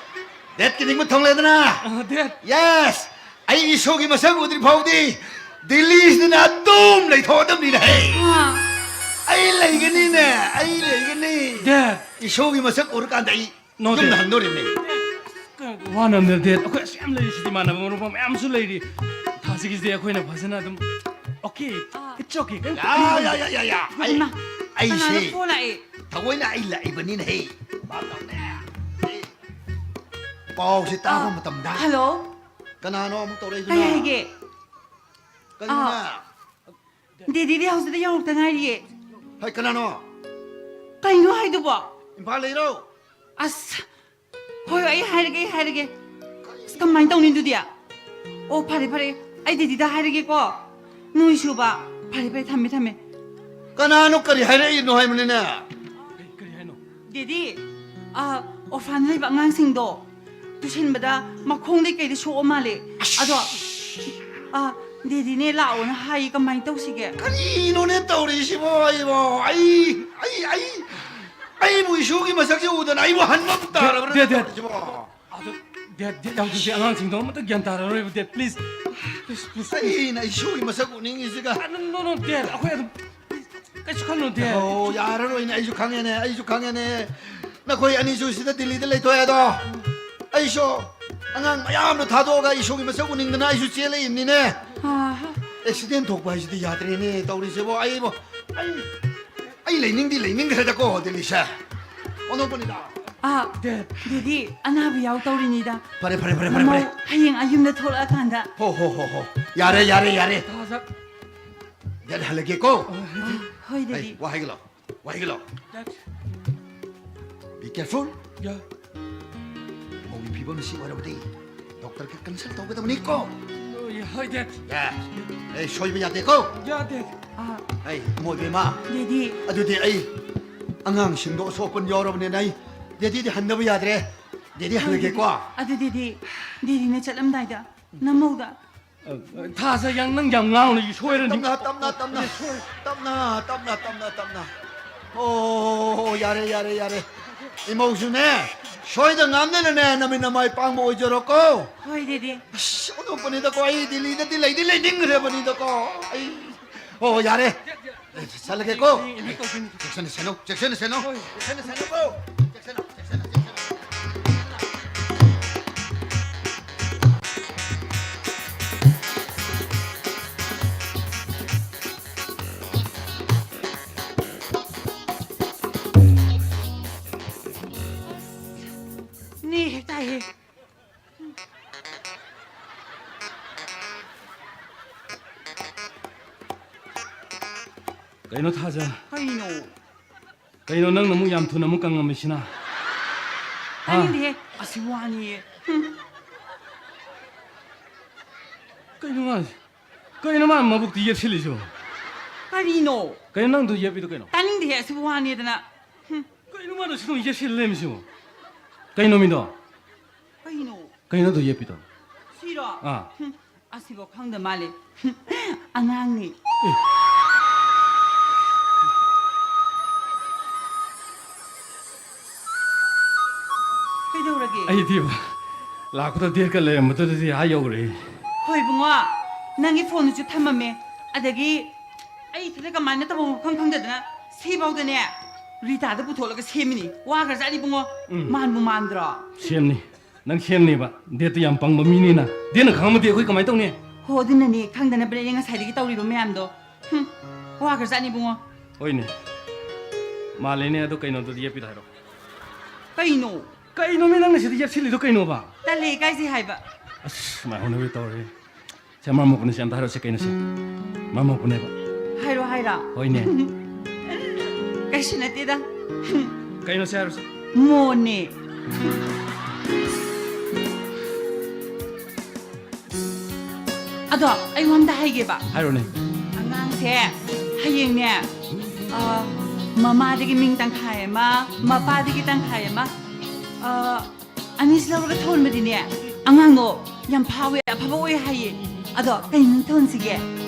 ꯗꯦꯠꯀꯤ ꯅꯤꯡꯕ ꯊꯨꯡꯂꯦꯗꯅ? ꯑ, ꯗꯦꯠ꯫ Yes. ꯑꯩ ꯏꯁꯣꯒꯤ ꯃꯁꯛ ꯎꯗ꯭ꯔꯤ ꯐꯥꯎꯗꯤ ꯗꯤꯜꯂꯤꯁꯤꯗ ꯑꯗꯨꯝ ꯂꯩꯊꯣꯛꯑꯗꯕꯅꯤꯅꯦ, ꯍꯦ꯫ ꯑꯥ꯫ ꯑꯩ ꯂꯩꯒꯅꯤꯅꯦ, ꯑꯩ ꯂꯩꯒꯅꯤ꯫ ꯗꯦꯠ꯫ ꯏꯁꯣꯒꯤ ꯃꯁꯛ ꯎꯔꯀꯥꯟꯗ ꯑꯩ ꯅꯣ, ꯌꯨꯝꯗ ꯗꯦꯠ꯫ ꯍꯟꯗꯣꯔꯤꯕꯅꯤ꯫ ꯀꯩꯅꯣ, ꯋꯥꯅꯕꯅꯦ, ꯗꯦꯠ꯫ ꯑꯩꯈꯣꯏ ꯑꯁꯨꯛ ꯌꯥꯝ ꯂꯩꯔꯤꯁꯤꯗꯤ, ꯏꯃꯥꯟꯅꯕ ꯃꯔꯨꯞ ꯃꯌꯥꯝꯁꯨ ꯂꯩꯔꯤ꯫ ꯊꯥꯁꯤꯒꯤꯁꯤꯗꯤ ꯑꯩꯈꯣꯏꯅ ꯐꯖꯅ ꯑꯗꯨꯝ, okay, ꯑꯥ꯫ It's okay, ꯀꯩꯝ ꯌꯥ, ꯌꯥ, ꯌꯥ, ꯌꯥ, ꯌꯥ꯫ ꯑꯩ, ꯏꯃꯥ, ꯑꯩꯁꯦ ꯀꯅꯥꯅꯣ ꯐꯣꯟ ꯂꯥꯛꯑꯦ? ꯊꯑꯣꯏꯅ ꯑꯩ ꯂꯥꯛꯏꯕꯅꯤꯅꯦ, ꯍꯦ꯫ ꯚꯥꯞ ꯇꯧꯅꯦ꯫ ꯄꯥꯎꯁꯦ ꯇꯥꯕ ꯑꯥ, ꯃꯇꯝꯗ꯫ ꯍꯜꯂꯣ꯫ ꯀꯅꯥꯅꯣ ꯑꯃꯨꯛ ꯇꯧꯔꯛꯏꯗꯨꯅ? ꯀꯩ ꯍꯥꯏꯒꯦ? ꯀꯩꯅꯣꯅꯦ? ꯑꯥ꯫ ꯗꯦꯗꯤꯗꯤ ꯍꯧꯖꯤꯛꯇ ꯌꯧꯔꯛꯇ ꯉꯥꯏꯔꯤꯌꯦ꯫ ꯍꯩ, ꯀꯅꯥꯅꯣ? ꯀꯩꯅꯣ ꯍꯥꯏꯗꯨꯕꯣ? ꯏꯝꯐꯥꯜ ꯂꯩꯔꯣ? ꯑꯁ, ꯍꯣꯏ, ꯍꯣꯏ, ꯑꯩ ꯍꯥꯏꯔꯒꯦ, ꯑꯩ ꯍꯥꯏꯔꯒꯦ꯫ ꯑꯁ, ꯀꯃꯥꯏꯅ ꯇꯧꯅꯤ ꯑꯗꯨꯗꯤ? ꯑꯣ, ꯐꯔꯦ, ꯐꯔꯦ, ꯑꯩ ꯗꯦꯗꯤꯗ ꯍꯥꯏꯔꯒꯦꯀꯣ꯫ ꯅꯣꯏꯁꯨꯕ꯫ ꯐꯔꯦ, ꯐꯔꯦ, ꯊꯝꯃꯦ, ꯊꯝꯃꯦ꯫ ꯀꯅꯥꯅꯣ ꯀꯔꯤ ꯍꯥꯏꯔꯛꯏꯅꯣ ꯍꯥꯏꯕꯅꯤꯅꯦ? ꯀꯔꯤ, ꯀꯔꯤ ꯍꯥꯏꯅꯣ? ꯗꯦꯗꯤ, ꯑ, ꯑꯣꯔꯐꯥꯟ ꯂꯩꯕ ꯑꯉꯥꯡꯁꯤꯡꯗꯣ ꯇꯨꯁꯤꯟꯕꯗ ꯃꯈꯣꯡꯗꯩ ꯀꯩꯗꯩ ꯁꯣꯛꯑ ꯃꯥꯜꯂꯦ꯫ ꯑꯗꯣ, ꯑ, ꯗꯦꯗꯤꯅꯦ ꯂꯥꯛꯑꯣꯅ ꯍꯥꯏꯌꯦ, ꯀꯃꯥꯏꯅ ꯇꯧꯁꯤꯒꯦ? ꯀꯔꯤꯅꯣꯅꯦ ꯇꯧꯔꯤꯁꯤꯕꯣ ꯑꯩꯕꯣ? ꯑꯩ, ꯑꯩ, ꯑꯩ, ꯑꯩꯕꯨ ꯏꯁꯨꯒꯤ ꯃꯁꯛꯁꯦ ꯎꯗꯅ ꯑꯩꯕꯨ ꯍꯟꯕ ꯑꯃꯨꯛ ꯇꯥꯔꯕ꯭ꯔꯥ ꯗꯦ, ꯗꯦ, ꯇꯧꯔꯤꯁꯤꯕꯣ? ꯑꯗꯣ, ꯗꯦꯠ, ꯗꯦꯠ ꯌꯥꯝ ꯊꯨꯁꯤ, ꯑꯉꯥꯡꯁꯤꯡꯗꯣ ꯑꯃꯠꯇ ꯒ꯭ꯌꯥꯟ ꯇꯥꯔꯔꯣꯏꯕ, date, please, please, please, please꯫ ꯑꯩꯅ ꯏꯁꯨꯒꯤ ꯃꯁꯛ ꯎꯅꯤꯡꯉꯤꯁꯤꯒ꯫ ꯑ, no, no, no, ꯗꯦꯠ, ꯑꯩꯈꯣꯏ ꯑꯗꯨꯝ, ꯀꯩꯁꯨ ꯈꯜꯂꯨꯅꯨ, ꯗꯦꯠ꯫ ꯑꯣ, ꯌꯥꯔꯔꯣꯏꯅꯦ, ꯑꯩꯁꯨ ꯈꯪꯉꯦꯅꯦ, ꯑꯩꯁꯨ ꯈꯪꯉꯦꯅꯦ꯫ ꯅꯈꯣꯏ ꯑꯅꯤꯁꯨ ꯁꯤꯗ ꯗꯤꯜꯂꯤꯗ ꯂꯩꯊꯣꯛꯑꯦ ꯑꯗꯣ꯫ ꯑꯩꯁꯨ ꯑꯉꯥꯡ ꯃꯌꯥꯝꯗꯣ ꯊꯥꯗꯣꯛꯑꯒ ꯏꯁꯨꯒꯤ ꯃꯁꯛ ꯎꯅꯤꯡꯗꯅ ꯑꯩꯁꯨ ꯆꯦꯜꯂꯛꯏꯕꯅꯤꯅꯦ꯫ ꯑꯥ꯫ ꯑꯦꯛꯁꯤꯗꯦꯟ ꯊꯣꯛꯄ ꯍꯥꯏꯁꯤꯗꯤ ꯌꯥꯗ꯭ꯔꯦꯅꯦ ꯇꯧꯔꯤꯁꯤꯕꯣ, ꯑꯩꯕꯣ꯫ ꯑꯩ, ꯑꯩ ꯂꯩꯅꯤꯡꯗꯤ ꯂꯩꯅꯤꯡꯈ꯭ꯔꯦꯗꯀꯣ, ꯗꯤꯜꯂꯤꯁꯦ꯫ ꯑꯣꯟꯊꯣꯛꯄꯅꯤꯗ꯫ ꯑꯥ, ꯗꯦ꯫ ꯗꯦꯗꯤ, ꯑꯅꯥꯕ ꯌꯥꯎ ꯇꯧꯔꯤꯅꯤꯗ꯫ ꯐꯔꯦ, ꯐꯔꯦ, ꯐꯔꯦ, ꯐꯔꯦ, ꯃꯃꯧ ꯐꯔꯦ꯫ ꯍꯌꯦꯡ ꯑꯩ ꯌꯨꯝꯗ ꯊꯣꯛꯂꯛꯑꯀꯥꯟꯗ꯫ ꯍꯣ, ꯍꯣ, ꯍꯣ, ꯍꯣ꯫ ꯌꯥꯔꯦ, ꯌꯥꯔꯦ, ꯌꯥꯔꯦ꯫ ꯇꯥꯖ꯫ ꯗꯦꯠ ꯍꯜꯂꯒꯦꯀꯣ꯫ ꯑꯥ, ꯍꯣꯏ, ꯑꯩ ꯗꯦꯗꯤ꯫ ꯋꯥ ꯍꯥꯏꯒꯂꯣ, ꯋꯥ ꯍꯥꯏꯒꯂꯣ꯫ ꯗꯦꯠ꯫ Be careful꯫ ꯌꯥ꯫ ꯃꯧꯒꯤ ꯐꯤꯕꯝ ꯁꯤ ꯑꯣꯏꯔꯕꯗꯤ ꯗꯣꯛꯇꯔꯒ ꯀꯟꯁꯜ ꯇꯧꯒꯗꯕꯅꯤꯀꯣ꯫ ꯍꯣꯏ, ꯍꯣꯏ, ꯗꯦꯠ꯫ ꯌꯥ꯫ ꯑꯩ ꯁꯣꯏꯕ ꯌꯥꯗꯦꯀꯣ꯫ ꯌꯥ, ꯗꯦꯠ꯫ ꯑꯥ꯫ ꯑꯩ ꯃꯣꯏꯕꯦꯝꯃ꯫ ꯗꯦꯗꯤ꯫ ꯑꯗꯨꯗꯤ ꯑꯩ ꯑꯉꯥꯡꯁꯤꯡꯗꯣ ꯑꯁꯣꯛ ꯑꯄꯟ ꯌꯥꯎꯔꯕꯅꯤꯅ ꯑꯩ ꯗꯦꯗꯤꯗꯤ ꯍꯟꯗꯕ ꯌꯥꯗ꯭ꯔꯦ꯫ ꯗꯦꯗꯤ ꯍꯣꯏ, ꯍꯜꯂꯒꯦꯀꯣ꯫ ꯗꯦꯗꯤ꯫ ꯑꯗꯨꯗꯤ ꯗꯦꯗꯤ, ꯗꯦꯗꯤꯅ ꯆꯠꯂꯝꯗꯥꯏꯗ ꯅꯃꯧꯗ꯫ ꯑ, ꯑ, ꯊꯥꯖ, ꯌꯥꯡ, ꯅꯪ ꯌꯥꯝ ꯉꯥꯡꯅꯨ, ꯁꯣꯏꯔꯅꯤ꯫ ꯇꯞꯅ, ꯇꯞꯅ, ꯇꯞꯅ꯫ ꯁꯣꯏ-, ꯇꯞꯅ, ꯇꯞꯅ, ꯇꯞꯅ, ꯇꯞꯅ꯫ ꯑꯣ, ꯌꯥꯔꯦ, ꯌꯥꯔꯦ, ꯌꯥꯔꯦ꯫ ꯏꯃꯧꯁꯨꯅꯦ, ꯁꯣꯏꯗ ꯉꯥꯝꯗꯅꯅꯦ, ꯅꯃꯤꯠ ꯅꯃꯥꯏ ꯄꯥꯡꯕ ꯑꯣꯏꯖꯔꯣꯀꯣ꯫ ꯍꯣꯏ, ꯗꯦꯗꯤ꯫ ꯑꯁ, ꯑꯣꯟꯊꯣꯛꯄꯅꯤꯗꯀꯣ, ꯑꯩ ꯗꯤꯜꯂꯤꯗꯗꯤ ꯂꯩꯗꯤ ꯂꯩꯅꯤꯡꯈ꯭ꯔꯕꯅꯤꯗꯀꯣ꯫ ꯑꯩ, ꯑꯣ, ꯌꯥꯔꯦ꯫ ꯆꯠꯂꯒꯦꯀꯣ꯫ ꯑꯩ, ꯑꯩ, ꯑꯩ ꯇꯧꯗꯣꯏꯅꯤ꯫ ꯆꯦꯛꯁꯤꯟꯅ ꯁꯦꯟꯅꯧ, ꯆꯦꯛꯁꯤꯟꯅ ꯁꯦꯟꯅꯧ꯫ ꯍꯣꯏ꯫ ꯆꯦꯛꯁꯤꯟꯅ ꯁꯦꯟꯅꯧꯀꯣ꯫ ꯆꯦꯛꯁꯤꯟꯅ, ꯆꯦꯛꯁꯤꯟꯅ, ꯆꯦꯛꯁꯤꯟꯅ꯫ ꯅꯦ ꯍꯦꯛ ꯇꯥꯏꯍꯦ꯫ ꯀꯩꯅꯣ ꯊꯥꯖ? ꯀꯩꯅꯣ? ꯀꯩꯅꯣ ꯅꯪꯅ ꯑꯃꯨꯛ ꯌꯥꯝ ꯊꯨꯅ ꯑꯃꯨꯛ ꯀꯪꯉꯝꯃꯤꯁꯤꯅ? ꯍꯥ? ꯇꯥꯅꯤꯡꯗꯦꯍꯦ, ꯑꯁꯤ ꯋꯥꯅꯤꯌꯦ꯫ ꯍꯨꯝ꯫ ꯀꯩꯅꯣ ꯃꯥ, ꯀꯩꯅꯣ ꯃꯥ ꯃꯕꯨꯛꯇꯤ ꯌꯦꯞꯁꯤꯜꯂꯤꯁꯤꯕꯣ? ꯀꯔꯤꯅꯣ? ꯀꯩꯅꯣ ꯅꯪꯗꯣ ꯌꯦꯞꯄꯤꯗꯣ ꯀꯩꯅꯣ? ꯇꯥꯅꯤꯡꯗꯦꯍꯦ, ꯑꯁꯤ ꯋꯥꯅꯤꯗꯅ꯫ ꯍꯨꯝ꯫ ꯀꯩꯅꯣ ꯃꯥꯅ ꯁꯤ ꯌꯦꯞꯁꯤꯜ ꯂꯩꯔꯝꯃꯤꯁꯤꯕꯣ? ꯀꯩꯅꯣ ꯃꯤꯗꯣ? ꯀꯩꯅꯣ? ꯀꯩꯅꯣ ꯑꯗꯨ ꯌꯦꯞꯄꯤꯗꯣ? ꯁꯤꯔꯣ? ꯑꯥ꯫ ꯍꯨꯝ, ꯑꯁꯤꯕꯣ ꯈꯪꯗ ꯃꯥꯜꯂꯦ꯫ ꯍꯨꯝ, ꯑꯉꯥꯡꯅꯤ꯫ ꯑꯦ꯫ ꯀꯩꯗꯧꯔꯒꯦ? ꯑꯩꯗꯤ ꯂꯥꯛꯄꯗ ꯗꯦꯠꯀ ꯂꯩꯔꯝꯕꯗꯨꯗꯗꯤ ꯑꯥ ꯌꯧꯔꯦ꯫ ꯍꯣꯏ ꯏꯕꯨꯡꯉꯣ, ꯅꯪꯒꯤ ꯐꯣꯟꯗꯨꯁꯨ ꯊꯝꯃꯝꯃꯦ꯫ ꯑꯗꯒꯤ ꯑꯩ ꯏꯊꯟꯗ ꯀꯃꯥꯏꯅ ꯇꯧꯐꯝ ꯃꯐꯝ ꯈꯪꯗꯗꯅ ꯁꯤꯐꯥꯎꯗꯅꯦ ꯔꯤꯇꯥꯗ ꯄꯨꯊꯣꯛꯂꯒ ꯁꯦꯝꯃꯤꯅꯤ꯫ ꯋꯥꯈ꯭ꯔꯖꯥꯠꯅꯤ ꯏꯕꯨꯡꯉꯣ꯫ ꯎꯝ꯫ ꯃꯥꯟꯕꯨ ꯃꯥꯟꯗ꯭ꯔꯣ? ꯁꯦꯝꯅꯤ꯫ ꯅꯪ ꯁꯦꯝꯅꯦꯕ꯫ ꯗꯦꯠꯇꯨ ꯌꯥꯝ ꯄꯪꯕ ꯃꯤꯅꯤꯅ꯫ ꯗꯦꯠꯅ ꯈꯪꯉꯝꯃꯗꯤ ꯑꯩꯈꯣꯏ ꯀꯃꯥꯏꯅ ꯇꯧꯅꯤ? ꯍꯣ, ꯑꯗꯨꯅꯅꯦ ꯈꯪꯗꯅꯕꯅꯦ ꯑꯩꯅ ꯉꯁꯥꯏꯗꯒꯤ ꯇꯧꯔꯤꯕ ꯃꯌꯥꯝꯗꯣ꯫ ꯍꯨꯝ, ꯋꯥꯈ꯭ꯔꯖꯥꯠꯅꯤ ꯏꯕꯨꯡꯉꯣ꯫ ꯍꯣꯏꯅꯦ꯫ ꯃꯥꯜꯂꯦꯅꯦ, ꯑꯗꯣ ꯀꯩꯅꯣꯗꯨꯗꯤ ꯌꯦꯞꯄꯤꯗꯣ ꯍꯥꯏꯔꯣ꯫ ꯀꯩꯅꯣ? ꯀꯩꯅꯣꯃꯤ ꯅꯪꯅ ꯁꯤꯗ ꯌꯦꯞꯁꯤꯜꯂꯤꯗꯣ ꯀꯩꯅꯣꯕ? ꯇꯜꯂꯦ, ꯏꯀꯥꯏꯖꯩ ꯍꯥꯏꯕ꯫ ꯑꯁ, ꯃꯥꯏ ꯍꯧꯅꯕꯤ ꯇꯧꯔꯦ꯫ ꯁꯦ, ꯃꯔꯝ ꯃꯣꯛꯄꯅꯦ, ꯁꯦ, ꯑꯝꯇ ꯍꯥꯏꯔꯛꯑꯣꯁꯦ, ꯀꯩꯅꯣꯁꯦ? ꯃꯔꯝ ꯃꯣꯛꯄꯅꯦꯕ꯫ ꯍꯥꯏꯔꯣ, ꯍꯥꯏꯔꯣ꯫ ꯍꯣꯏꯅꯦ꯫ ꯀꯩꯁꯨ ꯅꯠꯇꯦꯗ꯫ ꯀꯩꯅꯣꯁꯦ ꯍꯥꯏꯔꯣꯁꯦ꯫ ꯃꯣꯟꯅꯦ꯫ ꯑꯗꯣ ꯑꯩ ꯋꯥ ꯑꯝꯇ ꯍꯥꯏꯒꯦꯕ꯫ ꯍꯥꯏꯔꯣꯅꯦ꯫ ꯑꯉꯥꯡꯁꯦ ꯍꯌꯦꯡꯅꯦ, ꯑ, ꯃꯃꯥꯗꯒꯤ ꯃꯤꯡ ꯇꯪꯈꯥꯏ ꯑꯃ, ꯃꯄꯥꯗꯒꯤ ꯇꯪꯈꯥꯏ ꯑꯃ, ꯑ, ꯑꯅꯤꯁꯤ ꯂꯧꯔꯒ ꯊꯣꯟꯕꯗꯤꯅꯦ, ꯑꯉꯥꯡꯗꯣ ꯌꯥꯝ ꯐꯥꯎꯋꯦ, ꯑꯐꯕ ꯑꯣꯏ ꯍꯥꯏꯌꯦ꯫ ꯑꯗꯣ ꯀꯩ ꯃꯤꯡ ꯊꯣꯟꯁꯤꯒꯦ?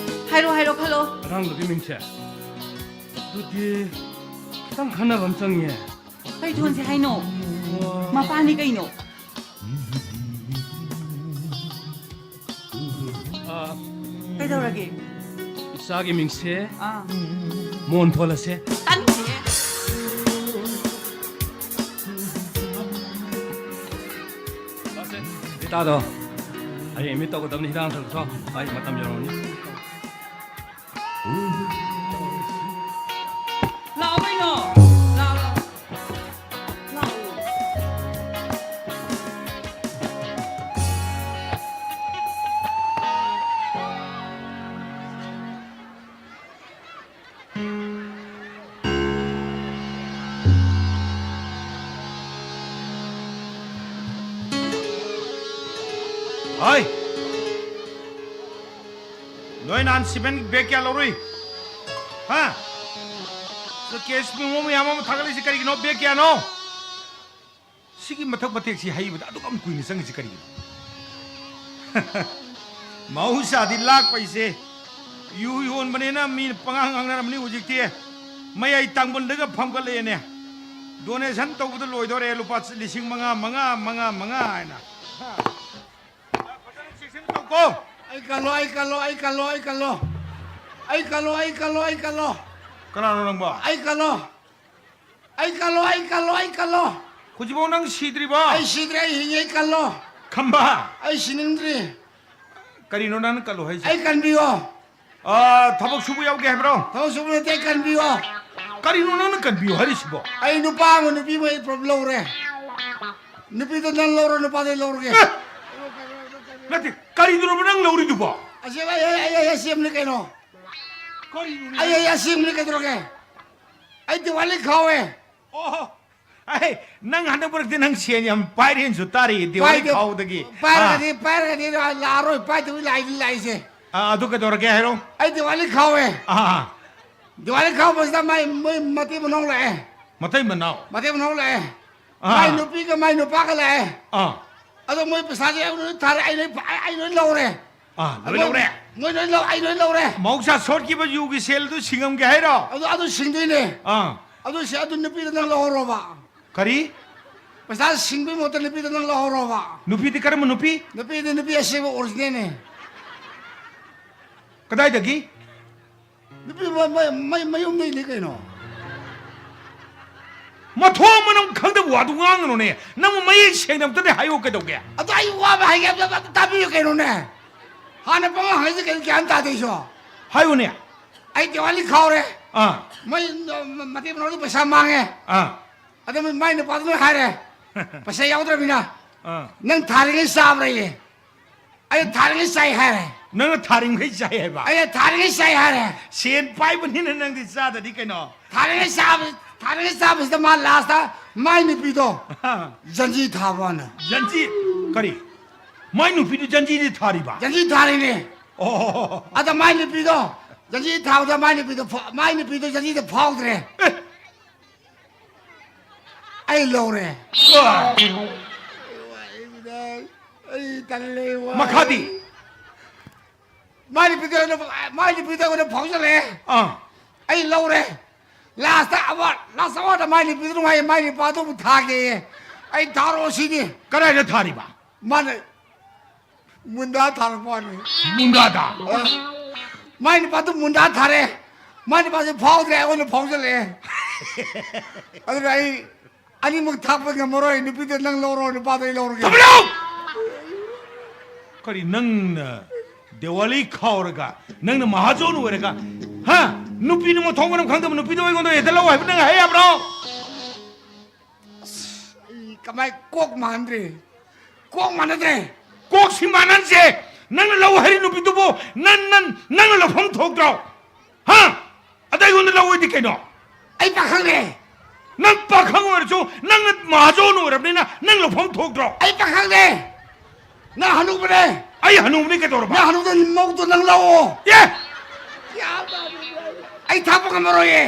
ꯍꯥꯏꯔꯣ, ꯍꯥꯏꯔꯣ, ꯈꯜꯂꯣ꯫ ꯑꯉꯥꯡꯗꯨꯒꯤ ꯃꯤꯡꯁꯦ? ꯑꯗꯨꯗꯤ ꯈꯤꯇꯪ ꯈꯟꯅꯕ ꯑꯃ ꯆꯪꯉꯤꯍꯦ꯫ ꯀꯩ ꯊꯣꯟꯁꯤ ꯍꯥꯏꯅꯣ? ꯋꯥ꯫ ꯃꯄꯥꯅꯤ ꯀꯩꯅꯣ꯫ ꯑꯥ, ꯀꯩꯗꯧꯔꯒꯦ? ꯏꯆꯥꯒꯤ ꯃꯤꯡꯁꯦ ꯑꯥ꯫ ꯃꯣꯟ ꯊꯣꯜꯂꯁꯦ꯫ ꯇꯥꯅꯤꯡꯗꯦꯍꯦ꯫ ꯂꯥꯛꯁꯦ, ꯔꯤꯇꯥꯗꯣ ꯍꯌꯦꯡ ꯑꯦꯗꯃꯤꯠ ꯇꯧꯒꯗꯕꯅꯤ, ꯍꯤꯗꯥꯛ ꯂꯥꯡꯊꯛꯇꯣ꯫ ꯑꯩ ꯃꯇꯝ ꯌꯧꯔꯝꯃꯅꯤ꯫ ꯂꯥꯛꯑꯣ ꯀꯩꯅꯣ꯫ ꯂꯥꯛꯑꯣ, ꯂꯥꯛꯑꯣ꯫ ꯍꯣꯏ꯫ ꯅꯣꯏ ꯅꯍꯥꯟ ꯁꯤꯃꯦꯟ ꯕꯦꯒ ꯀꯌꯥ ꯂꯧꯔꯨꯏ? ꯍꯥ? ꯁꯤ ꯀꯦꯁ ꯃꯦꯃꯣ ꯃꯌꯥꯝ ꯑꯃ ꯊꯥꯒꯠꯂꯤꯁꯤ ꯀꯔꯤꯒꯤꯅꯣ? ꯕꯦꯒ ꯀꯌꯥꯅꯣ? ꯁꯤꯒꯤ ꯃꯊꯛ ꯃꯊꯦꯛꯁꯤ ꯍꯩꯕꯗ ꯑꯗꯨꯛ ꯌꯥꯝ ꯀꯨꯏꯅ ꯆꯪꯉꯤꯁꯤ ꯀꯔꯤꯒꯤꯅꯣ? ꯃꯍꯧꯁꯥꯗꯤ ꯂꯥꯛꯄ ꯍꯥꯏꯁꯦ ꯌꯨ ꯌꯣꯟꯕꯅꯦꯅ ꯃꯤ ꯄꯉꯥꯡ ꯉꯥꯡꯅꯔꯝꯅꯤ꯫ ꯍꯧꯖꯤꯛꯇꯤ ꯃꯌꯥꯏ ꯇꯥꯡꯕꯜꯗꯒ ꯐꯝꯒꯠꯂꯛꯑꯦꯅꯦ꯫ ꯗꯣꯅꯦꯁꯟ ꯇꯧꯕꯗ ꯂꯣꯏꯗꯣꯔꯦ, ꯂꯨꯄꯥ ꯂꯤꯁꯤꯡ ꯃꯉꯥ, ꯃꯉꯥ, ꯃꯉꯥ, ꯃꯉꯥ ꯍꯥꯏꯅ꯫ ꯐꯖꯅ ꯆꯦꯛꯁꯤꯟꯅ ꯇꯧꯀꯣ꯫ ꯑꯩ ꯀꯜꯂꯣ, ꯑꯩ ꯀꯜꯂꯣ, ꯑꯩ ꯀꯜꯂꯣ, ꯑꯩ ꯀꯜꯂꯣ꯫ ꯑꯩ ꯀꯜꯂꯣ, ꯑꯩ ꯀꯜꯂꯣ, ꯑꯩ ꯀꯜꯂꯣ꯫ ꯀꯅꯥꯅꯣ ꯅꯪꯕꯣ? ꯑꯩ ꯀꯜꯂꯣ꯫ ꯑꯩ ꯀꯜꯂꯣ, ꯑꯩ ꯀꯜꯂꯣ, ꯑꯩ ꯀꯜꯂꯣ꯫ ꯍꯧꯖꯤꯛꯐꯥꯎ ꯅꯪ ꯁꯤꯗ꯭ꯔꯤꯕꯣ? ꯑꯩ ꯁꯤꯗ꯭ꯔꯤ, ꯑꯩ ꯍꯤꯡꯉꯤ, ꯑꯩ ꯀꯜꯂꯣ꯫ ꯈꯝꯕ꯫ ꯑꯩ ꯁꯤꯅꯤꯡꯗ꯭ꯔꯤ꯫ ꯀꯔꯤꯅꯣ ꯅꯪꯅ ꯀꯜꯂꯣ ꯍꯥꯏꯁꯦ? ꯑꯩ ꯀꯟꯕꯤꯌꯣ꯫ ꯑꯥ, ꯊꯕꯛ ꯁꯨꯕ ꯌꯥꯎꯒꯦ ꯍꯥꯏꯕ꯭ꯔꯣ? ꯊꯕꯛ ꯁꯨꯕ ꯅꯠꯇꯦ, ꯑꯩ ꯀꯟꯕꯤꯌꯣ꯫ ꯀꯔꯤꯅꯣ ꯅꯪꯅ ꯀꯟꯕꯤꯌꯣ ꯍꯥꯏꯔꯤꯁꯤꯕꯣ? ꯑꯩ ꯅꯨꯄꯥ ꯑꯃ ꯅꯨꯄꯤ ꯑꯃ ꯑꯩ ꯄꯨꯂꯞ ꯂꯧꯔꯦ꯫ ꯅꯨꯄꯤꯗꯣ ꯅꯪ ꯂꯧꯔꯣ, ꯅꯨꯄꯥꯗꯣ ꯑꯩ ꯂꯧꯔꯒꯦ꯫ ꯑꯦ! ꯅꯠꯇꯦ, ꯀꯔꯤꯗꯨꯅꯣꯕ ꯅꯪ ꯂꯧꯔꯤꯗꯨꯕꯣ? ꯑꯁꯤ ꯑꯩ, ꯑꯩ, ꯑꯩ, ꯑꯩ ꯑꯁꯦꯡꯕꯅꯤ ꯀꯩꯅꯣ꯫ ꯀꯔꯤꯅꯣꯅꯦ? ꯑꯩ, ꯑꯩ ꯑꯁꯦꯡꯕꯅꯤ ꯀꯩꯗꯧꯔꯒꯦ? ꯑꯩ ꯗꯤꯋꯥꯂꯤ ꯈꯥꯎꯋꯦ꯫ ꯑꯣ, ꯑꯩ, ꯅꯪ ꯍꯟꯗꯛ ꯃꯔꯛꯇꯤ ꯅꯪ ꯁꯦꯟ ꯌꯥꯝ ꯄꯥꯏꯔꯦꯅꯁꯨ ꯇꯥꯔꯤ, ꯗꯤꯋꯥꯂꯤ ꯄꯥꯏꯗꯦ, ꯈꯥꯎꯕꯗꯒꯤ꯫ ꯄꯥꯏꯔꯒꯗꯤ, ꯑꯥ꯫ ꯄꯥꯏꯔꯒꯗꯤ ꯂꯥꯛꯑꯔꯣꯏ, ꯄꯥꯏꯗꯕꯤ ꯂꯥꯛꯏꯗꯤ ꯂꯥꯛꯏꯁꯦ꯫ ꯑꯥ, ꯑꯗꯨ ꯀꯩꯗꯧꯔꯒꯦ ꯍꯥꯏꯔꯣ? ꯑꯩ ꯗꯤꯋꯥꯂꯤ ꯈꯥꯎꯋꯦ꯫ ꯑꯥ, ꯑꯥ꯫ ꯗꯤꯋꯥꯂꯤ ꯈꯥꯎꯕꯁꯤꯗ ꯃꯥꯏ, ꯃꯣꯏ ꯃꯇꯩ ꯃꯅꯥꯎ ꯂꯥꯛꯑꯦ꯫ ꯃꯇꯩ ꯃꯅꯥꯎ? ꯃꯇꯩ ꯃꯅꯥꯎ ꯂꯥꯛꯑꯦ꯫ ꯑꯥ, ꯃꯥꯏ ꯑꯥ꯫ ꯅꯨꯄꯤꯒ ꯃꯥꯏ ꯅꯨꯄꯥꯒ ꯂꯥꯛꯑꯦ꯫ ꯑꯥ꯫ ꯑꯗꯣ ꯃꯣꯏ ꯄꯩꯁꯥꯁꯦ ꯑꯩꯉꯣꯟꯗ ꯂꯣꯏ ꯊꯥꯔꯦ, ꯑꯩ ꯂꯣꯏ, ꯑꯩ, ꯑꯩ ꯂꯣꯏ ꯂꯧꯔꯦ꯫ ꯑꯥ, ꯂꯣꯏ ꯑꯗꯣ ꯂꯧꯔꯦ? ꯃꯣꯏ ꯂꯣꯏ ꯂꯧ-, ꯑꯩ ꯂꯣꯏ ꯂꯧꯔꯦ꯫ ꯃꯍꯧꯁꯥ ꯁꯣꯠꯈꯤꯕ ꯌꯨꯒꯤ ꯁꯦꯜꯗꯨ ꯁꯤꯡꯉꯝꯒꯦ ꯍꯥꯏꯔꯣ? ꯑꯗꯨ, ꯑꯗꯨ ꯁꯤꯡꯗꯣꯏꯅꯦ꯫ ꯑꯥ꯫ ꯑꯗꯨ ꯁꯤ-, ꯑꯗꯨ ꯅꯨꯄꯤꯗꯣ ꯅꯪ ꯂꯧꯍꯧꯔꯣꯕ꯫ ꯀꯔꯤ? ꯄꯩꯁꯥ ꯁꯤꯡꯕꯒꯤ ꯃꯍꯨꯠꯇ ꯅꯨꯄꯤꯗꯣ ꯅꯪ ꯂꯧꯍꯧꯔꯣꯕ꯫ ꯅꯨꯄꯤꯗꯤ ꯀꯔꯝꯕ ꯅꯨꯄꯤ? ꯅꯨꯄꯤꯗꯤ ꯅꯨꯄꯤ ꯑꯁꯦꯡꯕ ꯑꯣꯔꯤꯖꯤꯅꯦꯜꯅꯦ꯫ ꯀꯗꯥꯏꯗꯒꯤ? ꯅꯨꯄꯤ ꯃ-, ꯃ-, ꯃ-, ꯃꯌꯨꯝꯗꯩꯅꯤ ꯀꯩꯅꯣ꯫ ꯃꯊꯣꯡ ꯃꯔꯝ ꯈꯪꯗꯕ ꯋꯥꯗꯨ ꯉꯥꯡꯒꯅꯨꯅꯦ꯫ ꯅꯪꯕꯨ ꯃꯌꯦꯛ ꯁꯦꯡꯅ ꯑꯝꯇꯗꯤ ꯍꯥꯏꯌꯨ ꯀꯩꯗꯧꯒꯦ? ꯑꯗꯣ ꯑꯩ ꯋꯥ ꯑꯃ ꯍꯥꯏꯒꯦ, ꯑꯝꯇ, ꯑꯝꯇ ꯇꯥꯕꯤꯌꯨ ꯀꯩꯅꯣꯅꯦ꯫ ꯍꯥꯟꯅ ꯄꯉꯥꯡ ꯍꯥꯏꯁꯦ ꯀꯩꯅꯣ ꯒ꯭ꯌꯥꯟ ꯇꯥꯗꯦ ꯑꯩꯁꯨ꯫ ꯍꯥꯏꯌꯨꯅꯦ꯫ ꯑꯩ ꯗꯤꯋꯥꯂꯤ ꯈꯥꯎꯔꯦ꯫ ꯑꯥ꯫ ꯃꯣꯏ, ꯃ-, ꯃ-, ꯃꯇꯩ ꯃꯅꯥꯎꯗꯤ ꯄꯩꯁꯥ ꯃꯥꯡꯉꯦ꯫ ꯑꯥ꯫ ꯑꯗ ꯃꯣꯏ ꯃꯥꯏ ꯅꯨꯄꯥꯗꯨꯅ ꯍꯥꯏꯔꯦ, "ꯄꯩꯁꯥ ꯌꯥꯎꯗ꯭ꯔꯕꯅꯤꯅ ꯑꯥ꯫ ꯅꯪ ꯊꯥꯔꯤꯉꯩ ꯆꯥꯕ꯭ꯔꯥꯌꯦ?" ꯑꯩꯅ ꯊꯥꯔꯤꯉꯩ ꯆꯥꯏ ꯍꯥꯏꯔꯦ꯫ ꯅꯪꯅ ꯊꯥꯔꯤꯉꯩ ꯆꯥꯏ ꯍꯥꯏꯕ? ꯑꯩꯅ ꯊꯥꯔꯤꯉꯩ ꯆꯥꯏ ꯍꯥꯏꯔꯦ꯫ ꯁꯦꯟ ꯄꯥꯏꯕꯅꯤꯅ ꯅꯪꯗꯤ ꯆꯥꯗꯗꯤ ꯀꯩꯅꯣ? ꯊꯥꯔꯤꯉꯩ ꯆꯥꯕ-, ꯊꯥꯔꯤꯉꯩ ꯆꯥꯕꯁꯤꯗ ꯃꯥ ꯂꯥꯁꯇ ꯃꯥꯏ ꯅꯨꯄꯤꯗꯣ ꯑꯥ꯫ ꯖꯟꯖꯤ ꯊꯥꯕꯅ꯫ ꯖꯟꯖꯤ? ꯀꯔꯤ? ꯃꯥꯏ ꯅꯨꯄꯤꯗꯨ ꯖꯟꯖꯤꯗꯤ ꯊꯥꯔꯤꯕ? ꯖꯟꯖꯤ ꯊꯥꯔꯤꯅꯦ꯫ ꯑꯣ꯫ ꯑꯗ ꯃꯥꯏ ꯅꯨꯄꯤꯗꯣ, ꯖꯟꯖꯤ ꯊꯥꯕꯗ ꯃꯥꯏ ꯅꯨꯄꯤꯗꯣ ꯐ-, ꯃꯥꯏ ꯅꯨꯄꯤꯗꯣ ꯖꯟꯖꯤꯗ ꯐꯥꯎꯗ꯭ꯔꯦ꯫ ꯑꯦ꯫ ꯑꯩ ꯂꯧꯔꯦ꯫ ꯋꯥ꯫ ꯑꯩ ꯇꯜꯂꯦ, ꯋꯥ꯫ ꯃꯈꯥꯗꯤ? ꯃꯥꯏ ꯅꯨꯄꯤꯗꯣ ꯑꯩꯉꯣꯟꯗ, ꯃꯥꯏ ꯅꯨꯄꯤꯗꯣ ꯑꯩꯉꯣꯟꯗ ꯐꯥꯎꯖꯜꯂꯛꯑꯦ꯫ ꯑꯥ꯫ ꯑꯩ ꯂꯧꯔꯦ꯫ Last ꯑꯃ, last ꯑꯃꯗ ꯃꯥꯏ ꯅꯨꯄꯤꯗꯨ ꯅꯨꯡꯉꯥꯏꯌꯦ, ꯃꯥꯏ ꯅꯨꯄꯥꯗꯨꯕꯨ ꯊꯥꯒꯦꯌꯦ꯫ ꯑꯩ ꯊꯥꯔꯛꯑꯣ ꯁꯤꯅꯤ꯫ ꯀꯗꯥꯏꯗ ꯊꯥꯔꯤꯕ? ꯃꯥꯅ ꯃꯨꯟꯗꯥ ꯊꯥꯔꯛꯄ ꯋꯥꯅꯤ꯫ ꯃꯨꯟꯗꯥꯗ? ꯑ, ꯃꯥꯏ ꯅꯨꯄꯥꯗꯨ ꯃꯨꯟꯗꯥ ꯊꯥꯔꯦ꯫ ꯃꯥꯏ ꯅꯨꯄꯥꯁꯦ ꯐꯥꯎꯗ꯭ꯔꯦ, ꯑꯩꯉꯣꯟꯗ ꯐꯥꯎꯖꯜꯂꯛꯑꯦ꯫ ꯑꯗꯨꯅ ꯑꯩ ꯑꯅꯤꯃꯛ ꯊꯥꯛꯄ ꯉꯝꯃꯔꯣꯏ꯫ ꯅꯨꯄꯤꯗꯣ ꯅꯪ ꯂꯧꯔꯣ, ꯅꯨꯄꯥꯗꯣ ꯑꯩ ꯂꯧꯔꯒꯦ꯫ ꯊꯝꯃꯤꯟꯅꯧ! ꯀꯔꯤ ꯅꯪꯅ ꯗꯤꯋꯥꯂꯤ ꯈꯥꯎꯔꯒ, ꯅꯪꯅ ꯃꯍꯥꯖꯣꯟ ꯑꯣꯏꯔꯒ, ꯍꯥ? ꯅꯨꯄꯤꯅ ꯃꯊꯣꯡ ꯃꯔꯝ ꯈꯪꯗꯕ ꯅꯨꯄꯤꯗꯣ ꯑꯩꯉꯣꯟꯗ ꯍꯦꯛꯇ ꯂꯧ ꯍꯥꯏꯕ ꯅꯪ ꯍꯥꯏ ꯌꯥꯕ꯭ꯔꯣ? ꯑꯁ, ꯑꯩ ꯀꯃꯥꯏ ꯀꯣꯛ ꯃꯥꯟꯗ꯭ꯔꯦ? ꯀꯣꯛ ꯃꯥꯟꯅꯗ꯭ꯔꯦ꯫ ꯀꯣꯛꯁꯤ ꯃꯥꯟꯅꯟꯁꯦ꯫ ꯅꯪꯅ ꯂꯧ ꯍꯥꯏꯔꯤ ꯅꯨꯄꯤꯗꯨꯕꯨ ꯅꯪ, ꯅꯪ, ꯅꯪꯅ ꯂꯧꯐꯝ ꯊꯣꯛꯇ꯭ꯔꯣ? ꯍꯥ? ꯑꯗ ꯑꯩꯉꯣꯟꯗ ꯂꯧ ꯍꯥꯏꯗꯤ ꯀꯩꯅꯣ? ꯑꯩ ꯄꯥꯈꯪꯅꯦ꯫ ꯅꯪ ꯄꯥꯈꯪ ꯑꯣꯏꯔꯁꯨ ꯅꯪꯅ ꯃꯍꯥꯖꯣꯟ ꯑꯣꯏꯔꯕꯅꯤꯅ ꯅꯪ ꯂꯧꯐꯝ ꯊꯣꯛꯇ꯭ꯔꯣ? ꯑꯩ ꯄꯥꯈꯪꯅꯦ꯫ ꯅꯪ ꯍꯅꯨꯕꯅꯦ꯫ ꯑꯩ ꯍꯅꯨꯕꯅꯤ ꯀꯩꯗꯧꯔꯕ? ꯅꯪ ꯍꯅꯨꯕꯗ ꯃꯧꯗꯣ ꯅꯪ ꯂꯧꯑꯣ꯫ ꯑꯦ! ꯑꯩ ꯊꯥꯛꯄ ꯉꯝꯃꯔꯣꯏꯌꯦ꯫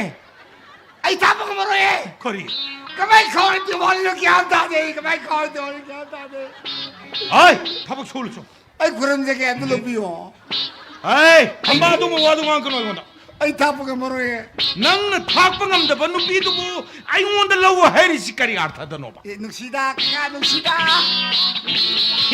ꯑꯩ ꯊꯥꯛꯄ ꯉꯝꯃꯔꯣꯏꯌꯦ꯫ ꯀꯔꯤ? ꯀꯃꯥꯏ ꯈꯥꯎꯔ ꯗꯤꯋꯥꯂꯤꯅꯣ ꯒ꯭ꯌꯥꯟ ꯇꯥꯗꯦ ꯑꯩ꯫ ꯀꯃꯥꯏ ꯈꯥꯎꯔ ꯗꯤꯋꯥꯂꯤꯅꯣ ꯒ꯭ꯌꯥꯟ ꯇꯥꯗꯦ꯫ ꯍꯥꯏ! ꯊꯕꯛ ꯁꯨꯍꯜꯂꯨꯆꯣ꯫ ꯑꯩ ꯈꯨꯔꯨꯝꯖꯒꯦ, ꯑꯗꯨ ꯂꯧꯕꯤꯌꯣ꯫ ꯍꯥꯏ! ꯑꯃ ꯑꯗꯨꯒꯨꯝꯕ ꯋꯥꯗꯨ ꯉꯥꯡꯒꯅꯨ ꯑꯩꯉꯣꯟꯗ꯫ ꯑꯩ ꯊꯥꯛꯄ ꯉꯝꯃꯔꯣꯏꯌꯦ꯫ ꯅꯪꯅ ꯊꯥꯛꯄ ꯉꯝꯗꯕ ꯅꯨꯄꯤꯗꯨꯕꯨ ꯑꯩꯉꯣꯟꯗ ꯂꯧ ꯍꯥꯏꯔꯤꯁꯤ ꯀꯔꯤ ꯑꯥꯔꯊꯗꯅꯣꯕ? ꯑꯦ, ꯅꯨꯡꯁꯤꯗ, ꯀꯌꯥ ꯅꯨꯡꯁꯤꯗ꯫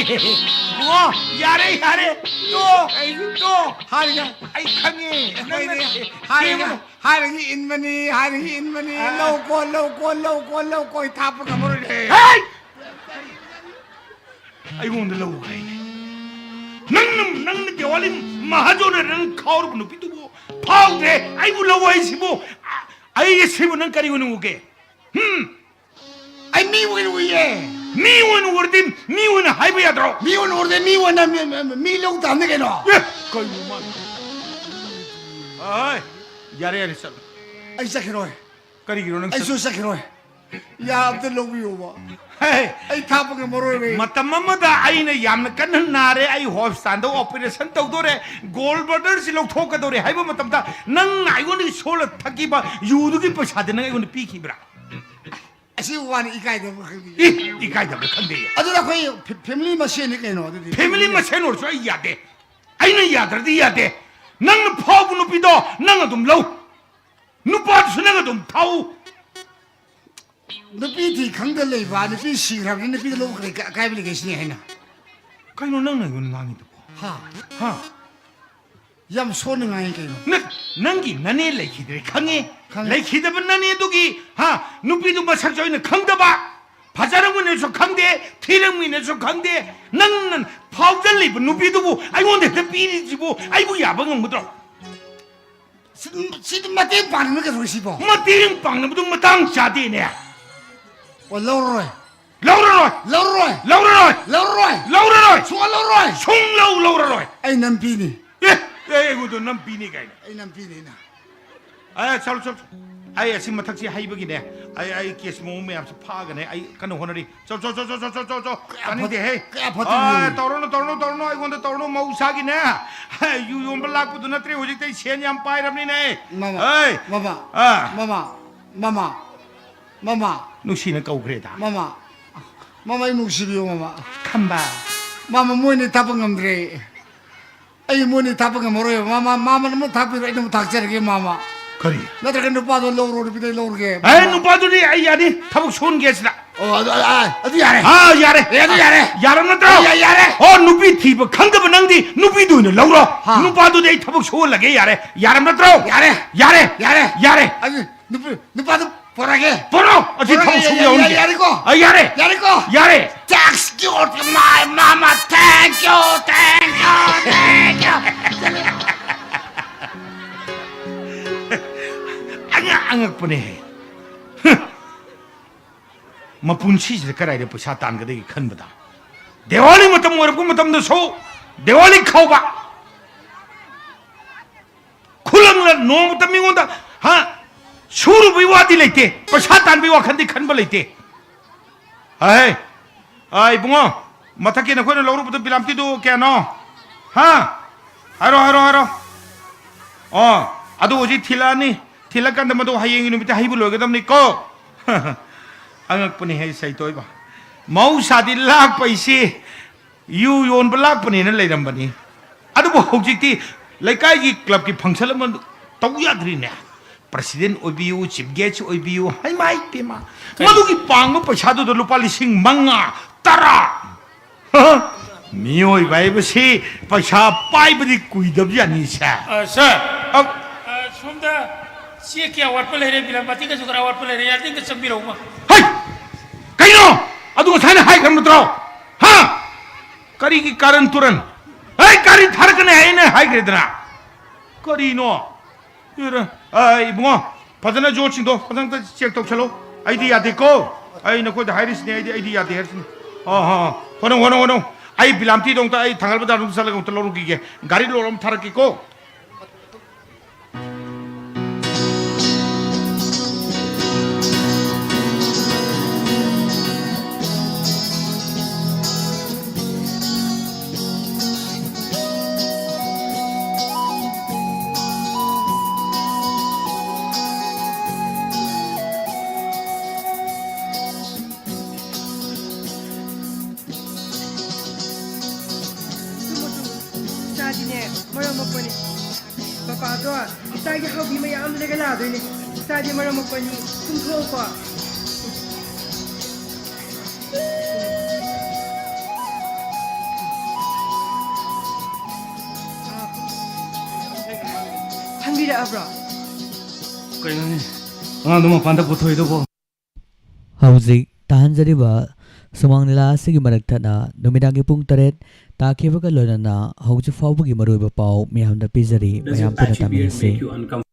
ꯏꯕꯨꯡꯉꯣ, ꯌꯥꯔꯦ, ꯌꯥꯔꯦ꯫ ꯇꯣ, ꯑꯩ ꯇꯣ꯫ ꯍꯥꯏꯔꯤꯉꯩ ꯑꯩ ꯈꯪꯉꯦ꯫ ꯅꯪꯅ ꯑꯩꯈꯣꯏꯗꯤ ꯍꯥꯏꯔꯤꯉꯩ, ꯊꯦꯝꯕꯗꯣ꯫ ꯍꯥꯏꯔꯤꯉꯩ ꯏꯟꯕꯅꯤ, ꯍꯥꯏꯔꯤꯉꯩ ꯏꯟꯕꯅꯤ꯫ ꯑꯥ꯫ ꯂꯧ ꯀꯣ, ꯂꯧ ꯀꯣ, ꯂꯧ ꯀꯣ, ꯂꯧ ꯀꯣ, ꯑꯩ ꯊꯥꯛꯄ ꯉꯝꯃꯔꯣꯏꯅꯦ꯫ ꯍꯦ! ꯑꯩꯉꯣꯟꯗ ꯂꯧ ꯍꯥꯏꯅꯦ꯫ ꯅꯪꯅ, ꯅꯪꯅ ꯗꯤꯋꯥꯂꯤ ꯃꯍꯥꯖꯣꯟ ꯑꯣꯏꯅ ꯅꯪ ꯈꯥꯎꯔꯕ ꯅꯨꯄꯤꯗꯨꯕꯨ ꯐꯥꯎꯗ꯭ꯔꯦ꯫ ꯑꯩꯕꯨ ꯂꯧ ꯍꯥꯏꯁꯤꯕꯨ, ꯑ-, ꯑꯩ ꯑꯁꯤꯕꯨ ꯅꯪ ꯀꯔꯤ ꯑꯣꯏꯅ ꯎꯒꯦ? ꯍꯨꯝ? ꯑꯩ ꯃꯤ ꯑꯣꯏꯅ ꯎꯏꯌꯦ꯫ ꯃꯤ ꯑꯣꯏꯅ ꯎꯔꯗꯤ ꯃꯤ ꯑꯣꯏꯅ ꯍꯥꯏꯕ ꯌꯥꯗ꯭ꯔꯣ? ꯃꯤ ꯑꯣꯏꯅ ꯎꯔꯗꯤ ꯃꯤ ꯑꯣꯏꯅ ꯃꯤ, ꯃꯤ, ꯃꯤ ꯂꯧ ꯇꯥꯕꯅꯤ ꯀꯩꯅꯣ꯫ ꯑꯦ, ꯀꯩꯅꯣ ꯃꯥꯅ? ꯑꯥꯏ, ꯌꯥꯔꯦ, ꯌꯥꯔꯦ, ꯆꯠꯂꯣ꯫ ꯑꯩ ꯆꯠꯈꯤꯔꯣꯏ꯫ ꯀꯔꯤꯒꯤꯅꯣ ꯅꯪ ꯑꯩꯁꯨ ꯆꯠ- ꯆꯠꯈꯤꯔꯣꯏ꯫ ꯌꯥ ꯑꯝꯇ ꯂꯧꯕꯤꯌꯣꯕ꯫ ꯍꯦ, ꯑꯩ ꯊꯥꯛꯄ ꯉꯝꯃꯔꯣꯏꯕ ꯑꯩ꯫ ꯃꯇꯝ ꯑꯃꯗ ꯑꯩꯅ ꯌꯥꯝꯅ ꯀꯟꯅ ꯅꯥꯔꯦ, ꯑꯩ ꯍꯣꯁꯄꯤꯇꯥꯜꯗ ꯑꯣꯄꯔꯦꯁꯟ ꯇꯧꯗꯣꯔꯦ, ꯒꯣꯜ ꯕ꯭ꯂꯦꯗꯔꯁꯤ ꯂꯧꯊꯣꯛꯀꯗꯧꯔꯦ ꯍꯥꯏꯕ ꯃꯇꯝꯗ, ꯅꯪꯅ ꯑꯩꯉꯣꯟꯗꯒꯤ ꯁꯣꯜꯂ ꯊꯛꯈꯤꯕ ꯌꯨꯗꯨꯒꯤ ꯄꯩꯁꯥꯗꯤ ꯅꯪ ꯑꯩꯉꯣꯟꯗ ꯄꯤꯈꯤꯕ꯭ꯔꯥ? ꯑꯁꯤꯕꯨ ꯋꯥꯅꯤ ꯏꯀꯥꯏꯗꯕ ꯈꯪꯗꯦ꯫ ꯏ, ꯏꯀꯥꯏꯗꯕ ꯈꯪꯗꯦ꯫ ꯑꯗꯨꯅ ꯑꯩꯈꯣꯏ ꯐꯦ-, ꯐꯦꯃꯤꯂꯤ ꯃꯁꯦꯟꯅꯤ ꯀꯩꯅꯣ ꯑꯗꯨꯗꯤ꯫ ꯐꯦꯃꯤꯂꯤ ꯃꯁꯦꯟ ꯑꯣꯏꯔꯁꯨ ꯑꯩ ꯌꯥꯗꯦ꯫ ꯑꯩꯅ ꯌꯥꯗ꯭ꯔꯗꯤ ꯌꯥꯗꯦ꯫ ꯅꯪꯅ ꯐꯥꯎꯕ ꯅꯨꯄꯤꯗꯣ ꯅꯪ ꯑꯗꯨꯝ ꯂꯧ꯫ ꯅꯨꯄꯥꯗꯨꯁꯨ ꯅꯪ ꯑꯗꯨꯝ ꯊꯥꯎ꯫ ꯅꯨꯄꯤ ꯊꯤ ꯈꯪꯗ ꯂꯩꯕ, ꯅꯨꯄꯤ ꯁꯤꯈ꯭ꯔꯕꯅꯤ, ꯅꯨꯄꯤꯗ ꯂꯧꯈ꯭ꯔꯦ, ꯀ-, ꯑꯀꯥꯏꯕ ꯂꯩꯒꯦ ꯁꯤꯅꯤ ꯍꯥꯏꯅ꯫ ꯀꯩꯅꯣ ꯅꯪꯅ ꯑꯩꯉꯣꯟꯗ ꯉꯥꯡꯉꯤꯗꯨꯕꯣ? ꯍꯥ? ꯍꯥ? ꯌꯥꯝ ꯁꯣꯟꯅ ꯉꯥꯡꯉꯤ ꯀꯩꯅꯣ꯫ ꯅꯠ-, ꯅꯪꯒꯤ ꯅꯅꯦ ꯂꯩꯈꯤꯗ꯭ꯔꯦ ꯈꯪꯉꯦ꯫ ꯈꯪꯉꯦ꯫ ꯂꯩꯈꯤꯗꯕ ꯅꯅꯦꯗꯨꯒꯤ, ꯍꯥ, ꯅꯨꯄꯤꯗꯨ ꯃꯁꯛꯁꯨ ꯑꯩꯅ ꯈꯪꯗꯕ, ꯐꯖꯔꯝꯒꯅꯤꯁꯨ ꯈꯪꯗꯦ, ꯊꯤꯔꯝꯒꯅꯤꯁꯨ ꯈꯪꯗꯦ꯫ ꯅꯪꯅ ꯐꯥꯎꯖꯜꯂꯤꯕ ꯅꯨꯄꯤꯗꯨꯕꯨ ꯑꯩꯉꯣꯟꯗ ꯍꯦꯛꯇ ꯄꯤꯔꯤꯁꯤꯕꯨ ꯑꯩꯕꯨ ꯌꯥꯕ ꯉꯝꯒꯗ꯭ꯔꯣ? ꯁꯤ-, ꯁꯤꯗꯤ ꯃꯇꯦꯡ ꯄꯥꯡꯅꯕ ꯀꯩꯗꯧꯔꯦ ꯁꯤꯕꯣ? ꯃꯇꯦꯡ ꯄꯥꯡꯅꯕꯗꯨ ꯃꯇꯥꯡ ꯆꯥꯗꯦꯅꯦ꯫ ꯑꯣ, ꯂꯧꯔꯔꯣꯏ꯫ ꯂꯧꯔꯔꯣꯏ! ꯂꯧꯔꯔꯣꯏ! ꯂꯧꯔꯔꯣꯏ! ꯂꯧꯔꯔꯣꯏ! ꯂꯧꯔꯔꯣꯏ! ꯁꯨꯡꯂꯧ ꯂꯧꯔꯔꯣꯏ! ꯁꯨꯡꯂꯧ ꯂꯧꯔꯔꯣꯏ! ꯑꯩ ꯅꯝ ꯄꯤꯅꯤ꯫ ꯑꯦ, ꯑꯦ, ꯑꯩꯉꯣꯟꯗ ꯅꯝ ꯄꯤꯅꯤ ꯀꯥꯏꯅ꯫ ꯑꯩ ꯅꯝ ꯄꯤꯅꯤ ꯑꯩꯅ꯫ ꯑꯦ, ꯆꯠꯂꯣ, ꯆꯠꯂꯣ꯫ ꯑꯩ ꯑꯁꯤ ꯃꯊꯛꯁꯤ ꯍꯩꯕꯒꯤꯅꯦ꯫ ꯑꯩ, ꯑꯩ ꯀꯦꯁ ꯃꯑꯣꯡ ꯃꯌꯥꯝꯁꯤ ꯐꯥꯒꯅꯦ꯫ ꯑꯩ ꯀꯟꯅ ꯍꯣꯠꯅꯔꯤ꯫ ꯆꯣ, ꯆꯣ, ꯆꯣ꯫ ꯀꯌꯥ ꯐꯠ-, ꯇꯥꯅꯤꯡꯗꯦꯍꯦ꯫ ꯀꯌꯥ ꯐꯠꯇꯕ ꯑꯥ, ꯃꯤꯑꯣꯏꯅꯤ꯫ ꯇꯧꯔꯨꯅꯨ, ꯇꯧꯔꯨꯅꯨ, ꯇꯧꯔꯨꯅꯨ, ꯑꯩꯉꯣꯟꯗ ꯇꯧꯔꯨꯅꯨ꯫ ꯃꯧꯁꯥꯒꯤꯅꯦ꯫ ꯌꯨ ꯌꯣꯟꯕ ꯂꯥꯛꯄꯗꯨ ꯅꯠꯇ꯭ꯔꯦ, ꯍꯧꯖꯤꯛꯇꯤ ꯑꯩ ꯁꯦꯟ ꯌꯥꯝ ꯄꯥꯏꯔꯕꯅꯤꯅꯦ꯫ ꯃꯃꯥ, ꯑꯩ꯫ ꯃꯃꯥ, ꯑꯥ꯫ ꯃꯃꯥ, ꯃꯃꯥ, ꯃꯃꯥ꯫ ꯅꯨꯡꯁꯤꯅ ꯀꯧꯈ꯭ꯔꯦꯗ꯫ ꯃꯃꯥ, ꯃꯃꯥ, ꯑꯩ ꯅꯨꯡꯁꯤꯕꯤꯌꯨ, ꯃꯃꯥ꯫ ꯈꯝꯕ꯫ ꯃꯃꯥ, ꯃꯣꯏꯅꯤ ꯊꯥꯛꯄ ꯉꯝꯗ꯭ꯔꯦ꯫ ꯑꯩ ꯃꯣꯏꯅꯤ ꯊꯥꯛꯄ ꯉꯝꯃꯔꯣꯏꯕ꯫ ꯃꯃꯥ, ꯃꯃꯥꯅ ꯑꯃꯨꯛ ꯊꯥꯛꯄꯤꯔꯣ, ꯑꯩꯅ ꯑꯃꯨꯛ ꯊꯥꯛꯆꯔꯒꯦ, ꯃꯃꯥ꯫ ꯀꯔꯤ? ꯅꯠꯇ꯭ꯔꯒ ꯅꯨꯄꯥꯗꯣ ꯂꯧꯔꯣ, ꯅꯨꯄꯤꯗꯣ ꯑꯩ ꯂꯧꯔꯒꯦ, ꯑꯦ, ꯃꯃꯥ꯫ ꯅꯨꯄꯥꯗꯨꯗꯤ ꯑꯩ ꯌꯥꯅꯤ, ꯊꯕꯛ ꯁꯨꯍꯟꯒꯦ ꯁꯤꯗ꯫ ꯑꯣ, ꯑꯗꯨ, ꯑ, ꯑꯗꯨ ꯌꯥꯔꯦ꯫ ꯑꯥ, ꯌꯥꯔꯦ꯫ ꯑꯦ, ꯑꯗꯨ ꯌꯥꯔꯦ꯫ ꯌꯥꯔꯕ ꯅꯠꯇ꯭ꯔꯣ? ꯑꯩ ꯌꯥ-, ꯌꯥꯔꯦ꯫ ꯑꯣ, ꯅꯨꯄꯤ ꯊꯤꯕ ꯈꯪꯗꯕ ꯅꯪꯗꯤ ꯅꯨꯄꯤꯗꯨ ꯑꯣꯏꯅ ꯂꯧꯔꯣ꯫ ꯍꯥ꯫ ꯅꯨꯄꯥꯗꯨꯗꯤ ꯑꯩ ꯊꯕꯛ ꯁꯨꯍꯜꯂꯒꯦ, ꯌꯥꯔꯦ꯫ ꯌꯥꯔꯕ ꯅꯠꯇ꯭ꯔꯣ? ꯌꯥꯔꯦ꯫ ꯌꯥꯔꯦ꯫ ꯌꯥꯔꯦ꯫ ꯌꯥꯔꯦ꯫ ꯑꯗꯨ ꯅꯨꯄꯤ, ꯅꯨꯄꯥꯗꯨ ꯄꯣꯔꯛꯑꯒꯦ꯫ ꯄꯣꯔꯛꯑꯣ꯫ ꯑꯁꯤ ꯄꯣꯔꯛꯑꯒꯦ, ꯊꯕꯛ ꯁꯨꯕ ꯌꯥ-, ꯌꯥ-, ꯌꯥꯎꯍꯟꯒꯦ꯫ ꯌꯥꯔꯦꯀꯣ? ꯑ, ꯌꯥꯔꯦ꯫ ꯌꯥꯔꯦꯀꯣ? ꯌꯥꯔꯦ꯫ Thanks, God, my mama, thank you, thank you, thank you. ꯑꯉꯛ-, ꯑꯉꯛꯄꯅꯦꯍꯦ꯫ ꯍ꯫ ꯃꯄꯨꯟꯁꯤꯁꯤꯗ ꯀꯗꯥꯏꯗ ꯄꯩꯁꯥ ꯇꯥꯟꯒꯗꯒꯦ ꯈꯟꯕꯗ, ꯗꯤꯋꯥꯂꯤ ꯃꯇꯝ ꯑꯣꯏꯔꯛꯄ ꯃꯇꯝꯗꯁꯨ ꯗꯤꯋꯥꯂꯤ ꯈꯥꯎꯕ, ꯈꯨꯂꯪꯂ ꯅꯣꯡꯃꯇ ꯃꯤꯉꯣꯟꯗ, ꯍꯥ, ꯁꯨꯔꯨꯕꯩ ꯋꯥꯗꯤ ꯂꯩꯇꯦ, ꯄꯩꯁꯥ ꯇꯥꯟꯕꯩ ꯋꯥꯈꯜꯗꯤ ꯈꯟꯕ ꯂꯂꯩꯇꯦ꯫ ꯍꯥꯏ, ꯑ, ꯏꯕꯨꯡꯉꯣ, ꯃꯊꯛꯀꯤ ꯅꯈꯣꯏꯅ ꯂꯧꯔꯨꯕꯗꯣ ꯕꯤꯂꯥꯝꯇꯤꯗꯣ ꯀꯌꯥꯅꯣ? ꯍꯥ? ꯍꯥꯏꯔꯣ, ꯍꯥꯏꯔꯣ, ꯍꯥꯏꯔꯣ꯫ ꯑꯣ, ꯑꯗꯨ ꯍꯧꯖꯤꯛ ꯊꯤꯜꯂꯛꯑꯅꯤ꯫ ꯊꯤꯜꯂꯀꯥꯟꯗ ꯃꯗꯨ ꯍꯌꯦꯡꯒꯤ ꯅꯨꯃꯤꯠꯇ ꯍꯩꯕ ꯂꯣꯏꯒꯗꯕꯅꯤꯀꯣ꯫ ꯑꯉꯛꯄꯅꯤ ꯍꯦ, ꯁꯩꯇꯣꯏꯕ꯫ ꯃꯍꯧꯁꯥꯗꯤ ꯂꯥꯛꯄ ꯏꯁꯤ ꯌꯨ ꯌꯣꯟꯕ ꯂꯥꯛꯄꯅꯦꯅ ꯂꯩꯔꯝꯕꯅꯤ꯫ ꯑꯗꯨꯕꯨ ꯍꯧꯖꯤꯛꯇꯤ ꯂꯩꯀꯥꯏꯒꯤ ꯀ꯭ꯂꯕꯀꯤ ꯐꯪꯁꯟ ꯑꯃ ꯇꯧ ꯌꯥꯗ꯭ꯔꯤꯅꯦ꯫ ꯄ꯭ꯔꯁꯤꯗꯦꯟ ꯑꯣꯏꯕꯤꯌꯨ, ꯆꯤꯐ ꯒꯦꯁ ꯑꯣꯏꯕꯤꯌꯨ, ꯍꯩꯃꯥꯏ ꯄꯦꯝꯃ꯫ ꯀꯔꯤ? ꯃꯗꯨꯒꯤ ꯄꯥꯡꯕ ꯄꯩꯁꯥꯗꯨꯗ ꯂꯨꯄꯥ ꯂꯤꯁꯤꯡ ꯃꯉꯥ, ꯇꯔꯥ꯫ ꯍ? ꯃꯤꯑꯣꯏꯕ ꯍꯥꯏꯕꯁꯤ ꯄꯩꯁꯥ ꯄꯥꯏꯕꯗꯤ ꯀꯨꯏꯗꯕ ꯖꯥꯠꯅꯤ, ꯁꯦ꯫ ꯑ, ꯁꯥꯔ꯫ ꯑ, ꯑ, ꯁꯣꯝꯗ ꯆꯦ ꯀꯌꯥ ꯋꯥꯠꯄ ꯂꯩꯔꯦ, ꯕꯤꯂꯥꯃꯇꯤꯒꯁꯨ ꯈꯔ ꯋꯥꯠꯄ ꯂꯩꯔꯦ, ꯌꯥꯔꯤꯉꯩ ꯆꯪꯕꯤꯔꯛꯎꯕ꯫ ꯍꯩ! ꯀꯩꯅꯣ? ꯑꯗꯨ ꯉꯁꯥꯏꯅ ꯍꯥꯏꯈ꯭ꯔꯕ ꯅꯠꯇ꯭ꯔꯣ? ꯍꯥ? ꯀꯔꯤꯒꯤ ꯀꯥꯔꯟ ꯇꯨꯔꯟ? ꯍꯩ, ꯒꯥꯔꯤ ꯊꯥꯔꯛꯀꯅꯤ ꯍꯥꯏꯅ ꯍꯥꯏꯈ꯭ꯔꯦꯗꯅ꯫ ꯀꯔꯤꯅꯣ? ꯑꯦꯔ, ꯑ, ꯏꯕꯨꯡꯉꯣ, ꯐꯖꯅ ꯌꯣꯠꯁꯤꯡꯗꯣ ꯐꯖꯅ ꯆꯦꯛ ꯇꯧꯁꯜꯂꯣ꯫ ꯑꯩꯗꯤ ꯌꯥꯗꯦꯀꯣ꯫ ꯑꯩ ꯅꯈꯣꯏꯗ ꯍꯥꯏꯔꯤꯁꯤꯅꯦ, ꯑꯩꯗꯤ, ꯑꯩꯗꯤ ꯌꯥꯗꯦ ꯍꯥꯏꯔꯤꯁꯤꯅꯦ꯫ ꯑꯣ, ꯍꯣ, ꯍꯣ꯫ ꯍꯣꯠꯅꯧ, ꯍꯣꯠꯅꯧ, ꯍꯣꯠꯅꯧ꯫ ꯑꯩ ꯕꯤꯂꯥꯝꯇꯤꯗꯣ ꯑꯝꯇ ꯑꯩ ꯊꯥꯡꯒꯥꯜ ꯕꯖꯥꯔꯗ ꯑꯝꯇ ꯆꯠꯂꯒ ꯑꯝꯇ ꯂꯧꯔꯨꯈꯤꯒꯦ꯫ ꯒꯥꯔꯤ ꯂꯣꯗ ꯑꯃ ꯊꯥꯔꯛꯀꯦꯀꯣ꯫ ꯆꯨꯝꯃꯣ, ꯆꯨꯝꯃꯣ꯫ ꯏꯆꯥꯗꯤꯅꯦ, ꯃꯔꯝ ꯃꯣꯛꯄꯅꯤ꯫ ꯄꯄꯥꯗꯣ ꯏꯆꯥꯒꯤ ꯍꯥꯎꯕꯤ ꯃꯌꯥꯝ ꯂꯩꯔ ꯂꯥꯛꯑꯗꯣꯏꯅꯦ꯫ ꯏꯆꯥꯗꯤ ꯃꯔꯝ ꯃꯣꯛꯄꯅꯤ꯫ ꯇꯨꯝꯊꯣꯛꯑꯣꯀꯣ꯫ ꯍꯟꯕꯤꯔꯛꯑꯕ꯭ꯔꯣ? ꯀꯩꯅꯣꯅꯦ, ꯑꯉꯥꯡꯗꯣ ꯃꯄꯥꯟꯗ ꯄꯨꯊꯣꯛꯏꯗꯨꯕꯣ? ꯍꯧꯖꯤꯛ ꯇꯥꯍꯟꯖꯔꯤꯕ ꯁꯨꯃꯥꯡ ꯂꯤꯂꯥ ꯑꯁꯤꯒꯤ ꯃꯔꯛ ꯊꯠꯅ ꯅꯨꯃꯤꯗꯥꯡꯒꯤ ꯄꯨꯡ ꯇꯔꯦꯠ ꯇꯥꯈꯤꯕꯒ ꯂꯣꯏꯅꯅ ꯍꯧꯖꯤꯛ ꯐꯥꯎꯕꯒꯤ ꯃꯔꯨꯑꯣꯏꯕ ꯄꯥꯎ ꯃꯌꯥꯝꯗ ꯄꯤꯖꯔꯤ꯫ Does it ꯃꯌꯥꯝ ꯄꯨꯟꯅ actually make ꯇꯥꯃꯤꯟꯅꯁꯤ꯫ You uncomfortable?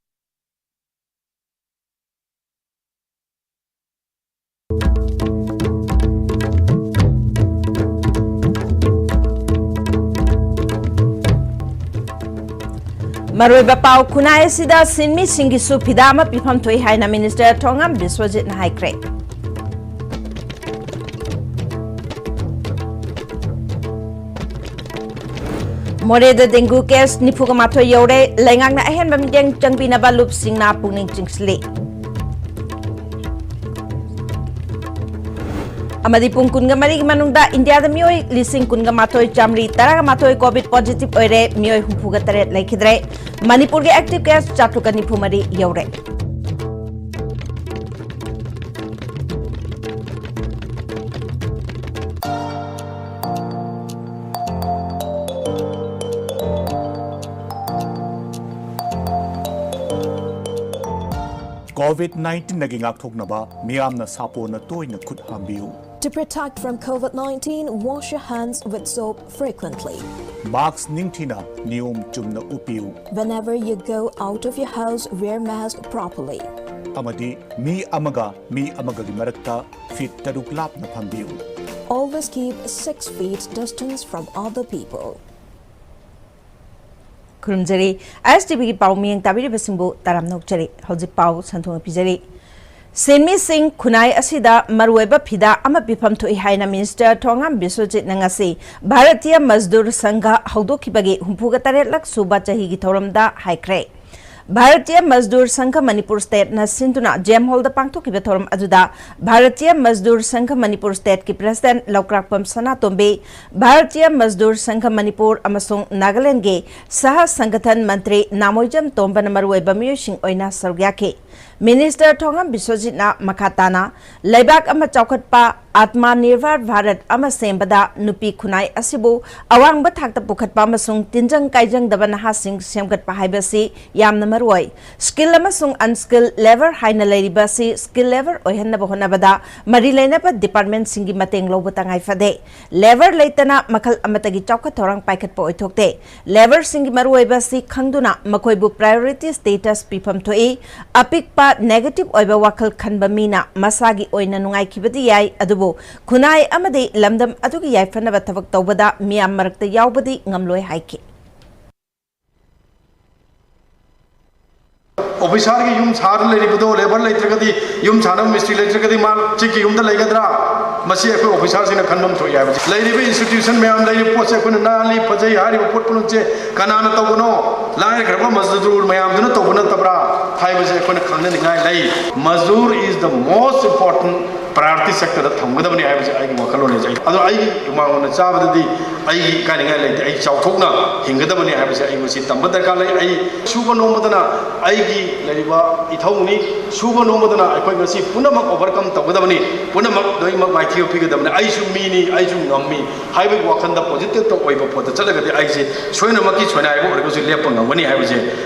ꯃꯔꯨꯑꯣꯏꯕ ꯄꯥꯎ: ꯈꯨꯟꯅꯥꯏ ꯑꯁꯤꯗ ꯁꯤꯟꯃꯤꯁꯤꯡꯒꯤꯁꯨ ꯐꯤꯗꯥ ꯑꯃ ꯄꯤꯐꯝ ꯊꯣꯛꯏ ꯍꯥꯏꯅ ꯃꯤꯅꯤꯁꯇꯔ ꯊꯣꯉꯥꯝ ꯕꯤꯁ꯭ꯋꯖꯤꯠꯅ ꯍꯥꯏꯈ꯭ꯔꯦ꯫ ꯃꯣꯔꯦꯗ ꯗꯦꯡꯒꯨ ꯀꯦꯁ ꯅꯤꯐꯨꯒ ꯃꯥꯊꯣꯏ ꯌꯧꯔꯦ꯫ ꯂꯩꯉꯥꯛꯅ ꯑꯍꯦꯟꯕ ꯃꯤꯠꯌꯦꯡ ꯆꯪꯕꯤꯅꯕ ꯂꯨꯞꯁꯤꯡꯅ ꯄꯨꯛꯅꯤꯡ ꯆꯤꯡꯁꯤꯜꯂꯤ꯫ ꯑꯃꯗꯤ ꯄꯨꯡ ꯀꯨꯟꯒ ꯃꯔꯤꯒꯤ ꯃꯅꯨꯡꯗ ꯏꯟꯗꯤꯌꯥꯗ ꯃꯤꯑꯣꯏ ꯂꯤꯁꯤꯡ ꯀꯨꯟꯒ ꯃꯥꯊꯣꯏ ꯆꯥꯃꯔꯤ ꯇꯔꯥꯒ ꯃꯥꯊꯣꯏ ꯀꯣꯚꯤꯗ ꯄꯣꯖꯤꯇꯤꯚ ꯑꯣꯏꯔꯦ, ꯃꯤꯑꯣꯏ ꯍꯨꯝꯐꯨꯒ ꯇꯔꯦꯠ ꯂꯩꯈꯤꯗ꯭ꯔꯦ꯫ ꯃꯅꯤꯄꯨꯔꯒꯤ ꯑꯦꯛꯇꯤꯚ ꯀꯦꯁ ꯆꯥꯇ꯭ꯔꯨꯛꯀ ꯅꯤꯐꯨ ꯃꯔꯤ ꯌꯧꯔꯦ꯫ ꯀꯣꯚꯤꯗ ꯅꯥꯏꯟꯇꯤꯟꯗꯒꯤ ꯉꯥꯛꯊꯣꯛꯅꯕ ꯃꯤꯌꯥꯝꯅ ꯁꯥꯄꯣꯟꯅ ꯇꯣꯏꯅ ꯈꯨꯠ ꯍꯥꯝꯕꯤꯌꯨ꯫ To protect from COVID nineteen, wash your hands with soap frequently. Mask ꯅꯤꯡꯊꯤꯅ ꯅꯤꯌꯣꯝ ꯆꯨꯝꯅ ꯎꯞꯄꯤꯌꯨ꯫ Whenever you go out of your house, wear mask properly. ꯑꯃꯗꯤ ꯃꯤ ꯑꯃꯒ ꯃꯤ ꯑꯃꯒꯒꯤ ꯃꯔꯛꯇ ꯐꯤꯠ ꯇꯔꯨꯛ ꯂꯥꯞꯅ ꯐꯝꯕꯤꯌꯨ꯫ Always keep six feet distance from other people. ꯈꯨꯔꯨꯝꯖꯔꯤ꯫ ꯑꯥꯏ ꯑꯦꯁ ꯇꯤ ꯚꯤꯒꯤ ꯄꯥꯎ ꯃꯤꯠꯌꯦꯡ ꯇꯥꯕꯤꯔꯤꯕꯁꯤꯡꯕꯨ ꯇꯔꯥꯝꯅ ꯑꯣꯛꯆꯔꯤ꯫ ꯍꯧꯖꯤꯛ ꯄꯥꯎ ꯁꯟꯗꯣꯛꯅ ꯄꯤꯖꯔꯤ꯫ ꯁꯤꯟꯃꯤꯁꯤꯡ ꯈꯨꯟꯅꯥꯏ ꯑꯁꯤꯗ ꯃꯔꯨꯑꯣꯏꯕ ꯐꯤꯗꯥ ꯑꯃ ꯄꯤꯐꯝ ꯊꯣꯛꯏ ꯍꯥꯏꯅ ꯃꯤꯅꯤꯁꯇꯔ ꯊꯣꯉꯥꯝ ꯕꯤꯁ꯭ꯋꯖꯤꯠꯅ ꯉꯁꯤ ꯚꯥꯔꯇꯤꯌ ꯃꯖꯗꯨꯔ ꯁꯪꯘ ꯍꯧꯗꯣꯛꯈꯤꯕꯒꯤ ꯍꯨꯝꯐꯨꯒ ꯇꯔꯦꯠꯂꯛ ꯁꯨꯕ ꯆꯍꯤꯒꯤ ꯊꯧꯔꯝꯗ ꯍꯥꯏꯈ꯭ꯔꯦ꯫ ꯚꯥꯔꯇꯤꯌ ꯃꯖꯗꯨꯔ ꯁꯪꯘ ꯃꯅꯤꯄꯨꯔ ꯁ꯭ꯇꯦꯠꯅ ꯁꯤꯟꯗꯨꯅ ꯖꯦꯝ ꯍꯣꯜꯗ ꯄꯥꯡꯊꯣꯛꯈꯤꯕ ꯊꯧꯔꯝ ꯑꯗꯨꯗ ꯚꯥꯔꯇꯤꯌ ꯃꯖꯗꯨꯔ ꯁꯪꯘ ꯃꯅꯤꯄꯨꯔ ꯁ꯭ꯇꯦꯠꯀꯤ ꯄ꯭ꯔꯦꯁꯤꯗꯦꯟꯠ ꯂꯧꯀ꯭ꯔꯥꯛꯄꯝ ꯁꯅꯥꯇꯣꯝꯕꯤ, ꯚꯥꯔꯇꯤꯌ ꯃꯖꯗꯨꯔ ꯁꯪꯘ ꯃꯅꯤꯄꯨꯔ ꯑꯃꯁꯨꯡ ꯅꯥꯒꯥꯂꯦꯟꯗꯒꯤ ꯁꯍ ꯁꯪꯒꯊꯟ ꯃꯟꯇ꯭ꯔꯤ ꯅꯥꯃꯣꯏꯖꯝ ꯇꯣꯝꯕꯅ ꯃꯔꯨꯑꯣꯏꯕ ꯃꯤꯑꯣꯏꯁꯤꯡ ꯑꯣꯏꯅ ꯁꯔꯨꯛ ꯌꯥꯈꯤ꯫ ꯃꯤꯅꯤꯁꯇꯔ ꯊꯣꯉꯥꯝ ꯕꯤꯁ꯭ꯋꯖꯤꯠꯅ ꯃꯈꯥ ꯇꯥꯅ, ꯂꯩꯕꯥꯛ ꯑꯃ ꯆꯥꯎꯈꯠꯄ, ꯑꯥꯇꯃ ꯅꯤꯔꯚꯔ ꯚꯥꯔꯠ ꯑꯃ ꯁꯦꯝꯕꯗ ꯅꯨꯄꯤ ꯈꯨꯟꯅꯥꯏ ꯑꯁꯤꯕꯨ ꯑꯋꯥꯡꯕ ꯊꯥꯛꯇ ꯄꯨꯈꯠꯄ ꯑꯃꯁꯨꯡ ꯇꯤꯟꯖꯪ ꯀꯥꯏꯖꯪꯗꯕ ꯅꯍꯥꯁꯤꯡ ꯁꯦꯝꯒꯠꯄ ꯍꯥꯏꯕꯁꯤ ꯌꯥꯝꯅ ꯃꯔꯨꯑꯣꯏ꯫ ꯁ꯭ꯀꯤꯜ ꯑꯃꯁꯨꯡ ꯑꯟꯁ꯭ꯀꯤꯜ ꯂꯦꯕꯔ ꯍꯥꯏꯅ ꯂꯩꯔꯤꯕ ꯑꯁꯤ ꯁ꯭ꯀꯤꯜ ꯂꯦꯕꯔ ꯑꯣꯏꯍꯟꯅꯕ ꯍꯣꯠꯅꯕꯗ ꯃꯔꯤ ꯂꯩꯅꯕ ꯗꯤꯄꯥꯔꯠꯃꯦꯟꯠꯁꯤꯡꯒꯤ ꯃꯇꯦꯡ ꯂꯧꯕ ꯇꯉꯥꯏ ꯐꯗꯦ꯫ ꯂꯦꯕꯔ ꯂꯩꯇꯅ ꯃꯈꯜ ꯑꯃꯠꯇꯒꯤ ꯆꯥꯎꯈꯠ ꯊꯧꯔꯥꯡ ꯄꯥꯏꯈꯠꯄ ꯑꯣꯏꯊꯣꯛꯇꯦ꯫ ꯂꯦꯕꯔꯁꯤꯡꯒꯤ ꯃꯔꯨꯑꯣꯏꯕ ꯑꯁꯤ ꯈꯪꯗꯨꯅ ꯃꯈꯣꯏꯕꯨ ꯄ꯭ꯔꯥꯏꯑꯣꯔꯤꯇꯤ ꯁ꯭ꯇꯦꯇꯁ ꯄꯤꯐꯝ ꯊꯣꯛꯏ꯫ ꯑꯄꯤꯛꯄ, ꯅꯦꯒꯦꯇꯤꯚ ꯑꯣꯏꯕ ꯋꯥꯈꯜ ꯈꯟꯕ ꯃꯤꯅ ꯃꯁꯥꯒꯤ ꯑꯣꯏꯅ ꯅꯨꯡꯉꯥꯏꯈꯤꯕꯗꯤ ꯌꯥꯏ, ꯑꯗꯨꯕꯨ ꯈꯨꯟꯅꯥꯏ ꯑꯃꯗꯤ ꯂꯝꯗꯝ ꯑꯗꯨꯒꯤ ꯌꯥꯏꯐꯅꯕ ꯊꯕꯛ ꯇꯧꯕꯗ ꯃꯤꯌꯥꯝ ꯃꯔꯛꯇ ꯌꯥꯎꯕꯗꯤ ꯉꯝꯂꯣꯏ ꯍꯥꯏꯈꯤ꯫ ꯑꯣꯐꯤꯁꯥꯔꯒꯤ ꯌꯨꯝ ꯁꯥꯗꯨꯅ ꯂꯩꯔꯤꯕꯗꯣ, ꯂꯦꯕꯔ ꯂꯩꯇ꯭ꯔꯒꯗꯤ, ꯌꯨꯝ ꯁꯥꯅꯕ ꯃꯤꯁꯇ꯭ꯔꯤ ꯂꯩꯇ꯭ꯔꯒꯗꯤ ꯃꯥ ꯆꯤꯛꯀꯤ ꯌꯨꯝꯗ ꯂꯩꯒꯗ꯭ꯔꯥ? ꯃꯁꯤ ꯑꯩꯈꯣꯏ ꯑꯣꯐꯤꯁꯥꯔꯁꯤꯡꯅ ꯈꯟꯐꯝ ꯊꯣꯛꯏ ꯍꯥꯏꯕꯁꯤ꯫ ꯂꯩꯔꯤꯕ ꯏꯟꯁꯇꯤꯇ꯭ꯌꯨꯁꯟ ꯃꯌꯥꯝ, ꯂꯩꯔꯤꯕ ꯄꯣꯠꯁꯦ ꯑꯩꯈꯣꯏꯅ ꯅꯥꯜꯂꯤ, ꯐꯖꯩ ꯍꯥꯏꯔꯤꯕ ꯄꯣꯠ ꯄꯨꯝꯅꯃꯛꯁꯦ ꯀꯅꯥꯅ ꯇꯧꯕꯅꯣ? ꯂꯥꯏꯔꯈ꯭ꯔꯕ ꯃꯖꯗꯨꯔ ꯃꯌꯥꯝꯗꯨꯅ ꯇꯧꯕ ꯅꯠꯇꯕ꯭ꯔꯥ ꯍꯥꯏꯕꯁꯦ ꯑꯩꯈꯣꯏꯅ ꯈꯪꯅꯅꯤꯡꯉꯥꯏ ꯂꯩ꯫ ꯃꯖꯗꯨꯔ is the most important priority sectorꯗ ꯊꯝꯒꯗꯕꯅꯤ ꯍꯥꯏꯕꯁꯦ ꯑꯩꯒꯤ ꯋꯥꯈꯜꯂꯣꯟ ꯂꯩꯖꯩ꯫ ꯑꯗꯣ ꯑꯩꯒꯤ ꯍꯨꯃꯥꯡ ꯃꯃꯟꯅ ꯆꯥꯕꯗꯗꯤ ꯑꯩꯒꯤ ꯏꯀꯥꯏꯅꯤꯡꯉꯥꯏ ꯂꯩꯇꯦ꯫ ꯑꯩ ꯆꯥꯎꯊꯣꯛꯅ ꯍꯤꯡꯒꯗꯕꯅꯤ ꯍꯥꯏꯕꯁꯦ ꯑꯩ ꯃꯁꯤ ꯇꯝꯕ ꯗꯔꯀꯥꯔ ꯂꯩ꯫ ꯑꯩ ꯁꯨꯕ ꯅꯣꯝꯕꯗꯅ ꯑꯩꯒꯤ ꯂꯩꯔꯤꯕ ꯏꯊꯧꯅꯤ꯫ ꯁꯨꯕ ꯅꯣꯝꯕꯗꯅ ꯑꯩꯈꯣꯏ ꯉꯁꯤ ꯄꯨꯝꯅꯃꯛ ꯑꯣꯚꯔꯀꯝ ꯇꯧꯒꯗꯕꯅꯤ, ꯄꯨꯝꯅꯃꯛ ꯂꯣꯏꯅꯃꯛ ꯃꯥꯏꯊꯤꯕ ꯄꯤꯒꯗꯕꯅꯤ꯫ ꯑꯩꯁꯨ ꯃꯤꯅꯤ, ꯑꯩꯁꯨ ꯉꯝꯃꯤ ꯍꯥꯏꯕꯒꯤ ꯋꯥꯈꯜꯗ ꯄꯣꯖꯤꯇꯤꯚꯇ ꯑꯣꯏꯕ ꯄꯣꯠꯇ ꯆꯠꯂꯒꯗꯤ ꯑꯩꯁꯦ ꯁꯣꯏꯅꯃꯛꯀꯤ ꯁꯣꯏꯅꯥꯏꯕ ꯑꯣꯏꯔꯒꯁꯨ ꯂꯦꯞꯄ ꯉꯝꯒꯅꯤ ꯍꯥꯏꯕꯁꯦ꯫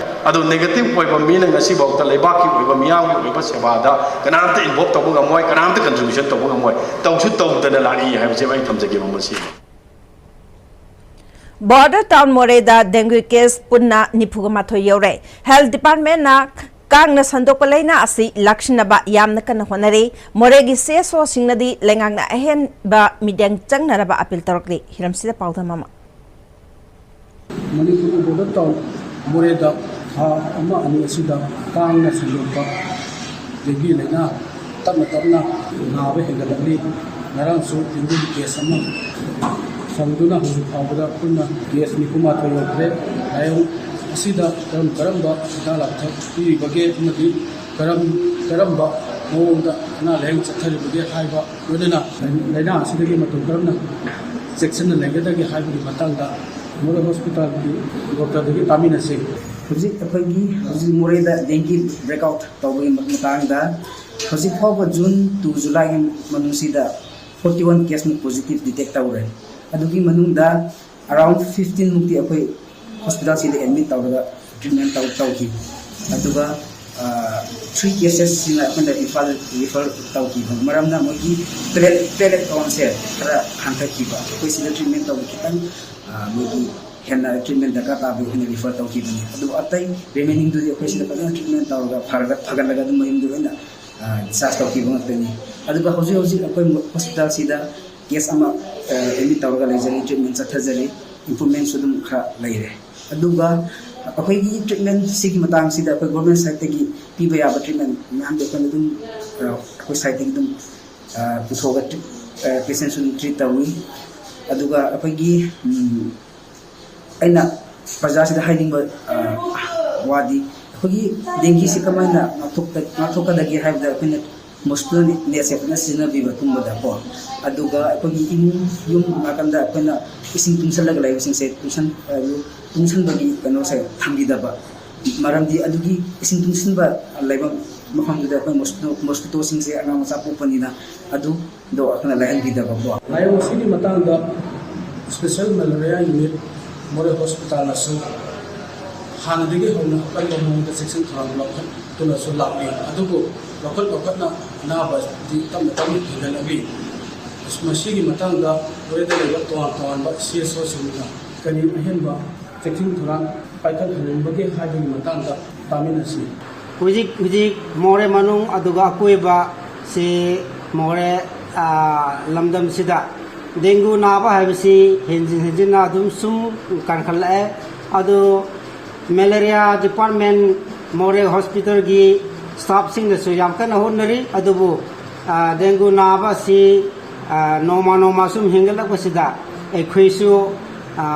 ꯑꯗꯣ ꯅꯦꯒꯦꯇꯤꯚ ꯑꯣꯏꯕ ꯃꯤꯅ ꯉꯁꯤꯐꯥꯎꯗ ꯂꯩꯕꯥꯛꯀꯤ ꯑꯣꯏꯕ, ꯃꯤꯌꯥꯝꯒꯤ ꯑꯣꯏꯕ ꯁꯦꯕꯥꯗ ꯀꯅꯥꯝꯇ ꯏꯟꯚꯣꯜꯕ ꯇꯧꯕ ꯉꯝꯃꯣꯏ, ꯀꯅꯥꯝꯇ ꯀꯟꯇ꯭ꯔꯤꯕ꯭ꯌꯨꯁꯟ ꯇꯧꯕ ꯉꯝꯃꯣꯏ꯫ ꯇꯧꯁꯨ ꯇꯧꯗꯅ ꯂꯥꯛꯏ ꯍꯥꯏꯕꯁꯦ ꯑꯩ ꯊꯝꯖꯒꯦꯕ ꯃꯁꯤ꯫ ꯕꯣꯔꯗꯔ ꯇꯥꯎꯟ ꯃꯣꯔꯦꯗ ꯗꯦꯡꯒꯤ ꯀꯦꯁ ꯄꯨꯟꯅ ꯅꯤꯐꯨꯒ ꯃꯥꯊꯣꯏ ꯌꯧꯔꯦ꯫ ꯍꯦꯜꯊ ꯗꯤꯄꯥꯔꯠꯃꯦꯟꯅ ꯀꯥꯡꯅ ꯁꯟꯗꯣꯛꯄ ꯂꯥꯏꯅꯥ ꯑꯁꯤ ꯂꯥꯛꯁꯤꯟꯅꯕ ꯌꯥꯝꯅ ꯀꯟꯅ ꯍꯣꯠꯅꯔꯤ꯫ ꯃꯣꯔꯦꯒꯤ ꯁꯤ ꯑꯦꯁ ꯑꯣꯁꯤꯡꯅꯗꯤ ꯂꯩꯉꯥꯛꯅ ꯑꯍꯦꯟꯕ ꯃꯤꯠꯌꯦꯡ ꯆꯪꯅꯅꯕ ꯑꯄꯤꯜ ꯇꯧꯔꯛꯂꯤ꯫ ꯍꯤꯔꯝꯁꯤꯗ ꯄꯥꯎꯗꯝ ꯑꯃ꯫ ꯃꯅꯤꯄꯨꯔꯒꯤ ꯕꯣꯔꯗꯔ ꯇꯥꯎꯟ ꯃꯣꯔꯦꯗ ꯊꯥ ꯑꯃ ꯑꯅꯤ ꯑꯁꯤꯗ ꯀꯥꯡꯅ ꯁꯟꯗꯣꯛꯄ ꯗꯦꯡꯒꯤ ꯂꯥꯏꯅꯥ ꯇꯞꯅ ꯇꯞꯅ ꯅꯥꯕ ꯍꯦꯟꯒꯠꯂꯛꯂꯤ꯫ ꯉꯔꯥꯡꯁꯨ ꯗꯦꯡꯒꯤꯒꯤ ꯀꯦꯁ ꯑꯃ ꯐꯪꯗꯨꯅ ꯍꯧꯖꯤꯛ ꯐꯥꯎꯕꯗ ꯄꯨꯟꯅ ꯀꯦꯁ ꯅꯤꯐꯨ ꯃꯥꯊꯣꯏ ꯌꯧꯈ꯭ꯔꯦ꯫ ꯂꯥꯏꯑꯣꯡ ꯑꯁꯤꯗ ꯀꯔꯝ ꯀꯔꯝꯕ ꯍꯤꯗꯥꯛ ꯂꯥꯡꯊꯛ ꯄꯤꯔꯤꯕꯒꯦ ꯑꯃꯗꯤ ꯀꯔꯝ ꯀꯔꯝꯕ ꯃꯑꯣꯡꯗ ꯑꯅꯥ ꯂꯥꯏꯌꯦꯡ ꯆꯠꯊꯔꯤꯕꯒꯦ ꯍꯥꯏꯕ, ꯂꯣꯏꯅꯅ ꯂꯥꯏꯅꯥ ꯑꯁꯤꯗꯒꯤ ꯃꯇꯧ ꯀꯔꯝꯅ ꯆꯦꯛꯁꯤꯟꯅ ꯂꯩꯒꯗꯒꯦ ꯍꯥꯏꯕꯒꯤ ꯃꯇꯥꯡꯗ ꯃꯣꯔꯦ ꯍꯣꯁꯄꯤꯇꯥꯜꯒꯤ ꯗꯣꯛꯇꯔꯗꯒꯤ ꯇꯥꯃꯤꯟꯅꯁꯤ꯫ ꯍꯧꯖꯤꯛ ꯑꯩꯈꯣꯏꯒꯤ ꯍꯧꯖꯤꯛ ꯃꯣꯔꯦꯗ ꯗꯦꯡꯒꯤ ꯕ꯭ꯔꯦꯛꯑꯥꯎꯠ ꯇꯧꯕꯒꯤ ꯃꯇꯥꯡꯗ ꯍꯧꯖꯤꯛ ꯐꯥꯎꯕ ꯖꯨꯟ ꯇꯨ ꯖꯨꯂꯥꯏꯒꯤ ꯃꯅꯨꯡꯁꯤꯗ ꯐꯣꯔꯇꯤ ꯋꯥꯟ ꯀꯦꯁꯃꯨꯛ ꯄꯣꯖꯤꯇꯤꯚ ꯗꯤꯇꯦꯛ ꯇꯧꯔꯦ꯫ ꯑꯗꯨꯒꯤ ꯃꯅꯨꯡꯗ ꯑꯔꯥꯎꯟ ꯐꯤꯐꯇꯤꯟꯃꯨꯛꯇꯤ ꯑꯩꯈꯣꯏ ꯍꯣꯁꯄꯤꯇꯥꯜꯁꯤꯗ ꯑꯦꯗꯃꯤꯠ ꯇꯧꯔꯒ ꯇ꯭ꯔꯤꯠꯃꯦꯟ ꯇꯧ ꯇꯧꯈꯤ꯫ ꯑꯗꯨꯒ ꯊ꯭ꯔꯤ ꯀꯦꯁꯦꯁꯁꯤꯅ ꯑꯩꯈꯣꯏꯅ ꯏꯝꯐꯥꯜ ꯔꯤꯐꯔ ꯇꯧꯈꯤꯕ ꯃꯔꯝꯅ ꯃꯣꯏꯒꯤ ꯄ꯭ꯂꯦꯠ ꯄ꯭ꯂꯦꯠꯂꯦꯠ ꯀꯥꯎꯟꯁꯦ ꯈꯔ ꯍꯟꯊꯈꯤꯕ꯫ ꯑꯩꯈꯣꯏ ꯁꯤꯗ ꯇ꯭ꯔꯤꯠꯃꯦꯟ ꯇꯧꯕ ꯈꯤꯇꯪ, ꯑ, ꯃꯣꯏꯒꯤ ꯍꯦꯟꯅ ꯇ꯭ꯔꯤꯠꯃꯦꯟ ꯗꯔꯀꯥꯔ ꯇꯥꯕꯒꯤ ꯑꯩꯈꯣꯏꯅ ꯔꯤꯐꯔ ꯇꯧꯈꯤꯕꯅꯤ꯫ ꯑꯗꯨꯕꯨ ꯑꯇꯩ ꯔꯤꯃꯦꯅꯤꯡꯗꯨꯗꯤ ꯑꯩꯈꯣꯏ ꯁꯤꯗ ꯐꯖꯅ ꯇ꯭ꯔꯤꯠꯃꯦꯟ ꯇꯧꯔꯒ ꯐꯔꯒ, ꯐꯒꯠꯂꯒ ꯑꯗꯨꯝ ꯃꯌꯨꯝꯗ ꯂꯣꯏꯅ, ꯑ, ꯗꯤꯁꯆꯥꯔꯖ ꯇꯧꯈꯤꯕ ꯉꯥꯛꯇꯅꯤ꯫ ꯑꯗꯨꯒ ꯍꯧꯖꯤꯛ ꯍꯧꯖꯤꯛ ꯑꯩꯈꯣꯏ ꯍꯣꯁꯄꯤꯇꯥꯜꯁꯤꯗ ꯀꯦꯁ ꯑꯃ, ꯑ, ꯑꯦꯗꯃꯤꯠ ꯇꯧꯔꯒ ꯂꯩꯖꯔꯤ, ꯇ꯭ꯔꯤꯠꯃꯦꯟ ꯆꯠꯊꯖꯔꯤ, ꯏꯝꯄ꯭ꯔꯨꯚꯃꯦꯟꯁꯨ ꯑꯗꯨꯝ ꯈꯔ ꯂꯩꯔꯦ꯫ ꯑꯗꯨꯒ ꯑꯩꯈꯣꯏꯒꯤ ꯇ꯭ꯔꯤꯠꯃꯦꯟꯁꯤꯒꯤ ꯃꯇꯥꯡꯁꯤꯗ ꯑꯩꯈꯣꯏ ꯒꯣꯔꯃꯦꯟ ꯁꯥꯏꯠꯇꯒꯤ ꯄꯤꯕ ꯌꯥꯕ ꯇ꯭ꯔꯤꯠꯃꯦꯟ ꯃꯌꯥꯝꯗꯤ ꯑꯩꯈꯣꯏꯅ ꯑꯗꯨꯝ, ꯑ, ꯑꯩꯈꯣꯏ ꯁꯥꯏꯠꯇꯒꯤ ꯑꯗꯨꯝ, ꯑ, ꯄꯨꯊꯣꯛꯑꯒ ꯇ꯭ꯔꯤꯠ-, ꯑ, ꯄꯦꯁꯦꯟꯁꯨ ꯑꯗꯨꯝ ꯇ꯭ꯔꯤꯠ ꯇꯧꯏ꯫ ꯑꯗꯨꯒ ꯑꯩꯈꯣꯏꯒꯤ, ꯎꯝ, ꯑꯩꯅ ꯄ꯭ꯔꯖꯥꯁꯤꯗ ꯍꯥꯏꯅꯤꯡꯕ, ꯑ, ꯋꯥꯗꯤ, ꯑꯩꯈꯣꯏꯒꯤ ꯗꯦꯡꯒꯤꯁꯤ ꯀꯃꯥꯏꯅ ꯉꯥꯛꯊꯣꯛꯄ-, ꯉꯥꯛꯊꯣꯛꯀꯗꯒꯦ ꯍꯥꯏꯕꯗ ꯑꯩꯈꯣꯏꯅ ꯃꯣꯁꯀꯤꯇꯣ ꯅꯦꯠꯁꯦ ꯐꯖꯅ ꯁꯤꯖꯤꯟꯅꯕꯤꯕ ꯇꯨꯝꯕꯗꯀꯣ꯫ ꯑꯗꯨꯒ ꯑꯩꯈꯣꯏꯒꯤ ꯏꯃꯨꯡ ꯌꯨꯝ ꯅꯥꯀꯟꯗ ꯑꯩꯈꯣꯏꯅ ꯏꯁꯤꯡ ꯇꯨꯡꯁꯜꯂꯒ ꯂꯩꯕꯁꯤꯡꯁꯦ ꯇꯨꯡꯁꯟ-, ꯑ, ꯇꯨꯡꯁꯟꯕꯒꯤ ꯀꯩꯅꯣꯁꯦ ꯊꯝꯕꯤꯗꯕ꯫ ꯃꯔꯝꯗꯤ ꯑꯗꯨꯒꯤ ꯏꯁꯤꯡ ꯇꯨꯡꯁꯤꯟꯕ ꯂꯩꯕ ꯃꯐꯝꯗꯨꯗ ꯑꯩꯈꯣꯏ ꯃꯣꯁꯀꯤꯇꯣ-, ꯃꯣꯁꯀꯤꯇꯣꯁꯤꯡꯁꯦ ꯑꯉꯥꯡ ꯃꯆꯥ ꯄꯣꯛꯄꯅꯤꯅ ꯑꯗꯨꯗꯣ ꯑꯩꯈꯣꯏꯅ ꯂꯩꯍꯟꯕꯤꯗꯕꯀꯣ꯫ ꯂꯥꯏꯑꯣꯡ ꯑꯁꯤꯒꯤ ꯃꯇꯥꯡꯗ ꯏꯁꯄꯤꯁꯦꯜ ꯃꯦꯂꯦꯔꯤꯌꯥ ꯌꯨꯅꯤꯠ ꯃꯣꯔꯦ ꯍꯣꯁꯄꯤꯇꯥꯜꯅꯁꯨ ꯍꯥꯟꯅꯗꯒꯤ ꯍꯧꯅ ꯑꯀꯟꯕ ꯃꯑꯣꯡꯗ ꯆꯦꯛꯁꯤꯟ ꯊꯧꯔꯥꯡ ꯂꯧꯈꯠꯇꯨꯅꯁꯨ ꯂꯥꯛꯂꯤ꯫ ꯑꯗꯨꯕꯨ ꯂꯧꯈꯠ ꯂꯧꯈꯠꯅ ꯑꯅꯥꯕꯗꯤ ꯇꯞꯅ ꯇꯞꯅ ꯍꯦꯟꯒꯠꯂꯛꯂꯤ꯫ ꯃꯁꯤꯒꯤ ꯃꯇꯥꯡꯗ ꯃꯣꯔꯦꯗ ꯂꯩꯕ ꯇꯣꯉꯥꯟ ꯇꯣꯉꯥꯟꯕ ꯁꯤ ꯑꯦꯁ ꯑꯣꯁꯤꯡꯅ ꯀꯔꯤ ꯑꯍꯦꯟꯕ ꯆꯦꯛꯁꯤꯟ ꯊꯧꯔꯥꯡ ꯄꯥꯏꯈꯠꯍꯟꯅꯤꯡꯕꯒꯦ ꯍꯥꯏꯕꯒꯤ ꯃꯇꯥꯡꯗ ꯇꯥꯃꯤꯟꯅꯁꯤ꯫ ꯍꯧꯖꯤꯛ ꯍꯧꯖꯤꯛ ꯃꯣꯔꯦ ꯃꯅꯨꯡ ꯑꯗꯨꯒ ꯑꯀꯣꯏꯕꯁꯤ ꯃꯣꯔꯦ, ꯑ, ꯂꯝꯗꯝꯁꯤꯗ ꯗꯦꯡꯒꯨ ꯅꯥꯕ ꯍꯥꯏꯕꯁꯤ ꯍꯦꯟꯖꯤꯟ ꯍꯦꯟꯖꯤꯟꯅ ꯑꯗꯨꯝ ꯁꯨꯝ ꯀꯟꯈꯠꯂꯛꯑꯦ꯫ ꯑꯗꯨ ꯃꯦꯂꯦꯔꯤꯌꯥ ꯗꯤꯄꯥꯔꯠꯃꯦꯟ ꯃꯣꯔꯦ ꯍꯣꯁꯄꯤꯇꯥꯜꯒꯤ ꯁ꯭ꯇꯥꯐꯁꯤꯡꯅꯁꯨ ꯌꯥꯝ ꯀꯟꯅ ꯍꯣꯠꯅꯔꯤ꯫ ꯑꯗꯨꯕꯨ, ꯑ, ꯗꯦꯡꯒꯨ ꯅꯥꯕ ꯑꯁꯤ, ꯑ, ꯅꯣꯡꯃ ꯅꯣꯡꯃ ꯁꯨꯝ ꯍꯦꯟꯒꯠꯂꯛꯄꯁꯤꯗ ꯑꯩꯈꯣꯏꯁꯨ, ꯑ,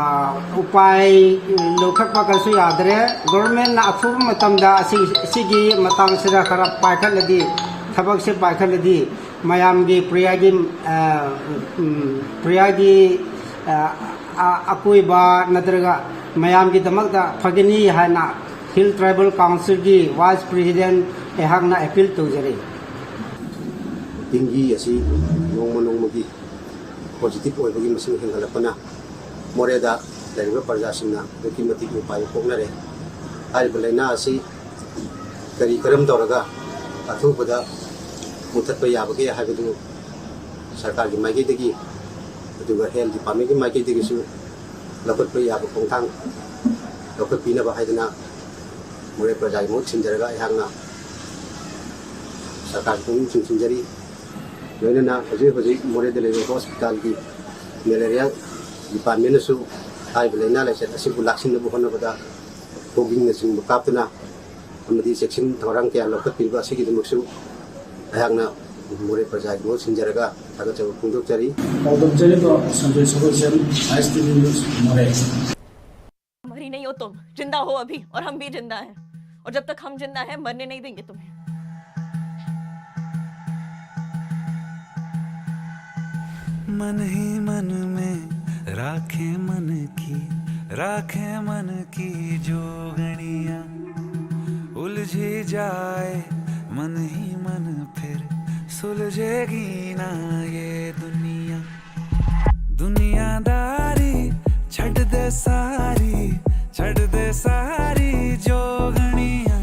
ꯎꯄꯥꯏ ꯂꯧꯈꯠꯄ ꯀꯩꯁꯨ ꯌꯥꯗ꯭ꯔꯦ꯫ ꯒꯣꯔꯃꯦꯟꯅ ꯑꯊꯨꯕ ꯃꯇꯝꯗ ꯑꯁꯤ, ꯑꯁꯤꯒꯤ ꯃꯇꯥꯡꯁꯤꯗ ꯈꯔ ꯄꯥꯏꯈꯠꯂꯗꯤ, ꯊꯕꯛꯁꯦ ꯄꯥꯏꯈꯠꯂꯗꯤ ꯃꯌꯥꯝꯒꯤ ꯄ꯭ꯔꯤꯌꯥꯒꯤ, ꯑ, ꯎꯝ, ꯄ꯭ꯔꯤꯌꯥꯒꯤ, ꯑ, ꯑ-, ꯑꯀꯣꯏꯕ ꯅꯠꯇ꯭ꯔꯒ ꯃꯌꯥꯝꯒꯤꯗꯃꯛꯇ ꯐꯒꯅꯤ ꯍꯥꯏꯅ ꯍꯤꯜ ꯇ꯭ꯔꯥꯏꯕꯦꯜ ꯀꯥꯎꯟꯁꯤꯜꯒꯤ ꯚꯥꯏꯁ ꯄ꯭ꯔꯦꯁꯤꯗꯦꯟ ꯑꯩꯍꯥꯛꯅ ꯑꯦꯄꯤꯜ ꯇꯧꯖꯔꯤ꯫ ꯗꯦꯡꯒꯤ ꯑꯁꯤ ꯅꯣꯡꯃ ꯅꯣꯡꯃꯒꯤ ꯄꯣꯖꯤꯇꯤꯚ ꯑꯣꯏꯕꯒꯤ ꯃꯁꯤꯡ ꯍꯦꯟꯒꯠꯂꯛꯄꯅ ꯃꯣꯔꯦꯗ ꯂꯩꯔꯤꯕ ꯄ꯭ꯔꯖꯥꯁꯤꯡꯅ ꯑꯗꯨꯛꯀꯤ ꯃꯇꯤꯛ ꯃꯤꯄꯥꯏꯕ ꯄꯣꯛꯅꯔꯦ꯫ ꯍꯥꯏꯔꯤꯕ ꯂꯥꯏꯅꯥ ꯑꯁꯤ ꯀꯔꯤ ꯀꯔꯝ ꯇꯧꯔꯒ ꯑꯊꯨꯕꯗ ꯃꯨꯊꯠꯄ ꯌꯥꯕꯒꯦ ꯍꯥꯏꯕꯗꯨ ꯁꯔꯀꯥꯔꯒꯤ ꯃꯥꯏꯀꯩꯗꯒꯤ ꯑꯗꯨꯒ ꯍꯦꯜꯊ ꯗꯤꯄꯥꯔꯠꯃꯦꯟꯒꯤ ꯃꯥꯏꯀꯩꯗꯒꯤꯁꯨ ꯂꯧꯈꯠꯄ ꯌꯥꯕ ꯈꯣꯡꯊꯥꯡ ꯂꯧꯈꯠꯄꯤꯅꯕ ꯍꯥꯏꯗꯅ ꯃꯣꯔꯦ ꯄ꯭ꯔꯖꯥꯒꯤ ꯃꯍꯨꯠ ꯁꯤꯟꯖꯔꯒ ꯑꯩꯍꯥꯛꯅ ꯁꯔꯀꯥꯔꯒꯤ ꯄꯨꯛꯅꯤꯡ ꯆꯤꯡꯁꯤꯟꯖꯔꯤ꯫ ꯂꯣꯏꯅꯅ ꯍꯧꯖꯤꯛ ꯍꯧꯖꯤꯛ ꯃꯣꯔꯦꯗ ꯂꯩꯔꯤꯕ ꯍꯣꯁꯄꯤꯇꯥꯜꯒꯤ ꯃꯦꯂꯦꯔꯤꯌꯥ ꯗꯤꯄꯥꯔꯠꯃꯦꯟꯅꯁꯨ ꯍꯥꯏꯔꯤꯕ ꯂꯥꯏꯅꯥ ꯂꯥꯏꯆꯠ ꯑꯁꯤꯕꯨ ꯂꯥꯛꯁꯤꯟꯅꯕ ꯍꯣꯠꯅꯕꯗ ꯄꯣꯒꯤꯡꯅꯆꯤꯡꯕ ꯀꯥꯞꯇꯨꯅ ꯑꯃꯗꯤ ꯆꯦꯛꯁꯤꯟ ꯊꯧꯔꯥꯡ ꯀꯌꯥ ꯂꯧꯈꯠꯄꯤꯕ ꯑꯁꯤꯒꯤꯗꯃꯛꯁꯨ ꯑꯩꯍꯥꯛꯅ ꯃꯣꯔꯦ ꯄ꯭ꯔꯖꯥꯒꯤ ꯃꯍꯨꯠ ꯁꯤꯟꯖꯔꯒ ꯊꯥꯒꯠꯆꯕ ꯐꯣꯡꯗꯣꯛꯆꯔꯤ꯫ ꯄꯥꯎꯗꯝꯖꯔꯤꯕ ꯁꯟꯖꯣꯏ ꯁꯒꯣꯜꯁꯦꯝ, ꯑꯥꯏ ꯑꯦꯁ ꯇꯤ ꯚꯤ ꯅ꯭ꯌꯨꯁ, ꯃꯣꯔꯦ꯫ मरी नहीं हो तुम, जिंदा हो अभी, और हम भी जिंदा हैं। और जब तक हम जिंदा हैं, मरने नहीं देंगे तुम्हें। मन ही मन में राखे मन की, राखे मन की जोगणिया। उलझी जाए मन ही मन, फिर सुलझेगी ना ये दुनिया। दुनियादारी छड़ दे सारी, छड़ दे सारी जोगणिया।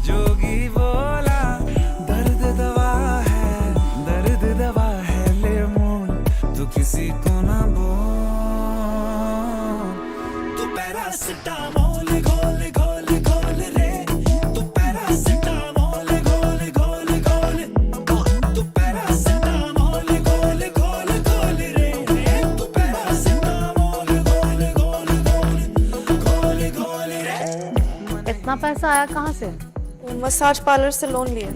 जोगी बोला, दर्द दवा है, दर्द दवा है, ले मोल, तू किसी को ना बोल। तू पैरासिटामोल घोल घोल घोल रे, तू पैरासिटामोल घोल घोल घोल, तू पैरासिटामोल घोल घोल घोल रे, तू पैरासिटामोल घोल घोल घोल, घोल घोल रे। इतना पैसा आया कहाँ से? मसाज पार्लर से लोन लिया।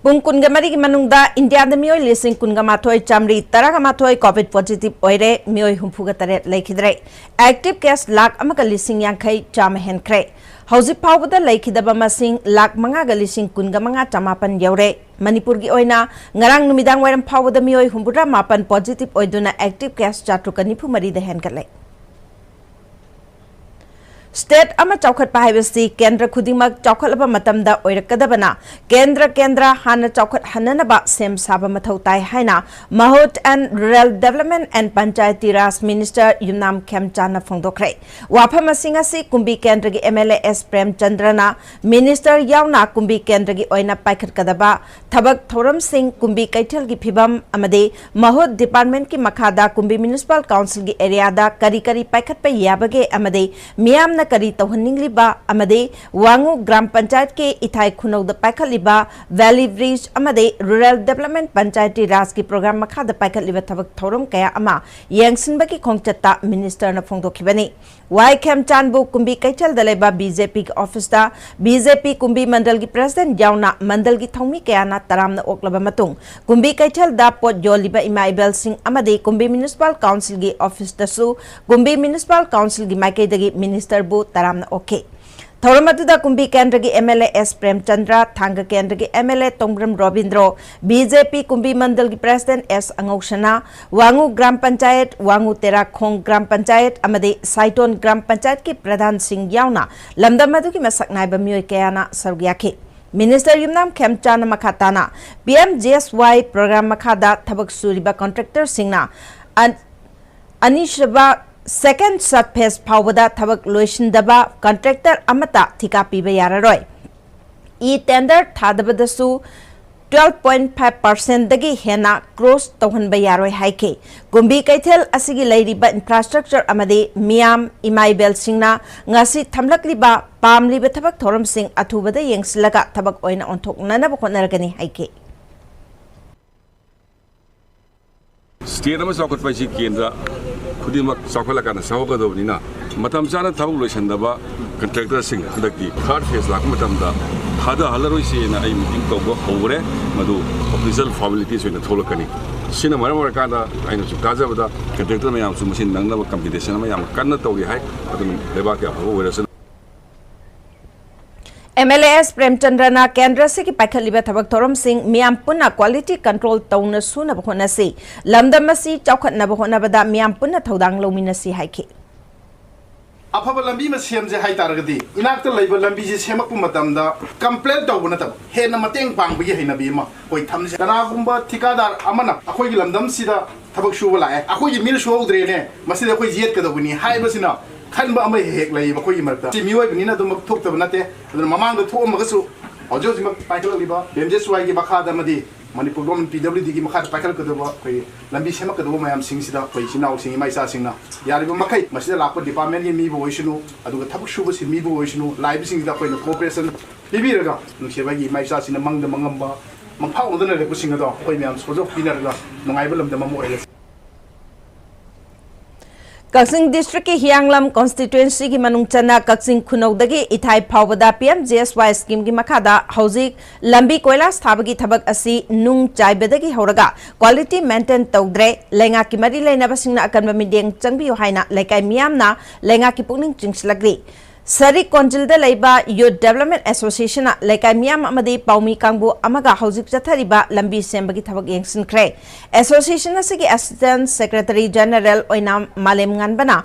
ꯄꯨꯡ ꯀꯨꯟꯒ ꯃꯔꯤꯒꯤ ꯃꯅꯨꯡꯗ ꯏꯟꯗꯤꯌꯥꯗ ꯃꯤꯑꯣꯏ ꯂꯤꯁꯤꯡ ꯀꯨꯟꯒ ꯃꯥꯊꯣꯏ ꯆꯥꯃꯔꯤ ꯇꯔꯥꯒ ꯃꯥꯊꯣꯏ COVID positive ꯑꯣꯏꯔꯦ, ꯃꯤꯑꯣꯏ ꯍꯨꯝꯐꯨꯒ ꯇꯔꯦꯠ ꯂꯩꯈꯤꯗ꯭ꯔꯦ꯫ Active case ꯂꯥꯈ ꯑꯃꯒ ꯂꯤꯁꯤꯡ ꯌꯥꯡꯈꯩ ꯆꯥꯝꯃ ꯍꯦꯟꯈ꯭ꯔꯦ꯫ ꯍꯧꯖꯤꯛ ꯐꯥꯎꯕꯗ ꯂꯩꯈꯤꯗꯕ ꯃꯁꯤꯡ ꯂꯥꯈ ꯃꯉꯥꯒ ꯂꯤꯁꯤꯡ ꯀꯨꯟꯒ ꯃꯉꯥ ꯆꯃꯥꯄꯟ ꯌꯧꯔꯦ꯫ ꯃꯅꯤꯄꯨꯔꯒꯤ ꯑꯣꯏꯅ ꯉꯔꯥꯡ ꯅꯨꯃꯤꯗꯥꯡ ꯋꯥꯏꯔꯝ ꯐꯥꯎꯕꯗ ꯃꯤꯑꯣꯏ ꯍꯨꯝꯐꯨꯇꯔꯥ ꯃꯥꯄꯟ positive ꯑꯣꯏꯗꯨꯅ active case ꯆꯥꯇ꯭ꯔꯨꯛꯀ ꯅꯤꯐꯨ ꯃꯔꯤꯗ ꯍꯦꯟꯒꯠꯂꯦ꯫ State ꯑꯃ ꯆꯥꯎꯈꯠꯄ ꯍꯥꯏꯕꯁꯤ ꯀꯦꯟꯗ꯭ꯔ ꯈꯨꯗꯤꯡꯃꯛ ꯆꯥꯎꯈꯠꯂꯕ ꯃꯇꯝꯗ ꯑꯣꯏꯔꯛꯀꯗꯕꯅ ꯀꯦꯟꯗ꯭ꯔ ꯀꯦꯟꯗ꯭ꯔ ꯍꯥꯟꯅ ꯆꯥꯎꯈꯠꯍꯟꯅꯅꯕ ꯁꯦꯝ ꯁꯥꯕ ꯃꯊꯧ ꯇꯥꯏ ꯍꯥꯏꯅ Mahut and Rural Development and Panchayati Raj Minister ꯌꯨꯝꯅꯥꯝ ꯈꯦꯝꯆꯥꯟꯅ ꯐꯣꯡꯗꯣꯛꯈ꯭ꯔꯦ꯫ ꯋꯥꯐꯝ ꯑꯁꯤꯡ ꯑꯁꯤ ꯀꯨꯝꯕꯤ ꯀꯦꯟꯗ꯭ꯔꯒꯤ MLA S ꯄ꯭ꯔꯦꯝꯆꯟꯗ꯭ꯔꯅ Minister ꯌꯥꯎꯅ ꯀꯨꯝꯕꯤ ꯀꯦꯟꯗ꯭ꯔꯒꯤ ꯑꯣꯏꯅ ꯄꯥꯏꯈꯠꯀꯗꯕ ꯊꯕꯛ ꯊꯧꯔꯝꯁꯤꯡ, ꯀꯨꯝꯕꯤ ꯀꯩꯊꯦꯜꯒꯤ ꯐꯤꯕꯝ ꯑꯃꯗꯤ ꯃꯍꯨꯠ department ꯀꯤ ꯃꯈꯥꯗ ꯀꯨꯝꯕꯤ Municipal Council ꯒꯤ area ꯗ ꯀꯔꯤ ꯀꯔꯤ ꯄꯥꯏꯈꯠꯄ ꯌꯥꯕꯒꯦ ꯑꯃꯗꯤ ꯃꯤꯌꯥꯝꯅ ꯀꯔꯤ ꯇꯧꯍꯟꯅꯤꯡꯂꯤꯕ ꯑꯃꯗꯤ ꯋꯥꯉꯨ ꯒ꯭ꯔꯥꯝ ꯄꯟꯆꯥꯌꯠꯀꯤ ꯏꯊꯥꯏ ꯈꯨꯅꯧꯗ ꯄꯥꯏꯈꯠꯂꯤꯕ Valley Bridge ꯑꯃꯗꯤ Rural Development Panchayati Raj ꯀꯤ program ꯃꯈꯥꯗ ꯄꯥꯏꯈꯠꯂꯤꯕ ꯊꯕꯛ ꯊꯧꯔꯝ ꯀꯌꯥ ꯑꯃ ꯌꯦꯡꯁꯤꯟꯕꯒꯤ ꯈꯣꯡꯆꯠꯇ Minister ꯅ ꯐꯣꯡꯗꯣꯛꯈꯤꯕꯅꯤ꯫ ꯋꯥꯏ ꯈꯦꯝꯆꯥꯟꯕꯨ ꯀꯨꯝꯕꯤ ꯀꯩꯊꯦꯜꯗ ꯂꯩꯕ BJP ꯒꯤ office ꯇ BJP ꯀꯨꯝꯕꯤ ꯃꯟꯗꯜꯒꯤ President ꯌꯥꯎꯅ ꯃꯟꯗꯜꯒꯤ ꯊꯧꯃꯤ ꯀꯌꯥꯅ ꯇꯔꯥꯝꯅ ꯑꯣꯛꯂꯕ ꯃꯇꯨꯡ, ꯀꯨꯝꯕꯤ ꯀꯩꯊꯦꯜꯗ ꯄꯣꯠ ꯌꯣꯜꯂꯤꯕ ꯏꯃꯥ ꯏꯕꯦꯜꯁꯤꯡ ꯑꯃꯗꯤ ꯀꯨꯝꯕꯤ Municipal Council ꯒꯤ office ꯇꯁꯨ ꯀꯨꯝꯕꯤ Municipal Council ꯒꯤ ꯃꯥꯏꯀꯩꯗꯒꯤ Minister ꯕꯨ ꯇꯔꯥꯝꯅ ꯑꯣꯛꯈꯤ꯫ ꯊꯧꯔꯝ ꯑꯗꯨꯗ ꯀꯨꯝꯕꯤ ꯀꯦꯟꯗ꯭ꯔꯒꯤ MLA S ꯄ꯭ꯔꯦꯝꯆꯟꯗ꯭ꯔ, ꯊꯥꯡꯒ ꯀꯦꯟꯗ꯭ꯔꯒꯤ MLA ꯇꯣꯡꯕ꯭ꯔꯝ ꯔꯣꯕꯤꯟꯗ꯭ꯔꯣ, BJP ꯀꯨꯝꯕꯤ ꯃꯟꯗꯜꯒꯤ President S ꯑꯉꯧꯁꯅꯥ, ꯋꯥꯉꯨ ꯒ꯭ꯔꯥꯝ ꯄꯟꯆꯥꯌꯠ, ꯋꯥꯉꯨ ꯇꯦꯔꯥꯈꯣꯡ ꯒ꯭ꯔꯥꯝ ꯄꯟꯆꯥꯌꯠ ꯑꯃꯗꯤ ꯁꯥꯏꯇꯣꯟ ꯒ꯭ꯔꯥꯝ ꯄꯟꯆꯥꯌꯠꯀꯤ ꯄ꯭ꯔꯙꯥꯟꯁꯤꯡ ꯌꯥꯎꯅ ꯂꯝꯗꯝ ꯑꯗꯨꯒꯤ ꯃꯁꯛ ꯅꯥꯏꯕ ꯃꯤꯑꯣꯏ ꯀꯌꯥꯅ ꯁꯔꯨꯛ ꯌꯥꯈꯤ꯫ Minister ꯌꯨꯝꯅꯥꯝ ꯈꯦꯝꯆꯥꯟꯅ ꯃꯈꯥ ꯇꯥꯅ PM GSY program ꯃꯈꯥꯗ ꯊꯕꯛ ꯁꯨꯔꯤꯕ contractor ꯁꯤꯡꯅ ꯑꯟ-, ꯑꯅꯤꯁꯨꯕ, second sub phase ꯐꯥꯎꯕꯗ ꯊꯕꯛ ꯂꯣꯏꯁꯤꯟꯗꯕ contractor ꯑꯃꯠꯇ ꯊꯤꯀꯥ ꯄꯤꯕ ꯌꯥꯔꯔꯣꯏ꯫ E tender ꯊꯥꯗꯕꯗꯁꯨ twelve point five percent ꯗꯒꯤ ꯍꯦꯟꯅ cross ꯇꯧꯍꯟꯕ ꯌꯥꯔꯣꯏ ꯍꯥꯏꯈꯤ꯫ ꯀꯨꯝꯕꯤ ꯀꯩꯊꯦꯜ ꯑꯁꯤꯒꯤ ꯂꯩꯔꯤꯕ infrastructure ꯑꯃꯗꯤ ꯃꯤꯌꯥꯝ ꯏꯃꯥ ꯏꯕꯦꯜꯁꯤꯡꯅ ꯉꯁꯤ ꯊꯝꯂꯛꯂꯤꯕ ꯄꯥꯝꯂꯤꯕ ꯊꯕꯛ ꯊꯧꯔꯝꯁꯤꯡ ꯑꯊꯨꯕꯗ ꯌꯦꯡꯁꯤꯜꯂꯒ ꯊꯕꯛ ꯑꯣꯏꯅ ꯑꯣꯟꯊꯣꯛꯅꯅꯕ ꯍꯣꯠꯅꯔꯒꯅꯤ ꯍꯥꯏꯈꯤ꯫ State ꯑꯃ ꯆꯥꯎꯈꯠꯄ ꯍꯥꯏꯁꯤ ꯀꯦꯟꯗ꯭ꯔ ꯈꯨꯗꯤꯡꯃꯛ ꯆꯥꯎꯈꯠꯂꯀꯥꯟꯗ ꯆꯥꯎꯈꯠꯀꯗꯧꯕꯅꯤꯅ, ꯃꯇꯝ ꯆꯥꯅ ꯊꯕꯛ ꯂꯣꯏꯁꯤꯟꯗꯕ contractor ꯁꯤꯡ ꯍꯟꯗꯛꯇꯤ third phase ꯂꯥꯛꯄ ꯃꯇꯝꯗ ꯊꯥꯗꯍꯜꯂꯔꯣꯏꯁꯦꯅ ꯑꯩ ꯃꯤꯇꯤꯡ ꯇꯧꯕ ꯍꯧꯈ꯭ꯔꯦ꯫ ꯃꯗꯨ ꯑꯣꯐꯤꯁꯤꯌꯦꯜ ꯐꯣꯔꯃꯦꯂꯤꯇꯤꯁ ꯑꯣꯏꯅ ꯊꯣꯛꯂꯛꯀꯅꯤ꯫ ꯁꯤꯅ ꯃꯔꯝ ꯑꯣꯏꯔꯀꯥꯟꯗ ꯑꯩꯅꯁꯨ ꯇꯥꯖꯕꯗ ꯀꯟꯇ꯭ꯔꯦꯛꯇꯔ ꯃꯌꯥꯝꯁꯨ ꯃꯁꯤ ꯅꯪꯅꯕ ꯀꯝꯄꯤꯇꯤꯁꯟ ꯑꯃ ꯌꯥꯝ ꯀꯟꯅ ꯇꯧꯔꯤ ꯍꯥꯏ꯫ ꯑꯗꯨꯅ ꯂꯩꯕꯥꯛꯀꯤ ꯑꯐꯕ ꯑꯣꯏꯔꯁꯅꯨ꯫ ꯑꯦꯝ ꯑꯦꯜ ꯑꯦ ꯑꯦꯁ ꯄ꯭ꯔꯦꯝꯆꯟꯗ꯭ꯔꯅ ꯀꯦꯟꯗ꯭ꯔ ꯑꯁꯤꯒꯤ ꯄꯥꯏꯈꯠꯂꯤꯕ ꯊꯕꯛ ꯊꯧꯔꯝꯁꯤꯡ ꯃꯤꯌꯥꯝ ꯄꯨꯟꯅ ꯀ꯭ꯋꯥꯂꯤꯇꯤ ꯀꯟꯇ꯭ꯔꯣꯜ ꯇꯧꯅ ꯁꯨꯅꯕ ꯍꯣꯠꯅꯁꯤ, ꯂꯝꯗꯝ ꯑꯁꯤ ꯆꯥꯎꯈꯠꯅꯕ ꯍꯣꯠꯅꯕꯗ ꯃꯤꯌꯥꯝ ꯄꯨꯟꯅ ꯊꯧꯗꯥꯡ ꯂꯧꯃꯤꯟꯅꯁꯤ ꯍꯥꯏꯈꯤ꯫ ꯑꯐꯕ ꯂꯝꯕꯤ ꯑꯃ ꯁꯦꯝꯁꯦ ꯍꯥꯏꯇꯥꯔꯒꯗꯤ, ꯏꯅꯥꯛꯇ ꯂꯩꯕ ꯂꯝꯕꯤꯁꯤ ꯁꯦꯝꯃꯛꯄ ꯃꯇꯝꯗ ꯀꯝꯄ꯭ꯂꯦꯟ ꯇꯧꯕ ꯅꯠꯇꯕ, ꯍꯦꯟꯅ ꯃꯇꯦꯡ ꯄꯥꯡꯕꯒꯤ ꯍꯩꯅꯕꯤ ꯑꯃ ꯑꯩꯈꯣꯏ ꯊꯝꯁꯦ꯫ ꯀꯅꯥꯒꯨꯝꯕ ꯊꯤꯀꯥꯗꯥꯔ ꯑꯃꯅ ꯑꯩꯈꯣꯏꯒꯤ ꯂꯝꯗꯝꯁꯤꯗ ꯊꯕꯛ ꯁꯨꯕ ꯂꯥꯛꯑꯦ, ꯑꯩꯈꯣꯏꯒꯤ ꯃꯤꯅ ꯁꯨꯍꯧꯗ꯭ꯔꯦꯅꯦ, ꯃꯁꯤꯗ ꯑꯩꯈꯣꯏ ꯌꯦꯠꯀꯗꯧꯕꯅꯤ ꯍꯥꯏꯕꯁꯤꯅ ꯈꯟꯕ ꯑꯃ ꯍꯦꯛ ꯍꯦꯛ ꯂꯩꯌꯦꯕ ꯑꯩꯈꯣꯏꯒꯤ ꯃꯔꯛꯇ꯫ ꯁꯤ ꯃꯤꯑꯣꯏꯕꯅꯤꯅ ꯑꯗꯨꯃꯛ ꯊꯣꯛꯇꯕ ꯅꯠꯇꯦ꯫ ꯑꯗꯨꯅ ꯃꯃꯥꯡꯗ ꯊꯣꯛꯑꯝꯃꯒꯁꯨ ꯍꯧꯖꯤꯛ ꯍꯧꯖꯤꯛꯃꯛ ꯄꯥꯏꯈꯠꯂꯛꯂꯤꯕ ꯑꯦꯝ ꯖꯤ ꯑꯦꯁ ꯋꯥꯏꯒꯤ ꯃꯈꯥꯗ ꯑꯃꯗꯤ ꯃꯅꯤꯄꯨꯔ ꯒꯣꯔꯃꯦꯟ ꯄꯤ ꯗꯕ꯭ꯂꯤꯎ ꯗꯤꯒꯤ ꯃꯈꯥꯗ ꯄꯥꯏꯈꯠꯂꯛꯀꯗꯧꯕ ꯑꯩꯈꯣꯏꯒꯤ ꯂꯝꯕꯤ ꯁꯦꯝꯃꯛꯀꯗꯧꯕ ꯃꯌꯥꯝꯁꯤꯡꯁꯤꯗ ꯑꯩꯈꯣꯏ ꯏꯆꯤꯟ ꯏꯅꯥꯎꯁꯤꯡ, ꯏꯃꯥ ꯏꯆꯥꯁꯤꯡꯅ ꯌꯥꯔꯤꯕ ꯃꯈꯩ ꯃꯁꯤꯗ ꯂꯥꯛꯄ ꯗꯤꯄꯥꯔꯠꯃꯦꯟꯒꯤ ꯃꯤꯕꯨ ꯑꯣꯏꯁꯅꯨ, ꯑꯗꯨꯒ ꯊꯕꯛ ꯁꯨꯕꯁꯤ ꯃꯤꯕꯨ ꯑꯣꯏꯁꯅꯨ, ꯂꯥꯛꯏꯕꯁꯤꯡꯁꯤꯗ ꯑꯩꯈꯣꯏꯅ ꯀꯣꯑꯣꯄꯔꯦꯁꯟ ꯄꯤꯕꯤꯔꯒ ꯅꯨꯡꯁꯤꯕ ꯑꯩꯒꯤ ꯏꯃꯥ ꯏꯆꯥꯁꯤꯡꯅ ꯃꯪꯗ ꯃꯪꯉꯝꯕ, ꯃꯪꯐꯥꯎꯅꯗꯅ ꯂꯩꯔꯛꯄꯁꯤꯡ ꯑꯗꯣ ꯑꯩꯈꯣꯏ ꯃꯌꯥꯝ ꯁꯣꯔꯖꯣꯛ ꯄꯤꯅꯔꯒ ꯅꯨꯡꯉꯥꯏꯕ ꯂꯝꯗꯝ ꯑꯃ ꯑꯣꯏꯍꯜꯂꯁꯤ꯫ ꯀꯛꯆꯤꯡ ꯗꯤꯁꯇ꯭ꯔꯤꯛꯀꯤ ꯍꯤꯌꯥꯡꯂꯝ ꯀꯣꯟꯁꯇꯤꯇ꯭ꯋꯦꯟꯁꯤꯒꯤ ꯃꯅꯨꯡ ꯆꯟꯅ ꯀꯛꯆꯤꯡ ꯈꯨꯅꯧꯗꯒꯤ ꯏꯊꯥꯏ ꯐꯥꯎꯕꯗ ꯄꯤ ꯑꯦꯝ ꯖꯤ ꯑꯦꯁ ꯋꯥꯏ ꯁ꯭ꯀꯤꯝꯒꯤ ꯃꯈꯥꯗ ꯍꯧꯖꯤꯛ ꯂꯝꯕꯤ ꯀꯣꯏꯂꯥꯁ ꯊꯥꯕꯒꯤ ꯊꯕꯛ ꯑꯁꯤ ꯅꯨꯡ ꯆꯥꯏꯕꯗꯒꯤ ꯍꯧꯔꯒ ꯀ꯭ꯋꯥꯂꯤꯇꯤ ꯃꯦꯟꯇꯦꯟ ꯇꯧꯗ꯭ꯔꯦ꯫ ꯂꯩꯉꯥꯛꯀꯤ ꯃꯔꯤ ꯂꯩꯅꯕꯁꯤꯡꯅ ꯑꯀꯟꯕ ꯃꯤꯠꯌꯦꯡ ꯆꯪꯕꯤꯌꯨ ꯍꯥꯏꯅ ꯂꯩꯀꯥꯏ ꯃꯤꯌꯥꯝꯅ ꯂꯩꯉꯥꯛꯀꯤ ꯄꯨꯛꯅꯤꯡ ꯆꯤꯡꯁꯤꯜꯂꯛꯂꯤ꯫ ꯁꯔꯤꯛ ꯀꯣꯟꯖꯤꯜꯗ ꯂꯩꯕ ꯌꯨꯠ ꯗꯦꯕꯂꯞꯃꯦꯟ ꯑꯦꯁꯣꯁꯤꯌꯦꯁꯟꯅ ꯂꯩꯀꯥꯏ ꯃꯤꯌꯥꯝ ꯑꯃꯗꯤ ꯄꯥꯎꯃꯤ ꯀꯥꯡꯕꯨ ꯑꯃꯒ ꯍꯧꯖꯤꯛ ꯆꯠꯊꯔꯤꯕ ꯂꯝꯕꯤ ꯁꯦꯝꯕꯒꯤ ꯊꯕꯛ ꯌꯦꯡꯁꯤꯟꯈ꯭ꯔꯦ꯫ ꯑꯦꯁꯣꯁꯤꯌꯦꯁꯟ ꯑꯁꯤꯒꯤ ꯑꯦꯁꯤꯁꯇꯦꯟꯠ ꯁꯦꯀ꯭ꯔꯦꯇꯔꯤ ꯖꯦꯅꯔꯦꯜ ꯑꯣꯏꯅꯥꯝ ꯃꯥꯂꯦꯝ ꯉꯥꯟꯕꯅ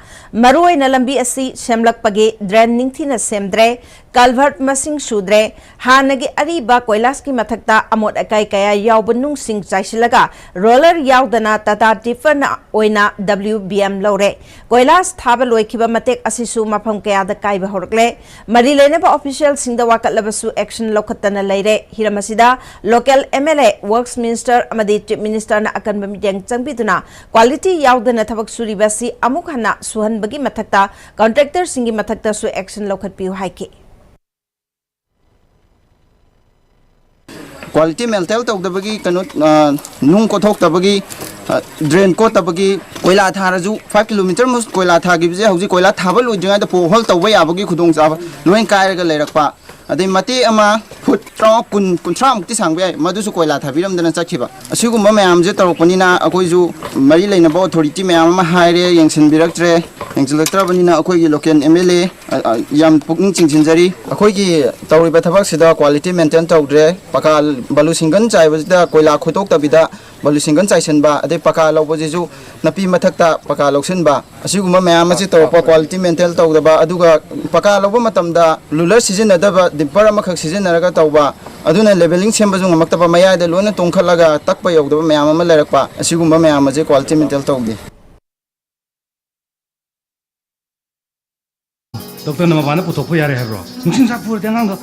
ꯃꯔꯨꯑꯣꯏꯅ ꯂꯝꯕꯤ ꯑꯁꯤ ꯁꯦꯝꯂꯛꯄꯒꯤ ꯗ꯭ꯔꯦꯟ ꯅꯤꯡꯊꯤꯅ ꯁꯦꯝꯗ꯭ꯔꯦ, ꯀꯜꯚꯔꯠ ꯃꯁꯤꯡ ꯁꯨꯗ꯭ꯔꯦ, ꯍꯥꯟꯅꯒꯤ ꯑꯔꯤꯕ ꯀꯣꯏꯂꯥꯁꯀꯤ ꯃꯊꯛꯇ ꯑꯃꯣꯠ ꯑꯀꯥꯏ ꯀꯌꯥ ꯌꯥꯎꯕ ꯅꯨꯡꯁꯤꯡ ꯆꯥꯏꯁꯤꯜꯂꯒ ꯔꯣꯂꯔ ꯌꯥꯎꯗꯅ ꯇꯥꯇꯥ ꯇꯤꯐꯔꯅ ꯑꯣꯏꯅ ꯗꯕ꯭ꯂꯤꯎ ꯕꯤ ꯑꯦꯝ ꯂꯧꯔꯦ꯫ ꯀꯣꯏꯂꯥꯁ ꯊꯥꯕ ꯂꯣꯏꯈꯤꯕ ꯃꯇꯦꯛ ꯑꯁꯤꯁꯨ ꯃꯐꯝ ꯀꯌꯥꯗ ꯀꯥꯏꯕ ꯍꯧꯔꯛꯂꯦ꯫ ꯃꯔꯤ ꯂꯩꯅꯕ ꯑꯣꯐꯤꯁꯤꯌꯦꯜꯁꯤꯡꯗ ꯋꯥꯀꯠꯂꯕꯁꯨ ꯑꯦꯛꯁꯟ ꯂꯧꯈꯠꯇꯅ ꯂꯩꯔꯦ꯫ ꯍꯤꯔꯝ ꯑꯁꯤꯗ local M L A, works minister ꯑꯃꯗꯤ ꯆꯤꯐ ꯃꯤꯅꯤꯁꯇꯔꯅ ꯑꯀꯟꯕ ꯃꯤꯠꯌꯦꯡ ꯆꯪꯕꯤꯗꯨꯅ ꯀ꯭ꯋꯥꯂꯤꯇꯤ ꯌꯥꯎꯗꯅ ꯊꯕꯛ ꯁꯨꯔꯤꯕ ꯑꯁꯤ ꯑꯃꯨꯛ ꯍꯟꯅ ꯁꯨꯍꯟꯕꯒꯤ ꯃꯊꯛꯇ ꯀꯟꯇ꯭ꯔꯦꯛꯇꯔꯁꯤꯡꯒꯤ ꯃꯊꯛꯇꯁꯨ ꯑꯦꯛꯁꯟ ꯂꯧꯈꯠꯄꯤꯌꯨ ꯍꯥꯏꯈꯤ꯫ ꯀ꯭ꯋꯥꯂꯤꯇꯤ ꯃꯦꯟꯇꯦꯟ ꯇꯧꯗꯕꯒꯤ, ꯀꯩꯅꯣ, ꯅꯨꯡ ꯀꯣꯊꯣꯛꯇꯕꯒꯤ, ꯗ꯭ꯔꯦꯟ ꯀꯣꯠꯇꯕꯒꯤ, ꯀꯣꯏꯂꯥ ꯊꯥꯔꯁꯨ ꯐꯥꯏꯚ ꯀꯤꯂꯣꯃꯤꯇꯔꯃꯨꯛ ꯀꯣꯏꯂꯥ ꯊꯥꯈꯤꯕꯁꯦ ꯍꯧꯖꯤꯛ ꯀꯣꯏꯂꯥ ꯊꯥꯕ ꯂꯣꯏꯗ꯭ꯔꯤꯉꯩꯗ ꯄꯣ ꯍꯣꯜ ꯇꯧꯕ ꯌꯥꯕꯒꯤ ꯈꯨꯗꯣꯡꯆꯥꯕ ꯂꯣꯏ ꯀꯥꯏꯔꯒ ꯂꯩꯔꯛꯄ꯫ ꯑꯗꯩ ꯃꯇꯦꯛ ꯑꯃ ꯐꯨꯠ ꯇꯔꯥꯃꯉꯥ, ꯀꯨꯟ, ꯀꯨꯟꯊ꯭ꯔꯥꯃꯨꯛꯇꯤ ꯁꯥꯡꯕ ꯌꯥꯏ, ꯃꯗꯨꯁꯨ ꯀꯣꯏꯂꯥ ꯊꯥꯕꯤꯔꯝꯗꯅ ꯆꯠꯈꯤꯕ꯫ ꯑꯁꯤꯒꯨꯝꯕ ꯃꯌꯥꯝꯁꯦ ꯇꯧꯔꯛꯄꯅꯤꯅ ꯑꯩꯈꯣꯏꯁꯨ ꯃꯔꯤ ꯂꯩꯅꯕ ꯑꯣꯊꯣꯔꯤꯇꯤ ꯃꯌꯥꯝ ꯑꯃ ꯍꯥꯏꯔꯦ, ꯌꯦꯡꯁꯤꯟꯕꯤꯔꯛꯇ꯭ꯔꯦ꯫ ꯌꯦꯡꯁꯤꯜꯂꯛꯇ꯭ꯔꯕꯅꯤꯅ ꯑꯩꯈꯣꯏꯒꯤ ꯂꯣꯀꯦꯜ ꯑꯦꯝ ꯑꯦꯜ ꯑꯦ, ꯑ, ꯑ, ꯌꯥꯝ ꯄꯨꯛꯅꯤꯡ ꯆꯤꯡꯁꯤꯟꯖꯔꯤ꯫ ꯑꯩꯈꯣꯏꯒꯤ ꯇꯧꯔꯤꯕ ꯊꯕꯛꯁꯤꯗ ꯀ꯭ꯋꯥꯂꯤꯇꯤ ꯃꯦꯟꯇꯦꯟ ꯇꯧꯗ꯭ꯔꯦ, ꯄꯀꯥ ꯕꯥꯂꯨ ꯁꯤꯡꯒꯟ ꯆꯥꯏꯕꯁꯤꯗ ꯀꯣꯏꯂꯥ ꯈꯣꯏꯗꯣꯛꯇꯕꯤꯗ ꯕꯥꯂꯨ ꯁꯤꯡꯒꯟ ꯆꯥꯏꯁꯤꯟꯕ, ꯑꯗꯩ ꯄꯀꯥ ꯂꯧꯕꯁꯤꯁꯨ ꯅꯥꯄꯤ ꯃꯊꯛꯇ ꯄꯀꯥ ꯂꯧꯁꯤꯟꯕ, ꯑꯁꯤꯒꯨꯝꯕ ꯃꯌꯥꯝ ꯑꯁꯤ ꯇꯧꯔꯛꯄ, ꯀ꯭ꯋꯥꯂꯤꯇꯤ ꯃꯦꯟꯇꯦꯟ ꯇꯧꯗꯕ, ꯑꯗꯨꯒ ꯄꯀꯥ ꯂꯧꯕ ꯃꯇꯝꯗ ꯔꯨꯂꯔ ꯁꯤꯖꯤꯟꯅꯗꯕ, ꯗꯤꯝꯄꯔ ꯑꯃꯈꯛ ꯁꯤꯖꯤꯟꯅꯔꯒ ꯇꯧꯕ, ꯑꯗꯨꯅ ꯂꯦꯕꯦꯂꯤꯡ ꯁꯦꯝꯕꯁꯨ ꯉꯝꯃꯛꯇꯕ, ꯃꯌꯥꯏꯗ ꯂꯣꯏꯅ ꯇꯣꯡꯈꯠꯂꯒ ꯇꯛꯄ ꯌꯧꯗꯕ ꯃꯌꯥꯝ ꯑꯃ ꯂꯩꯔꯛꯄ, ꯑꯁꯤꯒꯨꯝꯕ ꯃꯌꯥꯝ ꯑꯁꯤ ꯀ꯭ꯋꯥꯂꯤꯇꯤ ꯃꯦꯟꯇꯦꯟ ꯇꯧꯗꯦ꯫ ꯗꯣꯛꯇꯔꯅ ꯃꯄꯥꯟꯗ ꯄꯨꯊꯣꯛꯄ ꯌꯥꯔꯦ ꯍꯥꯏꯕ꯭ꯔꯣ? ꯅꯨꯡꯁꯤꯠ ꯅꯨꯡꯁꯥ ꯐꯨꯔꯗꯤ ꯑꯉꯥꯡꯗꯣ꯫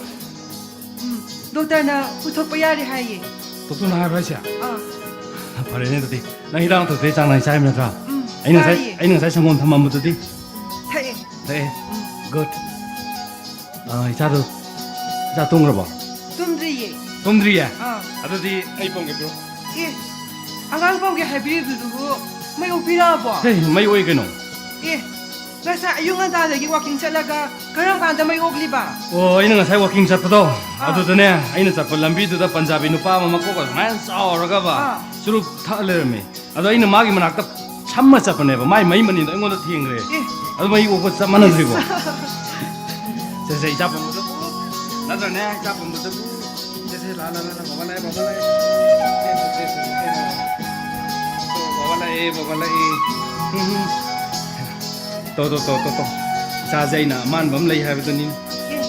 ꯎꯝ, ꯗꯣꯛꯇꯔꯅ ꯄꯨꯊꯣꯛꯄ ꯌꯥꯔꯦ ꯍꯥꯏꯌꯦ꯫ ꯗꯣꯛꯇꯔꯅ ꯍꯥꯏꯕ꯭ꯔꯥ ꯍꯥꯏꯁꯦ? ꯑꯥ꯫ ꯐꯔꯦꯅꯦ ꯑꯗꯨꯗꯤ꯫ ꯅꯪ ꯍꯤꯗꯥꯛ ꯂꯥꯡꯊꯛꯇꯤ ꯆꯥꯡ ꯅꯥꯏꯅ ꯆꯥꯏꯕ ꯅꯠꯇ꯭ꯔꯥ? ꯎꯝ, ꯑꯩꯅ ꯉꯁꯥꯏ, ꯆꯥꯔꯤꯌꯦ꯫ ꯑꯩꯅ ꯉꯁꯥꯏ ꯁꯪꯒꯣꯝ ꯊꯝꯃꯝꯕꯗꯨꯗꯤ? ꯊꯛꯑꯦ꯫ ꯊꯛꯑꯦ? ꯎꯝ꯫ Good꯫ ꯑꯥ, ꯏꯆꯥꯗꯣ, ꯏꯆꯥ ꯇꯨꯝꯈ꯭ꯔꯕꯣ? ꯇꯨꯝꯗ꯭ꯔꯤꯌꯦ꯫ ꯇꯨꯝꯗ꯭ꯔꯤꯌꯦ? ꯑꯥ꯫ ꯑꯗꯨꯗꯤ ꯑꯩ ꯄꯝꯒꯦ, ꯄꯤꯔꯣ꯫ ꯑꯦ, ꯑꯉꯥꯡ ꯄꯝꯒꯦ ꯍꯥꯏꯕꯤꯔꯤꯕꯗꯨꯕꯨ ꯃꯩ ꯑꯣꯛꯄꯤꯔꯛꯑꯕꯣ? ꯍꯦ, ꯃꯩ ꯑꯣꯛꯑꯦ ꯀꯩꯅꯣ꯫ ꯑꯦ, ꯉꯁꯥꯏ ꯑꯌꯨꯛ ꯉꯟꯇꯥꯗꯒꯤ ꯋꯥꯀꯤꯡ ꯆꯠꯂꯒ ꯀꯔꯝ ꯀꯥꯟꯗ ꯃꯩ ꯑꯣꯛꯂꯤꯕ? ꯑꯣ, ꯑꯩꯅ ꯉꯁꯥꯏ ꯋꯥꯀꯤꯡ ꯆꯠꯄꯗꯣ, ꯑꯥ꯫ ꯑꯗꯨꯗꯅꯦ, ꯑꯩꯅ ꯆꯠꯄ ꯂꯝꯕꯤꯗꯨꯗ ꯄꯟꯖꯥꯕꯤ ꯅꯨꯄꯥ ꯑꯃ ꯃꯀꯣꯛꯀ ꯁꯨꯃꯥꯏꯅ ꯆꯥꯎꯔꯒꯕ, ꯑꯥ꯫ ꯆꯨꯔꯨꯞ ꯊꯛꯑ ꯂꯩꯔꯝꯃꯦ꯫ ꯑꯗꯣ ꯑꯩꯅ ꯃꯥꯒꯤ ꯃꯅꯥꯛꯇ ꯁꯝꯃ ꯆꯠꯄꯅꯦꯕ, ꯃꯥꯏ ꯃꯩ ꯃꯅꯤꯟꯗꯣ ꯑꯩꯉꯣꯟꯗ ꯊꯦꯡꯈ꯭ꯔꯦ꯫ ꯑꯦ꯫ ꯑꯗꯨ ꯃꯩ ꯑꯣꯛꯄ ꯆꯞ ꯃꯥꯟꯅꯗ꯭ꯔꯤꯕꯣ? ꯏꯁ꯫ ꯁꯦ, ꯁꯦ, ꯏꯆꯥ ꯄꯝꯕꯗ ꯄꯨ꯫ ꯅꯠꯇ꯭ꯔꯅꯦ, ꯏꯆꯥ ꯄꯝꯕꯗ ꯄꯨ꯫ ꯁꯦ, ꯁꯦ, ꯂꯥ, ꯂꯥ, ꯂꯥ, ꯂꯥ, ꯕꯥꯕꯥ ꯂꯥꯛꯑꯦ, ꯕꯥꯕꯥ ꯂꯥꯛꯑꯦ꯫ ꯁꯦ, ꯁꯦ, ꯁꯦ, ꯁꯦ, ꯁꯦ, ꯂꯥ, ꯂꯥ꯫ ꯕꯥꯕꯥ ꯂꯥꯛꯑꯦ, ꯕꯥꯕꯥ ꯂꯥꯛꯑꯦ꯫ ꯎꯝ, ꯎꯝ꯫ ꯇꯣ, ꯇꯣ, ꯇꯣ, ꯇꯣ, ꯇꯣ꯫ ꯏꯆꯥꯁꯦ ꯑꯩꯅ ꯑꯃꯥꯟꯕ ꯑꯃ ꯂꯩ ꯍꯥꯏꯕꯗꯨꯅꯤ꯫ ꯑꯦ,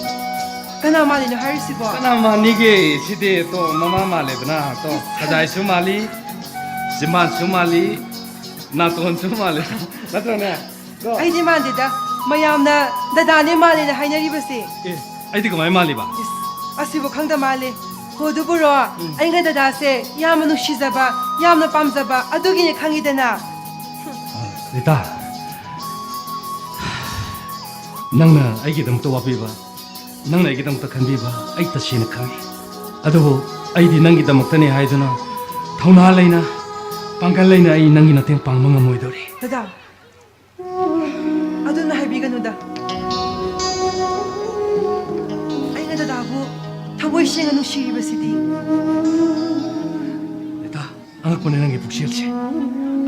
ꯀꯅꯥ ꯃꯥꯜꯂꯤꯅꯣ ꯍꯥꯏꯔꯤꯁꯤꯕꯣ? ꯀꯅꯥ ꯃꯥꯟꯅꯤꯒꯦ? ꯁꯤꯗꯤ ꯇꯣ, ꯃꯃꯥ ꯃꯥꯜꯂꯦꯗꯅ꯫ ꯇꯣ, ꯏꯁ꯫ ꯈꯖꯥꯏꯁꯨ ꯃꯥꯜꯂꯤ, ꯆꯤꯝꯕꯥꯟꯁꯨ ꯃꯥꯜꯂꯤ, ꯅꯥꯇꯣꯟꯁꯨ ꯃꯥꯜꯂꯤ꯫ ꯅꯠꯇ꯭ꯔꯅꯦ? ꯀꯣ? ꯑꯩꯗꯤ ꯃꯥꯟꯗꯦꯗ꯫ ꯃꯌꯥꯝꯅ ꯗꯗꯥꯅꯦ ꯃꯥꯜꯂꯦꯅ ꯍꯥꯏꯅꯔꯤꯕꯁꯦ꯫ ꯑꯦ, ꯑꯩꯗꯤ ꯀꯃꯥꯏ ꯃꯥꯜꯂꯤꯕ? ꯏꯁ, ꯑꯁꯤꯕꯨ ꯈꯪꯗ ꯃꯥꯜꯂꯦ꯫ ꯍꯣ, ꯑꯗꯨꯕꯨꯔꯣ, ꯎꯝ꯫ ꯑꯩꯅ ꯗꯗꯥꯁꯦ ꯌꯥꯝꯅ ꯅꯨꯡꯁꯤꯖꯕ, ꯌꯥꯝꯅ ꯄꯥꯝꯖꯕ ꯑꯗꯨꯒꯤꯅꯦ ꯈꯪꯉꯤꯗꯅ꯫ ꯔꯤꯇꯥ, ꯅꯪꯅ ꯑꯩꯒꯤꯗꯃꯛꯇ ꯋꯥꯕꯤꯕ, ꯅꯪꯅ ꯑꯩꯒꯤꯗꯃꯛꯇ ꯈꯟꯕꯤꯕ ꯑꯩ ꯇꯁꯦꯡꯅ ꯈꯪꯉꯤ꯫ ꯑꯗꯨꯕꯨ ꯑꯩꯗꯤ ꯅꯪꯒꯤꯗꯃꯛꯇꯅꯦ ꯍꯥꯏꯗꯨꯅ ꯊꯧꯅꯥ ꯂꯩꯅ, ꯄꯥꯡꯒꯜ ꯂꯩꯅ ꯑꯩ ꯅꯪꯒꯤ ꯃꯇꯦꯡ ꯄꯥꯡꯕ ꯉꯝꯃꯣꯏꯗꯧꯔꯤ꯫ ꯗꯗꯥ, ꯑꯗꯨꯝꯅ ꯍꯥꯏꯕꯤꯒꯅꯨꯗ꯫ ꯑꯩꯅ ꯗꯗꯥ ꯃꯣꯏꯁꯤꯡ ꯅꯨꯡꯁꯤꯔꯤꯕꯁꯤꯗꯤ꯫ ꯔꯤꯇꯥ, ꯑꯉꯛꯄꯅꯦ ꯅꯪꯒꯤ ꯄꯨꯛꯆꯦꯜꯁꯦ꯫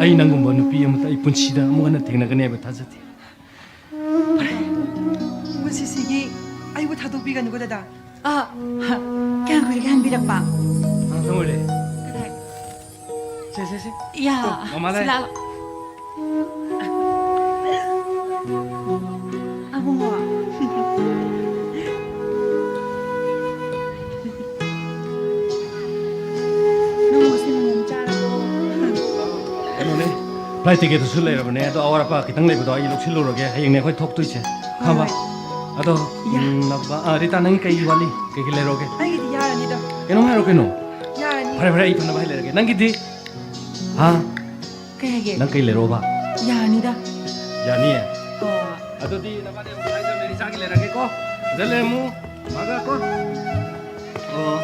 ꯑꯩ ꯅꯪꯒꯨꯝꯕ ꯅꯨꯄꯤ ꯑꯃꯇ ꯑꯩ ꯄꯨꯟꯁꯤꯗ ꯑꯃꯨꯛ ꯍꯟꯅ ꯊꯦꯡꯅꯒꯅꯤ ꯍꯥꯏꯕ ꯊꯥꯖꯗꯦ꯫ ꯐꯔꯦ, ꯄꯨꯟꯁꯤꯁꯤꯒꯤ ꯑꯩꯕꯨ ꯊꯥꯗꯣꯛꯄꯤꯒꯅꯨꯀꯣ, ꯗꯗꯥ꯫ ꯑ, ꯍ, ꯀꯌꯥꯝ ꯀꯨꯏꯔꯒꯦ ꯍꯟꯕꯤꯔꯛꯄ? ꯉꯥꯛꯇꯪ ꯑꯣꯏꯔꯦ꯫ ꯀꯗꯥꯏ? ꯁꯦ, ꯁꯦ, ꯁꯦ꯫ ꯌꯥ, ꯇꯣ, ꯃꯃꯥ ꯂꯩ꯫ ꯁꯤ ꯂꯥꯛꯑꯣ꯫ ꯑꯕꯨꯡꯉꯣ꯫ ꯅꯪ ꯉꯁꯤ ꯃꯣꯃꯣ ꯆꯥꯔꯕꯣ? ꯀꯩꯅꯣꯅꯦ, flight ticketꯇꯨꯁꯨ ꯂꯩꯔꯕꯅꯦ, ꯑꯗꯣ ꯑꯋꯥꯠ ꯑꯄꯥ ꯈꯤꯇꯪ ꯂꯩꯕꯗꯣ ꯑꯩ ꯂꯧꯁꯤꯜꯂꯨꯔꯒꯦ꯫ ꯍꯌꯦꯡꯅꯦ ꯑꯩꯈꯣꯏ ꯊꯣꯛꯇꯣꯏꯁꯦ꯫ ꯈꯪꯉꯕ? ꯍꯣꯏ꯫ ꯑꯗꯣ, ꯌꯥ꯫ ꯎꯝ, ꯅꯕ-, ꯑ, ꯔꯤꯇꯥ, ꯅꯪꯒꯤ ꯀꯩ ꯋꯥꯠꯂꯤ? ꯀꯩ ꯀꯩ ꯂꯩꯔꯛꯑꯣꯒꯦ? ꯑꯩꯒꯤꯗꯤ ꯌꯥꯔꯅꯤꯗ꯫ ꯀꯩꯅꯣꯝ ꯍꯥꯏꯔꯣ ꯀꯩꯅꯣ꯫ ꯌꯥꯔꯅꯤ꯫ ꯐꯔꯦ, ꯐꯔꯦ, ꯑꯩ ꯐꯅꯕ ꯍꯥꯏ ꯂꯩꯔꯒꯦ꯫ ꯅꯪꯒꯤꯗꯤ? ꯍꯥ? ꯀꯩ ꯍꯥꯏꯒꯦ? ꯅꯪ ꯀꯩ ꯂꯩꯔꯛꯑꯣꯕ? ꯌꯥꯔꯅꯤꯗ꯫ ꯌꯥꯅꯤꯌꯦ? ꯑꯣ꯫ ꯑꯗꯨꯗꯤ ꯅꯕꯥꯅꯤ ꯑꯃꯨꯛ ꯍꯥꯏꯖꯕꯅꯦ, ꯏꯆꯥꯒꯤ ꯂꯩꯔꯛꯑꯒꯦꯀꯣ꯫ ꯐꯖꯅ ꯂꯩꯔꯝꯃꯨ꯫ ꯃꯥꯒ ꯀꯣ꯫ ꯑꯣ꯫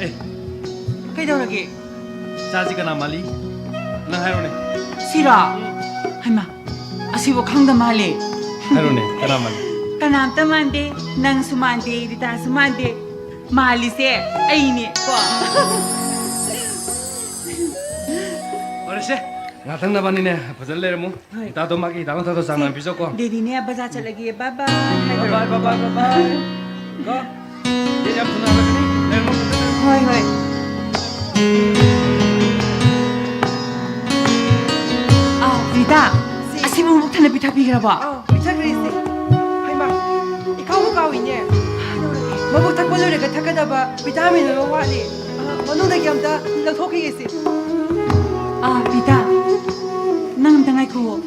ꯑꯦ꯫ ꯀꯩꯗꯧꯔꯒꯦ? ꯆꯥꯁꯤ ꯀꯅꯥ ꯃꯥꯜꯂꯤ? ꯅꯪ ꯍꯥꯏꯔꯣꯅꯦ꯫ ꯁꯤꯔꯣ? ꯎꯝ꯫ ꯍꯩꯃꯥ, ꯑꯁꯤꯕꯨ ꯈꯪꯗ ꯃꯥꯜꯂꯦ꯫ ꯍꯥꯏꯔꯣꯅꯦ, ꯀꯅꯥ ꯃꯥꯜꯂꯤ? ꯀꯅꯥꯝꯇ ꯃꯥꯟꯗꯦ, ꯅꯪꯁꯨ ꯃꯥꯟꯗꯦ, ꯔꯤꯇꯥꯁꯨ ꯃꯥꯟꯗꯦ꯫ ꯃꯥꯜꯂꯤꯁꯦ ꯑꯩꯅꯦ ꯀꯣ꯫ ꯐꯔꯦꯁꯦ, ꯉꯥꯛꯇꯪ ꯅꯕꯥꯅꯤꯅꯦ ꯐꯖꯅ ꯂꯩꯔꯝꯃꯨ꯫ ꯍꯣꯏ꯫ ꯏꯇꯥꯗꯣ ꯃꯥꯒꯤ ꯍꯤꯗꯥꯛ ꯂꯥꯡꯊꯛꯇꯣ ꯆꯥꯡ ꯅꯥꯏꯅ ꯄꯤꯖꯧꯀꯣ꯫ ꯗꯦꯗꯤꯅꯦ ꯕꯖꯥꯔ ꯆꯠꯂꯒꯦ꯫ Bye bye ꯍꯥꯏꯈ꯭ꯔꯣ꯫ Bye bye, bye bye, bye bye꯫ ꯀꯣ? ꯗꯦꯗꯤ ꯌꯥꯝ ꯊꯨꯅ ꯍꯜꯂꯛꯀꯅꯤ꯫ ꯂꯩꯔꯝꯃꯣ ꯐꯖꯅ꯫ ꯍꯣꯏ, ꯍꯣꯏ꯫ ꯑꯥ, ꯔꯤꯇꯥ, ꯁꯤ꯫ ꯑꯁꯤꯕꯨ ꯑꯃꯨꯛ ꯊꯟꯅ ꯄꯤꯊꯛꯄꯤꯈ꯭ꯔꯕꯣ? ꯑꯥ, ꯄꯤꯊꯛꯈ꯭ꯔꯦ ꯏꯆꯦ꯫ ꯍꯩꯃꯥ, ꯏꯀꯥꯎꯕꯨ ꯀꯥꯎꯏꯅꯦ꯫ ꯃꯕꯨꯛ ꯊꯛꯄ ꯂꯣꯏꯔꯒ ꯊꯛꯀꯗꯕ vitamin ꯑꯃ ꯋꯥꯠꯂꯤ꯫ ꯑꯥ, ꯃꯅꯨꯡꯗꯒꯤ ꯑꯝꯇ ꯂꯧꯊꯣꯛꯈꯤꯒꯦ ꯏꯆꯦ꯫ ꯑꯥ, ꯔꯤꯇꯥ, ꯅꯪ ꯑꯝꯇ ꯉꯥꯏꯈꯨꯑꯣ꯫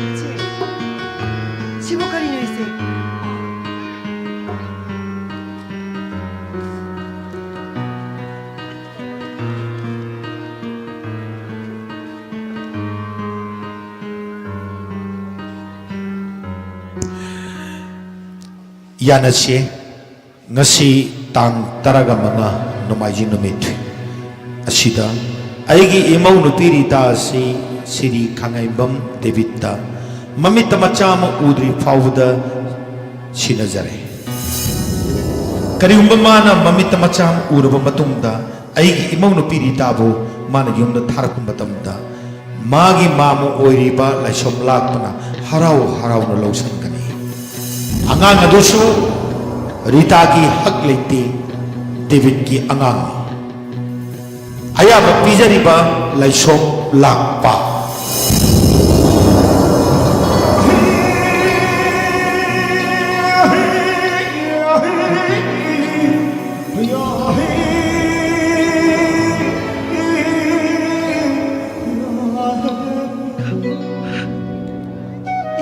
ꯏꯆꯦ, ꯁꯤꯕꯨ ꯀꯔꯤꯅꯣ ꯏꯆꯦ? ꯌꯥꯅꯁꯤ꯫ ꯉꯁꯤ ꯇꯥꯡ ꯇꯔꯥꯒ ꯃꯉꯥ, ꯅꯣꯡꯃꯥꯏꯖꯤꯡ ꯅꯨꯃꯤꯠ ꯑꯁꯤꯗ ꯑꯩꯒꯤ ꯏꯃꯧ ꯅꯨꯄꯤ ꯔꯤꯇꯥ ꯑꯁꯤ ꯁꯤꯔꯤ ꯈꯥꯡꯉꯩꯕꯝ ꯗꯦꯕꯤꯠꯇ ꯃꯃꯤꯠꯇ ꯃꯆꯥ ꯑꯃ ꯎꯗ꯭ꯔꯤ ꯐꯥꯎꯕꯗ ꯁꯤꯟꯅꯖꯔꯦ꯫ ꯀꯔꯤꯒꯨꯝꯕ ꯃꯥꯅ ꯃꯃꯤꯠꯇ ꯃꯆꯥ ꯑꯃ ꯎꯔꯕ ꯃꯇꯨꯡꯗ, ꯑꯩꯒꯤ ꯏꯃꯧ ꯅꯨꯄꯤ ꯔꯤꯇꯥꯕꯨ ꯃꯥꯅ ꯌꯨꯝꯗ ꯊꯥꯔꯛꯄ ꯃꯇꯝꯗ, ꯃꯥꯒꯤ ꯃꯥꯝꯃ ꯑꯣꯏꯔꯤꯕ ꯂꯥꯏꯁꯣꯝ ꯂꯥꯛꯄꯅ ꯍꯔꯥꯎ ꯍꯔꯥꯎꯅ ꯂꯧꯁꯤꯟꯒꯅꯤ꯫ ꯑꯉꯥꯡ ꯑꯗꯨꯁꯨ ꯔꯤꯇꯥꯒꯤ ꯍꯛ ꯂꯩꯇꯦ, ꯗꯦꯕꯤꯠꯀꯤ ꯑꯉꯥꯡꯅꯤ꯫ ꯑꯌꯥꯕ ꯄꯤꯖꯔꯤꯕ ꯂꯥꯏꯁꯣꯝ ꯂꯥꯛꯄ꯫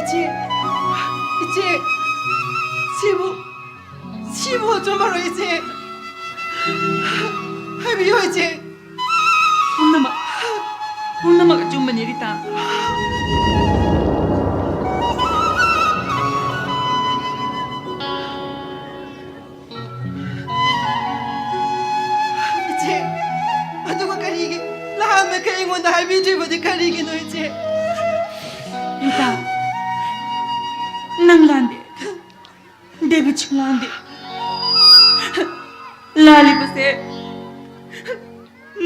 ꯏꯆꯦ, ꯏꯆꯦ, ꯁꯤꯕꯨ, ꯁꯤꯕꯨ ꯑꯆꯨꯝꯕꯔꯣ, ꯏꯆꯦ? ꯍꯥꯏꯕꯤꯌꯨ, ꯏꯆꯦ꯫ ꯄꯨꯝꯅꯃꯛ, ꯄꯨꯝꯅꯃꯛ ꯑꯆꯨꯝꯕꯅꯤ, ꯔꯤꯇꯥ꯫ ꯏꯆꯦ, ꯑꯗꯨꯒ ꯀꯔꯤꯒꯤ ꯅꯍꯥꯟꯃꯈꯩ ꯑꯩꯉꯣꯟꯗ ꯍꯥꯏꯕꯤꯗ꯭ꯔꯤꯕꯗꯤ ꯀꯔꯤꯒꯤꯅꯣ, ꯏꯆꯦ? ꯔꯤꯇꯥ, ꯅꯪ ꯂꯥꯟꯗꯦ꯫ ꯗꯦꯕꯤꯠꯁꯨ ꯂꯥꯟꯗꯦ꯫ ꯂꯥꯜꯂꯤꯕꯁꯦ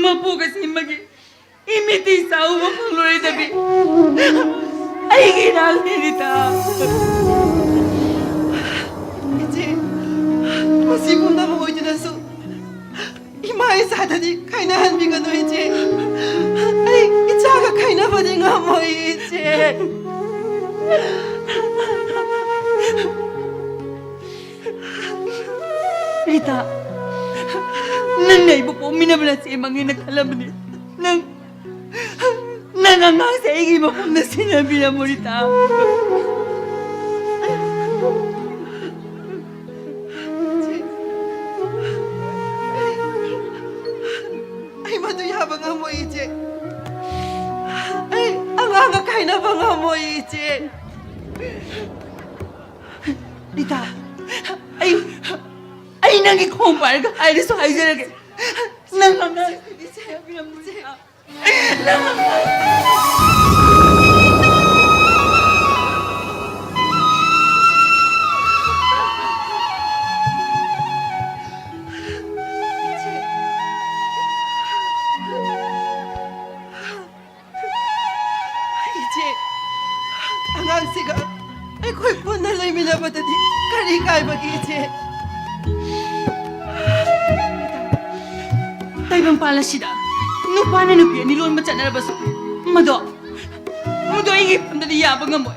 ꯃꯄꯣꯛ ꯑꯁꯤꯃꯒꯤ ꯏꯃꯤꯠꯇꯤ ꯆꯥꯎꯕ ꯐꯪꯂꯔꯣꯏꯗꯕꯤ ꯑꯩꯒꯤ ꯏꯔꯥꯜꯅꯤ, ꯔꯤꯇꯥ꯫ ꯏꯆꯦ, ꯃꯁꯤ ꯄꯨꯝꯅꯃꯛ ꯑꯣꯏꯗꯨꯅꯁꯨ ꯏꯃꯥ ꯏꯆꯥꯗꯗꯤ ꯈꯥꯏꯅꯍꯟꯕꯤꯒꯅꯨ, ꯏꯆꯦ꯫ ꯑꯩ ꯏꯆꯥꯒ ꯈꯥꯏꯅꯕꯗꯤ ꯉꯝꯃꯣꯏ, ꯏꯆꯦ꯫ ꯔꯤꯇꯥ, ꯅꯪꯅ ꯑꯩꯕꯨ ꯄꯣꯛꯃꯤꯟꯅꯕ ꯅꯆꯦꯃꯛꯅꯦꯅ ꯈꯜꯂꯕꯅꯤ꯫ ꯅꯪ, ꯅꯪ ꯑꯉꯥꯡꯁꯦ ꯑꯩꯒꯤ ꯃꯐꯝꯗ ꯁꯤꯟꯅꯕꯤꯔꯝꯃꯣ, ꯔꯤꯇꯥ꯫ ꯑꯩ ꯃꯗꯨ ꯌꯥꯕ ꯉꯝꯃꯣꯏ, ꯏꯆꯦ꯫ ꯑꯩ ꯑꯉꯥꯡꯒ ꯈꯥꯏꯅꯕ ꯉꯝꯃꯣꯏ, ꯏꯆꯦ꯫ ꯔꯤꯇꯥ, ꯑꯩ, ꯑꯩ ꯅꯪꯒꯤ ꯈꯣꯡ ꯄꯥꯏꯔꯒ ꯍꯥꯏꯔꯁꯨ ꯍꯥꯏꯖꯔꯒꯦ꯫ ꯅꯪ ꯑꯉꯥꯡ ꯏꯆꯦ, ꯏꯆꯦ꯫ ꯏꯆꯦ, ꯑꯉꯥꯡꯁꯤꯒ ꯑꯩꯈꯣꯏ ꯄꯨꯟꯅ ꯂꯩꯃꯤꯟꯅꯕꯗꯗꯤ ꯀꯔꯤ ꯀꯥꯏꯕꯒꯦ, ꯏꯆꯦ? ꯇꯥꯏꯕꯪꯄꯥꯜ ꯑꯁꯤꯗ ꯅꯨꯄꯥꯅ ꯅꯨꯄꯤ ꯑꯅꯤ ꯂꯣꯟꯕ ꯆꯠꯅꯔꯕꯁꯨ, ꯃꯗꯣ, ꯃꯗꯣ ꯑꯩꯒꯤ ꯏꯐꯝꯗꯗꯤ ꯌꯥꯕ ꯉꯝꯃꯣꯏ꯫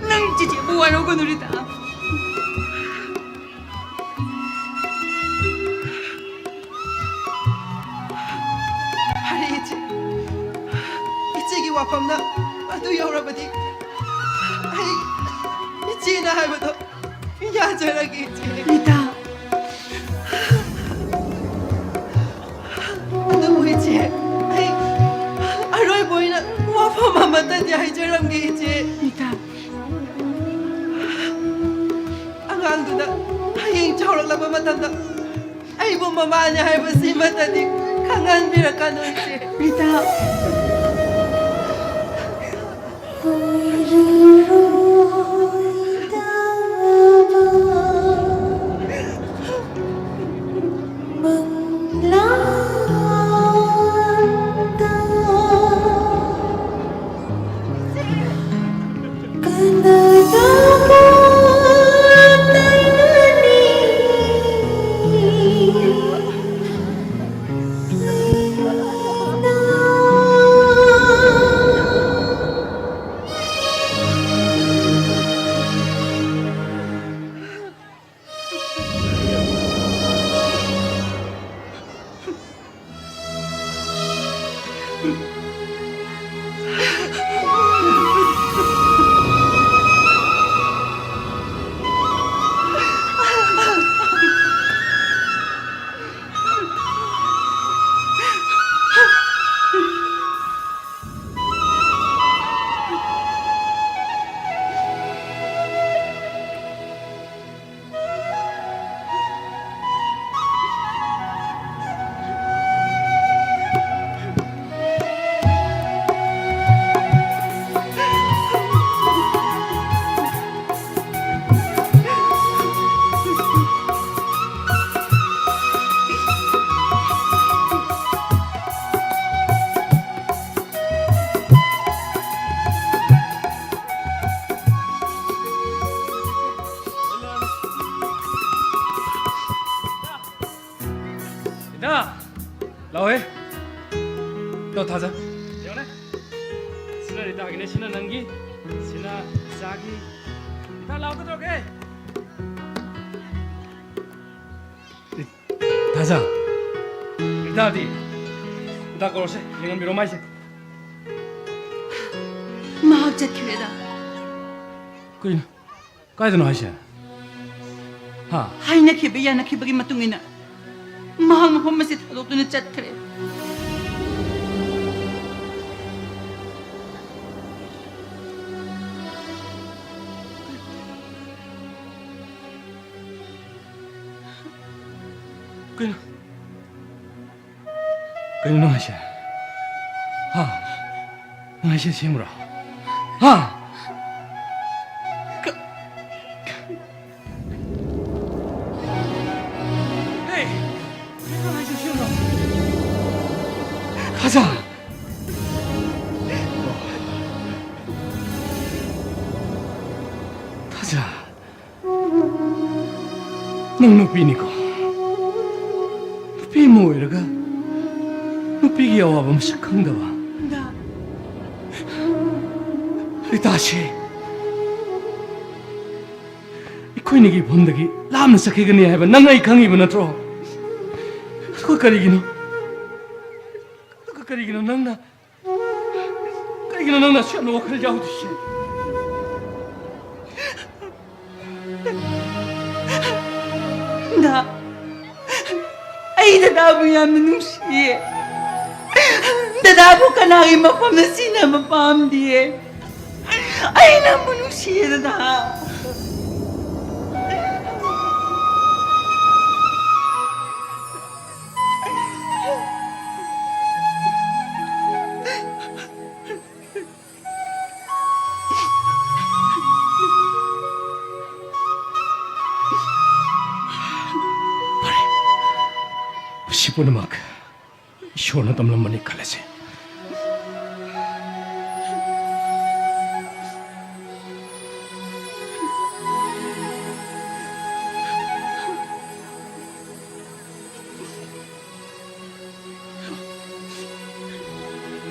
ꯅꯪ ꯆꯤꯆꯦꯕꯨ ꯋꯥꯔꯧꯒꯅꯨ, ꯔꯤꯇꯥ꯫ ꯐꯔꯦ, ꯏꯆꯦ꯫ ꯏꯆꯦꯒꯤ ꯋꯥꯐꯝꯅ ꯑꯗꯨ ꯌꯧꯔꯕꯗꯤ, ꯑꯩ ꯏꯆꯦꯅ ꯍꯥꯏꯕꯗꯣ ꯌꯥꯖꯔꯒꯦ, ꯏꯆꯦ꯫ ꯔꯤꯇꯥ꯫ ꯑꯗꯨꯕꯨ ꯏꯆꯦ, ꯑꯩ ꯑꯔꯣꯏꯕ ꯑꯣꯏꯅ ꯋꯥꯐꯝ ꯑꯃꯇꯗꯤ ꯍꯥꯏꯖꯔꯝꯒꯦ, ꯏꯆꯦ꯫ ꯔꯤꯇꯥ꯫ ꯑꯉꯥꯡꯗꯨꯅ ꯍꯌꯦꯡ ꯆꯥꯎꯔꯛꯂꯕ ꯃꯇꯝꯗ ꯑꯩꯕꯨ ꯃꯃꯥꯅꯦ ꯍꯥꯏꯕꯁꯤꯃꯇꯗꯤ ꯈꯪꯍꯟꯕꯤꯔꯛꯀꯅꯨ, ꯏꯆꯦ꯫ ꯔꯤꯇꯥ꯫ ꯔꯤꯇꯥꯒꯤꯅꯦ, ꯁꯤꯅ ꯅꯪꯒꯤ, ꯁꯤꯅ ꯏꯆꯥꯒꯤ꯫ ꯔꯤꯇꯥ, ꯂꯥꯛꯑꯣ, ꯀꯩꯗꯧꯔꯒꯦ? ꯊꯥꯖ, ꯔꯤꯇꯥꯗꯤ? ꯔꯤꯇꯥ ꯀꯧꯔꯁꯦ, ꯌꯦꯡꯍꯟꯕꯤꯔꯣ ꯃꯥꯏꯁꯦ꯫ ꯃꯍꯥꯛ ꯆꯠꯈ꯭ꯔꯦꯗ꯫ ꯀꯩꯅꯣ? ꯀꯥꯏꯗꯅꯣ ꯍꯥꯏꯁꯦ? ꯍꯥ? ꯍꯥꯏꯅꯈꯤꯕ ꯌꯥꯅꯈꯤꯕꯒꯤ ꯃꯇꯨꯡ ꯏꯟꯅ ꯃꯍꯥꯛ ꯃꯐꯝ ꯑꯁꯤ ꯊꯥꯗꯣꯛꯇꯨꯅ ꯆꯠꯈ꯭ꯔꯦ꯫ ꯀꯩꯅꯣ? ꯀꯩꯅꯣ ꯅꯪ ꯍꯥꯏꯁꯦ? ꯍꯥ? ꯅꯪ ꯍꯥꯏꯁꯦ ꯑꯁꯦꯡꯕ꯭ꯔꯣ? ꯍꯥ? ꯀ- ꯍꯦ! ꯀꯩꯅꯣ ꯅꯪ ꯍꯥꯏꯁꯦ ꯑꯁꯦꯡꯕ꯭ꯔꯣ? ꯈꯥꯖꯥ! ꯈꯥꯖꯥ! ꯅꯪ ꯅꯨꯄꯤꯅꯤꯀꯣ? ꯅꯨꯄꯤ ꯑꯃ ꯑꯣꯏꯔꯒ ꯅꯨꯄꯤꯒꯤ ꯑꯋꯥꯕ ꯃꯁꯛ ꯈꯪꯗꯕ? ꯗꯥ꯫ ꯔꯤꯇꯥꯁꯦ ꯑꯩꯈꯣꯏꯅꯤꯒꯤ ꯏꯐꯝꯗꯒꯤ ꯂꯥꯞꯅ ꯆꯠꯈꯤꯒꯅꯤ ꯍꯥꯏꯕ ꯅꯪ ꯑꯩ ꯈꯪꯉꯤꯕ ꯅꯠꯇ꯭ꯔꯣ? ꯑꯗꯨꯒ ꯀꯔꯤꯒꯤꯅꯣ? ꯑꯗꯨꯒ ꯀꯔꯤꯒꯤꯅꯣ ꯅꯪꯅ ꯀꯩꯒꯤꯅꯣ ꯅꯪꯅ ꯑꯁꯨꯛ ꯌꯥꯝꯅ ꯋꯥꯈꯜ ꯌꯥꯎꯗ꯭ꯔꯤꯁꯦ? ꯗꯥ, ꯑꯩ ꯗꯗꯥꯕꯨ ꯌꯥꯝꯅ ꯅꯨꯡꯁꯤꯌꯦ꯫ ꯗꯗꯥꯕꯨ ꯀꯅꯥꯒꯤ ꯃꯐꯝꯗ ꯁꯤꯟꯅꯕ ꯄꯥꯝꯗꯤꯌꯦ꯫ ꯑꯩ ꯅꯪꯕꯨ ꯅꯨꯡꯁꯤꯌꯦ, ꯗꯗꯥ꯫ ꯐꯔꯦ꯫ ꯃꯁꯤ ꯄꯨꯝꯅꯃꯛ ꯏꯁꯣꯔꯅ ꯇꯝꯂꯝꯕꯅꯤ ꯈꯜꯂꯁꯤ꯫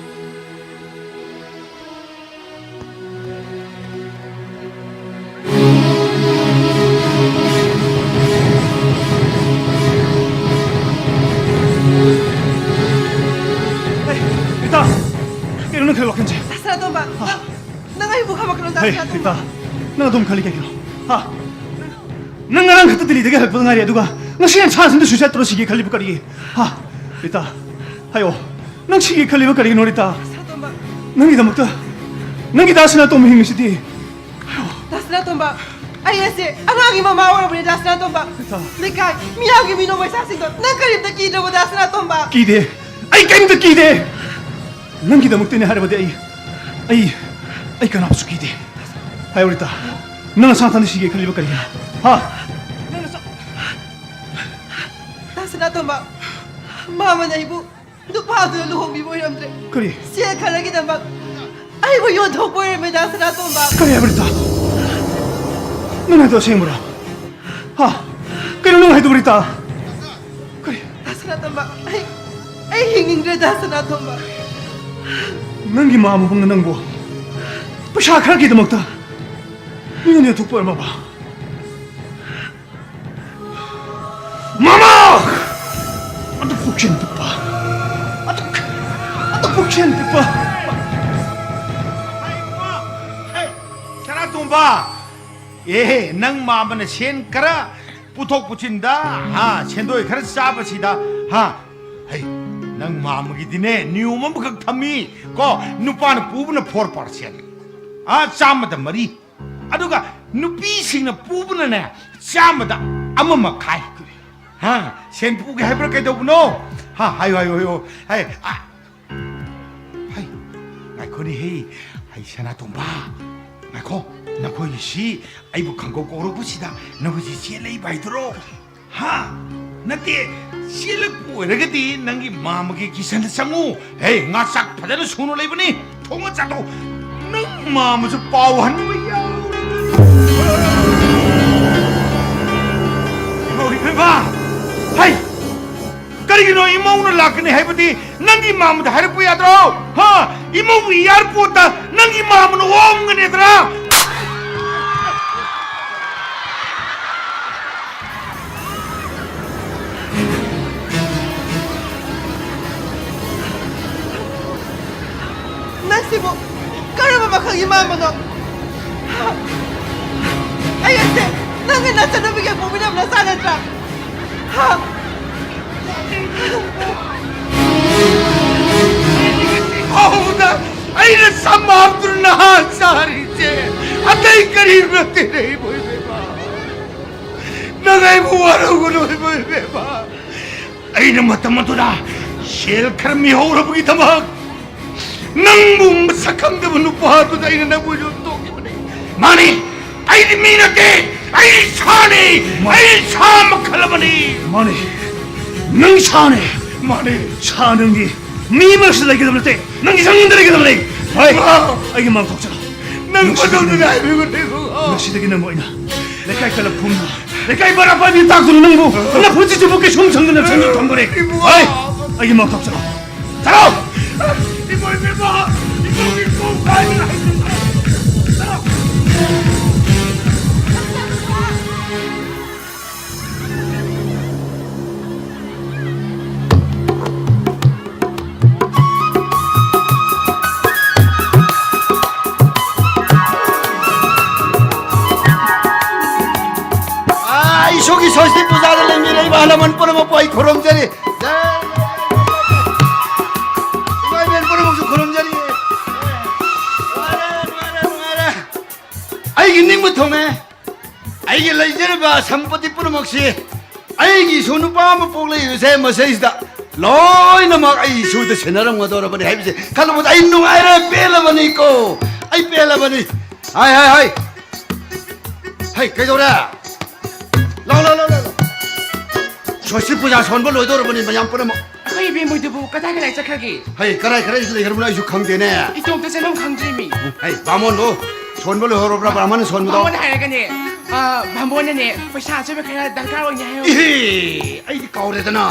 ꯀꯩꯅꯣ ꯅꯪ ꯈꯜꯂꯤ ꯋꯥꯈꯜꯁꯦ? ꯗꯥ ꯁꯅꯥꯇꯣꯝꯕ, ꯅꯪ, ꯅꯪ ꯑꯩꯕꯨ ꯈꯥꯝꯃꯛꯀꯅꯨ, ꯗꯥ ꯍꯦ, ꯁꯅꯥꯇꯣꯝꯕ꯫ ꯔꯤꯇꯥ, ꯅꯪ ꯑꯗꯨꯝ ꯈꯜꯂꯤ ꯀꯩꯒꯤꯅꯣ? ꯍꯥ? ꯅꯪ ꯉꯔꯥꯡ ꯈꯛꯇ ꯗꯤꯜꯂꯤꯗꯒꯤ ꯍꯜꯂꯛꯄꯗ ꯉꯥꯏꯔꯤ, ꯑꯗꯨꯒ ꯉꯁꯤ ꯅꯁꯥ ꯅꯊꯟꯇ suicide ꯇꯧꯔ ꯁꯤꯒꯦ ꯈꯜꯂꯤꯕ ꯀꯔꯤꯒꯤ? ꯍꯥ? ꯔꯤꯇꯥ, ꯍꯥꯏꯌꯣ꯫ ꯅꯪ ꯁꯤꯒꯦ ꯈꯜꯂꯤꯕ ꯀꯔꯤꯒꯤꯅꯣ, ꯔꯤꯇꯥ? ꯁꯅꯥꯇꯣꯝꯕ꯫ ꯅꯪꯒꯤꯗꯃꯛꯇ, ꯅꯪꯒꯤ ꯗꯥ ꯁꯅꯥꯇꯣꯝꯕ ꯍꯤꯡꯉꯤꯁꯤꯗꯤ꯫ ꯗꯥ ꯁꯅꯥꯇꯣꯝꯕ, ꯑꯩ ꯑꯁꯦ ꯑꯉꯥꯡꯒꯤ ꯃꯃꯥ ꯑꯣꯏꯔꯕꯅꯤ, ꯗꯥ ꯁꯅꯥꯇꯣꯝꯕ꯫ ꯏꯇꯥ꯫ ꯂꯩꯀꯥꯏ ꯃꯤꯌꯥꯝꯒꯤ ꯃꯤꯅꯣꯛ ꯃꯩꯁꯥꯁꯤꯡꯗꯣ ꯅꯪ ꯀꯔꯤꯝꯇ ꯀꯤꯗ꯭ꯔꯕꯣ, ꯗꯥ ꯁꯅꯥꯇꯣꯝꯕ? ꯀꯤꯗꯦ꯫ ꯑꯩ ꯀꯔꯤꯝꯇ ꯀꯤꯗꯦ꯫ ꯅꯪꯒꯤꯗꯃꯛꯇꯅꯦ ꯍꯥꯏꯔꯕꯗꯤ ꯑꯩ, ꯑꯩ, ꯑꯩ ꯀꯅꯥꯕꯨꯁꯨ ꯀꯤꯗꯦ꯫ ꯍꯥꯏꯌꯣ ꯔꯤꯇꯥ, ꯅꯪ ꯅꯁꯥ ꯅꯊꯟꯗ ꯁꯤꯒꯦ ꯈꯜꯂꯤꯕ ꯀꯔꯤꯒꯤꯅꯣ? ꯍꯥ? ꯅꯪ ꯅꯁꯥ-, ꯗꯥ ꯁꯅꯥꯇꯣꯝꯕ, ꯃꯥꯃꯅ ꯑꯩꯕꯨ ꯅꯨꯄꯥꯗꯨꯅ ꯂꯨꯍꯣꯡꯕꯤꯕ ꯑꯣꯏꯔꯝꯗ꯭ꯔꯦ꯫ ꯀꯔꯤ? ꯁꯦꯜ ꯈꯔꯒꯤꯗꯃꯛ ꯑꯩꯕꯨ ꯌꯣꯟꯊꯣꯛꯄ ꯑꯣꯏꯔꯝꯃꯦ, ꯗꯥ ꯁꯅꯥꯇꯣꯝꯕ꯫ ꯀꯔꯤ ꯍꯥꯏꯕ, ꯔꯤꯇꯥ? ꯅꯪ ꯍꯥꯏꯗꯣ ꯑꯁꯦꯡꯕꯔꯣ? ꯍꯥ? ꯀꯩꯅꯣ ꯅꯪ ꯍꯥꯏꯗꯣ, ꯔꯤꯇꯥ? ꯀꯔꯤ? ꯗꯥ ꯁꯅꯥꯇꯣꯝꯕ, ꯑꯩ, ꯑꯩ ꯍꯤꯡꯅꯤꯡꯗ꯭ꯔꯦ, ꯗꯥ ꯁꯅꯥꯇꯣꯝꯕ꯫ ꯅꯪꯒꯤ ꯃꯥ ꯃꯕꯨꯡꯅ ꯅꯪꯕꯨ ꯄꯩꯁꯥ ꯈꯔꯒꯤꯗꯃꯛꯇ ꯃꯤꯉꯣꯟꯗ ꯌꯣꯟꯊꯣꯛꯄ ꯑꯣꯏꯔꯝꯃꯕ? ꯃꯃꯥ! ꯑꯗꯨ ꯄꯨꯛꯆꯦꯜ ꯄꯤꯛꯄ꯫ ꯑꯗꯨ, ꯑꯗꯨ ꯄꯨꯛꯆꯦꯜ ꯄꯤꯛꯄ꯫ ꯍꯩ, ꯁꯅꯥꯇꯣꯝꯕ! ꯑꯦ, ꯅꯪ ꯃꯥꯃꯅ ꯁꯦꯟ ꯈꯔ ꯄꯨꯊꯣꯛ ꯄꯨꯁꯤꯟꯗ, ꯍꯥ, ꯁꯦꯟꯗꯣꯏ ꯈꯔ ꯆꯥꯕꯁꯤꯗ, ꯍꯥ? ꯍꯩ, ꯅꯪ ꯃꯥꯃꯒꯤꯗꯤꯅꯦ, ꯅꯤꯌꯣꯝ ꯑꯃꯈꯛ ꯊꯝꯃꯤ, ꯀꯣ? ꯅꯨꯄꯥꯅ ꯄꯨꯕꯅ four percent꯫ ꯑꯥ, ꯆꯥꯝꯃꯗ ꯃꯔꯤ꯫ ꯑꯗꯨꯒ ꯅꯨꯄꯤꯁꯤꯡꯅ ꯄꯨꯕꯅꯅꯦ, ꯆꯥꯝꯃꯗ ꯑꯃ ꯃꯈꯥꯏ꯫ ꯍꯥ? ꯁꯦꯟ ꯄꯨꯒꯦ ꯍꯥꯏꯕ꯭ꯔꯥ ꯀꯩꯗꯧꯕꯅꯣ? ꯍꯥ, ꯍꯥꯏꯌꯨ, ꯍꯥꯏꯌꯨ, ꯍꯥꯏꯌꯨ꯫ ꯍꯥꯏ, ꯑ, ꯍꯩ, ꯉꯥꯏꯈꯣꯅꯦꯍꯦ꯫ ꯍꯩ, ꯁꯅꯥꯇꯣꯝꯕ, ꯉꯥꯏꯈꯣ꯫ ꯅꯈꯣꯏꯒꯤꯁꯤ ꯑꯩꯕꯨ ꯈꯪꯒꯧ ꯀꯧꯔꯛꯄꯁꯤꯗ ꯅꯈꯣꯏꯁꯤ ꯆꯦꯜꯂꯛꯏꯕ ꯍꯥꯏꯗꯨꯔꯣ? ꯍꯥ? ꯅꯠꯇꯦ, ꯆꯦꯜꯂꯛꯄ ꯑꯣꯏꯔꯒꯗꯤ ꯅꯪꯒꯤ ꯃꯥꯃꯒꯤ ꯀꯤꯆꯟꯗ ꯆꯪꯉꯨ꯫ ꯍꯦ, ꯉꯥ ꯆꯥꯛ ꯐꯖꯅ ꯁꯨꯅ ꯂꯩꯕꯅꯤ꯫ ꯊꯣꯡꯉ ꯆꯥꯊꯣꯛ꯫ ꯅꯪ ꯃꯥꯃꯁꯨ ꯄꯥꯎ ꯍꯟꯕ ꯌꯥꯎꯔꯦ꯫ ꯏꯃꯧ ꯏꯕꯦꯝꯃ! ꯍꯩ! ꯀꯔꯤꯒꯤꯅꯣ ꯏꯃꯧꯅ ꯂꯥꯛꯀꯅꯤ ꯍꯥꯏꯕꯗꯤ ꯅꯪꯒꯤ ꯃꯥꯃꯗ ꯍꯥꯏꯔꯛꯄ ꯌꯥꯗ꯭ꯔꯣ? ꯍꯥ? ꯏꯃꯧꯒꯤ ꯏꯌꯥꯔꯄꯣꯠꯇ ꯅꯪꯒꯤ ꯃꯥꯃꯅ ꯑꯣꯝꯒꯅꯤꯗ꯭ꯔꯥ? ꯑꯁꯤꯕꯨ ꯀꯔꯝꯕ ꯃꯈꯜꯒꯤ ꯃꯥꯟꯕꯅꯣ? ꯑꯩ ꯑꯁꯦ ꯅꯪꯒꯤ ꯅꯆꯟꯅꯨꯄꯤꯒ ꯄꯣꯛꯃꯤꯟꯅꯕ ꯅꯆꯥ ꯅꯠꯇ꯭ꯔꯥ? ꯍꯥ? ꯍꯧꯅ ꯑꯩꯅ ꯁꯝ ꯍꯥꯞꯇꯨꯅ ꯅꯍꯥ ꯆꯥꯔꯤꯁꯦ ꯑꯇꯩ ꯀꯔꯤꯁꯨ ꯅꯠꯇꯦꯅꯦ, ꯏꯕꯣꯏ ꯏꯕꯦꯝꯃ꯫ ꯅꯪ ꯑꯩꯕꯨ ꯋꯥꯔꯧꯒꯅꯨ, ꯏꯕꯣꯏ ꯏꯕꯦꯝꯃ꯫ ꯑꯩꯅ ꯃꯇꯝ ꯑꯗꯨꯗ ꯁꯦꯜ ꯈꯔ ꯃꯤꯍꯧꯔꯕꯒꯤꯗꯃꯛ ꯅꯪꯕꯨ ꯃꯁꯛ ꯈꯪꯗꯕ ꯅꯨꯄꯥꯗꯨꯗ ꯑꯩꯅ ꯅꯪꯕꯨ ꯌꯣꯟꯊꯣꯛꯈꯤꯕꯅꯤ꯫ ꯃꯥꯅꯤ, ꯑꯩꯗꯤ ꯃꯤ ꯅꯠꯇꯦ, ꯑꯩ ꯁꯥꯅꯤ, ꯃꯥꯅꯤ꯫ ꯑꯩ ꯁꯥ ꯃꯈꯜ ꯑꯃꯅꯤ꯫ ꯃꯥꯅꯤ, ꯅꯪ ꯁꯥꯅꯤ꯫ ꯃꯥꯅꯤ꯫ ꯁꯥ ꯅꯪꯒꯤ ꯃꯤ ꯃꯔꯛꯁꯤꯗ ꯂꯩꯒꯗꯕ ꯅꯠꯇꯦ, ꯅꯪꯒꯤ ꯏꯁꯪꯗ ꯂꯩꯒꯗꯕꯅꯤ꯫ ꯍꯣꯏ, ꯏꯃꯥ! ꯑꯩꯒꯤ ꯃꯥꯡ ꯊꯣꯛꯆꯔꯣ꯫ ꯅꯪ ꯅꯨꯡꯁꯤꯗꯒꯤ ꯃꯇꯝꯗꯨꯗ ꯍꯥꯏꯕꯤꯕꯅꯦ, ꯏꯕꯨꯡꯉꯣ꯫ ꯉꯁꯤꯗꯒꯤ ꯅꯪꯕꯨ ꯑꯩꯅ ꯂꯩꯀꯥꯏ ꯀꯂꯞ ꯐꯨꯝꯗꯨꯅ, ꯂꯩꯀꯥꯏ ꯕꯔꯥ ꯄꯥꯏꯕꯤ ꯇꯥꯛꯇꯨꯅ ꯅꯪꯕꯨ ꯅꯄꯨꯟꯁꯤ ꯆꯨꯞꯄ ꯀꯩꯁꯨꯝ ꯁꯪꯗꯅ ꯁꯪꯗꯅ ꯊꯝꯕꯅꯦ꯫ ꯏꯕꯨꯡꯉꯣ! ꯍꯣꯏ, ꯑꯩꯒꯤ ꯃꯥꯡ ꯊꯣꯛꯆꯔꯣ꯫ ꯆꯠꯂꯣ! ꯏꯕꯣꯏ ꯏꯕꯦꯝꯃ! ꯏꯕꯣꯏ ꯏꯕꯦꯝꯃ! ꯆꯠꯂꯣ! ꯑꯥ, ꯏꯁꯣꯔꯒꯤ ꯁ꯭ꯋꯥꯁꯇꯤ ꯄꯨꯖꯥꯗ ꯂꯩꯃꯤꯟꯅꯔꯤꯕ ꯑꯍꯜ ꯂꯃꯟ ꯄꯨꯝꯅꯃꯛꯄꯨ ꯑꯩ ꯈꯨꯔꯨꯝꯖꯔꯤ꯫ ꯖꯥꯏ, ꯖꯥꯏ, ꯖꯥꯏ, ꯖꯥꯏ, ꯖꯥꯏ꯫ ꯏꯃꯥ ꯏꯕꯦꯟ ꯄꯨꯝꯅꯃꯛꯁꯨ ꯈꯨꯔꯨꯝꯖꯔꯤ꯫ ꯅꯨꯡꯉꯥꯏꯔꯦ, ꯅꯨꯡꯉꯥꯏꯔꯦ, ꯅꯨꯡꯉꯥꯏꯔꯦ꯫ ꯑꯩꯒꯤ ꯅꯤꯡꯕ ꯊꯨꯡꯉꯦ꯫ ꯑꯩꯒꯤ ꯂꯩꯖꯔꯤꯕ ꯁꯝꯄꯇꯤ ꯄꯨꯝꯅꯃꯛꯁꯤ ꯑꯩꯒꯤ ꯏꯁꯨ ꯅꯨꯄꯥ ꯑꯃ ꯄꯣꯛꯂꯛꯏꯕꯁꯦ ꯃꯁꯤꯗꯩꯁꯤꯗ ꯂꯣꯏꯅꯃꯛ ꯑꯩ ꯏꯁꯨꯗ ꯁꯤꯟꯅꯔꯝꯒꯗꯧꯔꯕꯅꯤ ꯍꯥꯏꯕꯁꯦ ꯈꯜꯂꯨꯕꯗ ꯑꯩ ꯅꯨꯡꯉꯥꯏꯔꯦ, ꯄꯦꯜꯂꯕꯅꯤꯀꯣ, ꯑꯩ ꯄꯦꯜꯂꯕꯅꯤ꯫ ꯍꯥꯏ, ꯍꯥꯏ, ꯍꯥꯏ꯫ ꯍꯩ, ꯀꯩꯗꯧꯔꯦ? ꯂꯥꯎ, ꯂꯥꯎ, ꯂꯥꯎ, ꯂꯥꯎ, ꯂꯥꯎ꯫ ꯁ꯭ꯋꯥꯁꯇꯤ ꯄꯨꯖꯥ ꯁꯣꯟꯕ ꯂꯣꯏꯗꯧꯔꯕꯅꯤ ꯃꯌꯥꯝ ꯄꯨꯝꯅꯃꯛ꯫ ꯑꯩꯈꯣꯏ ꯏꯕꯦꯝꯍꯣꯏꯗꯨꯕꯨ ꯀꯗꯥꯏ ꯀꯗꯥꯏ ꯆꯠꯈ꯭ꯔꯒꯦ? ꯍꯩ, ꯀꯔꯥꯏ ꯀꯔꯥꯏ ꯂꯩꯈ꯭ꯔꯕꯅꯣ ꯑꯩꯁꯨ ꯈꯪꯗꯦꯅꯦ꯫ ꯏꯇꯣꯝꯇ ꯆꯠꯐꯝ ꯈꯪꯗ꯭ꯔꯤꯃꯤ꯫ ꯍꯩ, ꯕꯥꯃꯣꯟꯗꯣ ꯁꯣꯟꯕ ꯂꯣꯏꯍꯧꯔꯕ꯭ꯔꯥ, ꯕ꯭ꯔꯥꯍꯃꯟꯅ ꯁꯣꯟꯕꯗꯣ? ꯕꯥꯃꯣꯟ ꯍꯥꯏꯔꯒꯅꯦ, ꯑ, ꯕꯥꯃꯣꯟꯅꯅꯦ ꯄꯩꯁꯥ ꯑꯆꯣꯏꯕ ꯈꯔ ꯗꯔꯀꯥꯔ ꯑꯣꯏꯅꯦ ꯍꯥꯏꯍꯧꯕꯅꯦ꯫ ꯏꯍꯦ, ꯑꯩꯗꯤ ꯀꯥꯎꯔꯦꯗꯅ꯫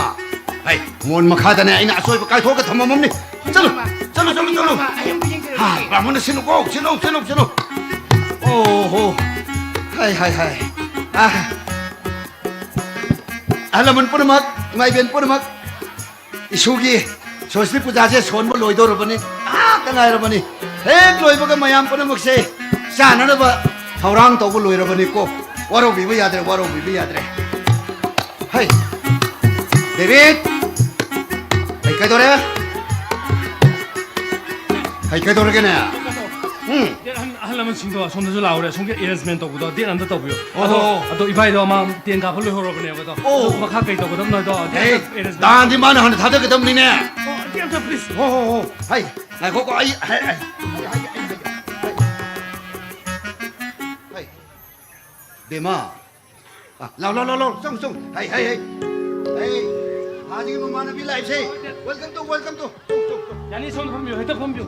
ꯍꯩ, ꯃꯣꯟ ꯃꯈꯥꯗꯅꯦ ꯑꯩꯅ ꯑꯆꯣꯏꯕ ꯀꯥꯏꯊꯣꯛꯑꯒ ꯊꯝꯃꯝꯃꯝꯅꯤ꯫ ꯆꯠꯂꯨ, ꯃꯥꯃ, ꯆꯠꯂꯨ, ꯆꯠꯂꯨ, ꯆꯠꯂꯨ꯫ ꯃꯥꯃ, ꯑꯩ ꯑꯝꯇ ꯌꯦꯡꯖꯔꯛꯀꯦ꯫ ꯍꯥ, ꯕ꯭ꯔꯥꯍꯃꯟꯗ ꯁꯤꯜꯂꯨꯀꯣ, ꯁꯤꯜꯂꯨ, ꯁꯤꯜꯂꯨ, ꯁꯤꯜꯂꯨ꯫ ꯑꯣ ꯍꯣ꯫ ꯍꯥꯏ, ꯍꯥꯏ, ꯍꯥꯏ꯫ ꯑꯥ꯫ ꯑꯍꯜ ꯂꯃꯟ ꯄꯨꯝꯅꯃꯛ, ꯏꯃꯥ ꯏꯕꯦꯟ ꯄꯨꯝꯅꯃꯛ, ꯏꯁꯨꯒꯤ ꯁꯣꯁꯇꯤ ꯄꯨꯖꯥꯁꯦ ꯁꯣꯟꯕ ꯂꯣꯏꯗꯧꯔꯕꯅꯤ꯫ ꯑꯥ, ꯉꯥꯏꯔꯕꯅꯤ꯫ ꯍꯦꯛ ꯂꯣꯏꯕꯒ ꯃꯌꯥꯝ ꯄꯨꯝꯅꯃꯛꯁꯦ ꯆꯥꯅꯅꯕ ꯊꯧꯔꯥꯡ ꯇꯧꯕ ꯂꯣꯏꯔꯕꯅꯤꯀꯣ꯫ ꯋꯥꯔꯧꯕꯤꯕ ꯌꯥꯗ꯭ꯔꯦ, ꯋꯥꯔꯧꯕꯤꯕ ꯌꯥꯗ꯭ꯔꯦ꯫ ꯍꯩ, ꯗꯦꯕꯤꯠ! ꯍꯩ, ꯀꯩꯗꯧꯔꯦ? ꯍꯩ, ꯀꯩꯗꯧꯔꯒꯦꯅꯦ? ꯎꯝ꯫ ꯗꯦꯠ ꯑꯍꯟ, ꯑꯍꯜ ꯂꯃꯟꯁꯤꯡꯗꯣ ꯑꯁꯣꯝꯗꯁꯨ ꯂꯥꯛꯍꯧꯔꯦ, ꯑꯁꯣꯝꯒꯤ ꯑꯦꯔꯦꯟꯖꯃꯦꯟ ꯇꯧꯕꯗꯣ ꯗꯦꯠ ꯑꯝꯗ ꯇꯧꯕꯤꯌꯣ꯫ ꯑꯣ, ꯑꯗꯣ, ꯑꯣ꯫ ꯑꯗꯣ ꯏꯕꯥꯏꯗꯣ ꯑꯃ ꯇꯦꯟ ꯀꯥꯞꯄ ꯂꯣꯏꯍꯧꯔꯕꯅꯦꯕ ꯑꯗꯣ꯫ ꯑꯣ꯫ ꯑꯗꯣ ꯃꯈꯥ ꯀꯩ ꯇꯧꯒꯗꯕꯅꯣ ꯍꯥꯏꯗꯣ ꯗꯦꯠ ꯑꯦ, ꯑꯝꯗ ꯑꯦꯔꯦꯟꯖꯃꯦꯟ ꯗꯥꯟꯗꯤ ꯃꯥꯅ ꯍꯥꯟꯅ ꯊꯥꯗꯒꯗꯕꯅꯤꯅꯦ꯫ ꯑꯣ, ꯗꯦꯠ ꯑꯝꯇ ꯄ꯭ꯂꯤꯖ꯫ ꯍꯣ, ꯍꯣ, ꯍꯣ꯫ ꯍꯩ, ꯉꯥꯏꯈꯣꯀꯣ, ꯑꯩ, ꯍꯩ, ꯍꯩ, ꯍꯩ, ꯍꯩ, ꯍꯩ, ꯍꯩ, ꯍꯩ꯫ ꯍꯩ꯫ ꯕꯦꯝꯃ꯫ ꯑ, ꯂꯥꯎ, ꯂꯥꯎ, ꯂꯥꯎ, ꯂꯥꯎ, ꯆꯪ, ꯆꯪ꯫ ꯍꯩ, ꯍꯩ, ꯍꯩ꯫ ꯍꯩ, ꯍꯥꯟꯅꯒꯤ ꯃꯃꯥꯟꯅꯕꯤ ꯂꯥꯛꯏꯁꯦ꯫ Welcome to, welcome to꯫ ꯆꯪ, ꯆꯪ, ꯆꯪ꯫ ꯌꯥꯅꯤ, ꯁꯣꯝꯗ ꯐꯝꯕꯤꯌꯨ, ꯍꯦꯛꯇ ꯐꯝꯕꯤꯌꯨ꯫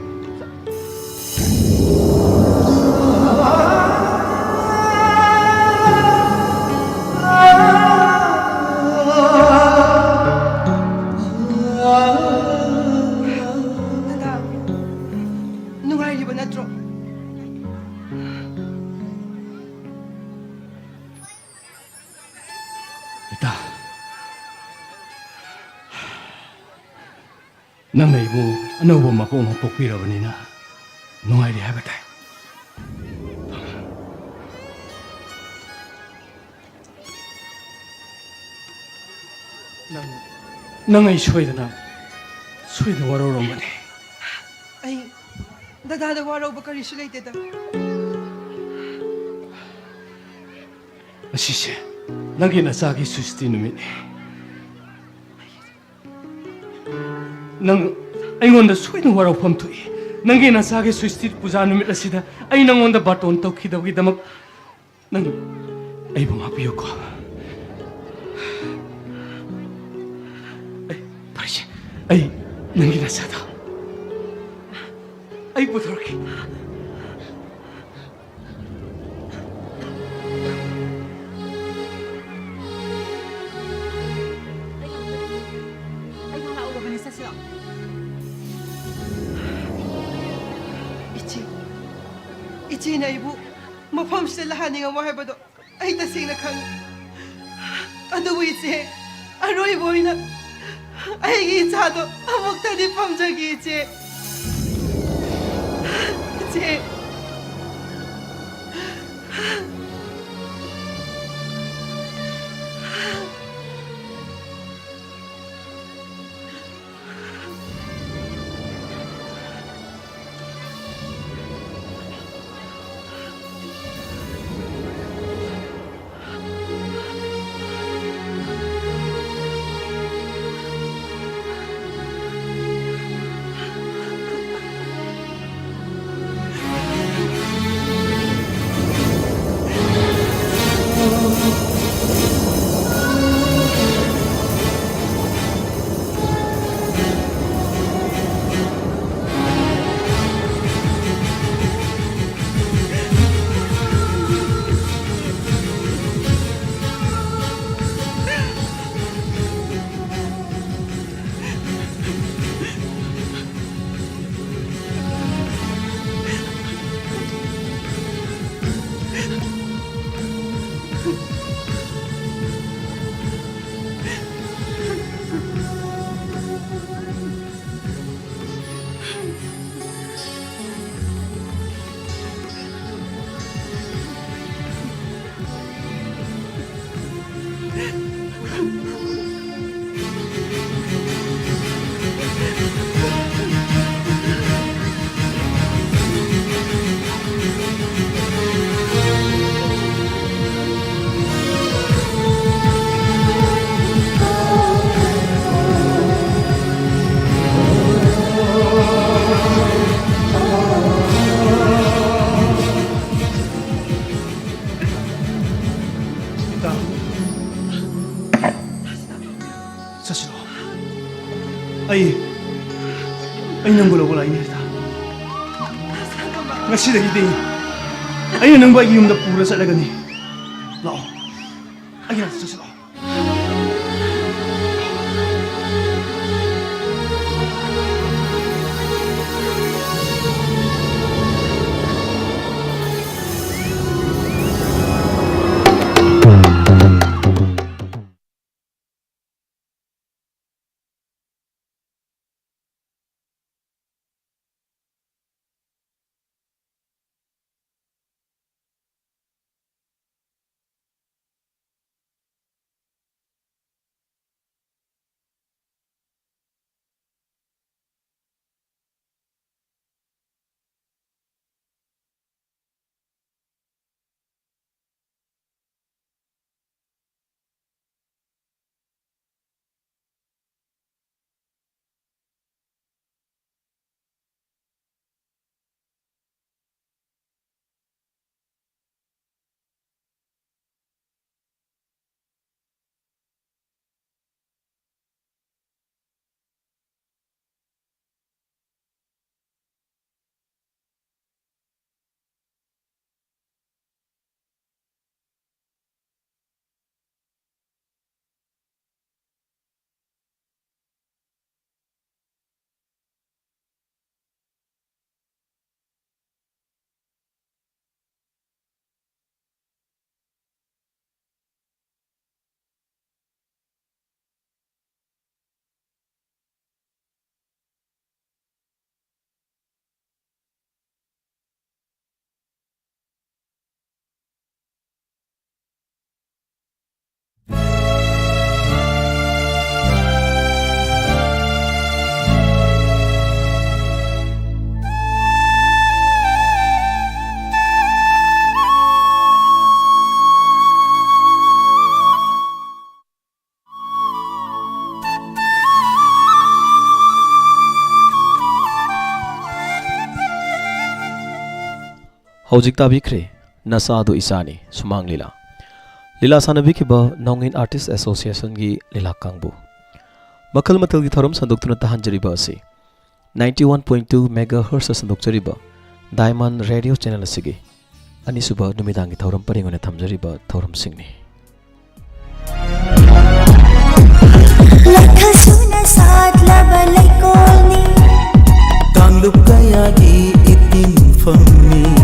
ꯗꯗꯥ, ꯅꯨꯡꯉꯥꯏꯔꯤꯕ ꯅꯠꯇ꯭ꯔꯣ? ꯏꯇꯥ, ꯅꯪꯅ ꯏꯕꯨꯡ ꯑꯅꯧꯕ ꯃꯄꯣꯛ ꯑꯃ ꯄꯣꯛꯄꯤꯔꯕꯅꯤꯅ ꯅꯨꯡꯉꯥꯏꯔꯤ ꯍꯥꯏꯕ ꯇꯥꯏ꯫ ꯅꯪ, ꯅꯪ ꯑꯩ ꯁꯣꯏꯗꯅ, ꯁꯣꯏꯗꯅ ꯋꯥꯔꯧꯔꯝꯒꯅꯤ꯫ ꯑꯩ ꯗꯗꯥꯗ ꯋꯥꯔꯧꯕ ꯀꯔꯤꯁꯨ ꯂꯩꯇꯦꯗ꯫ ꯉꯁꯤꯁꯦ ꯅꯪꯒꯤ ꯅꯆꯥꯒꯤ ꯁꯨꯁꯇꯤ ꯅꯨꯃꯤꯠꯅꯤ꯫ ꯅꯪ ꯑꯩꯉꯣꯟꯗ ꯁꯣꯏꯗꯅ ꯋꯥꯔꯧꯐꯝ ꯊꯣꯛꯏ꯫ ꯅꯪꯒꯤ ꯅꯆꯥꯒꯤ ꯁꯨꯁꯇꯤ ꯄꯨꯖꯥ ꯅꯨꯃꯤꯠ ꯑꯁꯤꯗ ꯑꯩ ꯅꯪꯉꯣꯟꯗ ꯕꯥꯇꯣꯟ ꯇꯧꯈꯤꯗꯕꯒꯤꯗꯃꯛ ꯅꯪ ꯑꯩꯕꯨ ꯉꯥꯛꯄꯤꯌꯨꯀꯣ꯫ ꯑꯩ, ꯐꯔꯦꯁꯦ, ꯑꯩ ꯅꯪꯒꯤ ꯅꯆꯥꯗꯣ ꯑꯩ ꯄꯨꯊꯣꯔꯛꯀꯦ꯫ ꯏꯆꯦ, ꯏꯆꯦꯅ ꯑꯩꯕꯨ ꯃꯐꯝꯁꯤꯗ ꯂꯥꯛꯍꯟꯅꯤꯡꯉꯝꯃꯣꯏ ꯍꯥꯏꯕꯗꯣ ꯑꯩ ꯇꯁꯦꯡꯅ ꯈꯪꯉꯤ꯫ ꯑꯗꯨꯕꯨ ꯏꯆꯦ, ꯑꯔꯣꯏꯕ ꯑꯣꯏꯅ ꯑꯩꯒꯤ ꯏꯆꯥꯗꯣ ꯑꯃꯨꯛꯇꯗꯤ ꯄꯝꯖꯒꯦ ꯏꯆꯦ꯫ ꯔꯤꯇꯥ, ꯆꯠꯁꯤꯔꯣ? ꯑꯩ, ꯑꯩ ꯅꯪꯕꯨ ꯂꯧꯕ ꯂꯥꯛꯏꯅꯦ, ꯔꯤꯇꯥ꯫ ꯉꯁꯤꯗꯒꯤꯗꯤ ꯑꯩꯅ ꯅꯪꯕꯨ ꯑꯩꯒꯤ ꯌꯨꯝꯗ ꯄꯨꯔ ꯆꯠꯂꯒꯅꯤ꯫ ꯂꯥꯛꯑꯣ, ꯑꯩꯒꯤ ꯅꯥꯛꯇ ꯆꯠꯁꯤ, ꯂꯥꯛꯑꯣ꯫ ꯍꯧꯖꯤꯛ ꯇꯥꯕꯤꯈ꯭ꯔꯦ ꯅꯆꯥꯗꯨ ꯏꯆꯥꯅꯤ ꯁꯨꯃꯥꯡ ꯂꯤꯂꯥ꯫ ꯂꯤꯂꯥ ꯁꯥꯟꯅꯕꯤꯈꯤꯕ ꯅꯣꯡꯏꯟ ꯑꯥꯔꯇꯤꯁ ꯑꯦꯁꯣꯁꯤꯌꯦꯁꯟꯒꯤ ꯂꯤꯂꯥ ꯀꯥꯡꯕꯨ꯫ ꯃꯈꯜ ꯃꯊꯦꯜꯒꯤ ꯊꯧꯔꯝ ꯁꯟꯗꯣꯛꯇꯨꯅ ꯇꯥꯍꯟꯖꯔꯤꯕ ꯑꯁꯤ ninety one point two megahertz ꯁꯟꯗꯣꯛꯆꯔꯤꯕ ꯗꯥꯏꯃꯟ ꯔꯦꯗꯤꯑꯣ ꯆꯦꯅꯦꯜ ꯑꯁꯤꯒꯤ ꯑꯅꯤꯁꯨꯕ ꯅꯨꯃꯤꯗꯥꯡꯒꯤ ꯊꯧꯔꯝ ꯄꯔꯦꯡ ꯑꯣꯏꯅ ꯊꯝꯖꯔꯤꯕ ꯊꯧꯔꯝꯁꯤꯡꯅꯤ꯫ ꯃꯈꯜ ꯁꯨꯅ ꯁꯥꯠꯂꯕ ꯂꯩꯀꯣꯜꯅꯤ꯫ ꯀꯥꯡꯂꯨꯞ ꯀꯌꯥꯒꯤ ꯏꯇꯤꯟꯐꯝꯅꯤ꯫